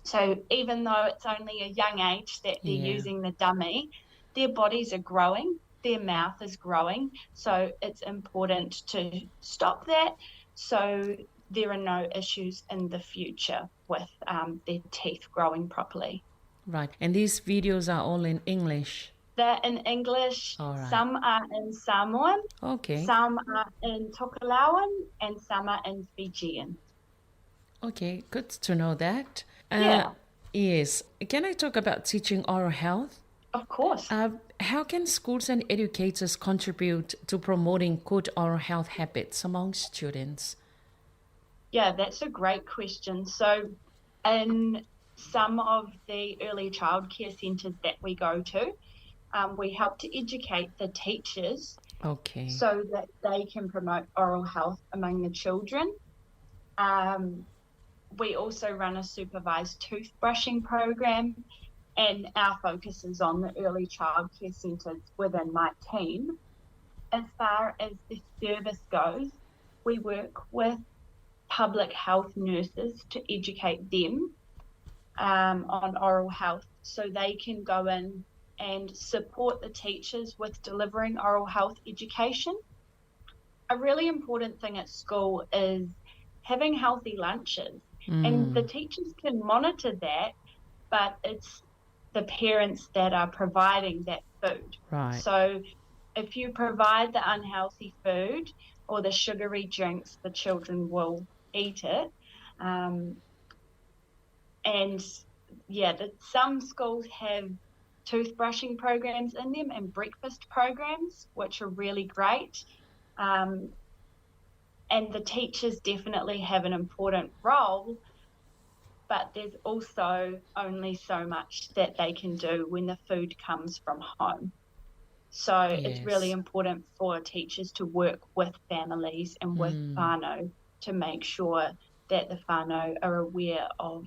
So even though it's only a young age that they're yeah. using the dummy, their bodies are growing, their mouth is growing. So it's important to stop that so there are no issues in the future with um, their teeth growing properly. Right. And these videos are all in English? They're in English. Right. Some are in Samoan. Okay. Some are in Tokelauan and some are in Fijian. Okay, good to know that. Uh, yeah. Yes. Can I talk about teaching oral health? Of course. Uh, how can schools and educators contribute to promoting good oral health habits among students? Yeah, that's a great question. So, in some of the early childcare centres that we go to, um, we help to educate the teachers okay. so that they can promote oral health among the children. Um, we also run a supervised toothbrushing program, and our focus is on the early childcare centres within my team. As far as the service goes, we work with public health nurses to educate them um, on oral health so they can go in and support the teachers with delivering oral health education. A really important thing at school is having healthy lunches. Mm. And the teachers can monitor that, but it's the parents that are providing that food. Right. So if you provide the unhealthy food or the sugary drinks, the children will eat it. Um, and yeah, the, some schools have toothbrushing programs in them and breakfast programs, which are really great. Um, and the teachers definitely have an important role, but there's also only so much that they can do when the food comes from home. So yes. it's really important for teachers to work with families and with mm. whānau to make sure that the whānau are aware of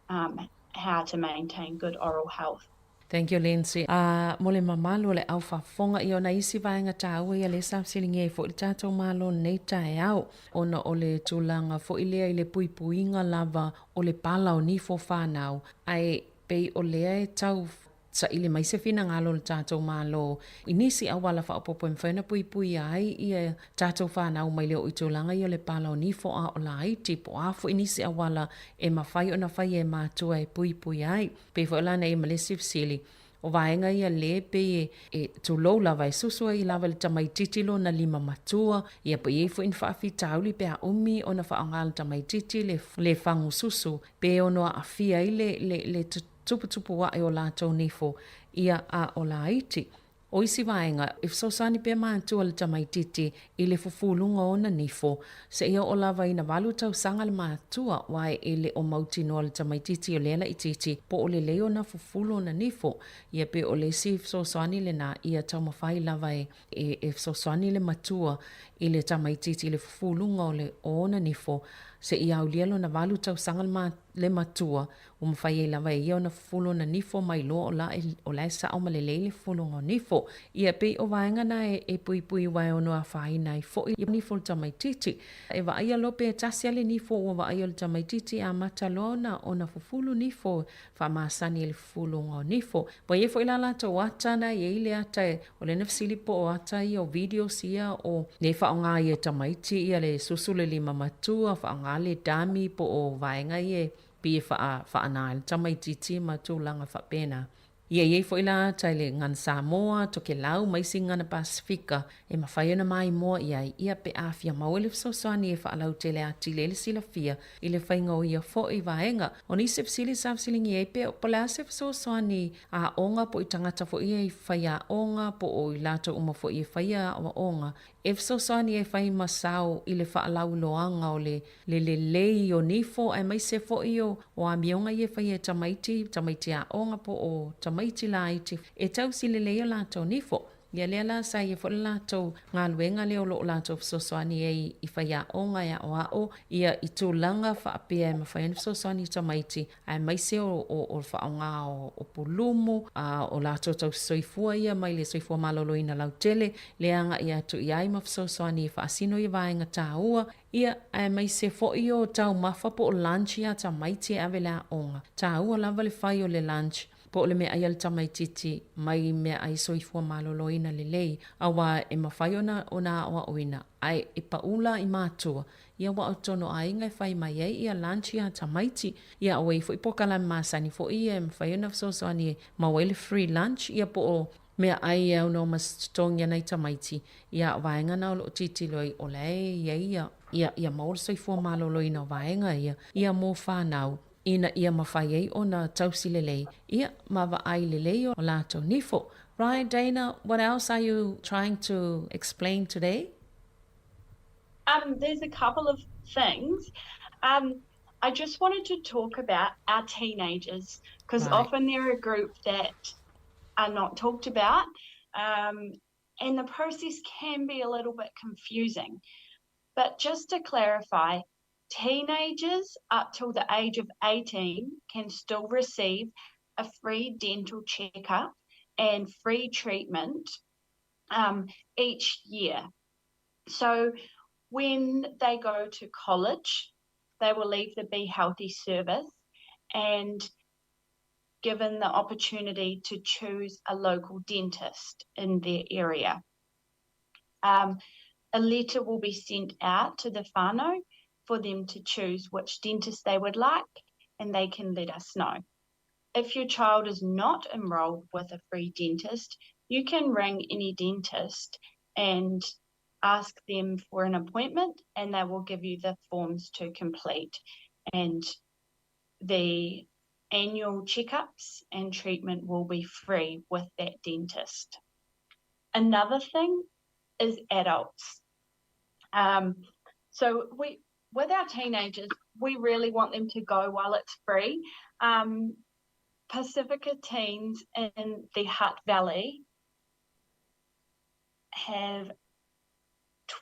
um, how to maintain good oral health. Thank you Lindsay. A mo le mamalu o le au faafofoga ia ona isi vaega taua ia lea sa fesiligia ai foi le tatou Malo lenei taeao ona o le tulaga foi lea i le puipuiga lava o le pala o nifo fanau ae pei o lea e tau saili mai se finagalo o le tatou Malo i nisi auala faaopoopo e mafai ona puipuia ai ia tatou fanau mai le oo i tulaga ia o le pala o nifo a o laiti po o a foi nisi auala e mafai ona faia e matua e puipuia ai. Pei foi o lana ia ma le isi fesili, o vaega ia le pei e, e tulou lava e susu ai lava i le tamaitiiti lona lima matua, ia po i ai foi ni faafitauli pe a umi ona faaaoga le tamaitiiti le, le fagu susu, pe ono aafia ai le, le, le tuputupu aʻe o latou nifo, ia a o laiti. O isi vaega, e fesoasoani pea matua le tamaitiiti i le fufuluga o ona nifo, seia oo lava ina valu tausaga le matua, aua e le o mautinoa le tamaitiiti o lea laitiiti po o lelei ona fufulu ona nifo. Ia pe o le isi fesoasoani lena ia taumafai lava e e fesoasoani le matua i le tamaitiiti i le fufuluga o le o ona nifo, seia aulia lona valu tausaga le le matua, ua mafai ai lava e ia ona fufulu ona nifo ma iloa o la e, o la e sao ma lelei le fufuluga o nifo. Ia, pei o vaega na e, e puipui aua e ono afaina ai foi ia nifo o le tamaitiiti. E vaaia loa pe tasi a le nifo ua vaaia o le tamaitiiti e amata loa ona, ona fufulu nifo faamasani i le fufuluga o nifo. Ua i ai foi la latou ata na e i ai le ata e, o lena fesili po o ata ia o videos ia o nei faaaoga ai e tamaiti ia le susu le lima matua, faaaoga le dummy po o vaega ia e pei e faa, faana ai le tamaitiiti ma tulaga faapena. Ia i ai foi la ata i le gana Samoa, Tokelau ma isi gana Pasifika e mafai ona maimoa i ai ia pe a fia maua le fesoasoani e faalautele atili ai le silafia i le faiga o ia foi vaega. O nisi fesili sa fesiligia ai pea, po o le a se fesoasoani aoga po o i tagata foi ia i fai aoga po o i latou uma foi e faia aoaoga e fesoasoani e fai ma sao i le faalauiloaga o le le lelei o nifo aemaise foi o o amioga ia e faia e tamaiti, tamaiti aoga po o tamaiti laiti e tausi lelei o latou nifo. Ia lea la sa i ai foi le latou galuega lea o lo o latou fesoasoani ai i faiaoga e aoao ia i tulaga faapea e mafai ai ona fesoasoani i tamaiti aemaise o, o, o le faaaoga o, o pulumu, a o latou tausisoifua ia mai le soifua maloloina lautele, le agai atu i ai ma fesoasoani e faasino ia vaega taua, ia, aemaise foi o taumafa po o lunch ia tamaiti e ave i le aoga. Taua lava le fai o le lunch po o le meaai a le tamaitiiti mai meaai soifua maloloina lelei, aua e mafai ona, ona aoaoina, ae e pau la i matua, Ia ua o totonu o aiga e fai mai ai ia lunch ia tamaiti. Ia ua i ai foi polokalame masani foi ia e mafai ona fesoasoani e maua ai le free lunch ia po o meaai e aunoa ma se totogi a nai tamaiti. Ia a o vaega na o lo o tilotilo ai o la e i ai ia ia ia maua le soifua maloloina o vaega ia ia mo fanau ina ia mafai ai ona tausi lelei ia ma vaai lelei o latou nifo. Right Dana, what else are you trying to explain today? Um, there's a couple of things. Um, I just wanted to talk about our teenagers because right. often they're a group that are not talked about. Um, and the process can be a little bit confusing. But just to clarify, teenagers up till the age of 18 can still receive a free dental checkup and free treatment um, each year. So when they go to college, they will leave the Be Healthy service and given the opportunity to choose a local dentist in their area. Um, a letter will be sent out to the whānau for them to choose which dentist they would like and they can let us know. If your child is not enrolled with a free dentist, you can ring any dentist and ask them for an appointment and they will give you the forms to complete. And the annual checkups and treatment will be free with that dentist. Another thing is adults. Um, so we, with our teenagers, we really want them to go while it's free. Um, Pacifica teens in the Hutt Valley have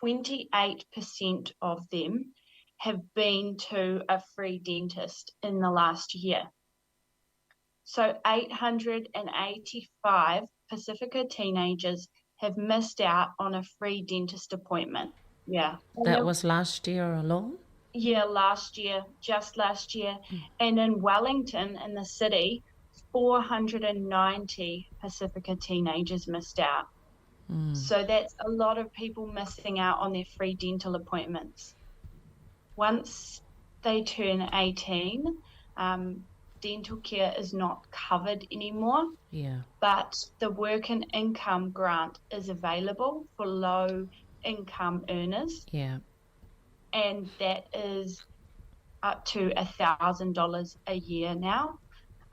28% of them have been to a free dentist in the last year. So 885 Pacifica teenagers have missed out on a free dentist appointment. Yeah. That was last year alone? Yeah, last year, just last year. Mm. And in Wellington, in the city, 490 Pacifica teenagers missed out. Mm. So that's a lot of people missing out on their free dental appointments. Once they turn 18, um, dental care is not covered anymore. Yeah. But the work and income grant is available for low income earners. Yeah. And that is up to $1,000 a year now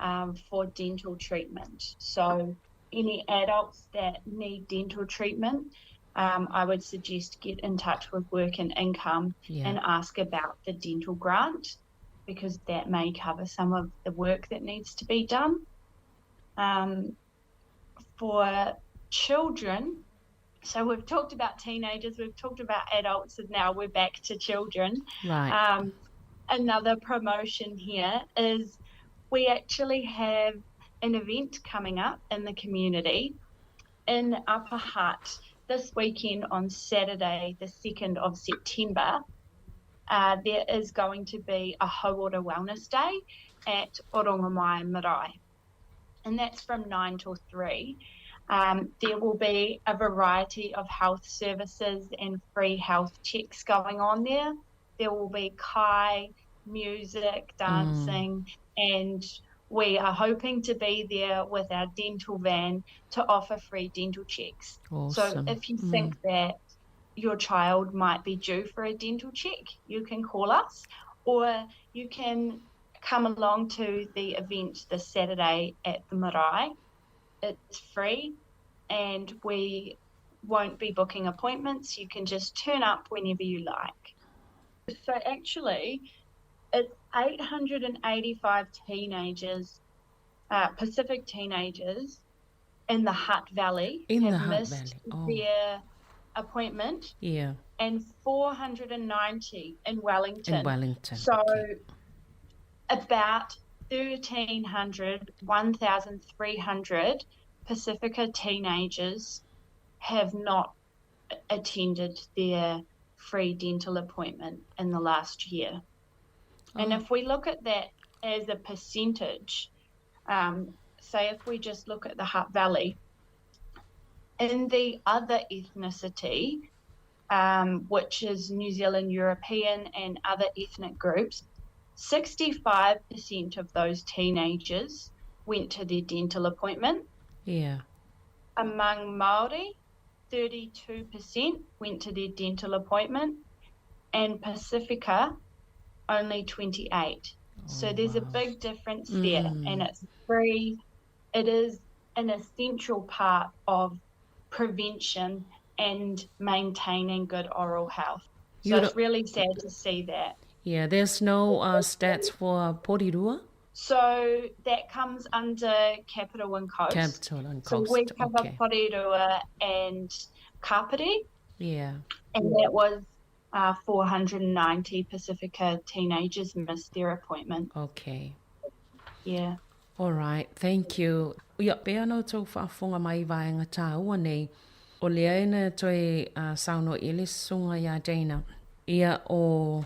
um, for dental treatment. So any adults that need dental treatment, um, I would suggest get in touch with Work and Income yeah. and ask about the dental grant because that may cover some of the work that needs to be done. Um, for children, so we've talked about teenagers, we've talked about adults, and now we're back to children. Right. Um, another promotion here is we actually have an event coming up in the community in Upper Hutt this weekend on Saturday, the 2nd of September. Uh, there is going to be a Hauora Wellness Day at Orongomai Marae, and that's from 9 till 3. Um, there will be a variety of health services and free health checks going on there. There will be kai, music, dancing, mm. and we are hoping to be there with our dental van to offer free dental checks. Awesome. So if you mm. think that your child might be due for a dental check, you can call us or you can come along to the event this Saturday at the marae. It's free and we won't be booking appointments. You can just turn up whenever you like. So actually, it's 885 teenagers, uh, Pacific teenagers, in the Hutt Valley in have the Hutt missed Valley. Oh. their appointment. Yeah. And 490 in Wellington. In Wellington. So okay. about 1,300, 1,300 Pacifica teenagers have not attended their free dental appointment in the last year. Oh. And if we look at that as a percentage, um, say if we just look at the Hutt Valley, in the other ethnicity, um, which is New Zealand European and other ethnic groups, 65% of those teenagers went to their dental appointment. Yeah. Among Maori, 32% went to their dental appointment, and Pacifica, only 28. Oh, so there's wow. a big difference there, mm. and it's free. It is an essential part of prevention and maintaining good oral health. So it's really sad to see that. Yeah, there's no uh, stats for Porirua? So that comes under Capital and Coast. Capital and Coast. So we cover okay. Porirua and Kapiti. Yeah. And that was uh, 490 Pacifica teenagers missed their appointment. Okay. Yeah. All right, thank you. Ia, pea na outou faafofoga mai i vaega tāua nei, o lea e na toe uh, saunoa i le susuga iā Dana. Ia, o,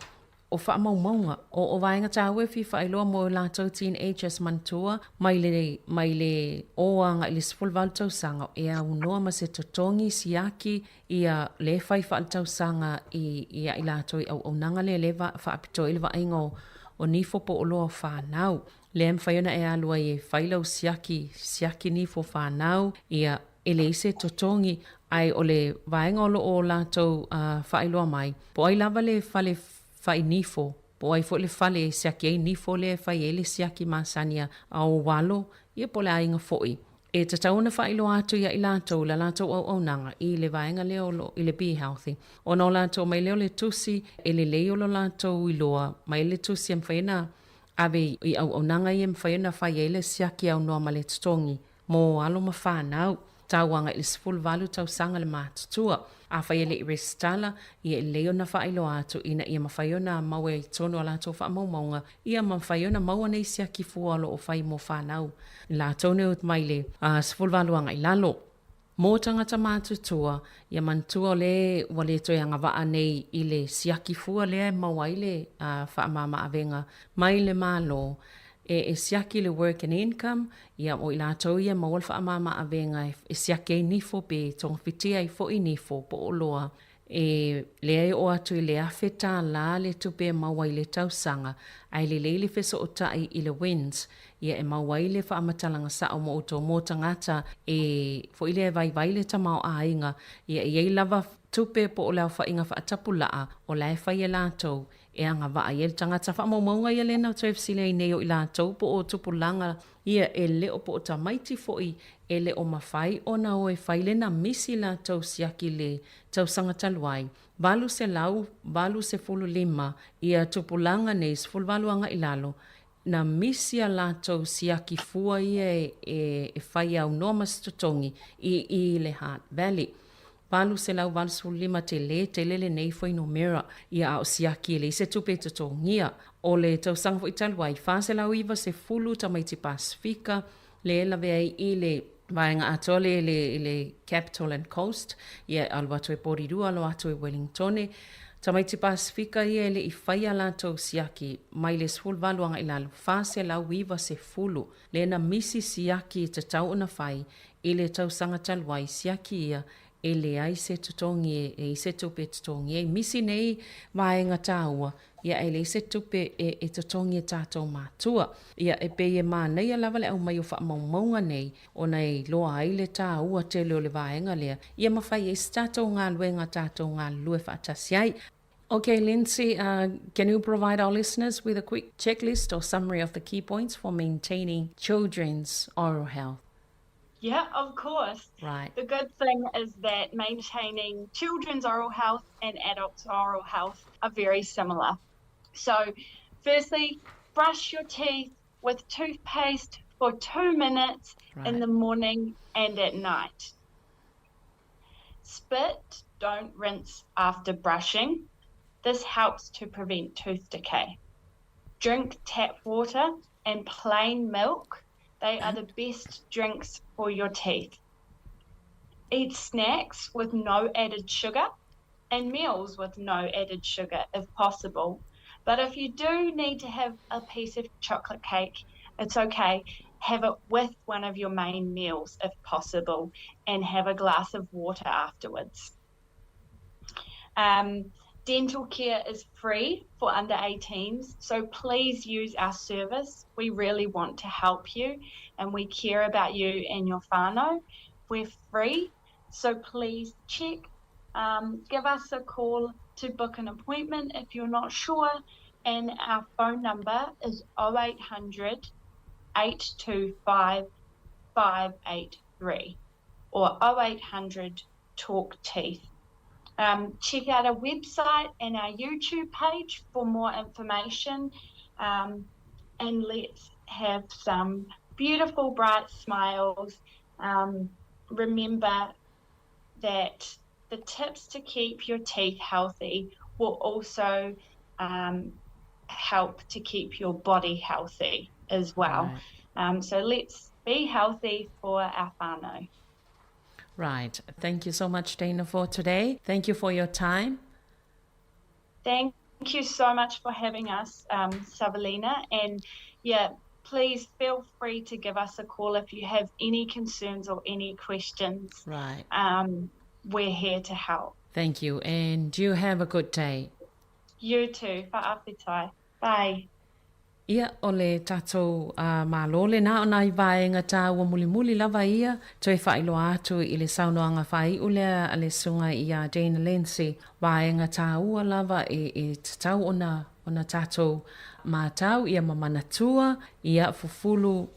o faamaumauga, o, o vaega tāua e fia faailoa mo i latou teenagers manatua mai le, mai le o aga i le 18 tausaga e aunoa ma se totogi siaki ia le fai faaletausaga i, ia i latou i auaunaga lea le faapitoa i le vaaiga o, o nifo po o loa o fanau. Lea e mafai ona e alu ai e fai lau siaki, siaki nifo fanau, ia, e leai se totogi, ae o le vaega o lo o latou uh, faailoa mai, po o ai lava le fale fai nifo, po o ai foi le fale e siaki ai nifo lea e fai ai le siaki masani a ou alo, ia po o le aiga foi. E tatau ona faailoa atu ia i latou la latou auaunaga i le vaega lea o lo i le Be Healthy. Ona o latou mai lea o le tusi, e lelei o lo latou iloa mai le tusi e mafai ona ave i auaunaga ia e mafai ona fai ai le siaki aunoa ma le totogi mo alo ma fanau, tau agai i le 18 tausaga le matutua. Afai e le i resitala, ia e lelei ona faailoa atu ina ia mafai ona maua i totonu o latou faamaumauga, ia ma mafai ona maua nei siaki fua o lo o fai mo fanau latou nei mai le 18 agai i lalo. Mō tangata mātutua, ia manatua o le ua le toe agavaa nei i le siaki fua lea e maua ai le faamama-avega mai le Malo e, e siaki le Work and Income, ia o i latou ia e maua le faamama-avega e, e siaki ai nifo pe togafitia ai foi nifo po o loa E leai oo atu i le $1,000 le tupe e maua i le tausaga, ae lelei le fesootai i le WINZ, ia e maua ai le faamatalaga sao mo outou mo tagata e foi lea e vaivai le tamaoaiga, ia e i ai lava tupe po o le aofaiga faatapulaa o la e fai e latou e agavaa ai le tagata. Faamaumauga ia lea na toe fesili ai nei o i latou po o tupulaga ia e le o po o tamaiti foi e le o mafai ona o e fai lena misi latou siaki le tausaga talu ai, 885 ia tupulaga nei 18 agai lalo, na misi a latou siaki fua ia e, e fai aunoa ma se totogi i i le Hutt Valley. 885 tele tele lenei fuainumera ia a o siaki e leai se tupe e totogia. O le tausaga foi talu ai, 490 tamaiti Pasifika le lavea ai i le vaega atoa le, le, le Capital and Coast, ia e alu atu e Porirua, alo atu e Wellingtone. Tamaiti Pasifika ia e le i fai a latou siaki mai le 18 agai lalo, 490 le na misi siaki e tatau ona fai i le tausaga talu ai, siaki ia e leai se totogi e, e i se tupe e totogi ai. Misi nei vaega tāua, ia e leai se tupe e, e totogi e tātou mātua. Ia e pei e mānaia lava le aumai o faamaumauga nei, ona e iloa ai le tāua tele o le vaega lea, ia mafai ai se tātou galuega tātou galulue faatasi ai. Okay, Lindsay, uh, can you provide our listeners with a quick checklist or summary of the key points for maintaining children's oral health? Yeah, of course. Right. The good thing is that maintaining children's oral health and adults' oral health are very similar. So, firstly, brush your teeth with toothpaste for two minutes right. in the morning and at night. Spit, don't rinse after brushing. This helps to prevent tooth decay. Drink tap water and plain milk. They are the best drinks for your teeth. Eat snacks with no added sugar and meals with no added sugar if possible. But if you do need to have a piece of chocolate cake, it's okay. Have it with one of your main meals if possible and have a glass of water afterwards. Um, dental care is free for under 18s, so please use our service. We really want to help you and we care about you and your whānau. We're free, so please check. Um, give us a call to book an appointment if you're not sure, and our phone number is 0800 825 583 or 0800 Talk Teeth. Um, check out our website and our YouTube page for more information. Um, and let's have some beautiful, bright smiles. Um, remember that the tips to keep your teeth healthy will also um, help to keep your body healthy as well. Right. Um, so let's be healthy for our whānau. Right. Thank you so much, Dana, for today. Thank you for your time. Thank you so much for having us, um, Savelina. And yeah, please feel free to give us a call if you have any concerns or any questions. Right. Um, we're here to help. Thank you. And you have a good day. You too. Fa'afetai. Bye. Ia, o le tatou Malo lena o nai vaega tāua mulimuli lava ia, toe faailoa atu i le saunoaga faaiu lea a le Susuga ia Dana Lindsay, vaega tāua lava e, e tatau ona, ona tatou matau ia ma manatua, ia fufulu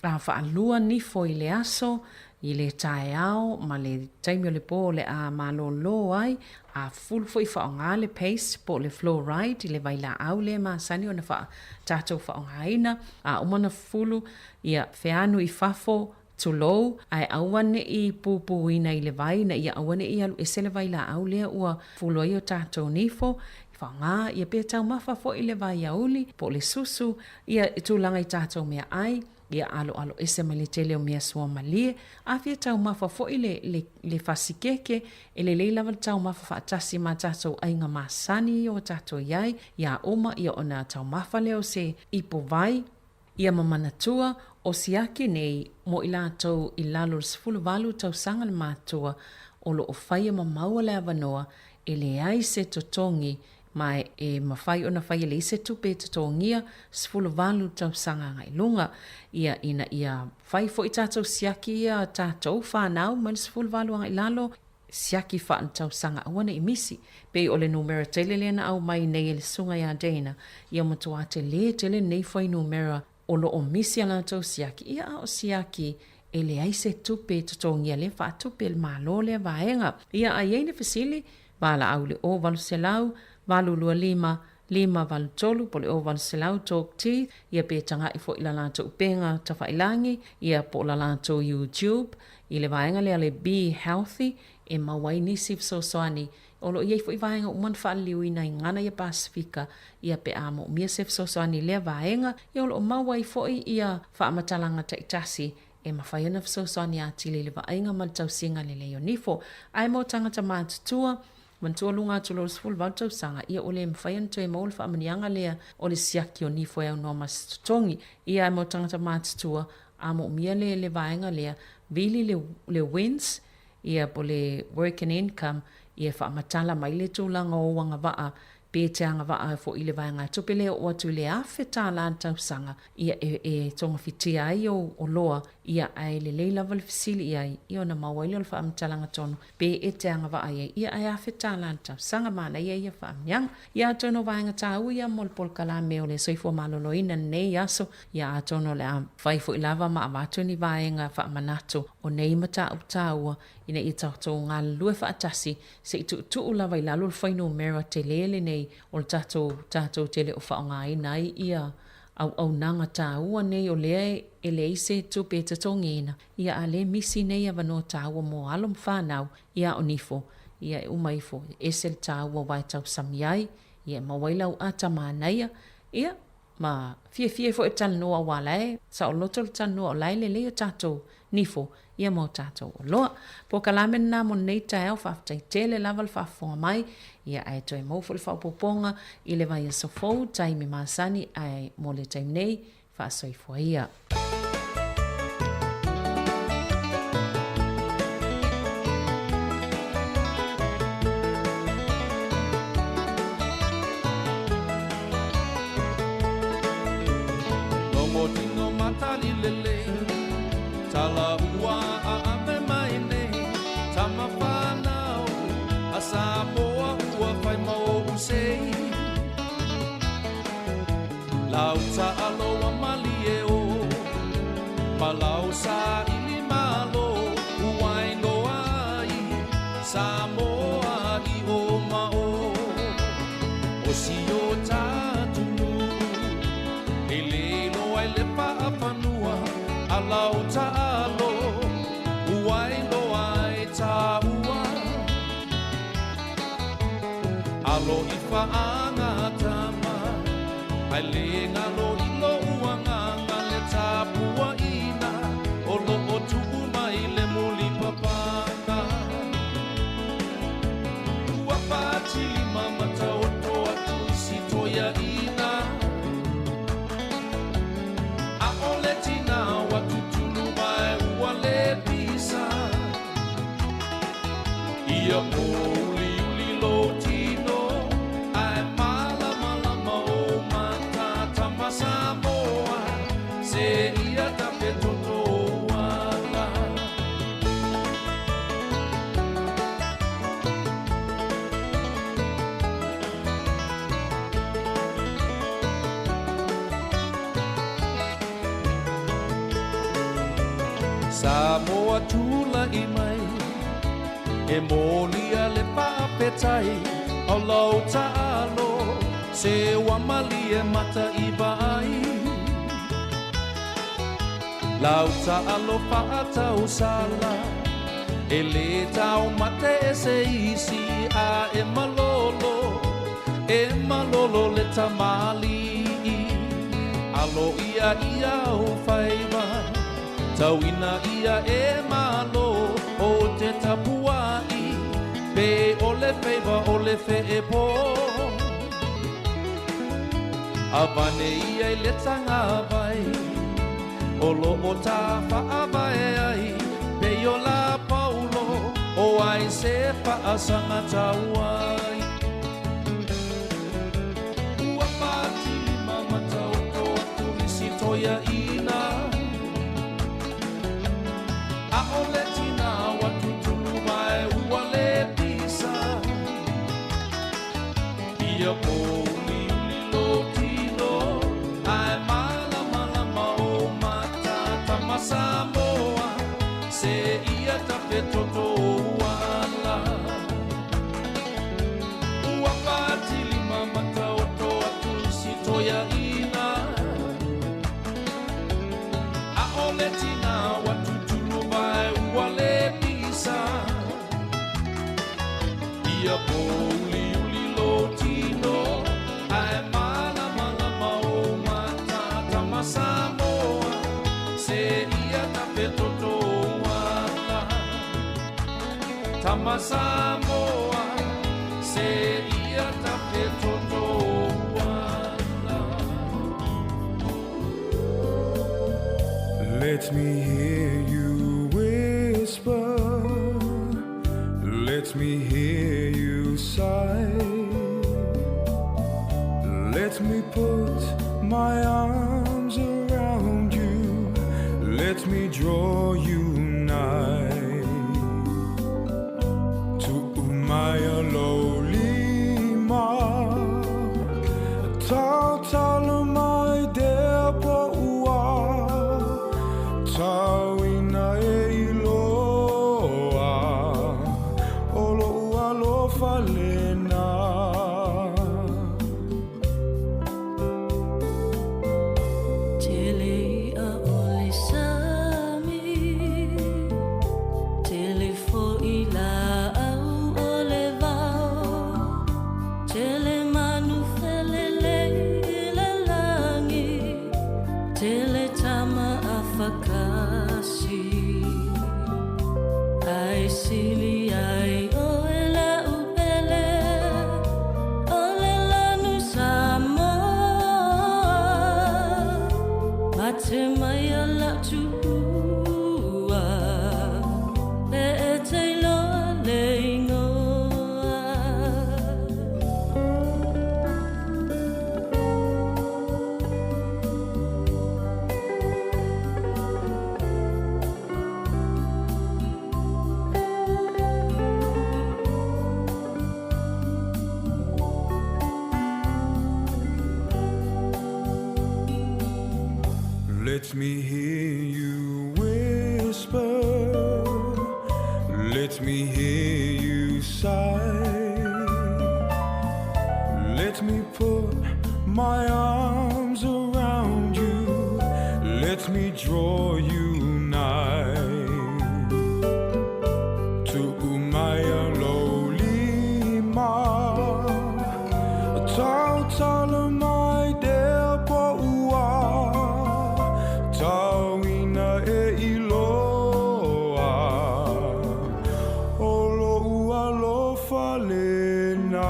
a faalua nifo i le aso, i le taeao ma le taimi o le pō o le a malōlō ai, a fulu foi faaaoga le paste po o le fluoride i le vailaau lea e masani ona faa tatou faaaogaina, a uma ona fulu, ia feanu i fafo, tulou, ae aua ne i pupūina i le vai ina ia aua ne i alu ese le vailaau lea ua fulu ai o tatou nifo, faaaoga ia pe taumafa foi le vaiauli po o le susu, ia i tulaga i tatou meaai, ia aloalo ese mai le tele o mea suamalie, a fia taumafa foi le, le, le fasikeke, e lelei lava le taumafa faatasi ma tatou aiga masani ia ua tatou i ai, iā uma ia ona taumafa lea o se ipo vai, ia ma manatua, o siaki nei mo i latou i lalo o le 18 tausaga le matua, o lo o faia ma maua le avanoa e leai se totogi ma e mafai ona fai e leai se tupe e totogia 18 tausaga agai luga ia ina ia fai foi tatou siaki ia tatou whanau mai le 18 agai lalo siaki faaletausaga aua ne i misi. Pei o le numera tele lea na aumai nei e le susuga ia Dana, ia matua tele tele lenei fuainumera o lo o misi a latou siaki, ia a o siaki e leai se tupe e totogia lea faatupe e le Malo lea vaega. Ia a i ai le fesili, valaau i le 0800 825 583 po o le 0800 Talk Teeth, ia pe taga'i foi i la latou upega tafailangi, ia po o la latou YouTube, i le vaega lea le Be Healthy, e maua ai nisi fesoasoani. O lo o i ai foi vaega uma na faaliliuina i gana ia Pasefika, ia pe a moomia se fesoasoani i lea vaega, ia o lo o maua ai foi ia faamatalaga taitasi e mafai ona fesoasoani atili i le vaaiga ma le tausiga lelei o nifo. Ae mo tagata matutua, manatua luga atu loa le 18 tausaga, ia ua le mafai ona toe maua le faamanuiaga lea o le siaki o nifo e aunoa ma se totogi. Ia ae mo tagata matutua, a moomia le le vaega lea, vili le le WINZ, ia po le Work and Income, ia e faamatala mai le tulaga o ou agavaa pe te agavaa foi i le vaegatupe lea e oo atu i le $1,000 le tausaga, ia e e togafitia ai ou oloa, ia ae lelei lava le fesili i ai, ia ona maua ai lea o le faamatalaga tonu pe e te agavaa i ai, ia ae $1,000 le tausaga, manaia ia faamanuiaga. Ia atonu o vaega tāua ia mo le polokalame o le soifua maloloina lenei aso, ia atonu o le a fai foi lava ma avatu ni vaega faamanatu o nei mataupu tāua ina ia tatou galulue faatasi se i tuutuu lava i lalo le fuainumera tele lenei o le tatou tatou te le o faaaogaina ai ia Auaunaga taua nei o lea e leai se tupe e totogiina, ia a le misi nei avanoa taua mo alo ma fanau, ia o nifo, ia e uma ifo, e ese le taua aua e tausami ai, ia e maua ai lau ata manaia, ia, ma fiafia ai foi e talanoa aua la e saoloto le talanoa o la e lelei o tatou nifo, ia ma o tatou oloa. Polokalame lena mo lenei taeao, faafetai tele lava le faafofoga mai, ia ae toe maua foi le faaopoopoga i le vaiaso fou, taimi masani, ae mo le taimi nei, faasoifua ia. Logo tino matali lelei Tala ua aape mai nei Tama whanau A Samoa ua whai mau sei Lau taaloa malie o Malau sa ili malo Uai loa ai Samoa i o ma o O si o tatunu E le loa i le paafanua A lau taalo Uai loa ai tāua Alo i whaanga tama Ai le ngalo i lo uanganga le tāpua ina O lo o tuu mai le muli papanga Ua pātili mamata o toa tuisi toia ina A o le tina wa tutulu mai ua le pisa Ia o uli uli lo tino Ae malama lama o mata tama Samoa Se ia tape toto ala Samoa tula'i mai E molia le faafetai O lau taalo Se ua malie mata i vaai Lau taalo faatausala E lē taumate e se isi A e malolo E malolo le tamalii Alo ia ia o faiva Tauina ia e malo O te tapuai Pe o le faiva o le feepo Avane ia i le tagavai O lo o ta faavae ai Pe o la paulo O ai se faasaga tauai Ua patilima mataoto atu isi toeaina A o le tina ua tutulu mai ua le pisa Ia pōuliuli lo tino Ae malamalama o mata tama Samoa Se ia tafe toto ala Ua patilima mataoto atu isi toeaina A o le tina ua tutulu mai ua le pisa Ia pōuliuli lo tino Ae malamalama o mata tama Samoa Se ia tafe toto ala Tama Samoa Se ia tafe toto ala Let me hear you whisper Let me hear you sigh Let me put my arms around you Let me draw you nigh To umaya lo lima Tatalo mai dea poua Tauina e iloa O lou alofa lena. faakasi Ai sili ai oe la'u pele O le lanu Samoa Mate mai a la'u tuua Pe e te iloa le igoa Let me hear you whisper. Let me hear you sigh. Let me put my arms around you. Let me draw you nigh. Tu'umaya lo lima. Tautala mai dea po'ua. Tauina e iloa. O lo'u alofa lena.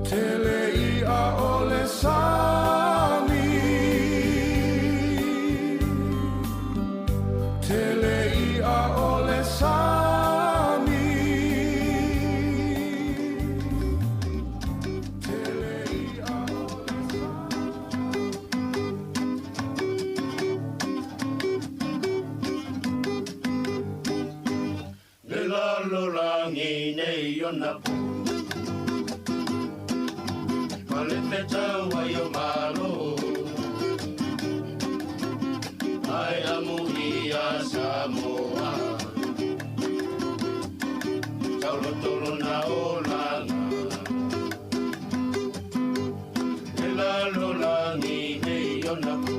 Tele i'a o le sami. Tele i'a o le sami. Tele i'a o le Le lalolagi nei ona po Ma le fetau ai o Malo Ai amu ia Samoa Taulotolo na olaga Le lalolagi nei ona po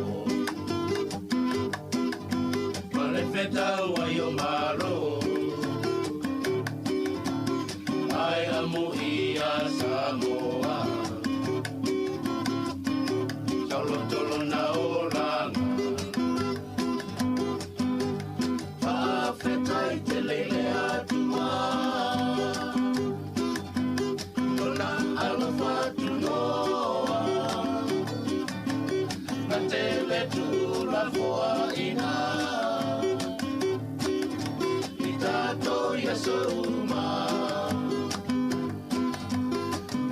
Ma le fetau ai o Malo Ai amu ia Samoa Taulotolo na olaga Fa'afetai tele i le Atua Lona alofa tunoa Na tele tulafoaina I tatou i aso uma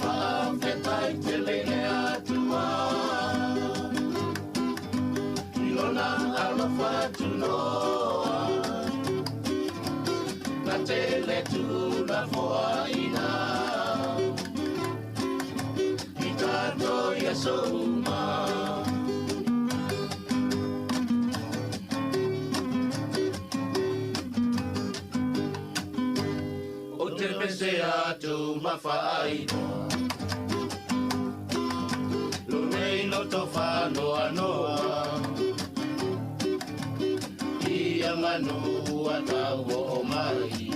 Fa'afetai tele i le Atua I lona alofa tunoa Na tele tulafoaina I tatou i aso uma Ou te pese atu ma fa'ailoa Lo nei loto fa'anoanoa Ia manu a tau o mai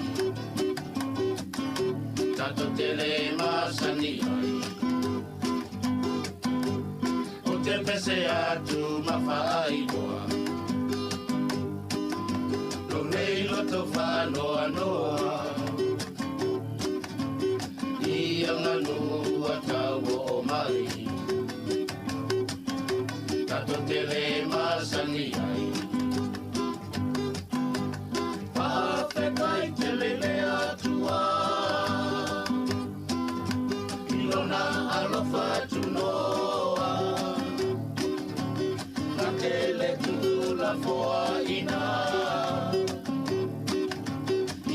Tato tele masani ai O te pese atu ma fa'ailoa Lo nei loto fa'anoanoa Ia manu a tau o mai Tato tele masani ai Fa'afetai tele le Atua I lona alofa tunoa Na tele tulafoaina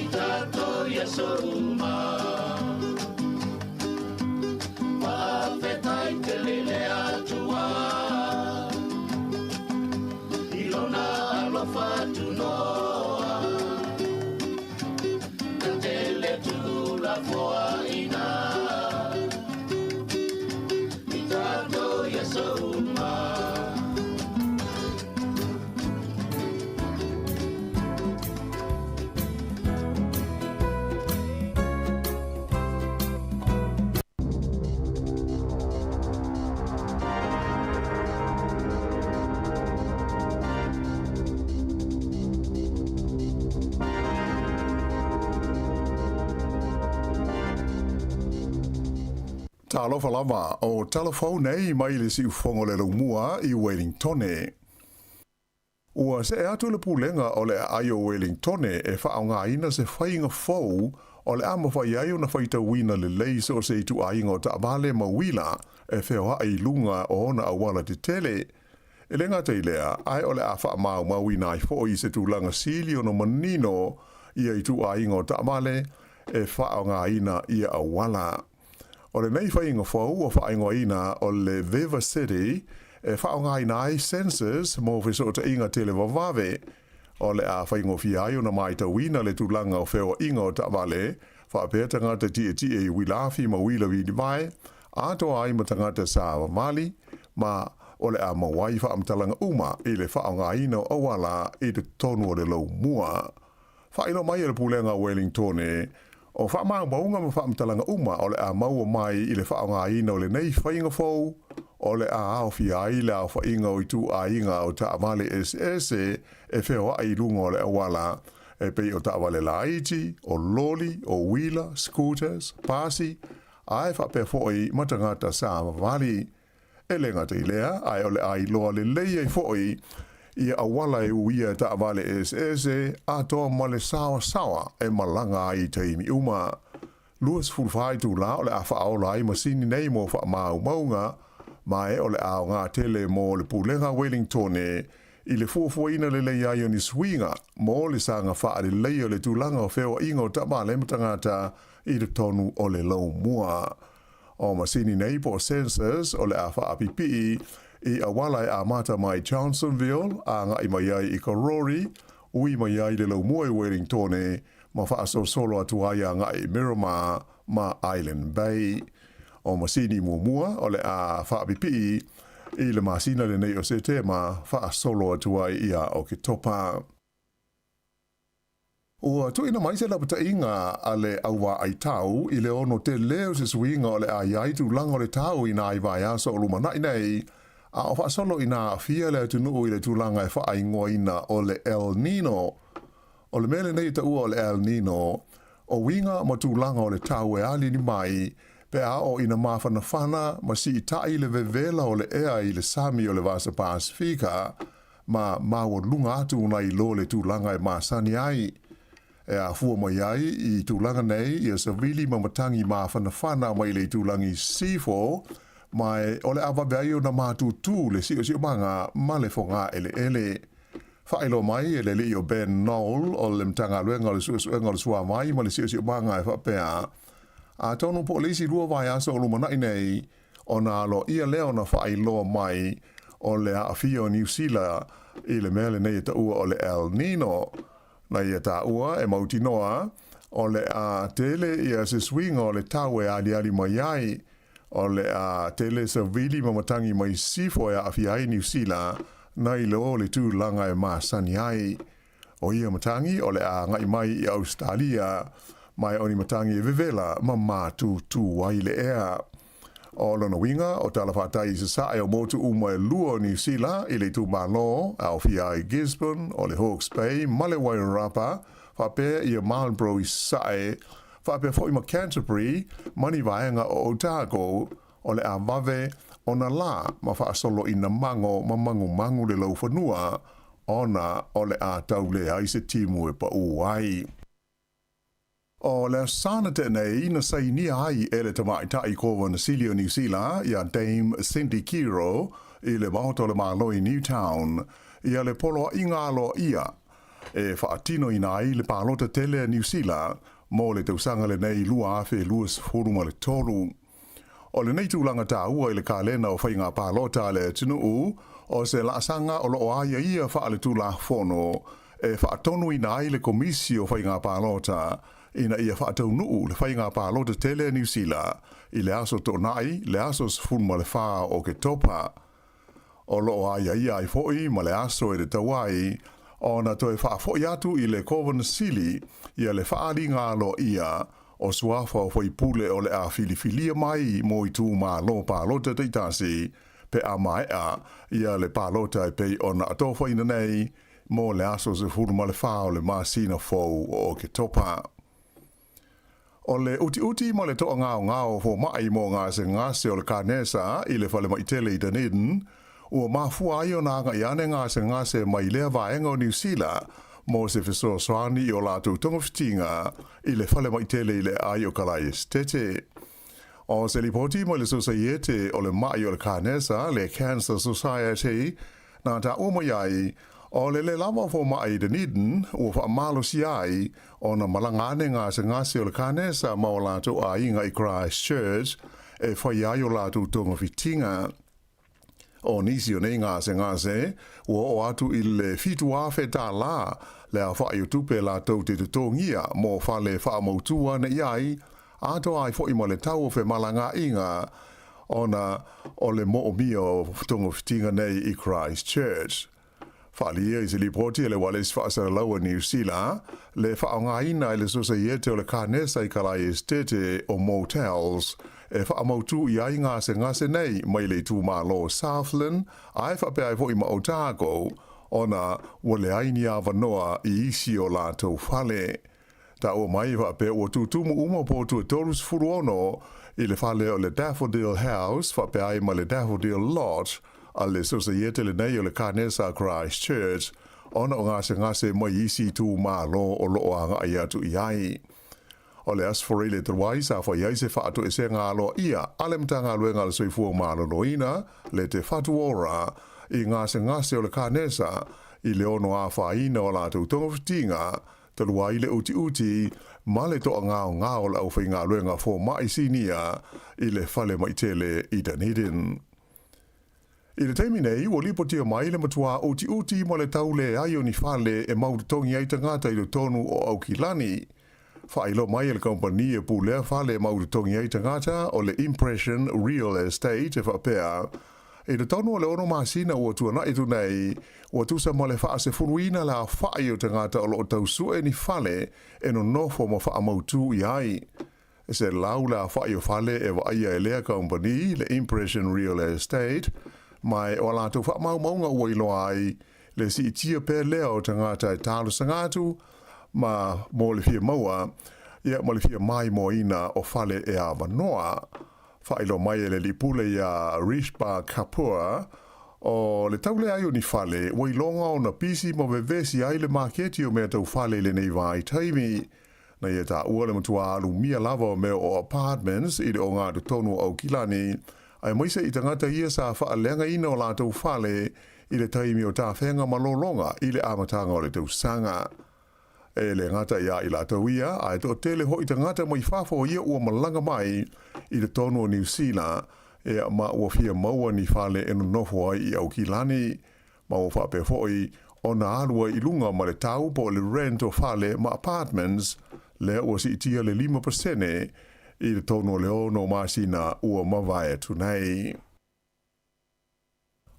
I tatou i aso uma Fa'afetai tele le Atua I lona alofa tunoa Na tele tulafoaina I tatou i aso uma Talofa lava, o tala fou nei mai le siufogo o le Laumua i Welingtone. Ua seʻe atu le Pulega o le Aai o Welingtone e faaaogaina se faiga fou o le a mafai ai ona faitauina lelei so o se ituaiga o taavale ma uila e feoaʻi i luga o ona auala tetele. E le gata i lea, ae o le a faamaumauina ai foi i se tulaga sili ona manino ia ituaiga o taavale e faaaogaina ia auala. O lenei faiga fou ua faaigoaina o le Viva City e faaaogaina ai sensors mo fesootaiga televavave, o le a faigofie ai ona matauina le tulaga o feoaiga o taavale faapea tagata tietie i uila afi ma uila vilivae, atoa ai ma tagata savavali, ma o le a maua ai faamatalaga uma i le faaaogaina o auala i totonu o le laumua. Faailoa mai e le Pulega o Welingtone, o faamaumauga ma faamatalaga uma o le a maua mai i le faaaogaina o lenei faiga fou, o le a aofia ai le aofaiga o ituaiga o taavale eseese e feoai i luga o le auala, e pei o taavale laiti, o loli, o uila, scooters, pasi, ae faapea foi ma tagata savavali. E le gata i lea, ae o le a iloa lelei ai foi ia auala e uia e taavale eseese atoa ma le saoasaoa e malaga ai i taimi uma. 24 itulā o le a faaola ai masini nei mo faamaumauga, ma e o le a aoga tele mo le Pulega Welingtone i le fuafuaina lelei ai o ni suiga mo le saga faalelei o le tulaga o feoaiga o taavale ma tagata i totonu o le laumua. O masini nei po o sensors o le a faapipii i auala e amata mai Johnsonville agai mai ai i Karori, ui mai ai le laumua i Wellingtone ma faasolosolo atu ai agai i Miramar ma Island Bay. O masini muamua o le a faapipii i le masina lenei o Setema faasolo atu ai ia Oketopa. Ua tuuina mai se lapataiga a le auvaai tau i le ono tele o se suiga o le a i ai tulaga o le tau i nai vaiaso o lumanai nei, a o faasolo ina aafia le atunuu i le tulaga e faaigoaina o le El Nino. O le mea lenei e taua o le El Nino, o uiga ma tulaga o le tau e aliali mai pe a oo ina mafanafana ma siitai le vevela o le ea i le sami o le Vasa Pasifika, ma maualuga atu nai lo le tulaga e masani ai. E afua mai ai i tulaga nei ia savili ma matagi mafanafana mai le itulagi sisifo, ma e o le a vave ai ona matutu le siosiomaga ma le fogaeleele. Faailoa mai e le alii o Ben Knoll o le Matagaluega o le Suesuega o le Suavai ma le Siosiomaga e faapea, Atonu po o le isi lua vaiaso o lumanai nei, Ona aloaia lea ona faailoa mai o le aafia o Niu Sila i le mea lenei e taua o le El Nino. Na ia taua e mautinoa o le a tele ia se suiga o le tau e aliali mai ai, o le a tele savili ma matagi mai sisifo e aafia ai Niu Sila nai lo le tulaga e masani ai. O ia matagi o le a agai mai i Ausetalia, ma e o ni matagi e vevela ma mātūtū ai le ea. O lona uiga, o tala fatai i sasae o motu uma e lua o Niu Sila i le itumalo, aofia ai Gisborne, o le Hawke's Bay ma le Wairarapa, faapea ia Marlborough i sasae, faapea foi ma Canterbury ma ni vaega o Otago, o le a vave ona lā ma faasolo ina mago ma magumagu le laufanua, ona o le a tau leai se timu e paʻū ai. O le Aso Sa na tea nei na sainia ai e le Tamaitai Kovana Sili o Niu Sila iā Dame Cindy Kiro i le Maota o le Malo i Newtown ia le poloaiga aloaia e faatinoina ai le palota tele a Niu Sila mo le tausaga lenei 2023. O lenei tulaga taua i le kalena o faiga palota a le atunuu, o se laasaga o lo o aiaia faaletulafono e faatonuina ai le Komisi o Faiga Palota ina ia faataunuu le faiga palota tele a Niu Sila i le aso Toonai le aso 14 o Oketopa. O lo o aiaia ai foi ma le aso e tatau ai ona toe faafoi atu i le Kovana Sili ia le faaaliga aloaia o suafa o faipule o le a filifilia mai mo itumalo palota taitasi pe a maea ia le palota e pei ona atofaina nei mo le aso 14 o le masina fou o Oketopa. O le utiuti ma le toagaogao o fomaʻi mo gasegase o le kanesa i le falemaʻi tele i Dunedin, ua mafua ai ona agaʻi ane gasegase mai lea vaega o Niu Sila mo se fesoasoani i o latou togafitiga i le falemaʻi tele i le aai o Kalae Esetete. O se lipoti mai le Sosaiete o le Maʻi o le Kanesa, le Cancer Society, na taua mai ai, o le lē lava o fomaʻi i Dunedin ua faamalosia ai ona malaga ane gasegase o le kanesa ma o latou aiga i Christchurch e fai ai o latou togafitiga. O nisi o nei gasegase ua oo atu i le 7,000 tālā le aofaʻi o tupe latou te totogia mo fale faamautū ane i ai, atoa ai foʻi ma le tau o femalagaaiga ona o le moomia o togafitiga nei i Christchurch. Faaalia i se lipoti a le Ualesi Faasalalau a Niu Sila, le faaaogaina e le Sosaiete o le Kanesa i Kalae Esetete o Motels e faamautū i ai gasegase nei mai le itumalo o Southland ae faapea ai foʻi ma Otago ona ua leai ni avanoa i isi o latou fale. Taua mai faapea ua tutumu uma potu e 36 i le fale o le Daffodil House faapea ai ma le Daffodil Lodge a le Sosaiete lenei o le Kanesa Christchurch ona o gasegase mai isi itumalo o loo agaʻi atu i ai. O le Aso Faraile le talu ai sa fai ai se faatoesega aloaia a le Matagaluega a le Soifua Maloloina le Te Whatu Ora i gasegase o le kanesa i le ono afaina o latou togafitiga talu ai le utiuti ma le toagaogao o le aufaigaluega fomaʻi sinia i le fale maʻi i Dunedin. I le taimi nei, ua lipotia mai le matuā utiuti ma le tau leai o ni fale e mau totogi ai tagata i totonu o Aukilani. Faailoa mai e le kamupani e pulea fale e mau totogi ai tagata o le Impression Real Estate e faapea, i totonu o le 6 masina ua tuanaʻi atu nei, ua tusa ma le faasefuluina le aofaʻi o tagata o loo tau sue ni fale e nonofo ma faamautū i ai. E selau le aofaʻi o fale e vaaia e lea kamupani, le Impression Real Estate, ma o a latou faamaumauga ua iloa ai le siitia pea lea o tagata e talosaga atu ma mo le fia maua ia ma le fia maimoaina o fale e avanoa. Faailoa mai e le alii pule iā Rishba Kapoor, o le tau leai o ni fale, ua iloga ona pisi ma vevesi ai le maketi o mea tau fale i lenei vaitaimi. Na ia taua le matuā alumia lava o mea o apartments i le ogatotonu o Aukilani, aemaise i tagata ia sa faaleagaina o latou fale i le taimi o tafega malologa i le amataga o le tausaga. E le gata iā i latou ia, ae toatele hoʻi tagata mai fafo ia ua malaga mai i totonu o Niu Sila, ea ma ua fia maua ni fale e nonofo ai i Aukilani, ma ua faapea foʻi ona alu ai i luga ma le tau po o le rent o fale ma apartments, lea ua siitia le 5% i totonu o le 6 masina ua mavae atu nei.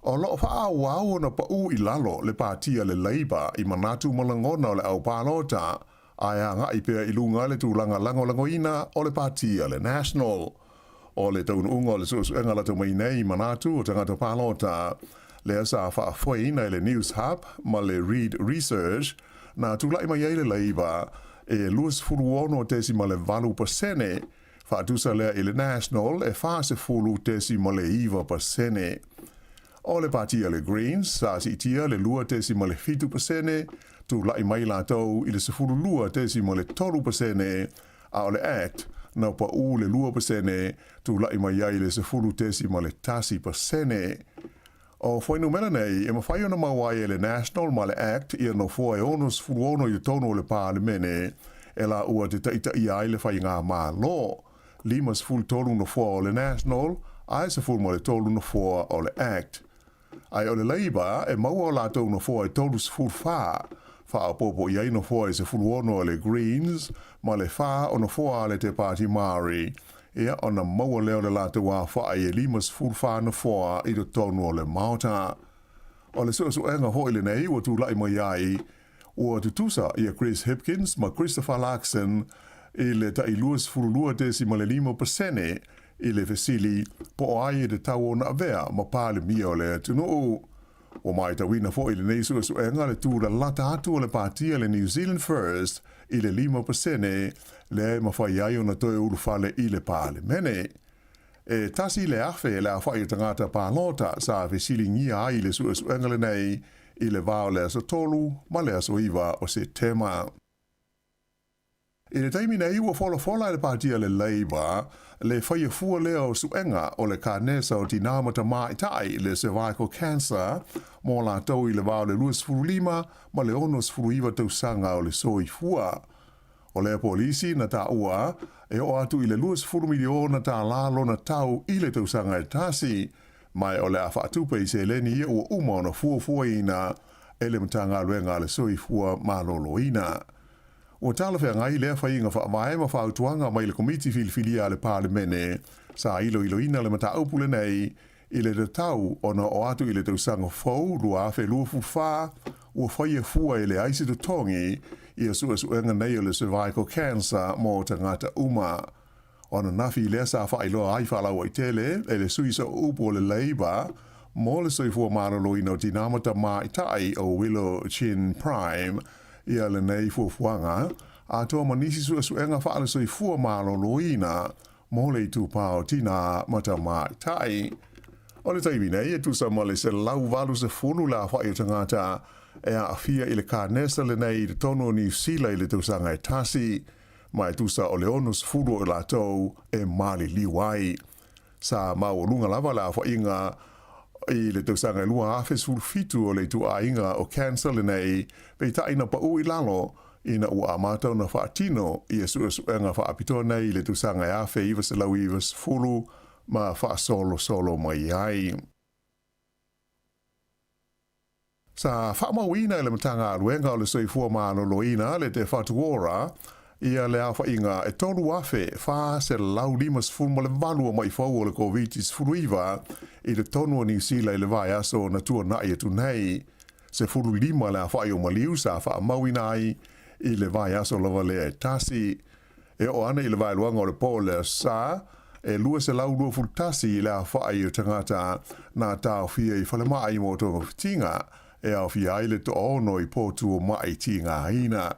O loo faaauau ona paʻū i lalo le pātia le Labour i manatu ma lagona o le au palota, ae agaʻi pea i luga le tulaga lagolagoina o le pātia le National. O le taunuuga o le suesuega lata mai nei i manatu o tagata palota, lea sa faafoeina e le Newshub ma le Reid Research, na tulaʻi mai ai le Labour e 26.8%, faatusa lea i le National e 40.9%. O le pātia le Greens sa siitia le 2.7%, tulaʻi mai latou i le 12.3%, a o le ACT na paʻū le 2%, tulaʻi mai ai le 10.1%. O fuainumera nei e mafai ona maua ai e le National ma le ACT ia nofoa e 66 i totonu o le Palemene e laua te taitaia ai le faigamalo, 53 nofoa o le National ae 13 nofoa o le ACT. Ae o le Labour e maua o latou nofoa e 34, faaopoopo i ai nofoa e 16 a le Greens ma le 4 o nofoa a le Te Pāti Māori, ia ona maua lea o le latou aofaʻi e 54 nofoa i totonu o le Maota. O le suesuega foʻi lenei ua tulaʻi mai ai, ua tutusa ia Chris Hipkins ma Christopher Luxon i le taʻi 22.5% i le fesili po o ai e tatau ona avea ma Palemia o le atunuu. Ua matauina foi i lenei suesuega le tulalata atu o le pātia le New Zealand First i le 5% lea e mafai ai ona toe ulufale i le Palemene. E 1,000 le aofai o tagata palota sa fesiligia ai i le suesuega lenei i le va o le aso 3 ma le aso 9 o Setema. I le taimi nei ua folafola e le Pātia le Labour le faia fua lea o suega o le kanesa o tinā ma tamaitai, le cervical cancer, mo latou i le va o le 25 ma le 69 tausaga o le soifua. O lea polisi na taua e oo atu i le $20 miliona tālā lona tau i le tausaga e tasi, ma o le a faatupe i seleni ia ua uma ona fuafuaina e le Matagaluega a le Soifua Maloloina. Ua talafeagai lea faiga faavae ma fautuaga mai le Komiti Filifilia a le Palemene sa iloiloina le mataupu lenei i le tatau ona oo atu i le tausaga fou 2024 ua faia fua e leai se totogi ia suesuega nei o le cervical cancer mo tagata uma. O ananafi lea sa faailoa ai faalauaitele e le sui sooupu o le Labour mo le soifua maloloina o tinā ma tamaitai o Willow Chin Prime ia lenei fuafuaga atoa ma nisi suesuega faale-soifua maloloina mo le itupa o tinā ma tamaitai. O le taimi nei e tusa ma le 180 le aofai o tagata e aafia i le kanesa lenei i totonu o Niu Sila i le tausaga e tasi. Ma e tusa o le 60 o i latou e maliliu ai. Sa maualuga lava le aofaiga i le tausaga e 2017 o le ituaiga o cancer lenei, peitai na pau i lalo ina ua amata ona faatino ia suesuega faapitoa nei i le tausaga e 1990 ma faasolosolo mai ai. Sa faamauina e le Matagaluega o le Soifua Maloloina le Te Whatu Ora ia le aofaiga e 3,458 o ma'i fou o le Koviti-19 i totonu o Niu Sila i le vaiaso na tuana'i atu nei. 15 le aofai o maliu sa faamauina ai i le vaiaso lava lea e tasi. E oo ana i le vaeluaga o le po o le Aso Sa, e 221 le aofai o tagata na taofia i falemai mo togafitiga, e aofia ai le toaono i potu o maʻi tigaina.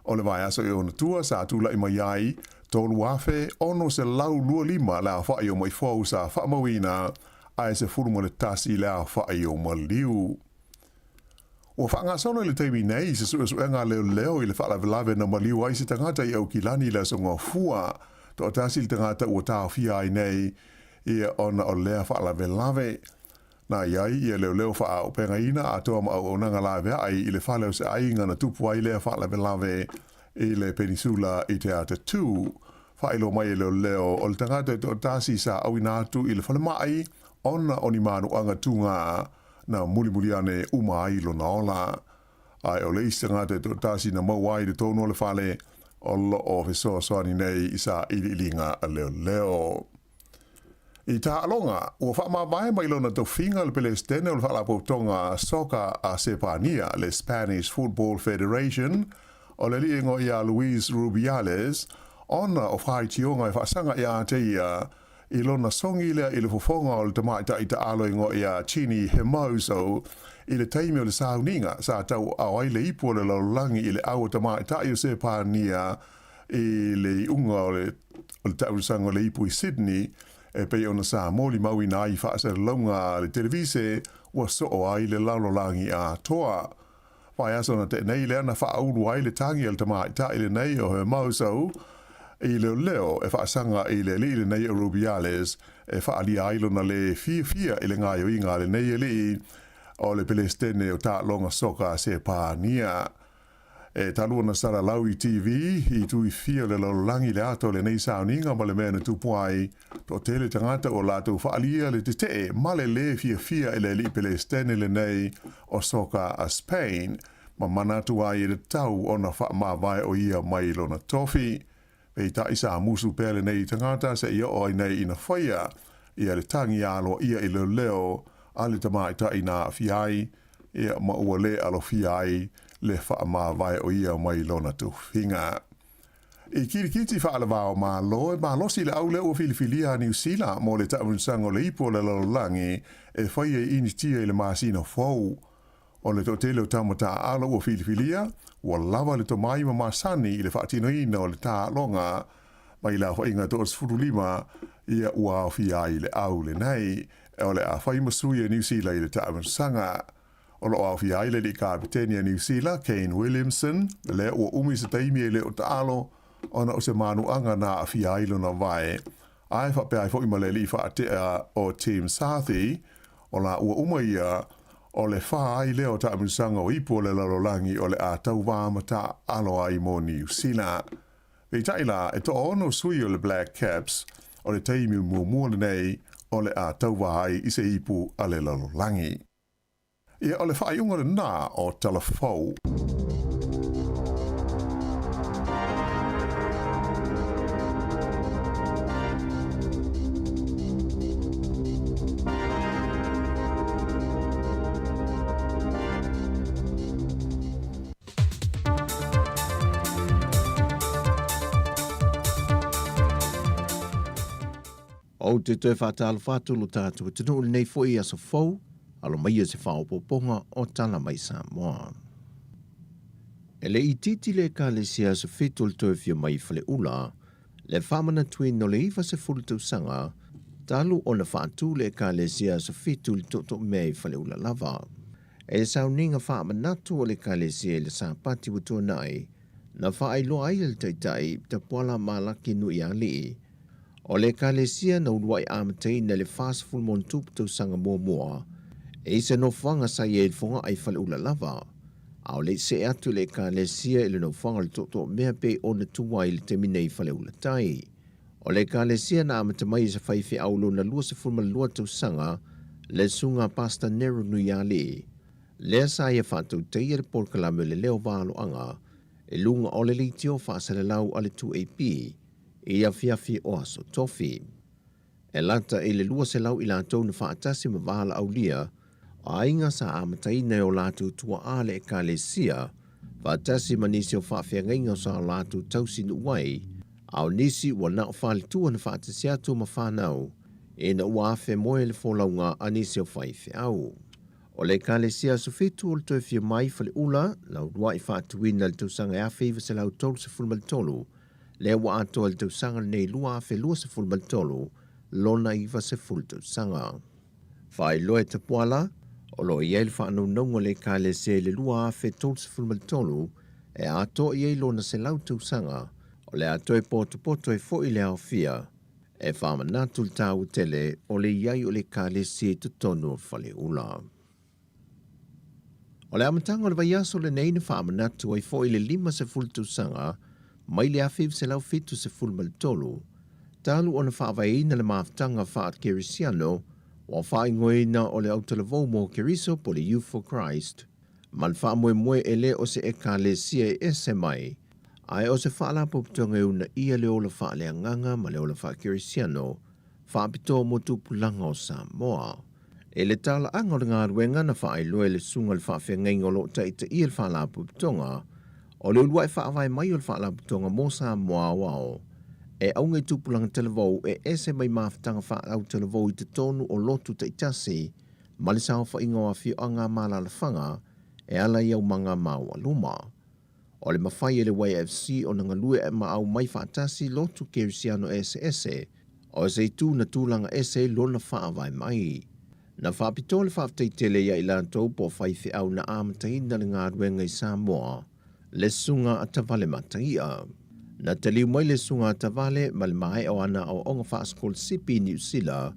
O le vaiaso i ona tua sa tulaʻi mai ai, 3,625 le aofai o maʻi fou sa faamauina, ae 11 le aofai o maliu. Ua faagasolo i le taimi nei se suesuega a leoleo i le faalavelave na maliu ai se tagata i Aukilani i le Aso Gafua. Toatasi le tagata ua taofia ai nei ia ona o lea faalavelave. Na i ai ia leoleo faaaupegaina atoa ma auaunaga laveai i le fale o se aiga na tupu ai lea faalavelave i le penisula i Te Atatū. Faailoa mai e leoleo o le tagata e toatasi sa auina atu i le falemai ona o ni manuaga tūgā na mulimuli ane uma ai lona ola. Ae o le isi tagata e toatasi na maua ai i totonu o le fale, o lo o fesoasoani nei i sailiiliga a leoleo. I taaloga, ua faamavae mai lona tofiga le Pelesitene o le Faalapotopotoga Soka a Sepania, le Spanish Football Federation, o le alii igoa ia Luis Rubiales, ona o faitioga e faasaga ia te ia I lona songi lea i le fofoga o le tamaitai taalo igoa ia Jenni Hermoso i le taimi o le sauniga sa tauaao ai le ipu o le lalolagi i le au a tamaitai o Sepania i le iuga o le tausaga o le ipu i Sydney e pei ona sa molimauina ai i faasalalauga a le televise ua soo ai le lalolagi atoa. Vaiaso na tea nei lea na faaulu ai le tagi a le tamaitai lenei o Hermoso i leoleo e faasaga i le alii lenei o Rubiales e faaalia ai lona lē fiafia i le gaoioiga a lenei alii o le Pelesitene o taaloga soka a Sepania. E talu ona salalau i TV i tuifia o le lalolagi le ata o lenei sauniga ma le mea na tupu ai, Toatele tagata ua latou faaalia le tetee ma le lē fiafia i le alii Pelesitene lenei o soka a Spain, ma manatu ai e tatau ona faamavae o ia mai lona tofi. Peitai sa musu pea lenei tagata seia oo ai nei ina faia ia le tagi aloaia i leoleo a le tamaitai na aafia ai, ia ma ua lē alofia ai le faamavae o ia mai lona tofiga. I kirikiti faalevao Malo e malosi le au lea ua filifilia a Niu Sila mo le taamilosaga o le Ipu o le Lalolagi e faia i Initia i le masina fou. O le toatele o tama taaalo ua filifilia, ua lava le tomai ma masani i le faatinoina o le taaloga mai le aofaiga 35 ia ua aofia ai le au lenei o le a fai ma sui a Niu Sila i le taamilosaga. O lo o aofia ai le alii kapeteni a Niu Sila, Kane Williamson, lea ua umi se taimi e le o taalo ona o se manuaga na aafia ai lona vae. Ae faapea ai foi ma le alii faatea o Tim Southee, o la ua uma ia o le fa ai lea o taamilosaga o ipu o le lalolagi o le a tauvā ma taaalo ai mo Niu Sila. Peitai la, e toaono sui o le Black Caps o le taimi muamua lenei o le a tauvā ai i se ipu a le lalolagi. Ia, o le faaiuga lenā o Tala Fou. Ou te toe faatalofa atu lo tatou atunuu i lenei foi aso fou, alo maia se faaopoopoga o Tala Mai Samoa. E le itiiti le Ekalesia Aso Fitu o le Toe Afio Mai i Faleula, le faamanatuina o le 90 tausaga talu ona faatu le Ekalesia Aso Fitu i le Tootooumea i Faleula lava. E sauniga faamanatu o le Ekalesia i le Sapati ua tuanai, na faailoa ai e le Taitai Tapuala Malaki Nuialii, O le Ekalesia na uluai amataina i le 47 tausaga muamua, e i se nofoaga sa i ai i le fogaa i Faleula lava. A o le i see atu le Ekalesia i le nofoaga o le Tootooumea pei ona tu ai i le taimi nei i Faleula Tai. O le Ekalesia na amata mai i se faifeau lona 22 tausaga, le Susuga Pastor Nero Nuialii, lea sa ia faatautaia le polokalame o le Leo Valoaga i luga o le leitio faasalalau a le 2AP i afiafi o Aso Tofi. E lata i le 200 i latou na faatasi ma valaaulia o aiga sa amataina e o latou tuaa le Ekalesia, faatasi ma nisi o faafeagaiga sa o latou tausinuu ai, a o nisi ua na o faletua na faatasi atu ma fanau ina ua afemoe le folauga a nisi o faifeau. O le Ekalesia Aso Fitu o le Toe Fia Mai Faleula na uluai faatuina i le tausaga e 1933, lea ua atoa i le tausaga lenei 2023 lona 90 tausaga. Faailoa e Tapuala, o lo o i ai le faanaunauga o le Ekalesia i le 2033 e atoa i ai lona 100 tausaga, o le a toe potopoto ai foi le aofia e faamanatu le taua tele o le i ai o le Ekalesia i totonu o Faleula. O le amataga o le vaiaso lenei na faamanatu ai foi le 50 tausaga mai le 1973, talu ona faavaeina le mafutaga faa-Kerisiano ua faaigoaina o le Autalavou mo Keriso po o le Youth for Christ, ma le faamoemoe e le o se Ekalesia e ese mai, ae o se faalapotopotoga e uunaia le ola faaleagaga ma le ola faa-Kerisiano faapitoa mo tupulaga o Samoa. I le talaaga o le galuega na faailoa e le Susuga i le Faafeagaiga o lo o taitaia le Faalapotopotoga, o le uluai faavae mai o le Faalapotopotoga mo Samoa Aoao e auga i tupulaga talavou e ese mai mafutaga faa-autalavou i totonu o lotu taitasi ma le saofaiga o afioaga ma alaalafaga e ala i aumaga maualuma. O le mafai e le YFC ona galue ma aumai faatasi lotu kerisiano eseese, o se itu na tulaga ese ai lona faavae mai. Na faapitoa le faafetai tele ia i latou po o faifeau na amataina le galuega i Samoa, le Susuga a Tavale Mataia. Na taliu mai le Susuga a Tavale ma le maea o ana aoaoga faasikolasipi i Niu Sila,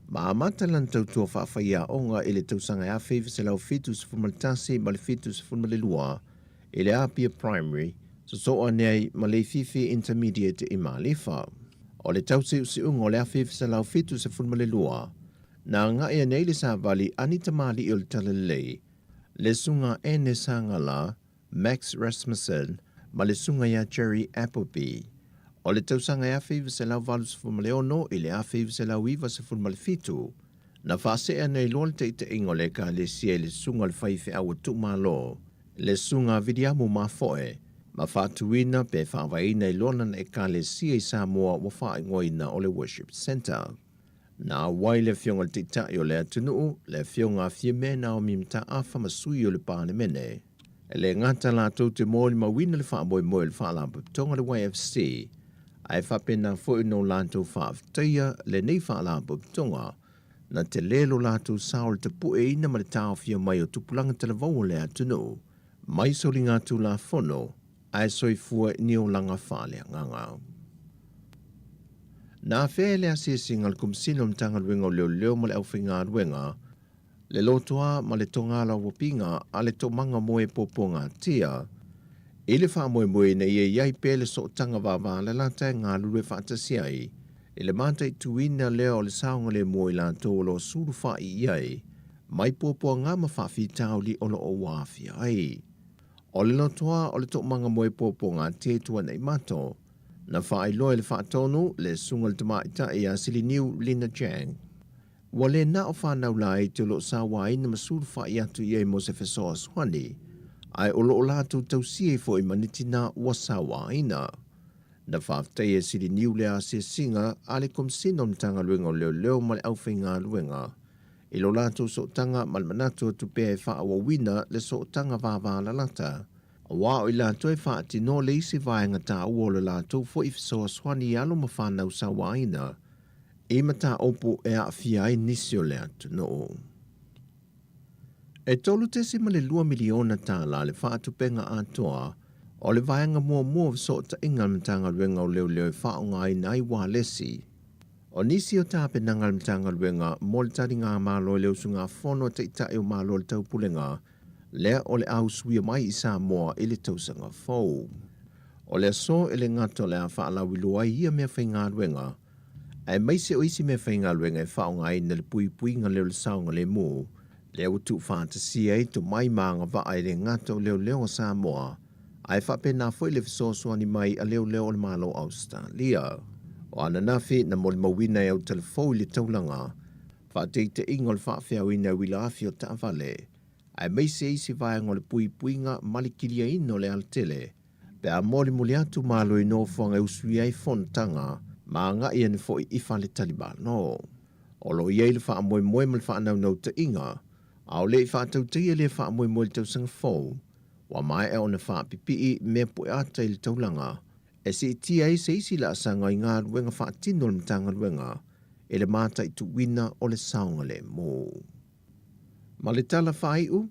ma amata lana tautua faafaiaoga i le tausaga e 1971 ma le 72 i le Apia Primary, sosoo ane ai ma Leififi Intermediate i Malifa. O le tausiusiuga o le 1972, na agai ane ai le savali a ni tamalii o le Talalelei, le Susuga Ene Sagala, Max Rasmussen ma le Susuga ia Jerry Appleby. O le tausaga e 1986 i le 1997, na faasee ane ai loa le taitaiga o le Ekalesia i le Susuga o le Faifeau a Tuumalo, le Susuga Viliamu Mafoe, ma faatuina pe faavaeina ai loa lana ekalesia i Samoa ua faaigoaina o le Worship Centre. Na auai le Afioga i le Taitai o le atunuu, le Afioga a Fiame Naomi Mataafa ma sui o le Palemene. E le gata latou te molimauina le faamoemoe o le Faalapotopotoga o le YFC, ae faapena foi ona o latou faafetaia lenei Faalapotopotoga na tele lo latou sao i le tapueina ma le taofia mai o tupulaga talavou o le atunuu mai soligatulafono ae soifua i ni olaga faaleagaga. Na afea e le asiasiga a le Komesina o Matagaluega o Leoleo ma le Aufaigaluega le lotoa ma le togalauapiga a le Toomaga Moe Puapuagatia i le faamoemoe ina ia i ai pea le sootaga vavalalata e galulue faatasi ai i le mataituina lea o le saogalemu o i latou o lo o sulufai i ai mai puapuaga ma faafitauli o lo o ua aafia ai. O le lotoa o le Toomaga Moe Puapuagatia i Tuanaimato, na faailoa i le faatonu le Susuga i le Tamaitai ia Siliniu Lina Chang. Ua le na o fanau laiti o lo o sauaina ma sulufai atu i ai mo se fesoasoani, ae o lo o latou tausia ai foi ma ni tinā ua sauaina. Na faafetaia e Siliniu le asiasiga a le Komesina o le Matagaluega o Leoleo ma le Aufaigaluega i lo latou sootaga ma le manatu atu pea e faaauauina le sootaga vavalalata, aua o i latou e faatinoa le isi vaega taua o le latou foi fesoasoani i alo ma fanau sauaina i mataupu e aafia ai nisi o le atunuu. E $3.2 miliona tala le faatupeina atoa o le vaega muamua o fesootaiga a le Matagaluega o Leoleo e faaaogaina ai ualesi. O nisi o tapenaga a le Matagaluega mo le taligamalo i le usugafono a Taitai o Malo o le Taupulega lea o le a usuia mai i Samoa i le tausaga fou. O le aso e le gata o le a faalauiloa ai ia meafaigaluega, aemaise o isi meafaigaluega e faaaogaina le puipuiga lea o le saogalemu, lea ua tuufaatasia ai tomai ma agavaa e le gata o leoleo a Samoa, ae faapena foi le fesoasoani mai a leoleo o le Malo o Ausetalia. O ananafi na molimauina e autalavou i le taulaga, faataitaiga o le faafeauina e uila afi o taavale, aemaise isi vaega o le puipuiga ma le kiliaina o le alatele, pe a molimoli atu malo i nofoaga e usuia ai fonotaga ma agai ane foi i faletalimalo. O lo o i ai le faamoemoe ma le faanaunautaiga, a o le i faatautaia lea faamoemoe i le tausaga fou, ua maea ona faapipii mea pueata i le taulaga e siitia ai se isi laasaga i galuega faatino a le Matagaluega i le mataituina o le saogalemu. Ma le tala faaiu,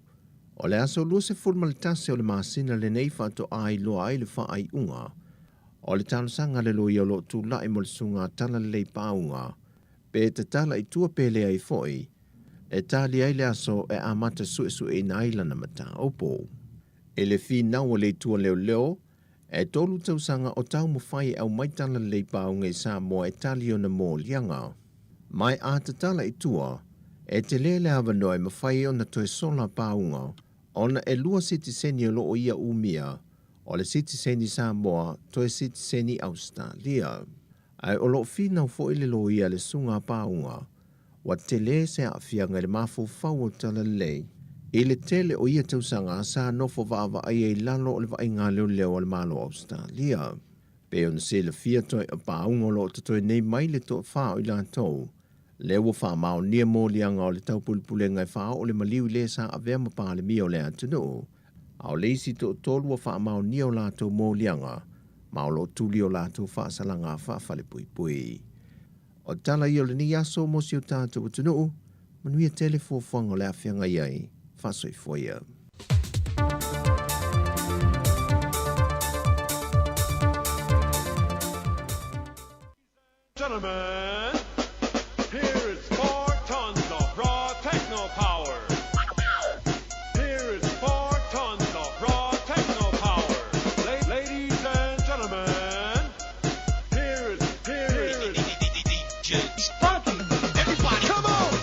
o le aso 21 o le masina lenei faatoa iloa ai le faaiuga o le talosaga a le loia o lo o tulai mo le susuga Talalelei Pauga pe tatala i tua pe leai foi e tali ai le aso e amata suesueina ai lana mataupu. I le finau a le Itu a Leoleo, e tolu tausaga o taumafai e aumai Talalelei Pauga i Samoa e tali ona moliaga. Mai a tatala i tua, e tele le avanoa e mafai ai ona toe sola pauga ona e lua sitiseni o lo o ia umia, o le sitiseni Samoa toe sitiseni Ausetalia. Ae o lo o finau foi le loia a le susuga a Pauga, ua tele se aafiaga i le mafaufau o Talalelei i le tele o ia tausaga sa nofo vaavaai ai i lalo o le vaaiga a leoleo a le Malo o Ausetalia. Pei ona silafia toe o Pauga o lo o totoe nei mai le toafa o i latou, lea ua faamaonia moliaga o le taupulepulega e faaoo le maliu i le sa avea ma Palemia o le atunuu, a o le isi toatolu ua faamaonia o latou moliaga ma o lo o tuli o latou faasalaga faafalepuipui. O tala ia o lenei aso mo si o tatou atunuu, manuia tele fuafuaga o le a feagai ai, faasoifua ia. Gentlemen, here is 4 tons of raw techno power. Here is 4 tons of raw techno power. Ladies and gentlemen, here is, here is DJ Spunky. Everybody, come on!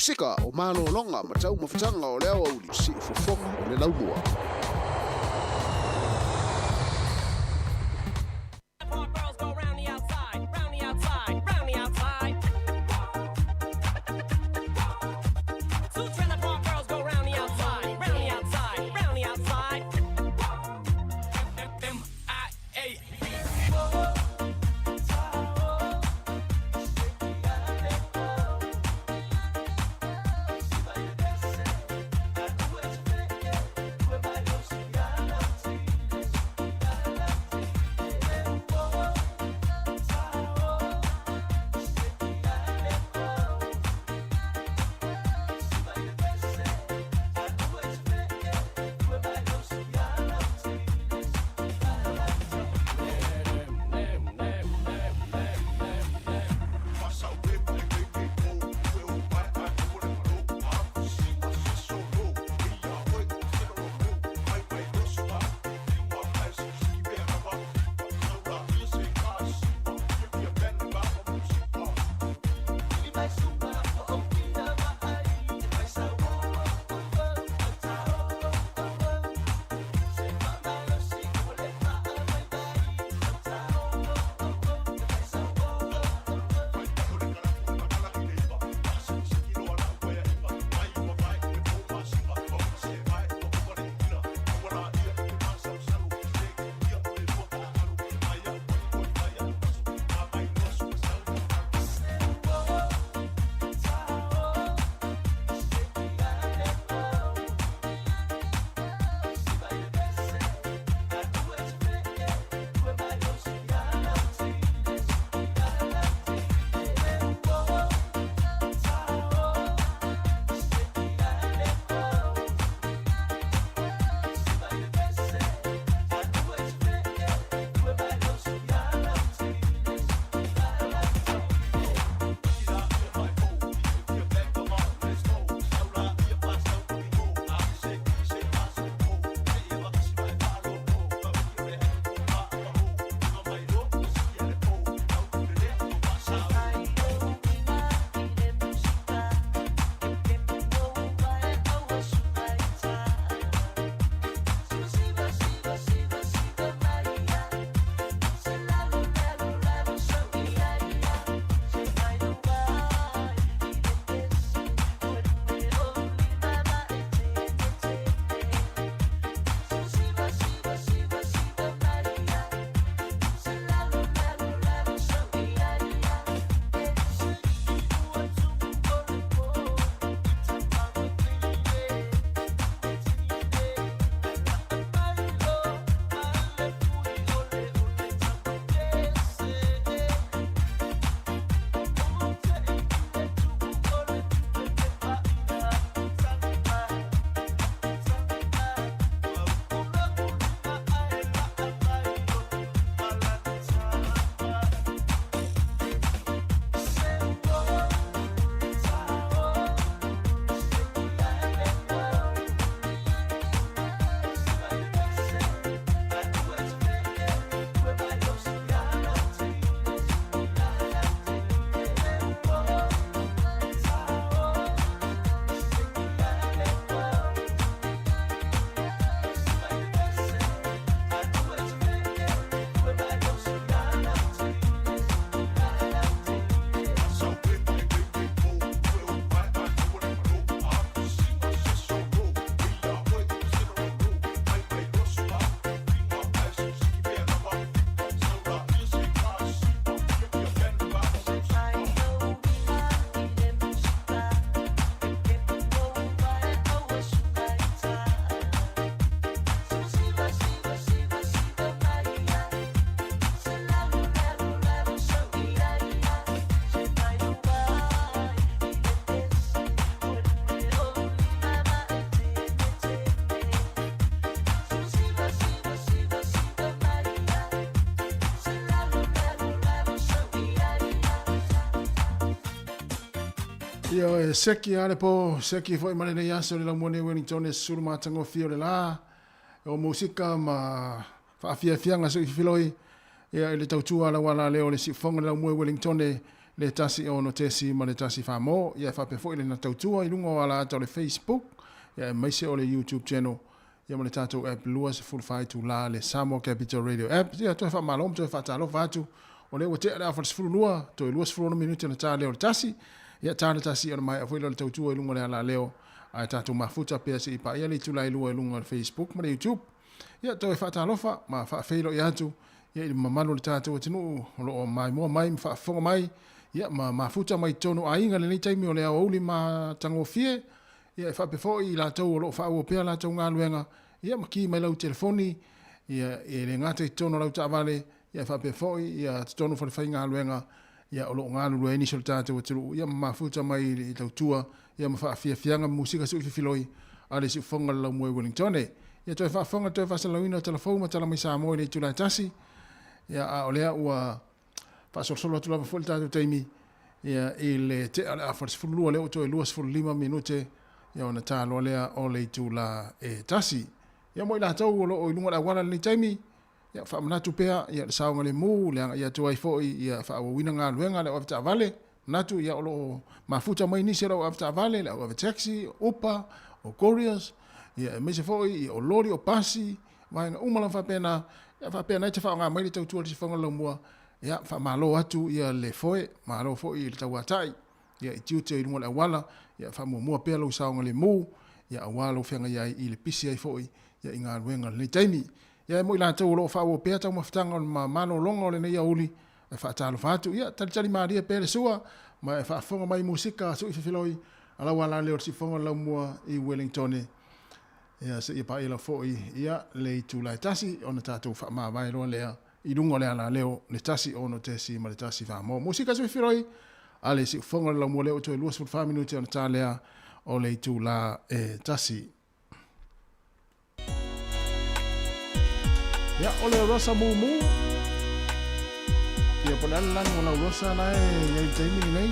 Musika o malologa ma taumafataga o le aoauli, siufofoga o le laumua. Ia e seki a le po, seki foi ma lenei aso le laumua nei Wellington e susulu matagofie o le la, o musika ma faafiafiaga soifiloi, ia i le tautua a lau ala lea o le siufofoga le laumua i Wellington. le 1 6.1 mo, ia e faapea foi lena tautua i luga o alaata o le Facebook, ia aemaise o le YouTube channel, ia ma le tatou app 24 itula le Samoa Capital Radio app. Ia toe faamalo ma toe faatalofa atu, o lea ua tea le afa le 12, toe 26 minute ona ta lea o le tasi. Ia ta le tasi ona maea foi lea o le tautua i luga o le alaleo, ae tatou mafuta pea seia paia le itula e 2 i luga o le Facebook ma le YouTube. Ia toe faatalofa ma faafeiloai atu ia i le mamalu o le tatou atunuu o lo o maimoa mai ma faafofoga mai, ia ma mafuta mai totonu o aiga i lenei taimi o le aoauli matagofie. Ia e faapea foi i latou o lo o faaauau pea latou galuega, ia ma ki mai lau telefoni, ia e le gata i totonu o lau taavale, ia e faapea foi ia totonu o falefaigaluega, ia o lo o galulue ai nisi o le tatou atunuu, ia ma mafuta mai i tautua, ia ma faafiafiaga ma musika sui fifiloi a le siufofoga o le laumua i Wellingtone. Ia toe faafofoga le toe faasalalauina o tala fou ma tala mai Samoa i le itula e tasi, ia a o lea ua faasolosolo atu lava foi le tatou taimi, ia i le tea o le afa le 12, lea ua toe 25 minute ia ona ta loa lea o le itula e tasi. Ia mo i latou o lo o i luga o le auala i lenei taimi, ia faamanatu pea ia le saogalemu, le agai atu ai foi ia faaauauina galuega a le au avetaavale. Manatu ia o lo o mafuta mai nisi o le au avetaavale, le au avetaxi, o Uber, o couriers, ia aemaise foi ia o loli, o pasi, vaega uma lava faapena, ia faapea na e te faaaoga mai le tautua i le sifoga o le laumua, ia faamalo atu ia le foe, malo foi i le tauatai, ia i tiute i luga o le auala, ia faamuamua pea lou saogalemu, ia aua lou feagai ai i le pisi ai foi ia i galuega i lenei taimi. Ia e mo i latou o lo o faaauau pea taumafataga o le malologa o lenei aoauli, e faatalofa atu, ia talitali malie pea le sua, ma e faafofoga mai i musika sui fefiloi a lau alale o le sifoga o le laumua i Wellingtone. Ia seia paia lava foi ia le itula e tasi ona tatou faamavae loa lea i luga o le alaleo le 1 6.1 mo musika sui fefiloi a le siufofoga o le laumua lea ua toe 24 minute ona ta lea o le itula e tasi. Ia, o le Rosa Mumu. Ia, po o le a le lanu o lau Rosa la e i ai i le taimi lenei.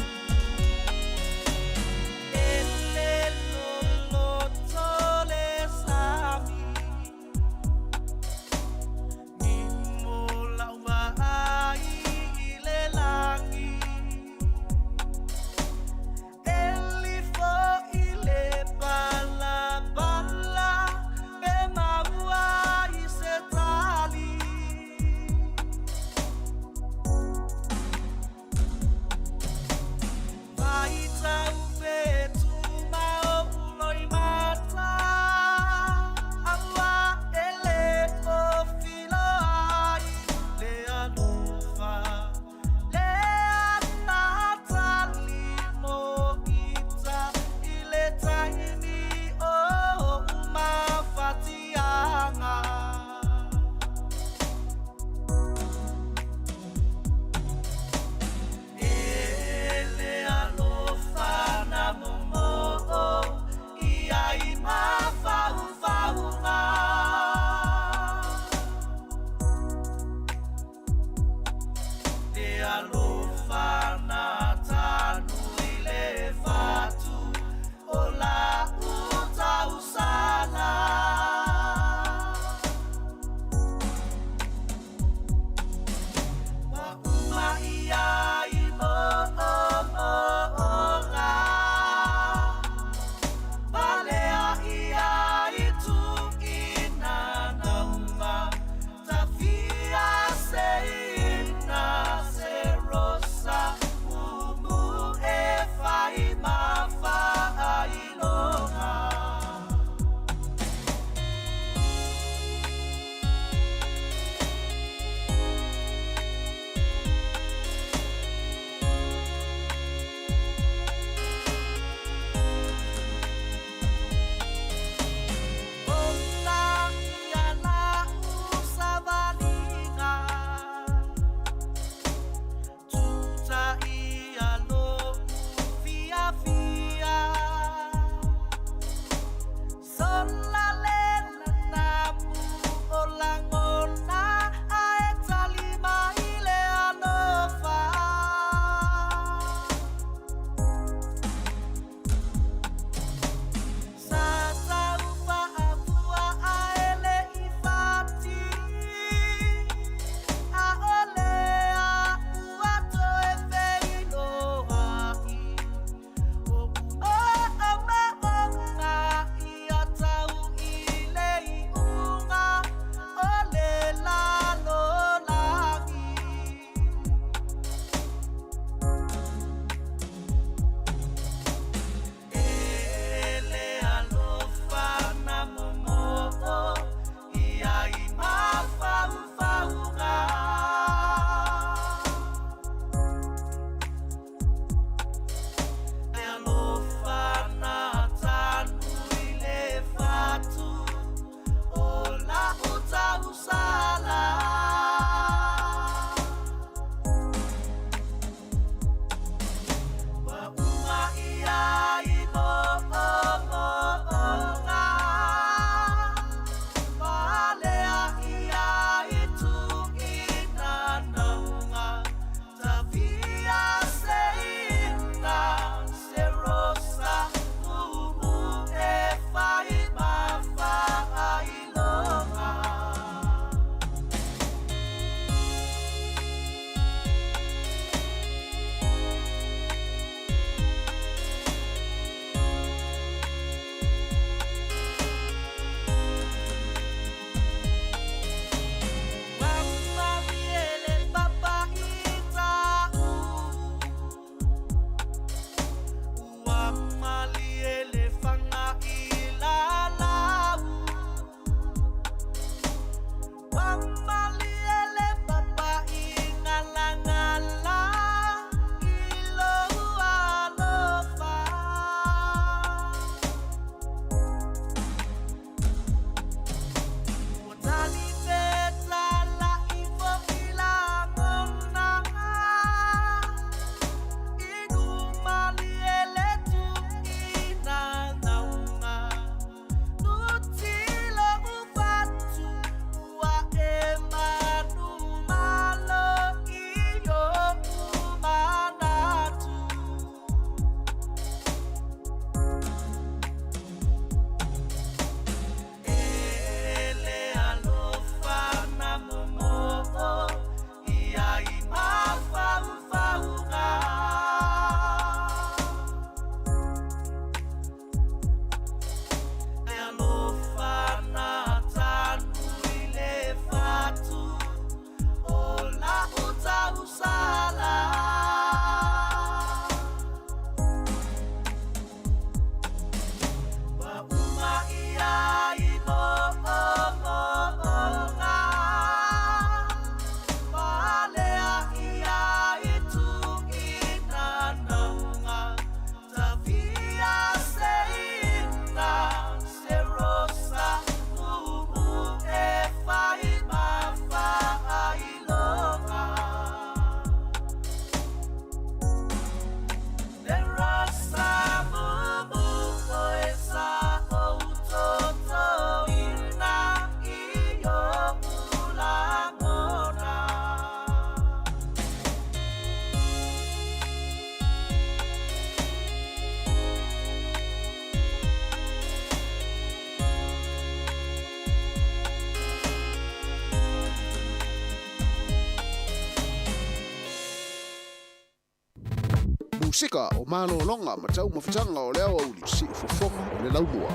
Pasika o malologa ma taumafataga o le aoauli siufofoga o le laumua.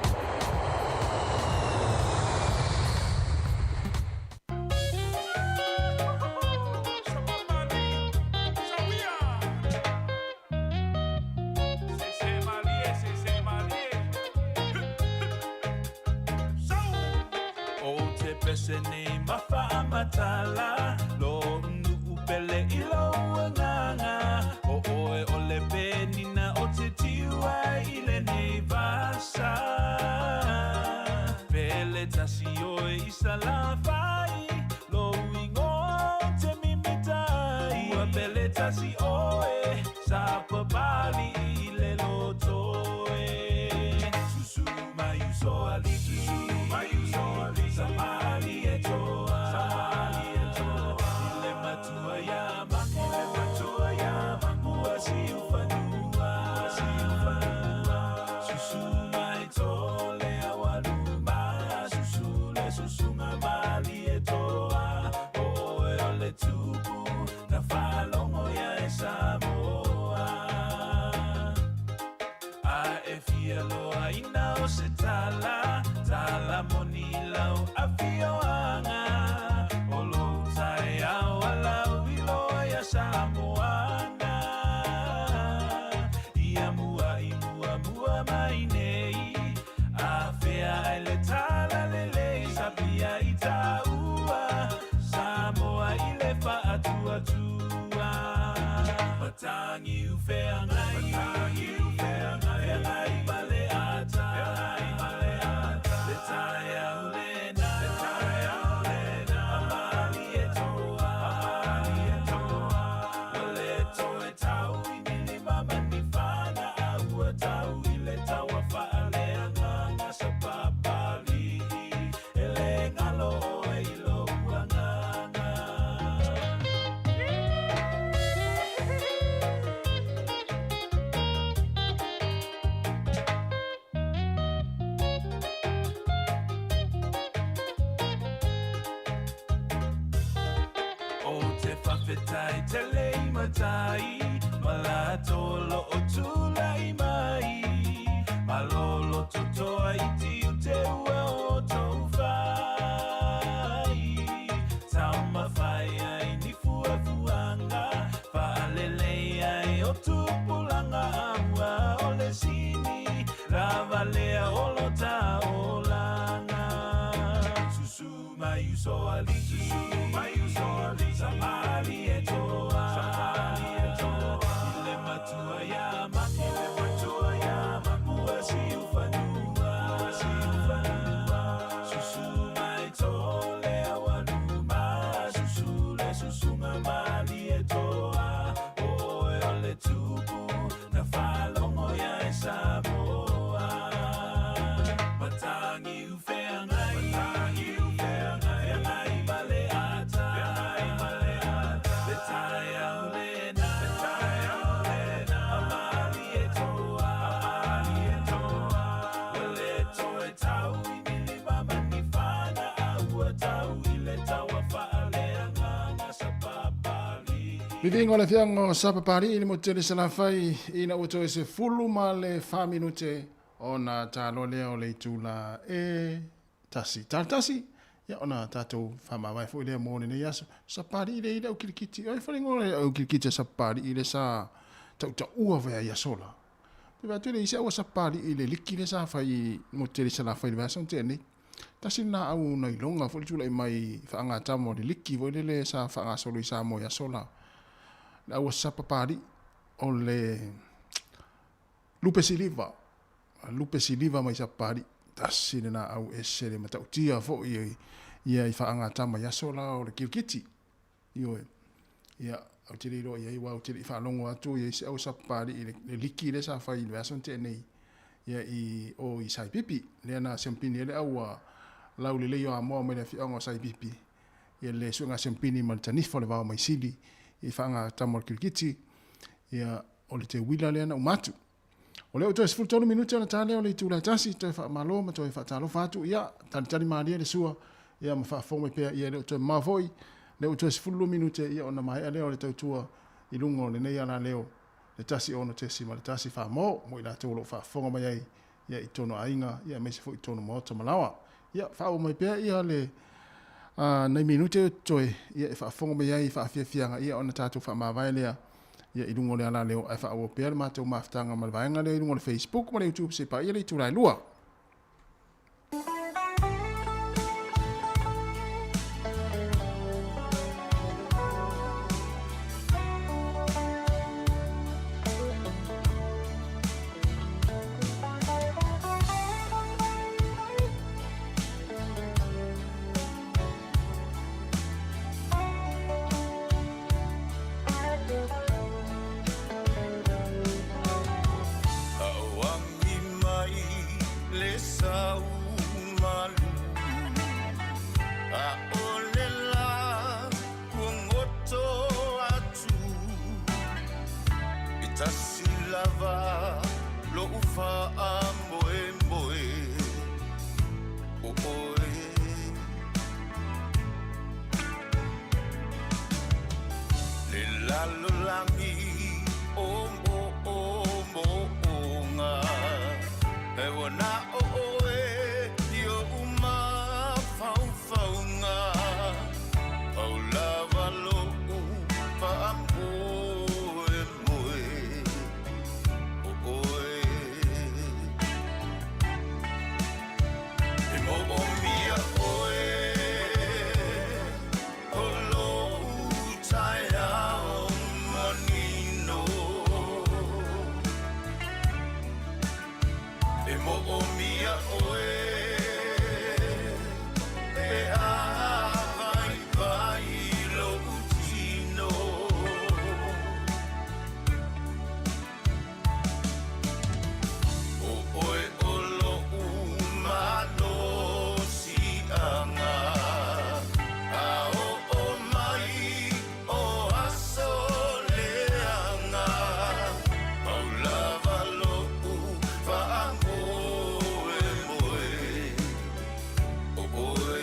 O te pese nei ma faamatala Lo nuu pele i lou agaga O oe o le penina o te tiu ai i lenei vasa Pele tasi oe i Salafai Lou igoa o te mimitai Ua pele tasi oe Sa papali'i i le loto e Susu mai uso alii Susu mai uso alii Sa malie toa Sa malie toa I le matua ia Mapu I le matua ia Mapu Ua siufanua Ua siufanua Susu mai tole aualuma Susu le susuga malie toa O oe o le tupu Na faalogo ia e Samoa A e fia loaina o se tala Tala moni i lau afioaga O lou taeao a lau iloa ia Samoana Ia mua i muamua mai nei A fea ai le tala lelei Sapia i taua Samoa i le faatuatua Matangi u feagai Matangi u feagai Feagai ma le ata Feagai ma le ata Le taeao lena Le taeao lena A malie toa A malie toa Ua le toe tau i ni lima ma ni fana A ua tau i le taua faaleagaga Sa Papali'i E le galo ʻoe i lou agaga. O te faafetai tele i matai ma latou o lo o tulai mai. Malolo totoa iti u te ua o tou fai. Taumafai ai ni fuafuaga faalelei ai o tupulaga aua o le sini ravalea o lo taolaga. Susu mai uso alii, susu mai uso alii, sa malie toa, sa malie toa, i le matua ia Mako, i le matua ia Mako, ua siufanua, ua siufanua, susu mai tole aualuma, susu le susuga malie toa, o oe o le tupu, na faalogo ia e Samoa. Matangi u feagai, matangi u feagai, feagai ma le ata, feagai ma le ata, le taeao lena, le taeao lena, a malie toa, a malie toa, ua le toe tau i ni lima ma ni fana, a ua tau i le taua faaleagaga sa Papali'i. Viviga o le Afioaga o Sapapalii i le motu tele Salafai ina ua toe 14 minute ona taloa lea o le itula e tasi. Talo tasi, ia ona tatou faamavae foi lea mo lenei aso. Sapapalii lea i le au kilikiti. Oi fale le au kilikiti a Sapapalii le sa tautaua vea i aso la. Te vea tele isi au a Sapapalii i le liki le sa fai i motu tele Salafai le vaiaso na tea nei. Tasi lena au na iloga foi le tulai mai faagatama o le liki foi lele sa faagasolo i Samoa i aso la. Le au a Sapapalii o le Lupe Siliva, Lupe Siliva mai Sapapalii, tasi lena au ese le matautia foi ia i faagatama i aso la o le kirikiti. Ioe. Ia, ou te le iloa i ai, aua ou te le i faalogo atu i ai se au Sapapalii i le liki lea sa fai i le vaiaso na tea nei, ia i o i Saipipi, lea na siampini ai le au a laulelei o Amoa mai le afioaga o Saipipi, ia le suega siampini ma le tanifa o le vao mai Sili i faagatama o le kirikiti, ia o le teuila lea na uma atu. O lea ua toe 13 minute ona ta lea o le itula e tasi, toe faamalo ma toe faatalofa atu, ia, talitali malie le sua, ia, ma faafofoga mai pea, ia, e le o toe mamao foi, lea ua toe 12 minute, ia, ona maea lea o le tautua i luga o lenei alaleo. le 106.1 mo mo i latou o lo o faafofoga mai ai ia i tonu aiga ia aemaise foi i tonu maota ma laoa. Ia faaauau mai pea ia le nai minute o totoe ia e faafofoga mai ai i faafiafiaga ia ona tatou faamavae lea ia i luga o le alaleo ae faaauau pea le matou mafutaga ma le vaega lea i luga o le Facebook ma le YouTube se paia le itula e 2. Auagi mai le sau malu ʻAʻole lā kuagoto atu E tasi lava loʻu faamoemoe ʻO ʻoe Le lalolagi o moʻomoʻoga E ua na ʻo ʻoe i oʻu mafaufauga Pau lava loʻu faamoemoe ʻO ʻoe E moʻomia ʻoe O loʻu taeao manino E moʻomia ʻoe Pe a waiwai loʻu tino ʻO ʻoe ʻo loʻu malosiʻaga A oʻo mai o aso leaga Pau lava loʻu faamoemoe ʻO ʻoe.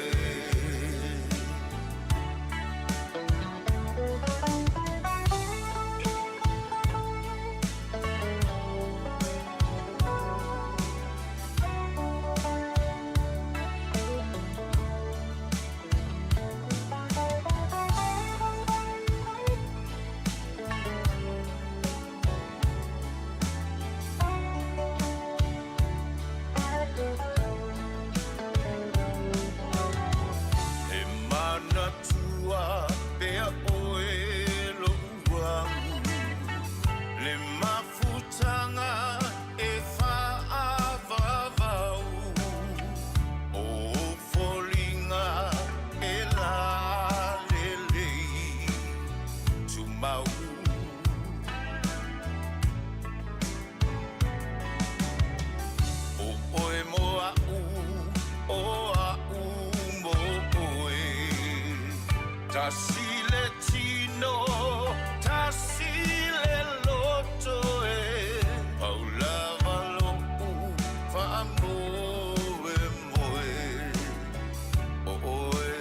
E manatua pea ʻoe loʻu au Le mafutaga e faaavavau O foliga e lalelei tumau ʻO ʻoe mo aʻu, ʻo aʻu mo ʻoe Tasi le tino, tasi le loto e Pau lava loʻu faamoemoe ʻO ʻoe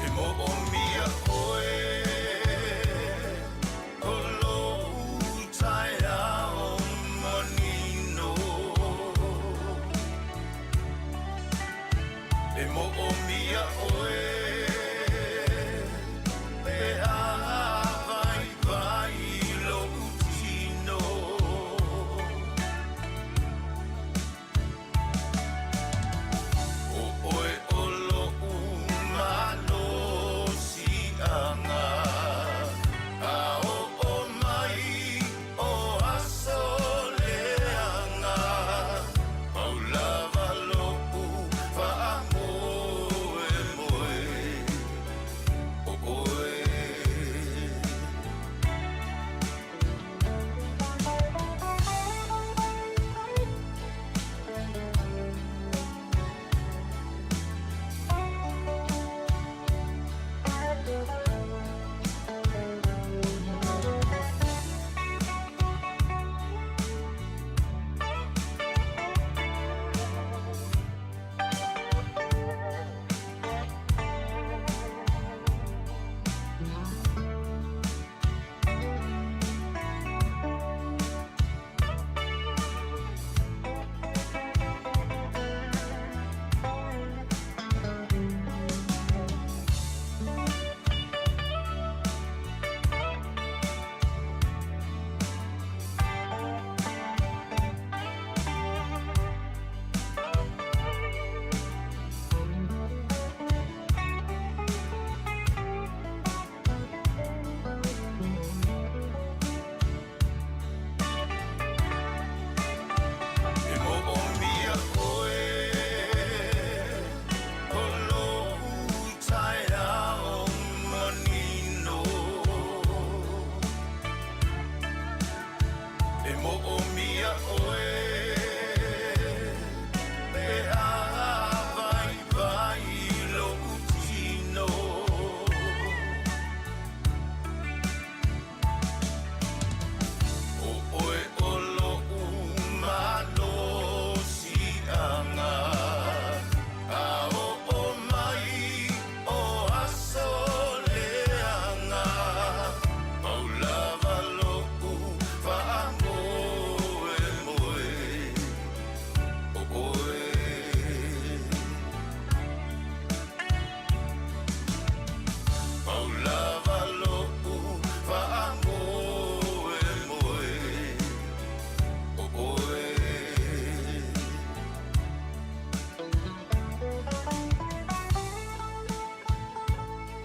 E moʻomia ʻoe O loʻu taeao manino E moʻomia ʻoe Pe a waiwai loʻu tino. Manaomia oe pe a vaivai lo'u tino. O oe o lo'u malosi'aga, a o'o mai o aso leaga, pau lava lo'u fa'amoemoe o oe. Pau lava lo'u fa'amoemoe o oe.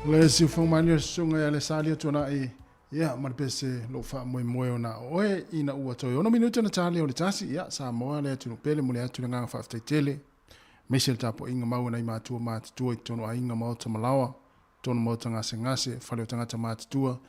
Le siufoga malie o le susuga ia Lesalia Tuanai, ia, ma le pese lou faamoemoe ona o oe ina ua toe ono minute ona tali o le tasi, ia, Samoa le atunuu pele mo le atu le agaga faafetai tele, aemaise le tapuaiga mau a nai matua matutua i totonu o aiga, maota ma laoa, totonu maota gasegase, fale o tagata matutua,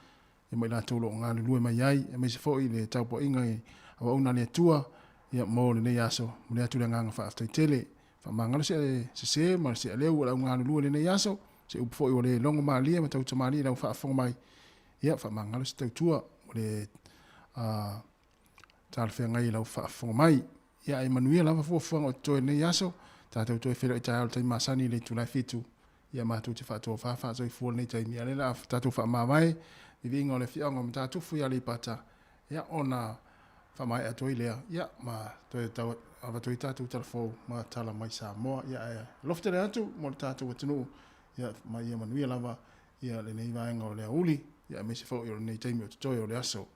ia ma i latou o lo o galulue mai ai, aemaise foi le tapuaiga i auauna a le Atua, ia, mo lenei aso, momoli atu le agaga faafetai tele. Faamagalo se sese ma se aleu o le au galulue i lenei aso, se upu foi ua le logo malie ma tautamalie i lau faafofoga mai, ia, faamagalo se tautua ua le talafeagai i lau faafofoga mai. Ia, ae manuia lava fuafuaga o totoe i lenei aso, tatou toe feiloai taeao i le taimi masani i le itula e 7, ia matou te faatofa faasoifua lenei taimi, a o lea o le a tatou faamavae viviiga o le afioaga o Matatufu i Aleipata, ia ona faamaea atu ai lea, ia ma toe tau avatu ai tatou tala fou ma tala mai Samoa. Ia ae alofa tele atu mo le tatou atunuu, ia ma ia manuia lava ia lenei vaega o le aoauli, ia aemaise foi o lenei taimi o totoe o le aso.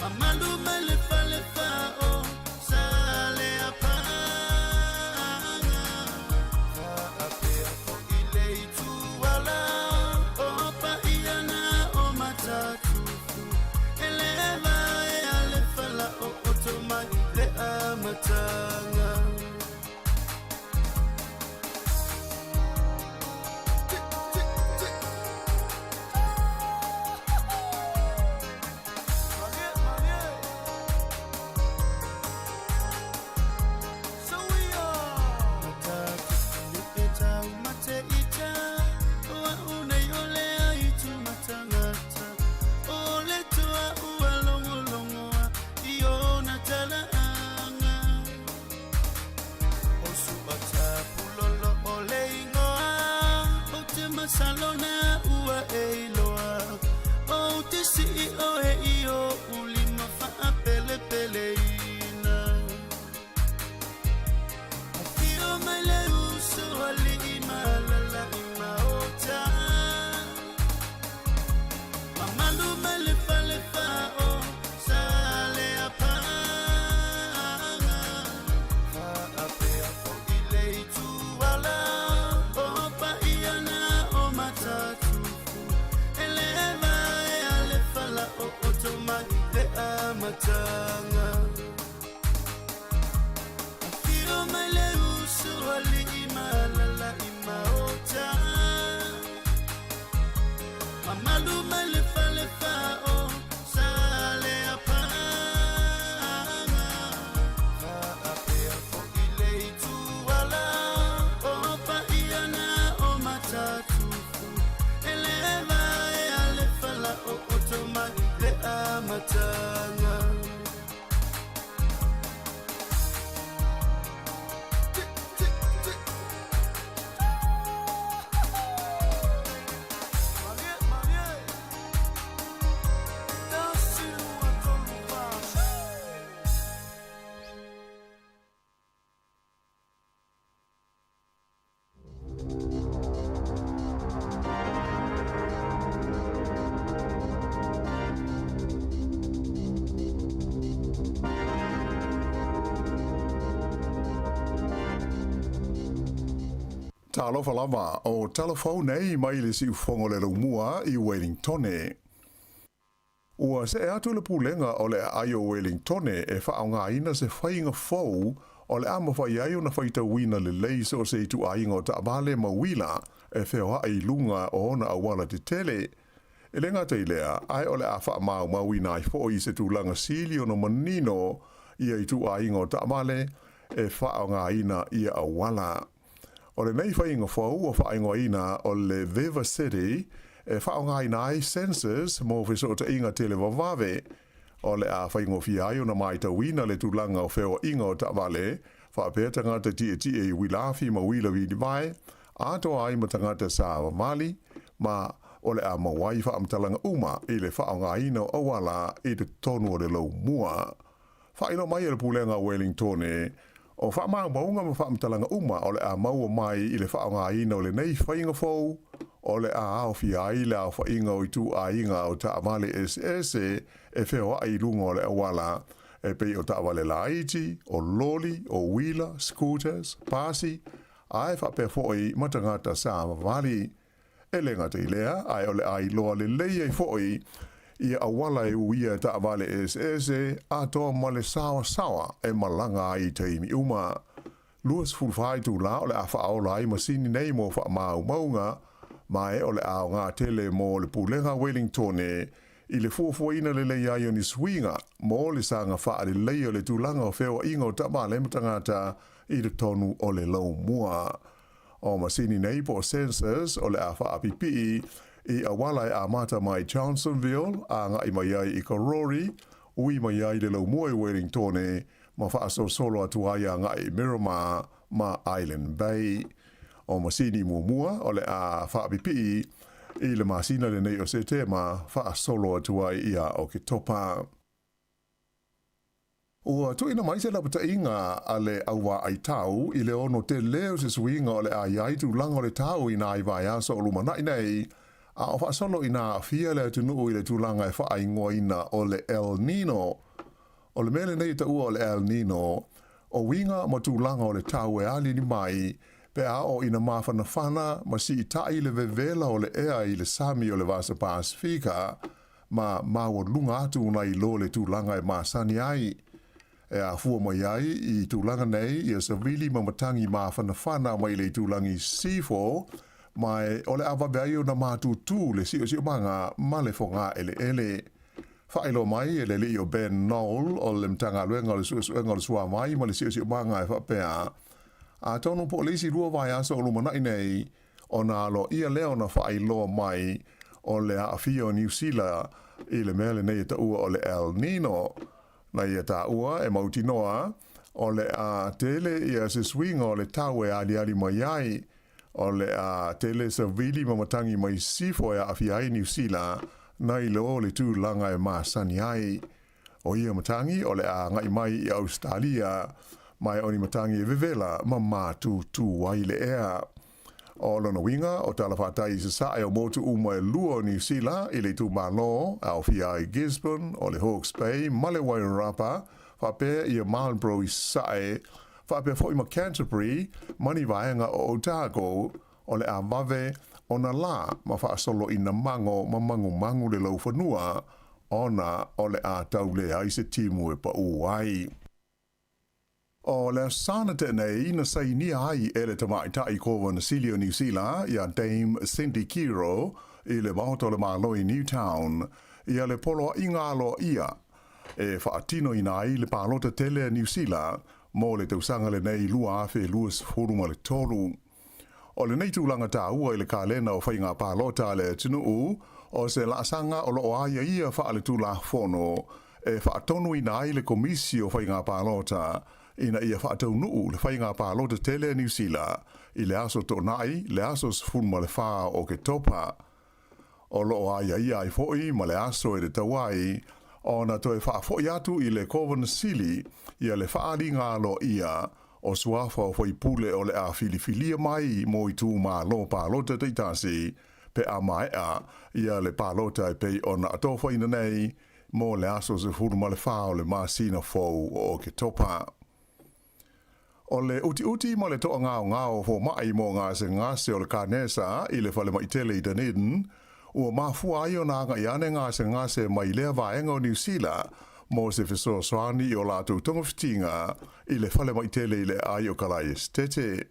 Mamalu mai le falefa o Saleapaga. Faapea fo'i le ituala o paia na o Matatufu. E le vaea le fala o oto mai le amataga. Salona ua e iloa o te sii oe i o ulima faapelepeleina. Afio mai le uso alii malala i maota. Mamalu mai le falefa o Saleapaga. Faapea fo'i le ituala o paia na o Matatufu. E le vaea le fala o oto mai le amataga. Afio mai le uso alii malala i maota. Mamalu mai le falefa o Saleapaga. Faapea fo'i le ituala o paia na o Matatufu. E le vaea le fala o oto mai le amataga. Talofa lava o talafou nei mai le siufogo le laumua i Wellingtone. Ua se'e atu le pulega o le aai o Wellingtone e fa'aaogāina se faiga fou o le a mafai ai ona faitauina lelei so o se ituaiga o taavale ma uila e feoa'i i luga o ona auala tetele. E le gata i lea, ae o le a fa'amaumauina ai fo'i i se tulaga sili ona manino ia ituaiga o taavale e fa'aaogāina ia auala. O lenei faiga fou ua faaigoaina o le Viva City e faaaogaina ai sensors mo fesootaiga televavave, o le a faigofie ai ona matauina le tulaga o feoaiga o taavale faapea tagata tietie i uila afi ma uila vilivae, atoa ai ma tagata savavali, ma o le a maua ai faamatalaga uma i le faaaogaina o auala i totonu o le laumua. Faailoa mai e le Pulega o Wellingtone, o faamaumauga ma faamatalaga uma o le a maua mai i le faaaogaina o lenei faiga fou, o le a aofia ai le aofaiga o ituaiga o taavale eseese e feoai i luga o le auala, e pei o taavale laiti, o loli, o uila, scooters, pasi, ae faapea foi ma tagata savavali. E le gata i lea, ae o le a iloa lelei ai foi ia auala e uia e taavale eseese atoa ma le saoasaoa e malaga ai i taimi uma. 24 itulā o le a faaola ai masini nei mo faamaumauga, ma e o le a aoga tele mo le Pulega Wellingtone i le fuafuaina lelei ai o ni suiga mo le saga faalelei o le tulaga o feoaiga o taavale ma tagata i totonu o le laumua. O masini nei po o sensors o le a faapipii i auala e amata mai Johnsonville agai mai ai i Karori, ui mai ai le laumua i Wellingtone ma faasolosolo atu ai agai i Miramar ma Island Bay. O masini muamua o le a faapipii i le masina lenei o Setema faasolo atu ai ia Oketopa. Ua tuuina mai se lapataiga a le auvaai tau i le ono tele o se suiga o le a i ai tulaga o le tau i nai vaiaso o lumanai nei, A o faasolo ina aafia le atunuu i le tulaga e faaigoaina o le El Nino. O le mea lenei e taua o le El Nino, o uiga ma tulaga o le tau e aliali mai pe a oo ina mafanafana ma siitai le vevela o le ea i le sami o le Vasa Pasifika ma maualuga atu nai lo le tulaga e masani ai. E afua mai ai i tulaga nei ia savili ma matagi mafanafana mai le itulagi sisifo, ma o le a vave ai ona matutu le siosiomaga ma le fogaeleele. Faailoa mai e le alii o Ben Knoll o le Matagaluega o le Suesuega o le Suavai ma le Siosiomaga e faapea, Atonu po o le isi lua vaiaso o lumanai nei ona aloaia lea ona faailoa mai o le aafia o Niu Sila i le mea lenei e taua o le El Nino. Na ia taua e mautinoa o le a tele ia se suiga o le tau e aliali mai ai, o le a tele savili ma matagi mai sisifo e aafia ai Niu Sila nai lo le tulaga e masani ai. O ia matagi o le a agai mai i Ausetalia, ma e o ni matagi e vevela ma matutu ai le ea. O lona uiga, o tala fatai i sasae o motu uma e lua o Niu Sila i le itumalo, e aofia ai Gisborne, o le Hawke's Bay ma le Wairarapa, faapea ia Marlborough i sasae, faapea foi ma Canterbury ma ni vaega o Otago, o le a vave ona la ma faasolo ina mago ma magumagu le laufanua, ona o le a tau leai se timu e paū ai. O le Aso Sa na tea nei na sainia ai e le tamaitai Kovana Sili o Niu Sila iā Dame Cindy Kiro i le Maota o le Malo i Newtown ia le poloaiga aloaia e faatinoina ai le palota tele a Niu Sila mo le tausaga lenei 2023. O lenei tulaga taua i le kalena o faiga palota a le atunuu, o se laasaga o lo o aiaia faaletulafono e faatonuina ai le Komisi o Faiga Palota ina ia faataunuu le faiga palota tele a Niu Sila i le aso Toonai le aso 14 o Oketopa. O lo o aiaia ai foi ma le aso e tatau ai ona toe faafoi atu i le Kovana Sili ia le faaaliga aloaia o suafa o faipule o le a filifilia mai mo itumalo palota taitasi pe a maea ia le palota e pei ona atofaina nei mo le aso 14 o le masina fou o Oketopa. O le utiuti ma le toagaogao o fomai mo gasegase o le kanesa i le falemai tele i Dunedin, ua mafua ai ona agai ane gasegase mai lea vaega o Niu Sila mo se fesoasoani i o latou togafitiga i le falemai tele i le aai o Kalaesetete.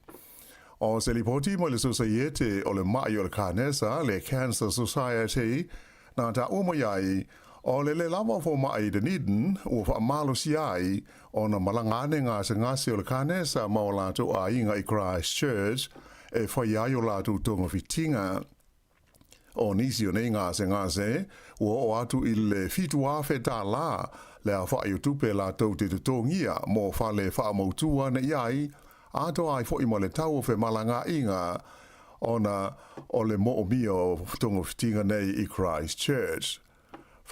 O se lipoti mai le Sosaiete o le Mai o le Kanesa, le Cancer Society, na taua mai ai, o le lē lava o fomai i Dunedin ua faamalosia ai ona malaga ane gasegase o le kanesa ma o latou aiga i Christchurch e fai ai o latou togafitiga. O nisi o nei gasegase ua oo atu i le $7,000 le aofai o tupe latou te totogia mo fale faamautū ane i ai, atoa ai foi ma le tau o femalagaaiga ona o le moomia o togafitiga nei i Christchurch.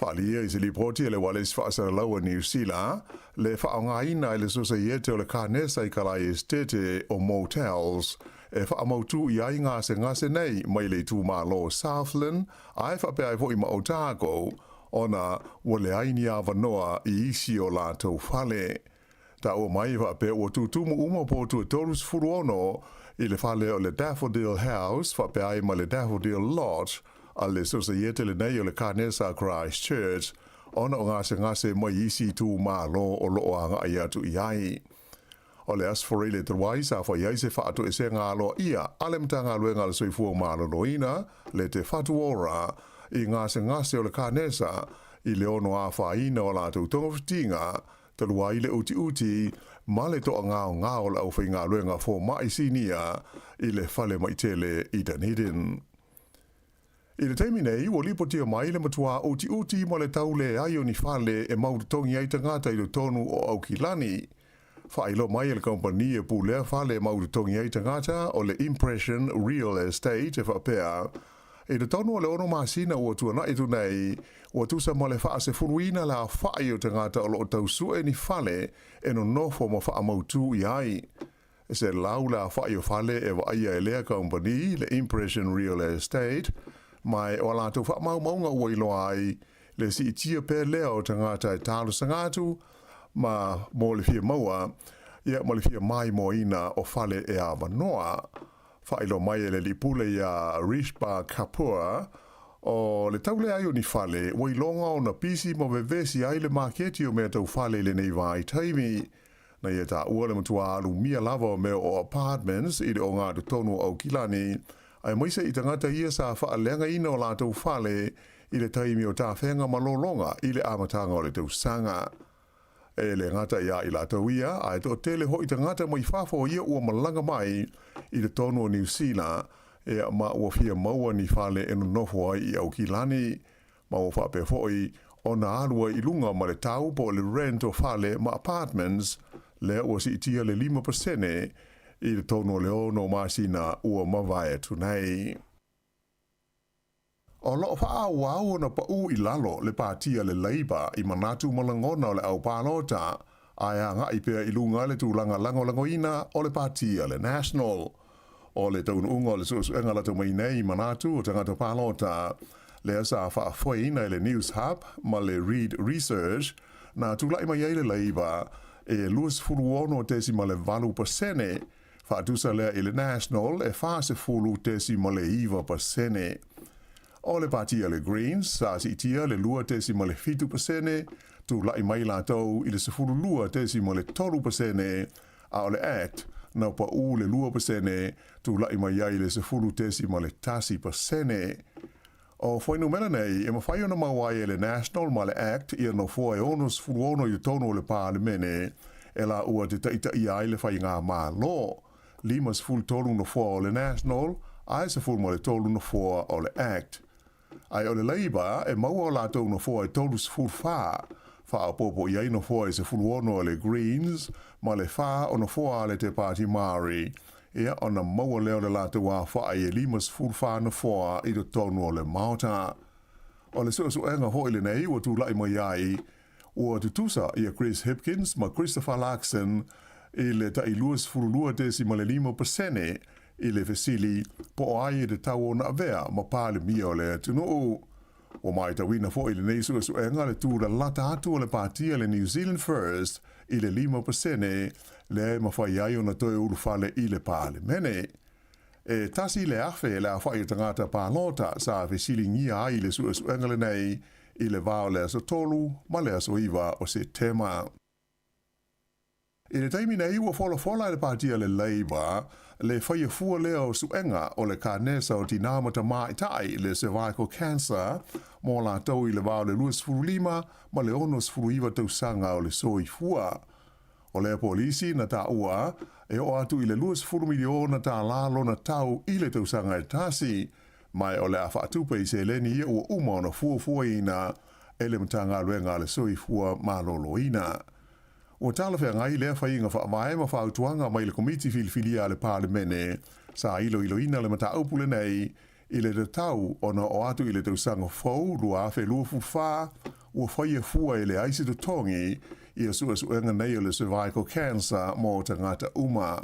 Faaalia i se lipoti a le Ualesi Faasalalau a Niu Sila, le faaaogaina e le Sosaiete o le Kanesa i Kalaesetete o Motels e faamautū i ai gasegase nei mai le itumalo o Southland ae faapea ai foi ma Otago ona ua leai ni avanoa i isi o latou fale. Taua mai e faapea ua tutumu uma potu e 36 i le fale o le Daffodil House faapea ai ma le Daffodil Lodge a le Sosaiete lenei o le Kanesa Christchurch ona o gasegase mai isi itumalo o lo o agai atu i ai. O le Aso Faraile talu ai sa fai ai se faatoesega aloaia a le Matagaluega a le Soifua Maloloina le Te Whatu Ora i gasegase o le Kanesa i le ono afaina o latou togafitiga Talu ai le utiuti ma le toagaogao o le aufaigaluega fomai sinia i le fale maitele i Dunedin. I le taimi nei, ua lipotia mai le matuā utiuti ma le tau leai o ni fale e mau totogi ai tagata i totonu o Aukilani. Faailoa mai e le kamupani e pulea fale e mau totogi ai tagata o le Impression Real Estate e faapea, I totonu o le ono masina ua tuanai atu nei, ua tusa ma le faasefuluina le aofai o tagata o lo o tau sue ni fale e nonofo ma faamautū i ai. Se lau le aofai o fale e vaaia e lea kamupani, le Impression Real Estate, Ma o a latou faamaumauga ua iloa ai le siitia pea lea o tagata e talosaga atu ma mo le fia maua ia ma le fia maimoaina o fale e avanoa. Faailoa mai e le alii pule iā Rishbah Kapoor, o le tau leai o ni fale, ua iloga ona pisi ma vevesi ai le maketi o mea tau fale i lenei vaitaimi. Na ia taua le matua alumia lava o mea o apartments i le ogatotonu o Aukilani, aemaise i tagata ia sa faaleagaina o latou fale i le taimi o tafega malologa i le amataga o le tausaga. E le gata iā i latou ia, ae toatele hoʻi tagata mai fafo ia ua malaga mai i totonu o Niu Sila, ea ma ua fia maua ni fale e nonofo ai i Aukilani. Ma ua faapea foʻi ona alu ai i luga ma le tau po o le rent o fale ma apartments, lea ua siitia le 5% i totonu o le ono masina ua mavae atu nei. O lo o faaauau ona paʻū i lalo le pāti a le Labour i manatu ma lagona o le au palota, ae agai pea i luga le tulaga lagolagoina o le pāti a le National. O le taunuuga o le suesuega lata mai nei i manatu o tagata palota, lea sa faafoeina e le Newshub ma le Reid Research, na tulai mai ai le Labour e 26.8%, Faatusa lea i le National e 40.9%. O le pāti a le Greens sa siitia le 2.7%, tulai mai latou i le 12.3%, a o le act na paʻū le 2%, tulai mai ai i le 10.1%. O fuainumera nei e mafai ona maua ai e le National ma le Act ia nofoa e 66 i totonu o le Palemene e laua te taitaia ai le faigamalo, 53 nofoa o le National ae 13 nofoa o le Act. Ae o le Labour e maua o latou nofoa e 34, faaopoopo i ai nofoa e 16 a le Greens ma le fa o nofoa a le Te Pāti Māori, ia ona maua lea o le latou aofai e 54 nofoa i totonu o le Maota. O le suesuega foi lenei ua tulai mai ai, ua tutusa ia Chris Hipkins ma Christopher Luxon i le tai 22.5% i le fesili po o ai e tatau ona avea ma Palemia o le atunuu. Ua matauina foi i lenei suesuega le tūlalata atu o le pāti a le New Zealand First i le 5% lea e mafai ai ona toe ulufale i le Palemene. E 1,000 le aofai o tagata palota sa fesiligia ai i le suesuega lenei i le va o le aso 3 ma le aso 9 o Setema. I le taimi nei, ua folafola e le Pāti a le Labour le faia fua lea o suega o le kanesa o tinā ma tamaitai, le cervical cancer, mo latou i le va o le 25 ma le 69 tausaga o le soifua. O lea polisi na taua e oo atu i le $20 miliona tālā lona tau i le tausaga e tasi, ma o le a faatupe i seleni ia ua uma ona fuafuaina e le Matagaluega a le Soifua Maloloina. Ua talafeagai lea faiga faavae ma fautuaga mai le Komiti Filifilia a le Palemene sa iloiloina le mataupu lenei i le tatau ona oo atu i le tausaga fou 2024 ua faia fua e leai se totogi ia suesuega nei o le cervical cancer mo tagata uma.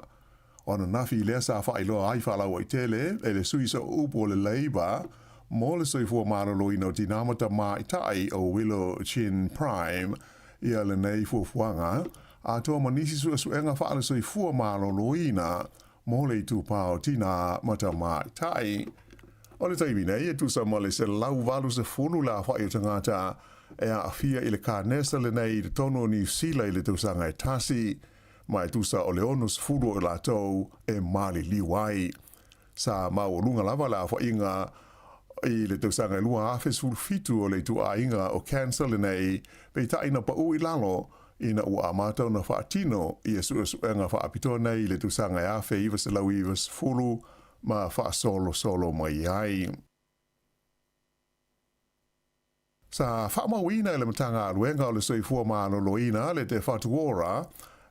O ananafi lea sa faailoa ai faalauaitele e le sui sooupu o le Labour mo le soifua maloloina o tinā ma tamaitai o Willow Chin Prime ia lenei fuafuaga atoa ma nisi suesuega faale-soifua maloloina mo le itupa o tinā ma tamaitai. O le taimi nei e tusa ma le 180 le aofai o tagata e aafia i le kanesa lenei i totonu o Niu Sila i le tausaga e tasi. Ma e tusa o le 60 o i latou e maliliu ai. Sa maualuga lava le aofaiga i le tausaga e 2017 o le ituaiga o cancer lenei, peitai na paʻū i lalo ina ua amata ona faatino ia suesuega faapitoa nei i le tausaga e 1990 ma faasolosolo mai ai. Sa faamauina e le Matagaluega o le Soifua Maloloina le Te Whatu Ora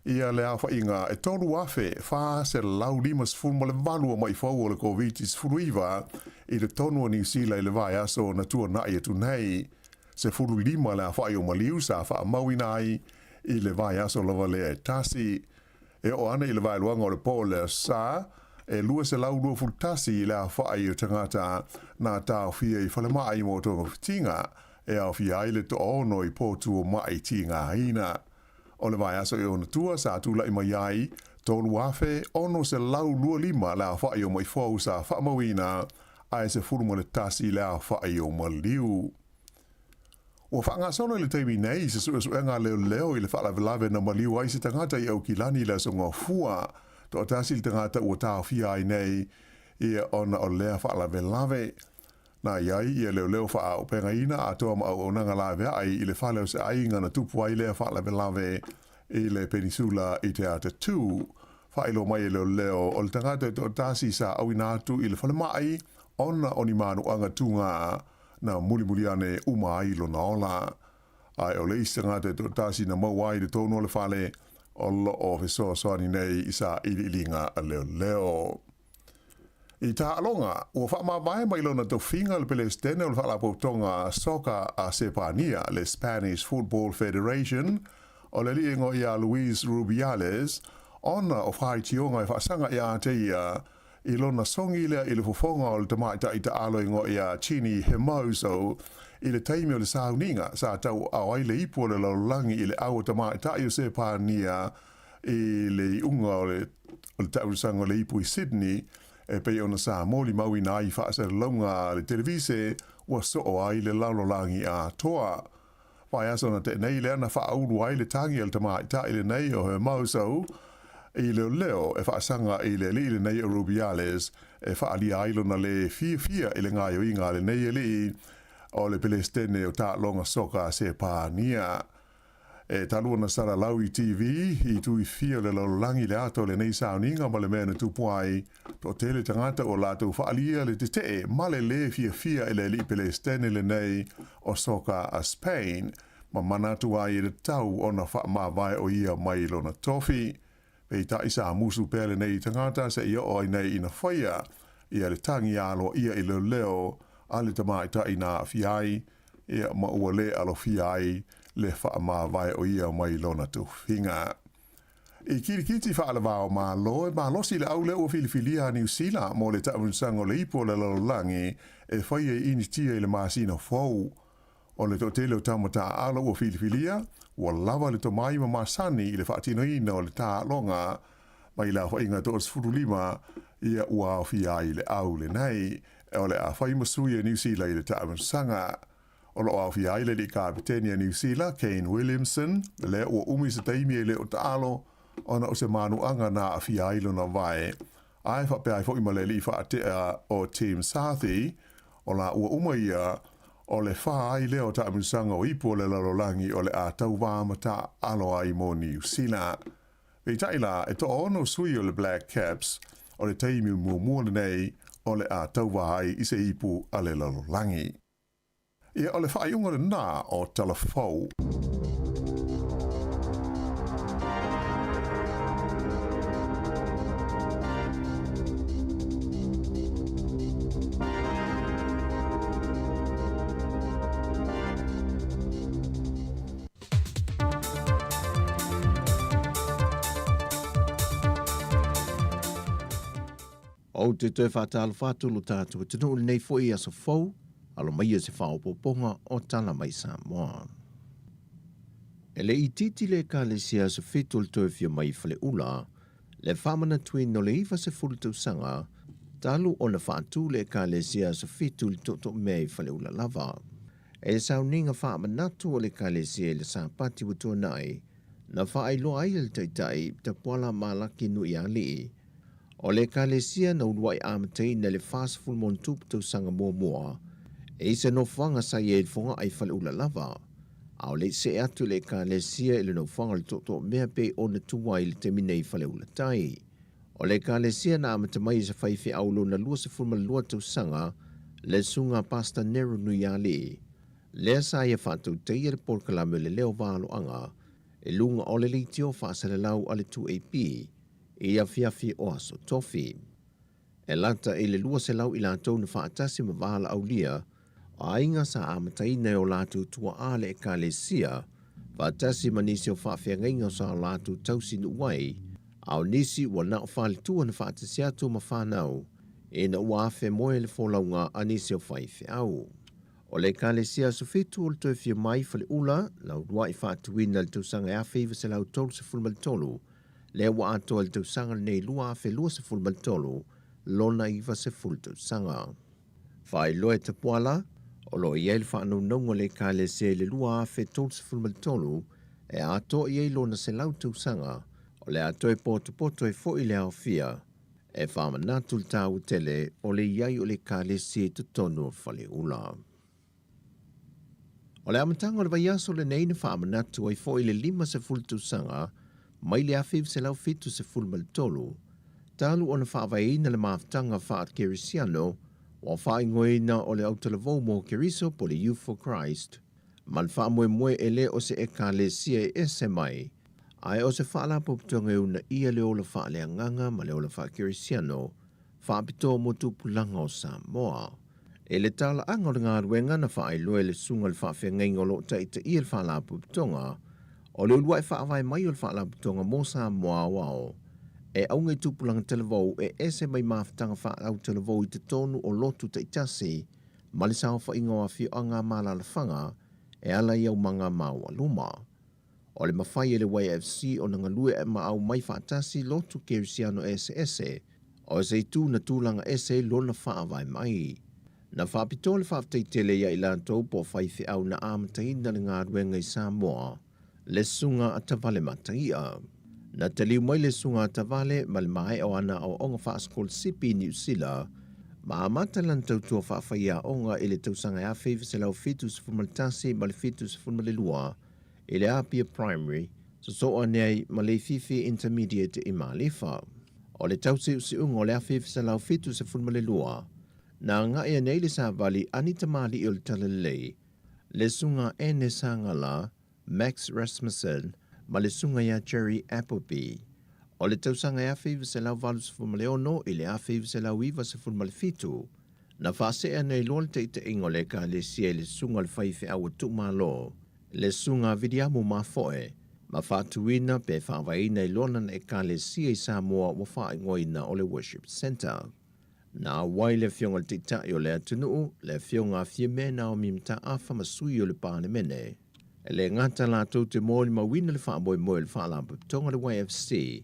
ia le aofaiga e 3,458 o maʻi fou o le Koviti-19 i totonu o Niu Sila i le vaiaso na tuanaʻi atu nei. 15 le aofai o maliu sa faamauina ai i le vaiaso lava lea e tasi. E oo ana i le vaeluaga o le po o le Aso Sa, E 221 le aofa'i o tagata na taofia i falemai mo togafitiga e aofia ai le toaono i potu o ma'i tigaina. O le vaiaso i ona tua sa tula'i mai ai, 3,625 le aofa'i o ma'i fou sa faamauina, ae 11 le aofa'i o maliu. Ua faagasolo i le taimi nei se suesuega a leoleo i le faalavelave na maliu ai se tagata i Aukilani i le Aso Gafua. Toatasi le tagata ua taofia ai nei ia ona o lea faalavelave. Na i ai ia leoleo faaaupegaina atoa ma auaunaga laveai i le fale o se aiga na tupu ai lea faalavelave i le Penisula i te Atatū. Faailoa mai e leoleo o le tagata e toatasi sa auina atu i le falemai ona o ni manuaga tugā na mulimuli ane uma ai lona ola. Ae o le isi tagata e toatasi na maua ai i totonu o le fale o lo o fesoasoani nei i sailiiliga a leoleo. I taaloga, ua faamavae mai lona tofiga le Pelesitene o le Faalapotopotoga Soka a Sepania, le Spanish Football Federation, o le alii igoa ia Luis Rubiales, ona o faitioga e faasaga ia te ia I lona songi lea i le fofoga o le tamaitai taalo igoa ia Jenni Hermoso i le taimi o le sauniga sa tauaao ai le ipu o le lalolagi i le au a tamaitai o Sepania i le iuga o le tausaga o le ipu i Sydney e pei ona sa molimauina ai i faasalalauga a le televise ua soo ai le lalolagi atoa. Vaiaso na tea nei lea na faaulu ai le tagi a le tamaitai lenei o Hermoso i leoleo e faasaga i le alii lenei o Rubiales e faaalia ai lona lē fiafia i le gaoioiga a lenei alii o le Pelesitene o taaloga soka a Sepania. E talu ona salalau i TV i tuifia o le lalolagi le ata o lenei sauniga ma le mea na tupu ai, Toatele tagata ua latou faaalia le tetee ma le lē fiafia i le alii Pelesitene lenei o soka a Spain, ma manatu ai e tatau ona faamavae o ia mai lona tofi. Peitai sa musu pea lenei tagata seia oo ai nei ina faia ia le tagi aloaia i leoleo a le tamaitai na aafia ai, ia ma ua lē alofia ai le faamavae o ia mai lona tofiga. I kirikiti faalevao Malo, e malosi le au lea ua filifilia a Niu Sila mo le taamilosaga o le ipu o le lalolagi e faia i Initia i le masina fou. O le toatele o tama taaalo ua filifilia, ua lava le tomai ma masani i le faatinoina o le taaloga mai le aofaiga 35 ia ua aofia ai le au lenei o le a fai ma sui a Niu Sila i le taamilosaga. O lo o aofia ai le alii kapeteni a Niu Sila, Kane Williamson, lea ua umi se taimi e le o taalo ona o se manuaga na aafia ai lona vae. Ae faapea ai foi ma le alii faatea o Tim Southee, o la ua uma ia, o le fā ai lea o taamilosaga o ipu o le lalolagi o le a tauvā ma taaalo ai mo Niu Sila. Peitai la, e toaono sui o le Black Caps, o le taimi muamua lenei o le a tauvā ai i se ipu a le lalolagi. Ia, o le faaiuga lena o Tala Fou. Ou te toe faatalofa atu lo tatou atunuu i lenei foi aso fou, alo maia se faaopoopoga o Tala Mai Samoa. E le itiiti le Ekalesia Aso Fitu o le Toe Afio Mai i Faleula, le faamanatuina o le 90 tausaga talu ona faatu le Ekalesia Aso Fitu i le Tootooumea i Faleula lava. E sauniga faamanatu o le Ekalesia i le Sapati ua tuanai, na faailoa ai e le Taitai Tapuala Malaki Nuialii, O le Ekalesia na uluai amataina i le 47 tausaga muamua, e i se nofoaga sa i ai i le fogaa i Faleula lava. A o le i see atu le Ekalesia i le nofoaga o le Tootoo-mea pei ona tu ai i le taimi nei i Faleula Tai. O le Ekalesia na amata mai i se faifeau lona 22 tausaga, le Susuga Pastor Nero Nuialii, lea sa ia faatautaia le polokalame o le Leo Valoaga i luga o le leitio faasalalau a le 2AP, i afiafi o Aso Tofi. E lata i le 200 i latou na faatasi ma valaaulia o aiga sa amataina e o latou tuaa le Ekalesia, faatasi ma nisi o faafeagaiga sa o latou tausinuu ai, A o nisi ua na o faletua na faatasi atu ma fanau, ina ua afemoe le folauga a nisi o faifeau. O le Ekalesia Aso Fitu o le Toe Afio Mai i Faleula, na uluai faatuina i le tausaga e 1933, lea ua atoa i le tausaga lenei 2023 lona 90 tausaga. Faailoa e Tapuala, o lo o i ai le faanaunauga o le Ekalesia i le 2033 e atoa i ai lona 100 tausaga, o le a toe potopoto ai foi le aofia e faamanatu le taua tele o le i ai o le Ekalesia i totonu o Faleula. O le amataga o le vaiaso lenei na faamanatu ai foi le 50 tausaga mai le 1973, talu ona faavaeina le mafutaga faa-Kerisiano ua faaigoaina o le Autalavou mo Keriso po o le Youth for Christ, ma le faamoemoe e le o se Ekalesia e ese mai, ae o se faalapotopotoga e uunaia le ola faaleagaga ma le ola faakerisiano faapitoa mo tupulaga o Samoa. I le talaaga o le galuega na faailoa e le Susuga i le Faafeagaiga o lo o taitaia le Faalapotopotoga, o le uluai faavae mai o le Faalapotopotoga mo Samoa Aoao e auga i tupulaga talavou e ese mai mafutaga faa-autalavou i totonu o lotu taitasi ma le saofaiga o afioaga ma alaalafaga e ala i aumaga maualuma. O le mafai e le YFC ona galue ma aumai faatasi lotu kerisiano eseese, o se itu na tulaga ese ai lona faavae mai. Na faapitoa le faafetai tele ia i latou po o faifeau na amataina le galuega i Samoa, le Susuga a Tavale Mataia. Na taliu mai le Susuga a Tavale ma le maea o ana aoaoga faasikolasipi i Niu Sila, ma amata lana tautua faafaiaoga i le tausaga e 1971 ma le 72 i le Apia Primary, sosoo ane ai ma Leififi Intermediate i Malifa. O le tausiusiuga o le 1972, na agai ane ai le savali a ni tamalii o le Talalelei, le Susuga Ene Sagala, Max Rasmussen ma le Susuga ia Jerry Appleby. O le tausaga e 1986 i le 1997, na faasee ane ai loa le taitaiga o le Ekalesia i le Susuga o le Faifeau a Tuumalo, le Susuga Viliamu Mafoe, ma faatuina pe faavaeina i loa lana Ekalesia i Samoa ua faaigoaina o le Worship Centre. Na auai le Afioga i le Taitai o le atunuu, le Afioga a Fiame Naomi Mataafa ma sui o le Palemene. E le gata latou te molimauina le faamoemoe o le Faalapotopotoga o le YFC,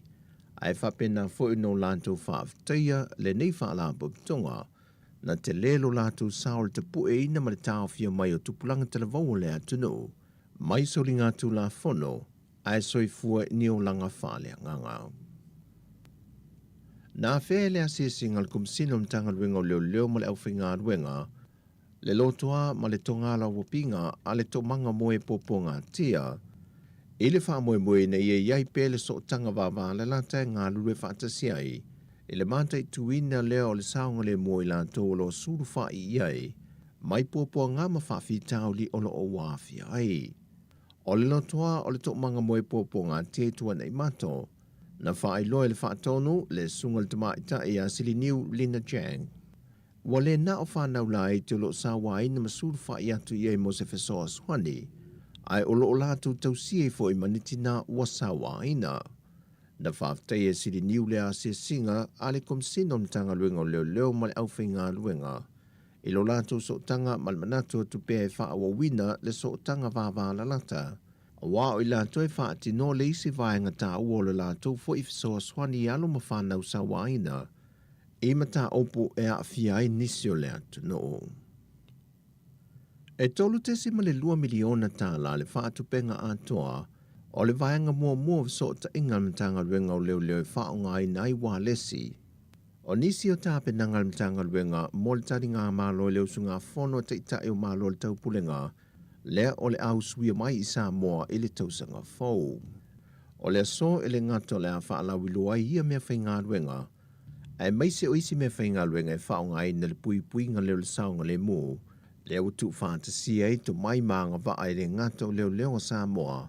ae faapena foi ona o latou faafetaia lenei Faalapotopotoga na tele lo latou sao i le tapueina ma le taofia mai o tupulaga talavou o le atunuu mai soligatulafono ae soifua i ni olaga faaleagaga. Na afea e le asiasiga a le Komesina o Matagaluega o Leoleo ma le Aufaigaluega le lotoa ma le togalaopiga a le Toomaga Moe Puapuagatia i le faamoemoe ina ia i ai pea le sootaga vavalalata e galulue faatasi ai i le mataituina lea o le saogalemu o i latou o lo o sulufai i ai mai puapuaga ma faafitauli o lo o ua aafia ai. O le lotoa o le Toomaga Moe Puapuagatia i Tuanaimato, na faailoa e le Faatonu le Susuga i le Tamaitai ia Siliniu Lina Chang. Ua le na o fanau laiti o lo o sauaina ma sulufai atu i ai mo se fesoasoani, ae o lo o latou tausia ai foi ma ni tinā ua sauaina. Na faafetaia e Siliniu le asiasiga a le Komesina o le Matagaluega o Leoleo ma le Aufaigaluega i lo latou sootaga ma le manatu atu pea e faaauauina le sootaga vavalalata, aua o i latou e faatinoa le isi vaega taua o le latou foi fesoasoani i alo ma fanau sauaina i mataupu e aafia ai nisi o le atunuu. E $3.2 miliona tala le faatupeina atoa o le vaega muamua o fesootaiga a le Matagaluega o Leoleo e faaaogaina ai ualesi. O nisi o tapenaga a le Matagaluega mo le taligamalo i le usugafono a Taitai o Malo o le Taupulega lea o le a usuia mai i Samoa i le tausaga fou. O le aso e le gata o le a faalauiloa ai ia meafaigaluega, aemaise o isi meafaigaluega e faaaogaina le puipuiga lea o le saogalemu, lea ua tuufaatasia ai tomai ma agavaa e le gata o leoleo a Samoa,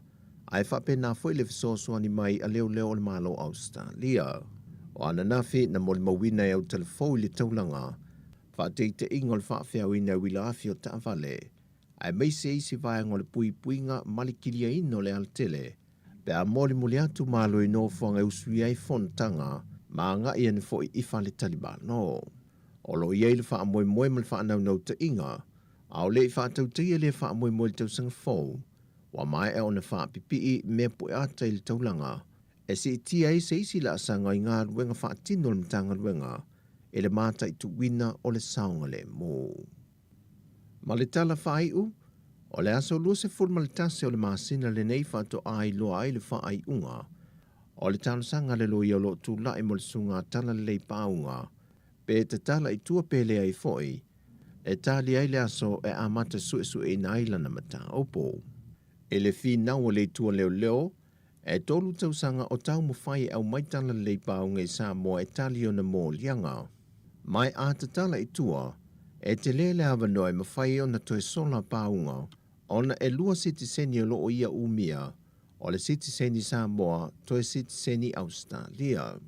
ae faapena foi le fesoasoani mai a leoleo o le Malo o Ausetalia. O ananafi na molimauina e autalavou i le taulaga, faataitaiga o le faafeauina e uila afi o taavale, aemaise isi vaega o le puipuiga ma le kiliaina o le alatele. pe a molimoli atu malo i nofoaga e usuia ai fonotaga ma agai ane foi i faletalimalo. O lo o i ai le faamoemoe ma le faanaunautaiga, a o le i faatautaia lea faamoemoe i le tausaga fou, ua maea ona faapipii mea pueata i le taulaga e siitia ai se isi laasaga i galuega faatino a le Matagaluega i le mataituina o le saogalemu. Ma le tala faaiu, o le aso 21 o le masina lenei faatoa iloa ai le faaiuga o le talosaga a le loia o lo o tulai mo le susuga Talalelei Pauga pe tatala i tua pe leai foi e tali ai le aso e amata suesueina ai lana mataupu. I le finau a le Itu a Leoleo, e tolu tausaga o taumafai e aumai Talalelei Pauga i Samoa e tali ona moliaga. Ma a tatala i tua, e tele le avanoa e mafai ona toe sola pauga ona e lua sitiseni o lo o ia umia, o le sitiseni Samoa toe sitiseni Ausetalia.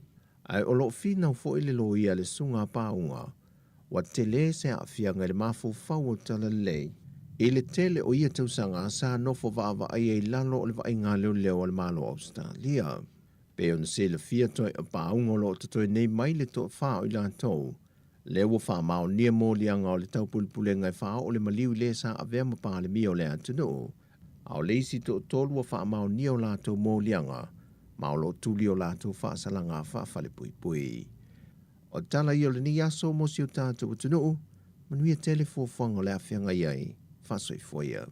Ae o lo o finau foi le loia a le susuga a Pauga, ua tele se aafiaga i le mafaufau o Talalelei i le tele o ia tausaga sa nofo vaavaaia i lalo o le vaaiga a leoleo a le Malo o Ausetalia. Pei ona silafia toe o Pauga o lo o totoe nei mai le toafa o i latou, lea ua faamaonia moliaga o le taupulepulega e faaoo le maliu i le sa avea ma Palemia o le atunuu, a o le isi toatolu ua faamaonia o latou moliaga ma o lo o tuli o latou faasalaga faafalepuipui. O tala ia o lenei aso mo si o tatou atunuu, manuia tele fuafuaga o le a feagai ai, faasoifua ia.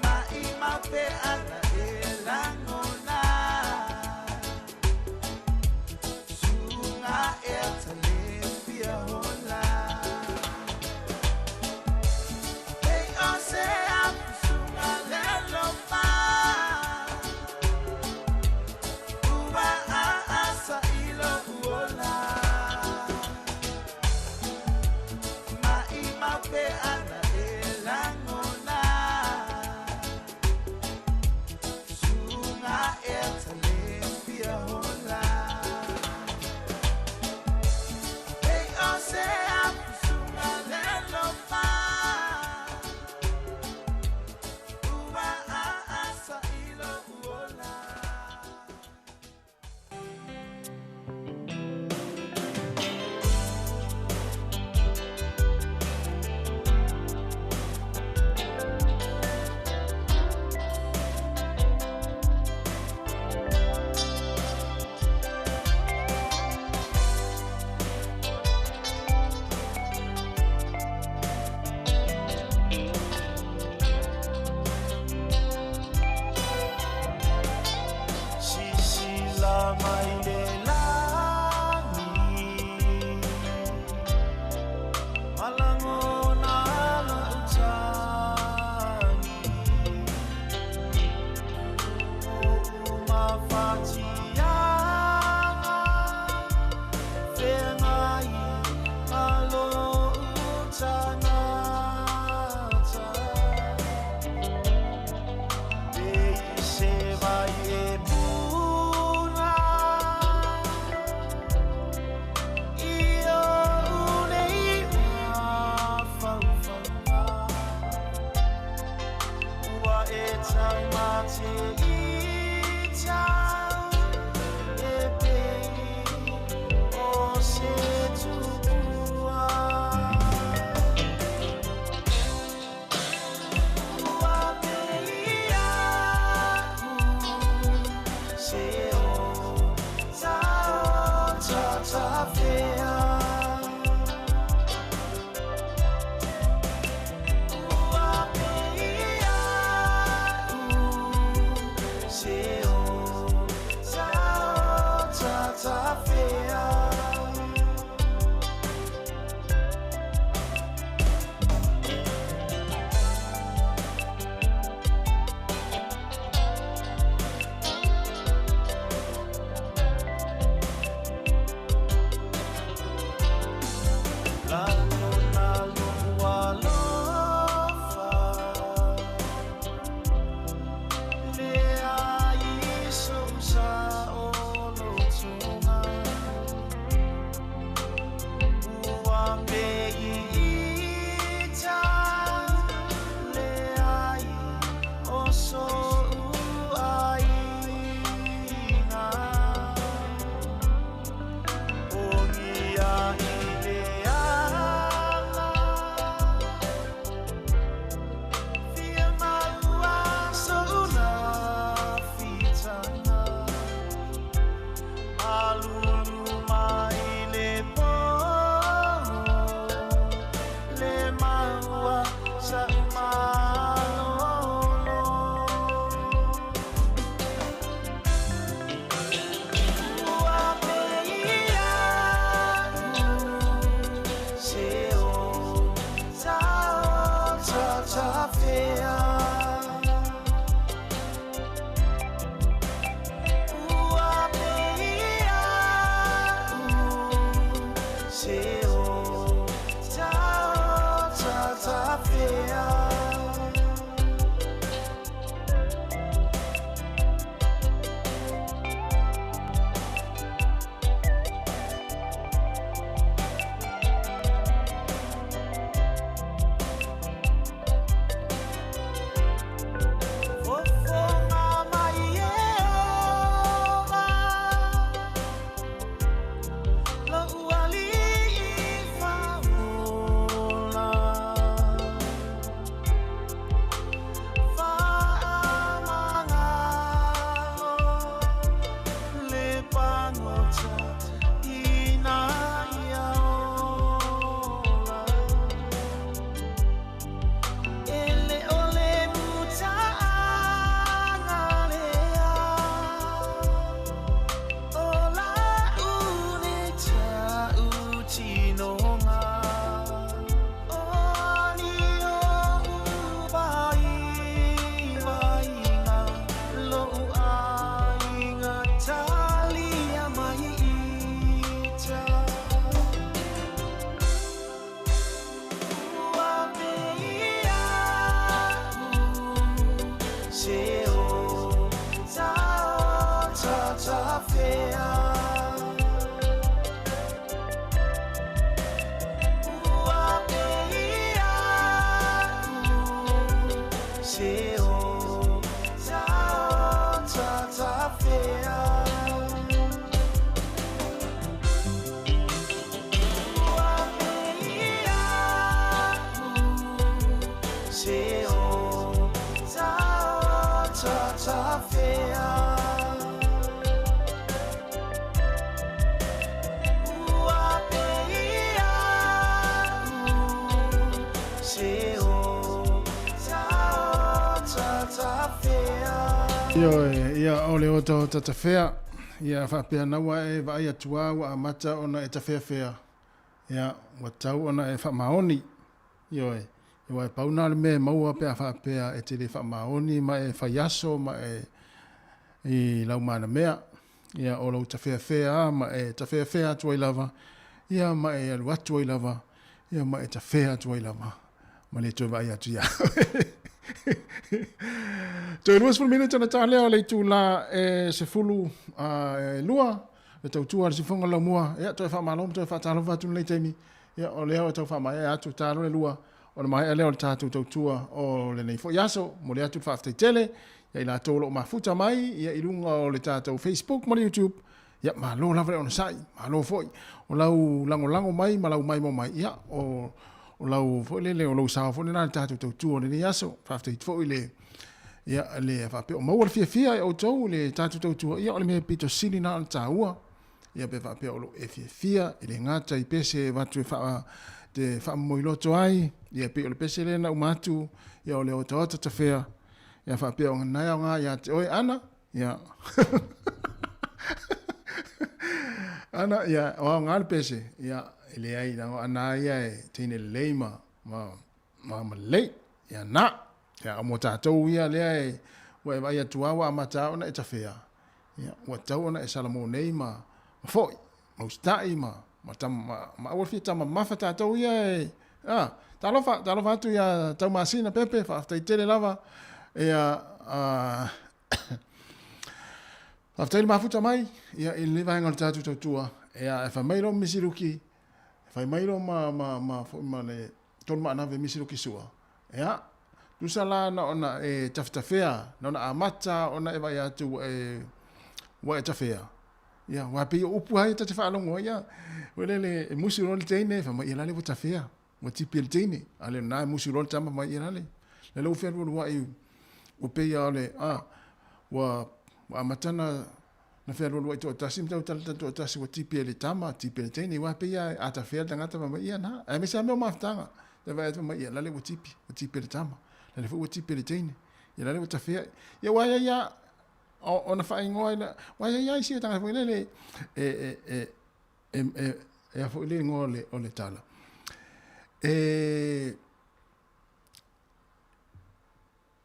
Mai Malulu mai le pō Le maua sa'u malolo Ua pei a'u se o taota tafea Ua pei a'u se o taota tafea. Fofoga mai e ola Lo'u alii faaola Faamagalo le pagota ina ia ola E le o le mutaaga lea O la'u nei tautinoga O ni o'u vaivaiga Lo'u aiga talia mai ita Ua pei a'u se o taota tafea Ua pei a'u se o taota tafea Ua pei a'u se o taota tafea Ua pei a'u se o taota tafea. Ioe, ia o le otaota tafea, ia faapea naua e vaai atu a ua amata ona e tafeafea, ia ua tau ona e faamaoni. Ioe, aua e pau na o le mea e maua pe a faapea e te le faamaoni ma e fai aso ma e i lau manamea, ia o lou tafeafea a ma e tafeafea atu ai lava, ia ma e alu atu ai lava, ia ma e tafea atu ai lava, ma le toe vaai atu iā oe. Toe 20 minute ona ta lea o le itulā e 12 le tautua a le siufofoga o le laumua. Ia, toe faamalo ma toe faatalofa atu i lenei taimi. Ia, o lea ua tau faamaea atu ta loa le lua ona maea lea o le tatou tautua o lenei foi aso. Momoli atu le faafetai tele ia i latou o lo o mafuta mai ia i luga o le tatou Facebook ma le YouTube. Ia, malo lava le onosai, malo foi o lau lagolago mai ma lau maimoa mai. Ia, o o lau foi lele, o lou sao foi lena i le tatou tautua o lenei aso. Faafetai foi le ia le faapea o maua le fiafia e outou i le tatou tautua. Ia, o le mea pito sili na o le taua. Ia pe faapea o lou e fiafia e le gata i pese e avatu e faa te faamomoiloto ai, ia pei o le pese lea na uma atu, ia o le otaota tafea, ia faapea o na e aoga ia te oe Ana, ia Ana, ia o aoga le pese, ia e leai leaga o Ana ia e teine lelei ma ma ma ma lelei, ia na, ia o mo tatou ia lea e ua e vaai atu lava ua amata ona e tafea, Ia, ua tatau ona e salamo nei ma, ma foi, ma usitai ma, ma, tam, ma, ma aua le fia tamamafa tatou ia e, a, talofa, talofa atu ia Taumasina Pepe, faafetai tele lava, ia, a, faafetai le mafuta mai, ia, i lenei vaega o le tatou tautua, ia, e fai mai lo Misi Luki, e fai mai lo ma, ma, ma, foi ma le tolu maanave Misi Luki sua, Ia, tusa la na ona e tafetafea, na ona amata ona e vaai atu ua e, ua e tafea. Ia, aua pei o upu lava ia ta te faalogo ai, ia, foi lele, e musu loa le teine, fai mai, ia lale ua tafea, ua tipi e le teine. A le na e musu loa le tama, fai mai, ia lale, lale ua fealualuai, ua pei lava o le, a, ua, ua amata ona Na fealualuaʻi toatasi ma tautalatala toatasi ua tipi ai le tama, tipi ai le teine, aua pei a a tafea le tagata fai mai, ia na, aemaise lava mea o mafutaga, tai vaai atu fai mai, ia lale ua tipi, ua tipi e le tama, lale foi ua tipi e le teine, ia lale ua tafea. Ia aua e i ai lava ona faaigoa i le, aua e i ai lava isi tagata foi lele e, e, e, e, e, e a foi le igoa o le, o le tala. E,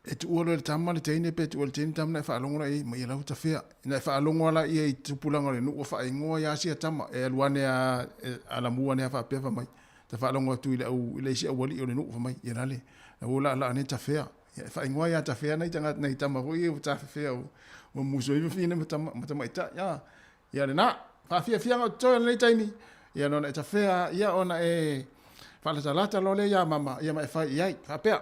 E tuua loa e le tama le teine pe tuua e le teine tama na e faalogo la i ai ma ia lau tafea. Na e faalogo la ia i tupulaga o le nuu ua faaigoa ia sia tama e alu ane a e alamu ane a faapea fai mai. Ta faalogo atu i le au i le isi aualii o le nuu fai mai ia lale la ua laalaa nei tafea. Ia e faaigoa ia tafea nai tagata nai tama foi ia ua tafefea ua musu ai fafine ma tama ma tamaitai a. Ia lena, faafiafiaga o totoe o lenei taimi, ia na ona e tafea ia ona e faalatalata loa lea ia mama ia ma e fai i ai. Faapea.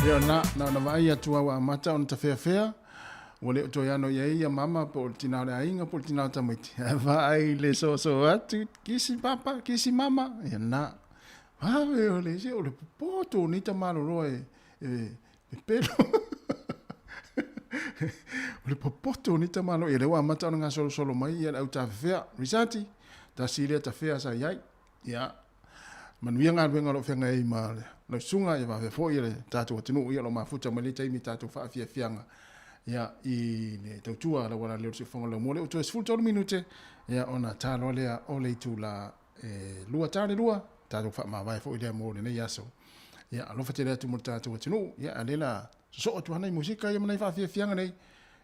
Ia na, na ona vaai atu au amata ona tafeafea, ua le o toe ano i ai ia mama po o le tina o le aiga po o le tina o tamaiti. Ae vaai le soso atu, kisi papa, kisi mama, ia na. Vave o le se o le popoto o nei tamaloloa e, e, pepelo. o le popoto o nei tamaloa, ia lea ua amata ona gasolosolo mai ia le au tafefea. Risati, tasi lea tafea sa i ai. Ia, Manuia galuega o lo o feagai ai ma lau susuga, ia faapea foi le tatou atunuu, ia o lo o mafuta mai lenei taimi i tatou faafiafiaga, ia, i le tautua a le auala lelei o le siufofoga o le laumua. Lea ua toe 13 minute, ia, ona ta loa lea o le itula e 2 ta le 2, tatou faamavae foi lea mo lenei aso. Ia, alofa tele atu mo le tatou atunuu, ia, a o lea la sosoo atu lava nai musika ia ma nai faafiafiaga nei,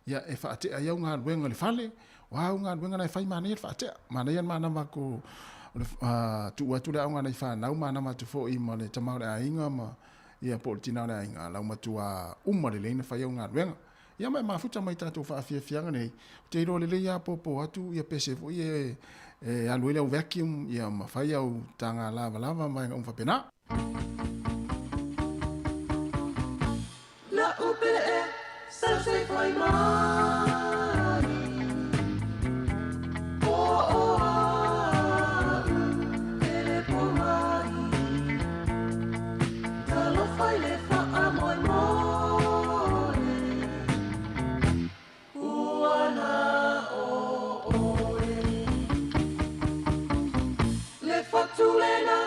ia, e faatea ai au galuega i le fale, o a au galuega na e fai, manaia le faatea, manaia le manava atu o le tuu atu le aoga a nai fanau, manava atu foi ma le tama o le aiga ma, ia, po o le tina o le aiga, lau matua uma lelei ona fai au galuega. Ia ma e mafuta mai tatou faafiafiaga nei, ou te iloa lelei lava apoapo atu ia pese foi ia e alu ai le au vacuum ia ma fai au taga lavalava ma vaega uma faapena. La'u pe'e sausai mai O o a'u e le po mai Talofa i le faamoemoe Ua na o oe Le fatu lena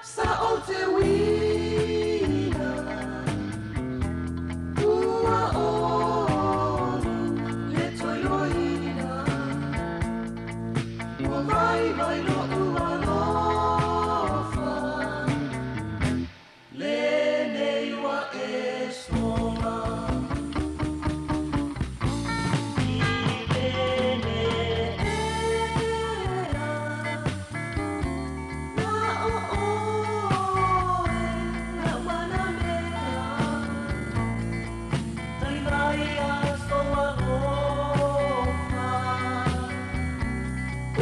sa ou te uina Ua olu le toiloina Ua vaivai lo'u alofa Lenei ua e sola. I pene ea Na o oe lau manamea Tali mai aso alofa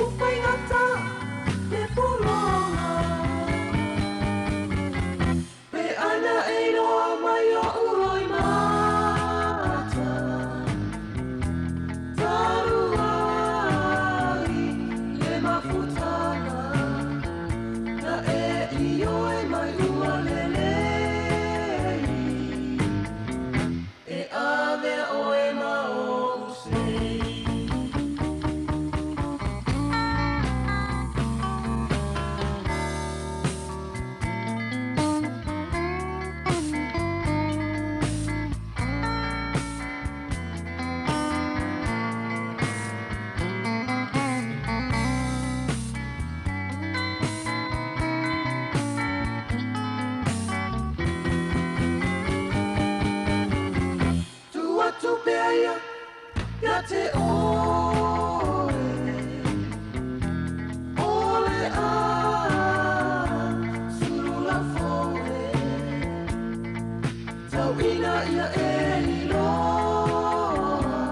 Ufaigata le pologa Pe ana e iloa mai oʻu loimata Talu ai le mafutaga Na e ioe mai ua lelei E avea oe ma oʻu sei. Tu atu pea ia ia te oe O le a sulu laufoe Tauina ia e liloa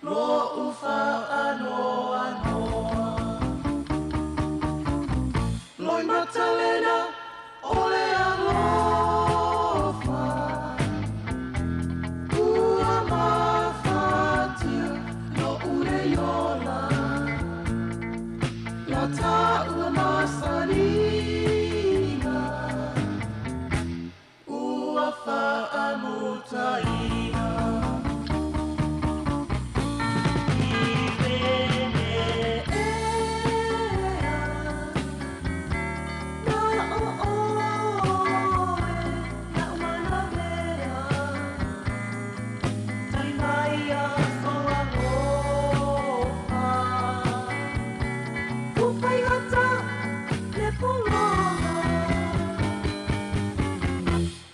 Lo'u faanoanoa Loimata lena o le alofa Ua mafatia lo'u nei ola Lata ua masaniga Ua faamutaina I pene ea Na o oe lau manamea Tali mai aso alofa Ufaigata le pologa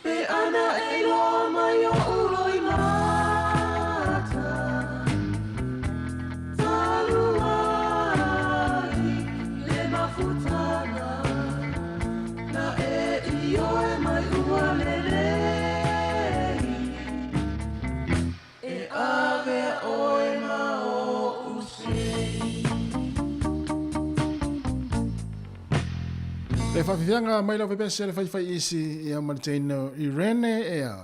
Pe ana e iloa mai oʻu loimata Talu ai le mafutaga Na e ioe mai ua lelei E avea oe ma oʻu sei. Le faafiafiaga mai lau pepese le faifaiisi ia ma le teina Irene ea.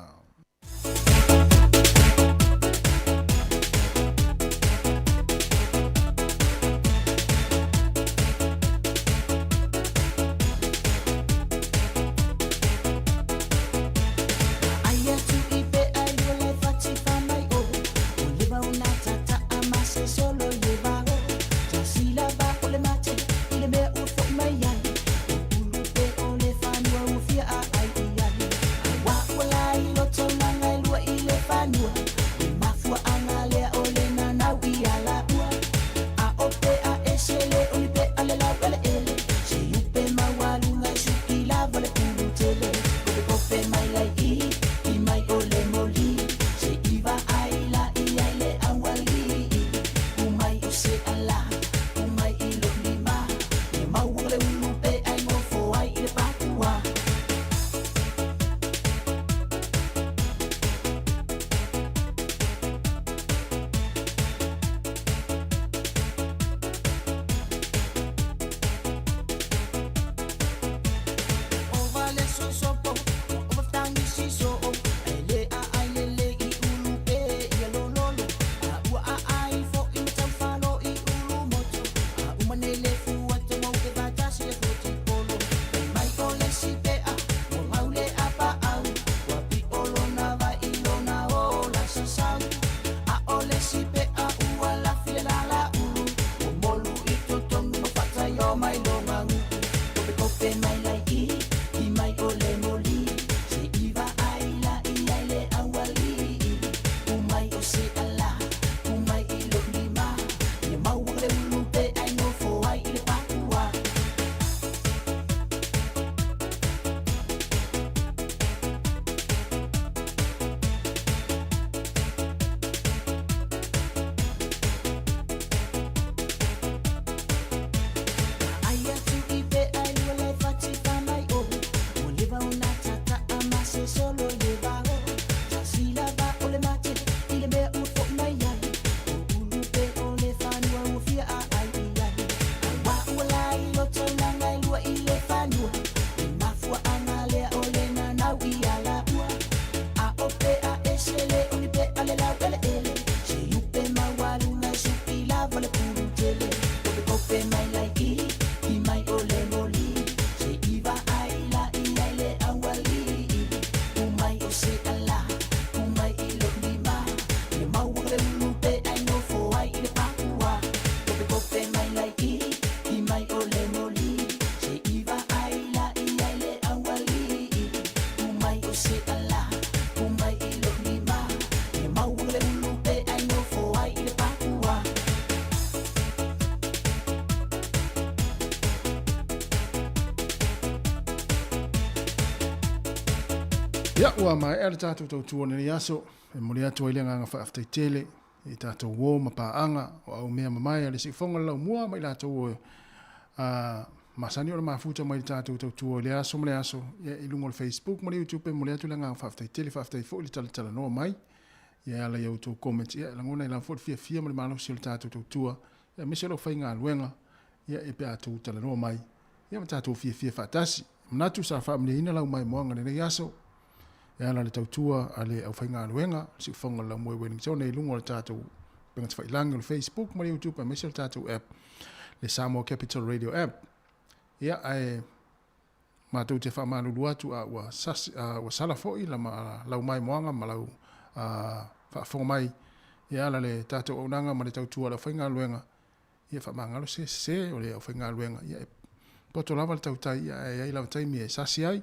Aia tu i pe ai ua le fati fa mai o O le vau na tata ma se solo i le vao Ta sila va o le mate i le mea ua fo'i mai ai O se ala Ku mai i lou lima Ia maua le ulu e ai nofo ai i le papua. Ia, ua maea le tatou tautua i lenei aso, e momoli atu ai le agaga faafetai tele i tatou uo ma paaga o aumea mamae a le Siufoga o le Laumua ma i latou o a masani ona mafuta mai i le tatou tautua i le aso ma le aso ia, i luga o le Facebook ma le YouTube. E momoli atu le agaga faafetai tele, faafetai foi le talatalanoa mai ia e ala i a outou comments. Ia, e lagona ai lava foi le fiafia ma le malosi o le tatou tautua, ia, aemaise o le aufaigaluega ia, e pe a outou talanoa mai ia ma tatou fiafia faatasi. E manatu sa faamalieina lau maimoaga i lenei aso e ala i le tautua a le aufaigaluega, le siufofoga o le Laumua i Wellington i luga o le tatou upega tafailagi o le Facebook ma le YouTube aemaise o le tatou app, le Samoa Capital Radio App. Ia, ae matou te faamalulu atu a ua, sasi, a ua sala foi la ma, lau maimoaga ma lau faafofoga mai e ala le tatou auaunaga ma le tautua a le aufaigaluega. Ia faamagalo se sese o le aufaigaluega, ia e poto lava le tautai, ia ae i ai lava taimi e sasi ai.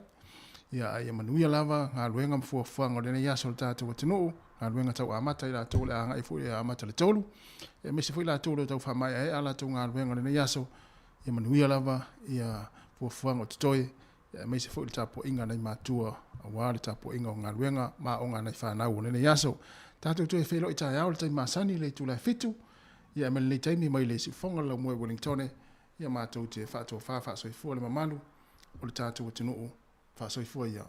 Ia ae ia manuia lava galuega ma fuafuaga o lenei aso o le tatou atunuu, galuega tau amata i latou o le a agai foi e amata le 3, ia aemaise foi latou o lo o tau faamaeaea a latou galuega o lenei aso, ia manuia lava ia fuafuaga o totoe, ia aemaise foi le tapuaiga a nai matua aua le tapuaiga o galuega ma aoga a nai fanau o lenei aso. Tatou toe feiloai taeao i le taimi masani i le itula e 7, ia ma lenei taimi mai le siufofoga o le Laumua i Wellingtone, ia matou te faatofa faasoifua le mamalu o le tatou atunuu. Faasoifua ia.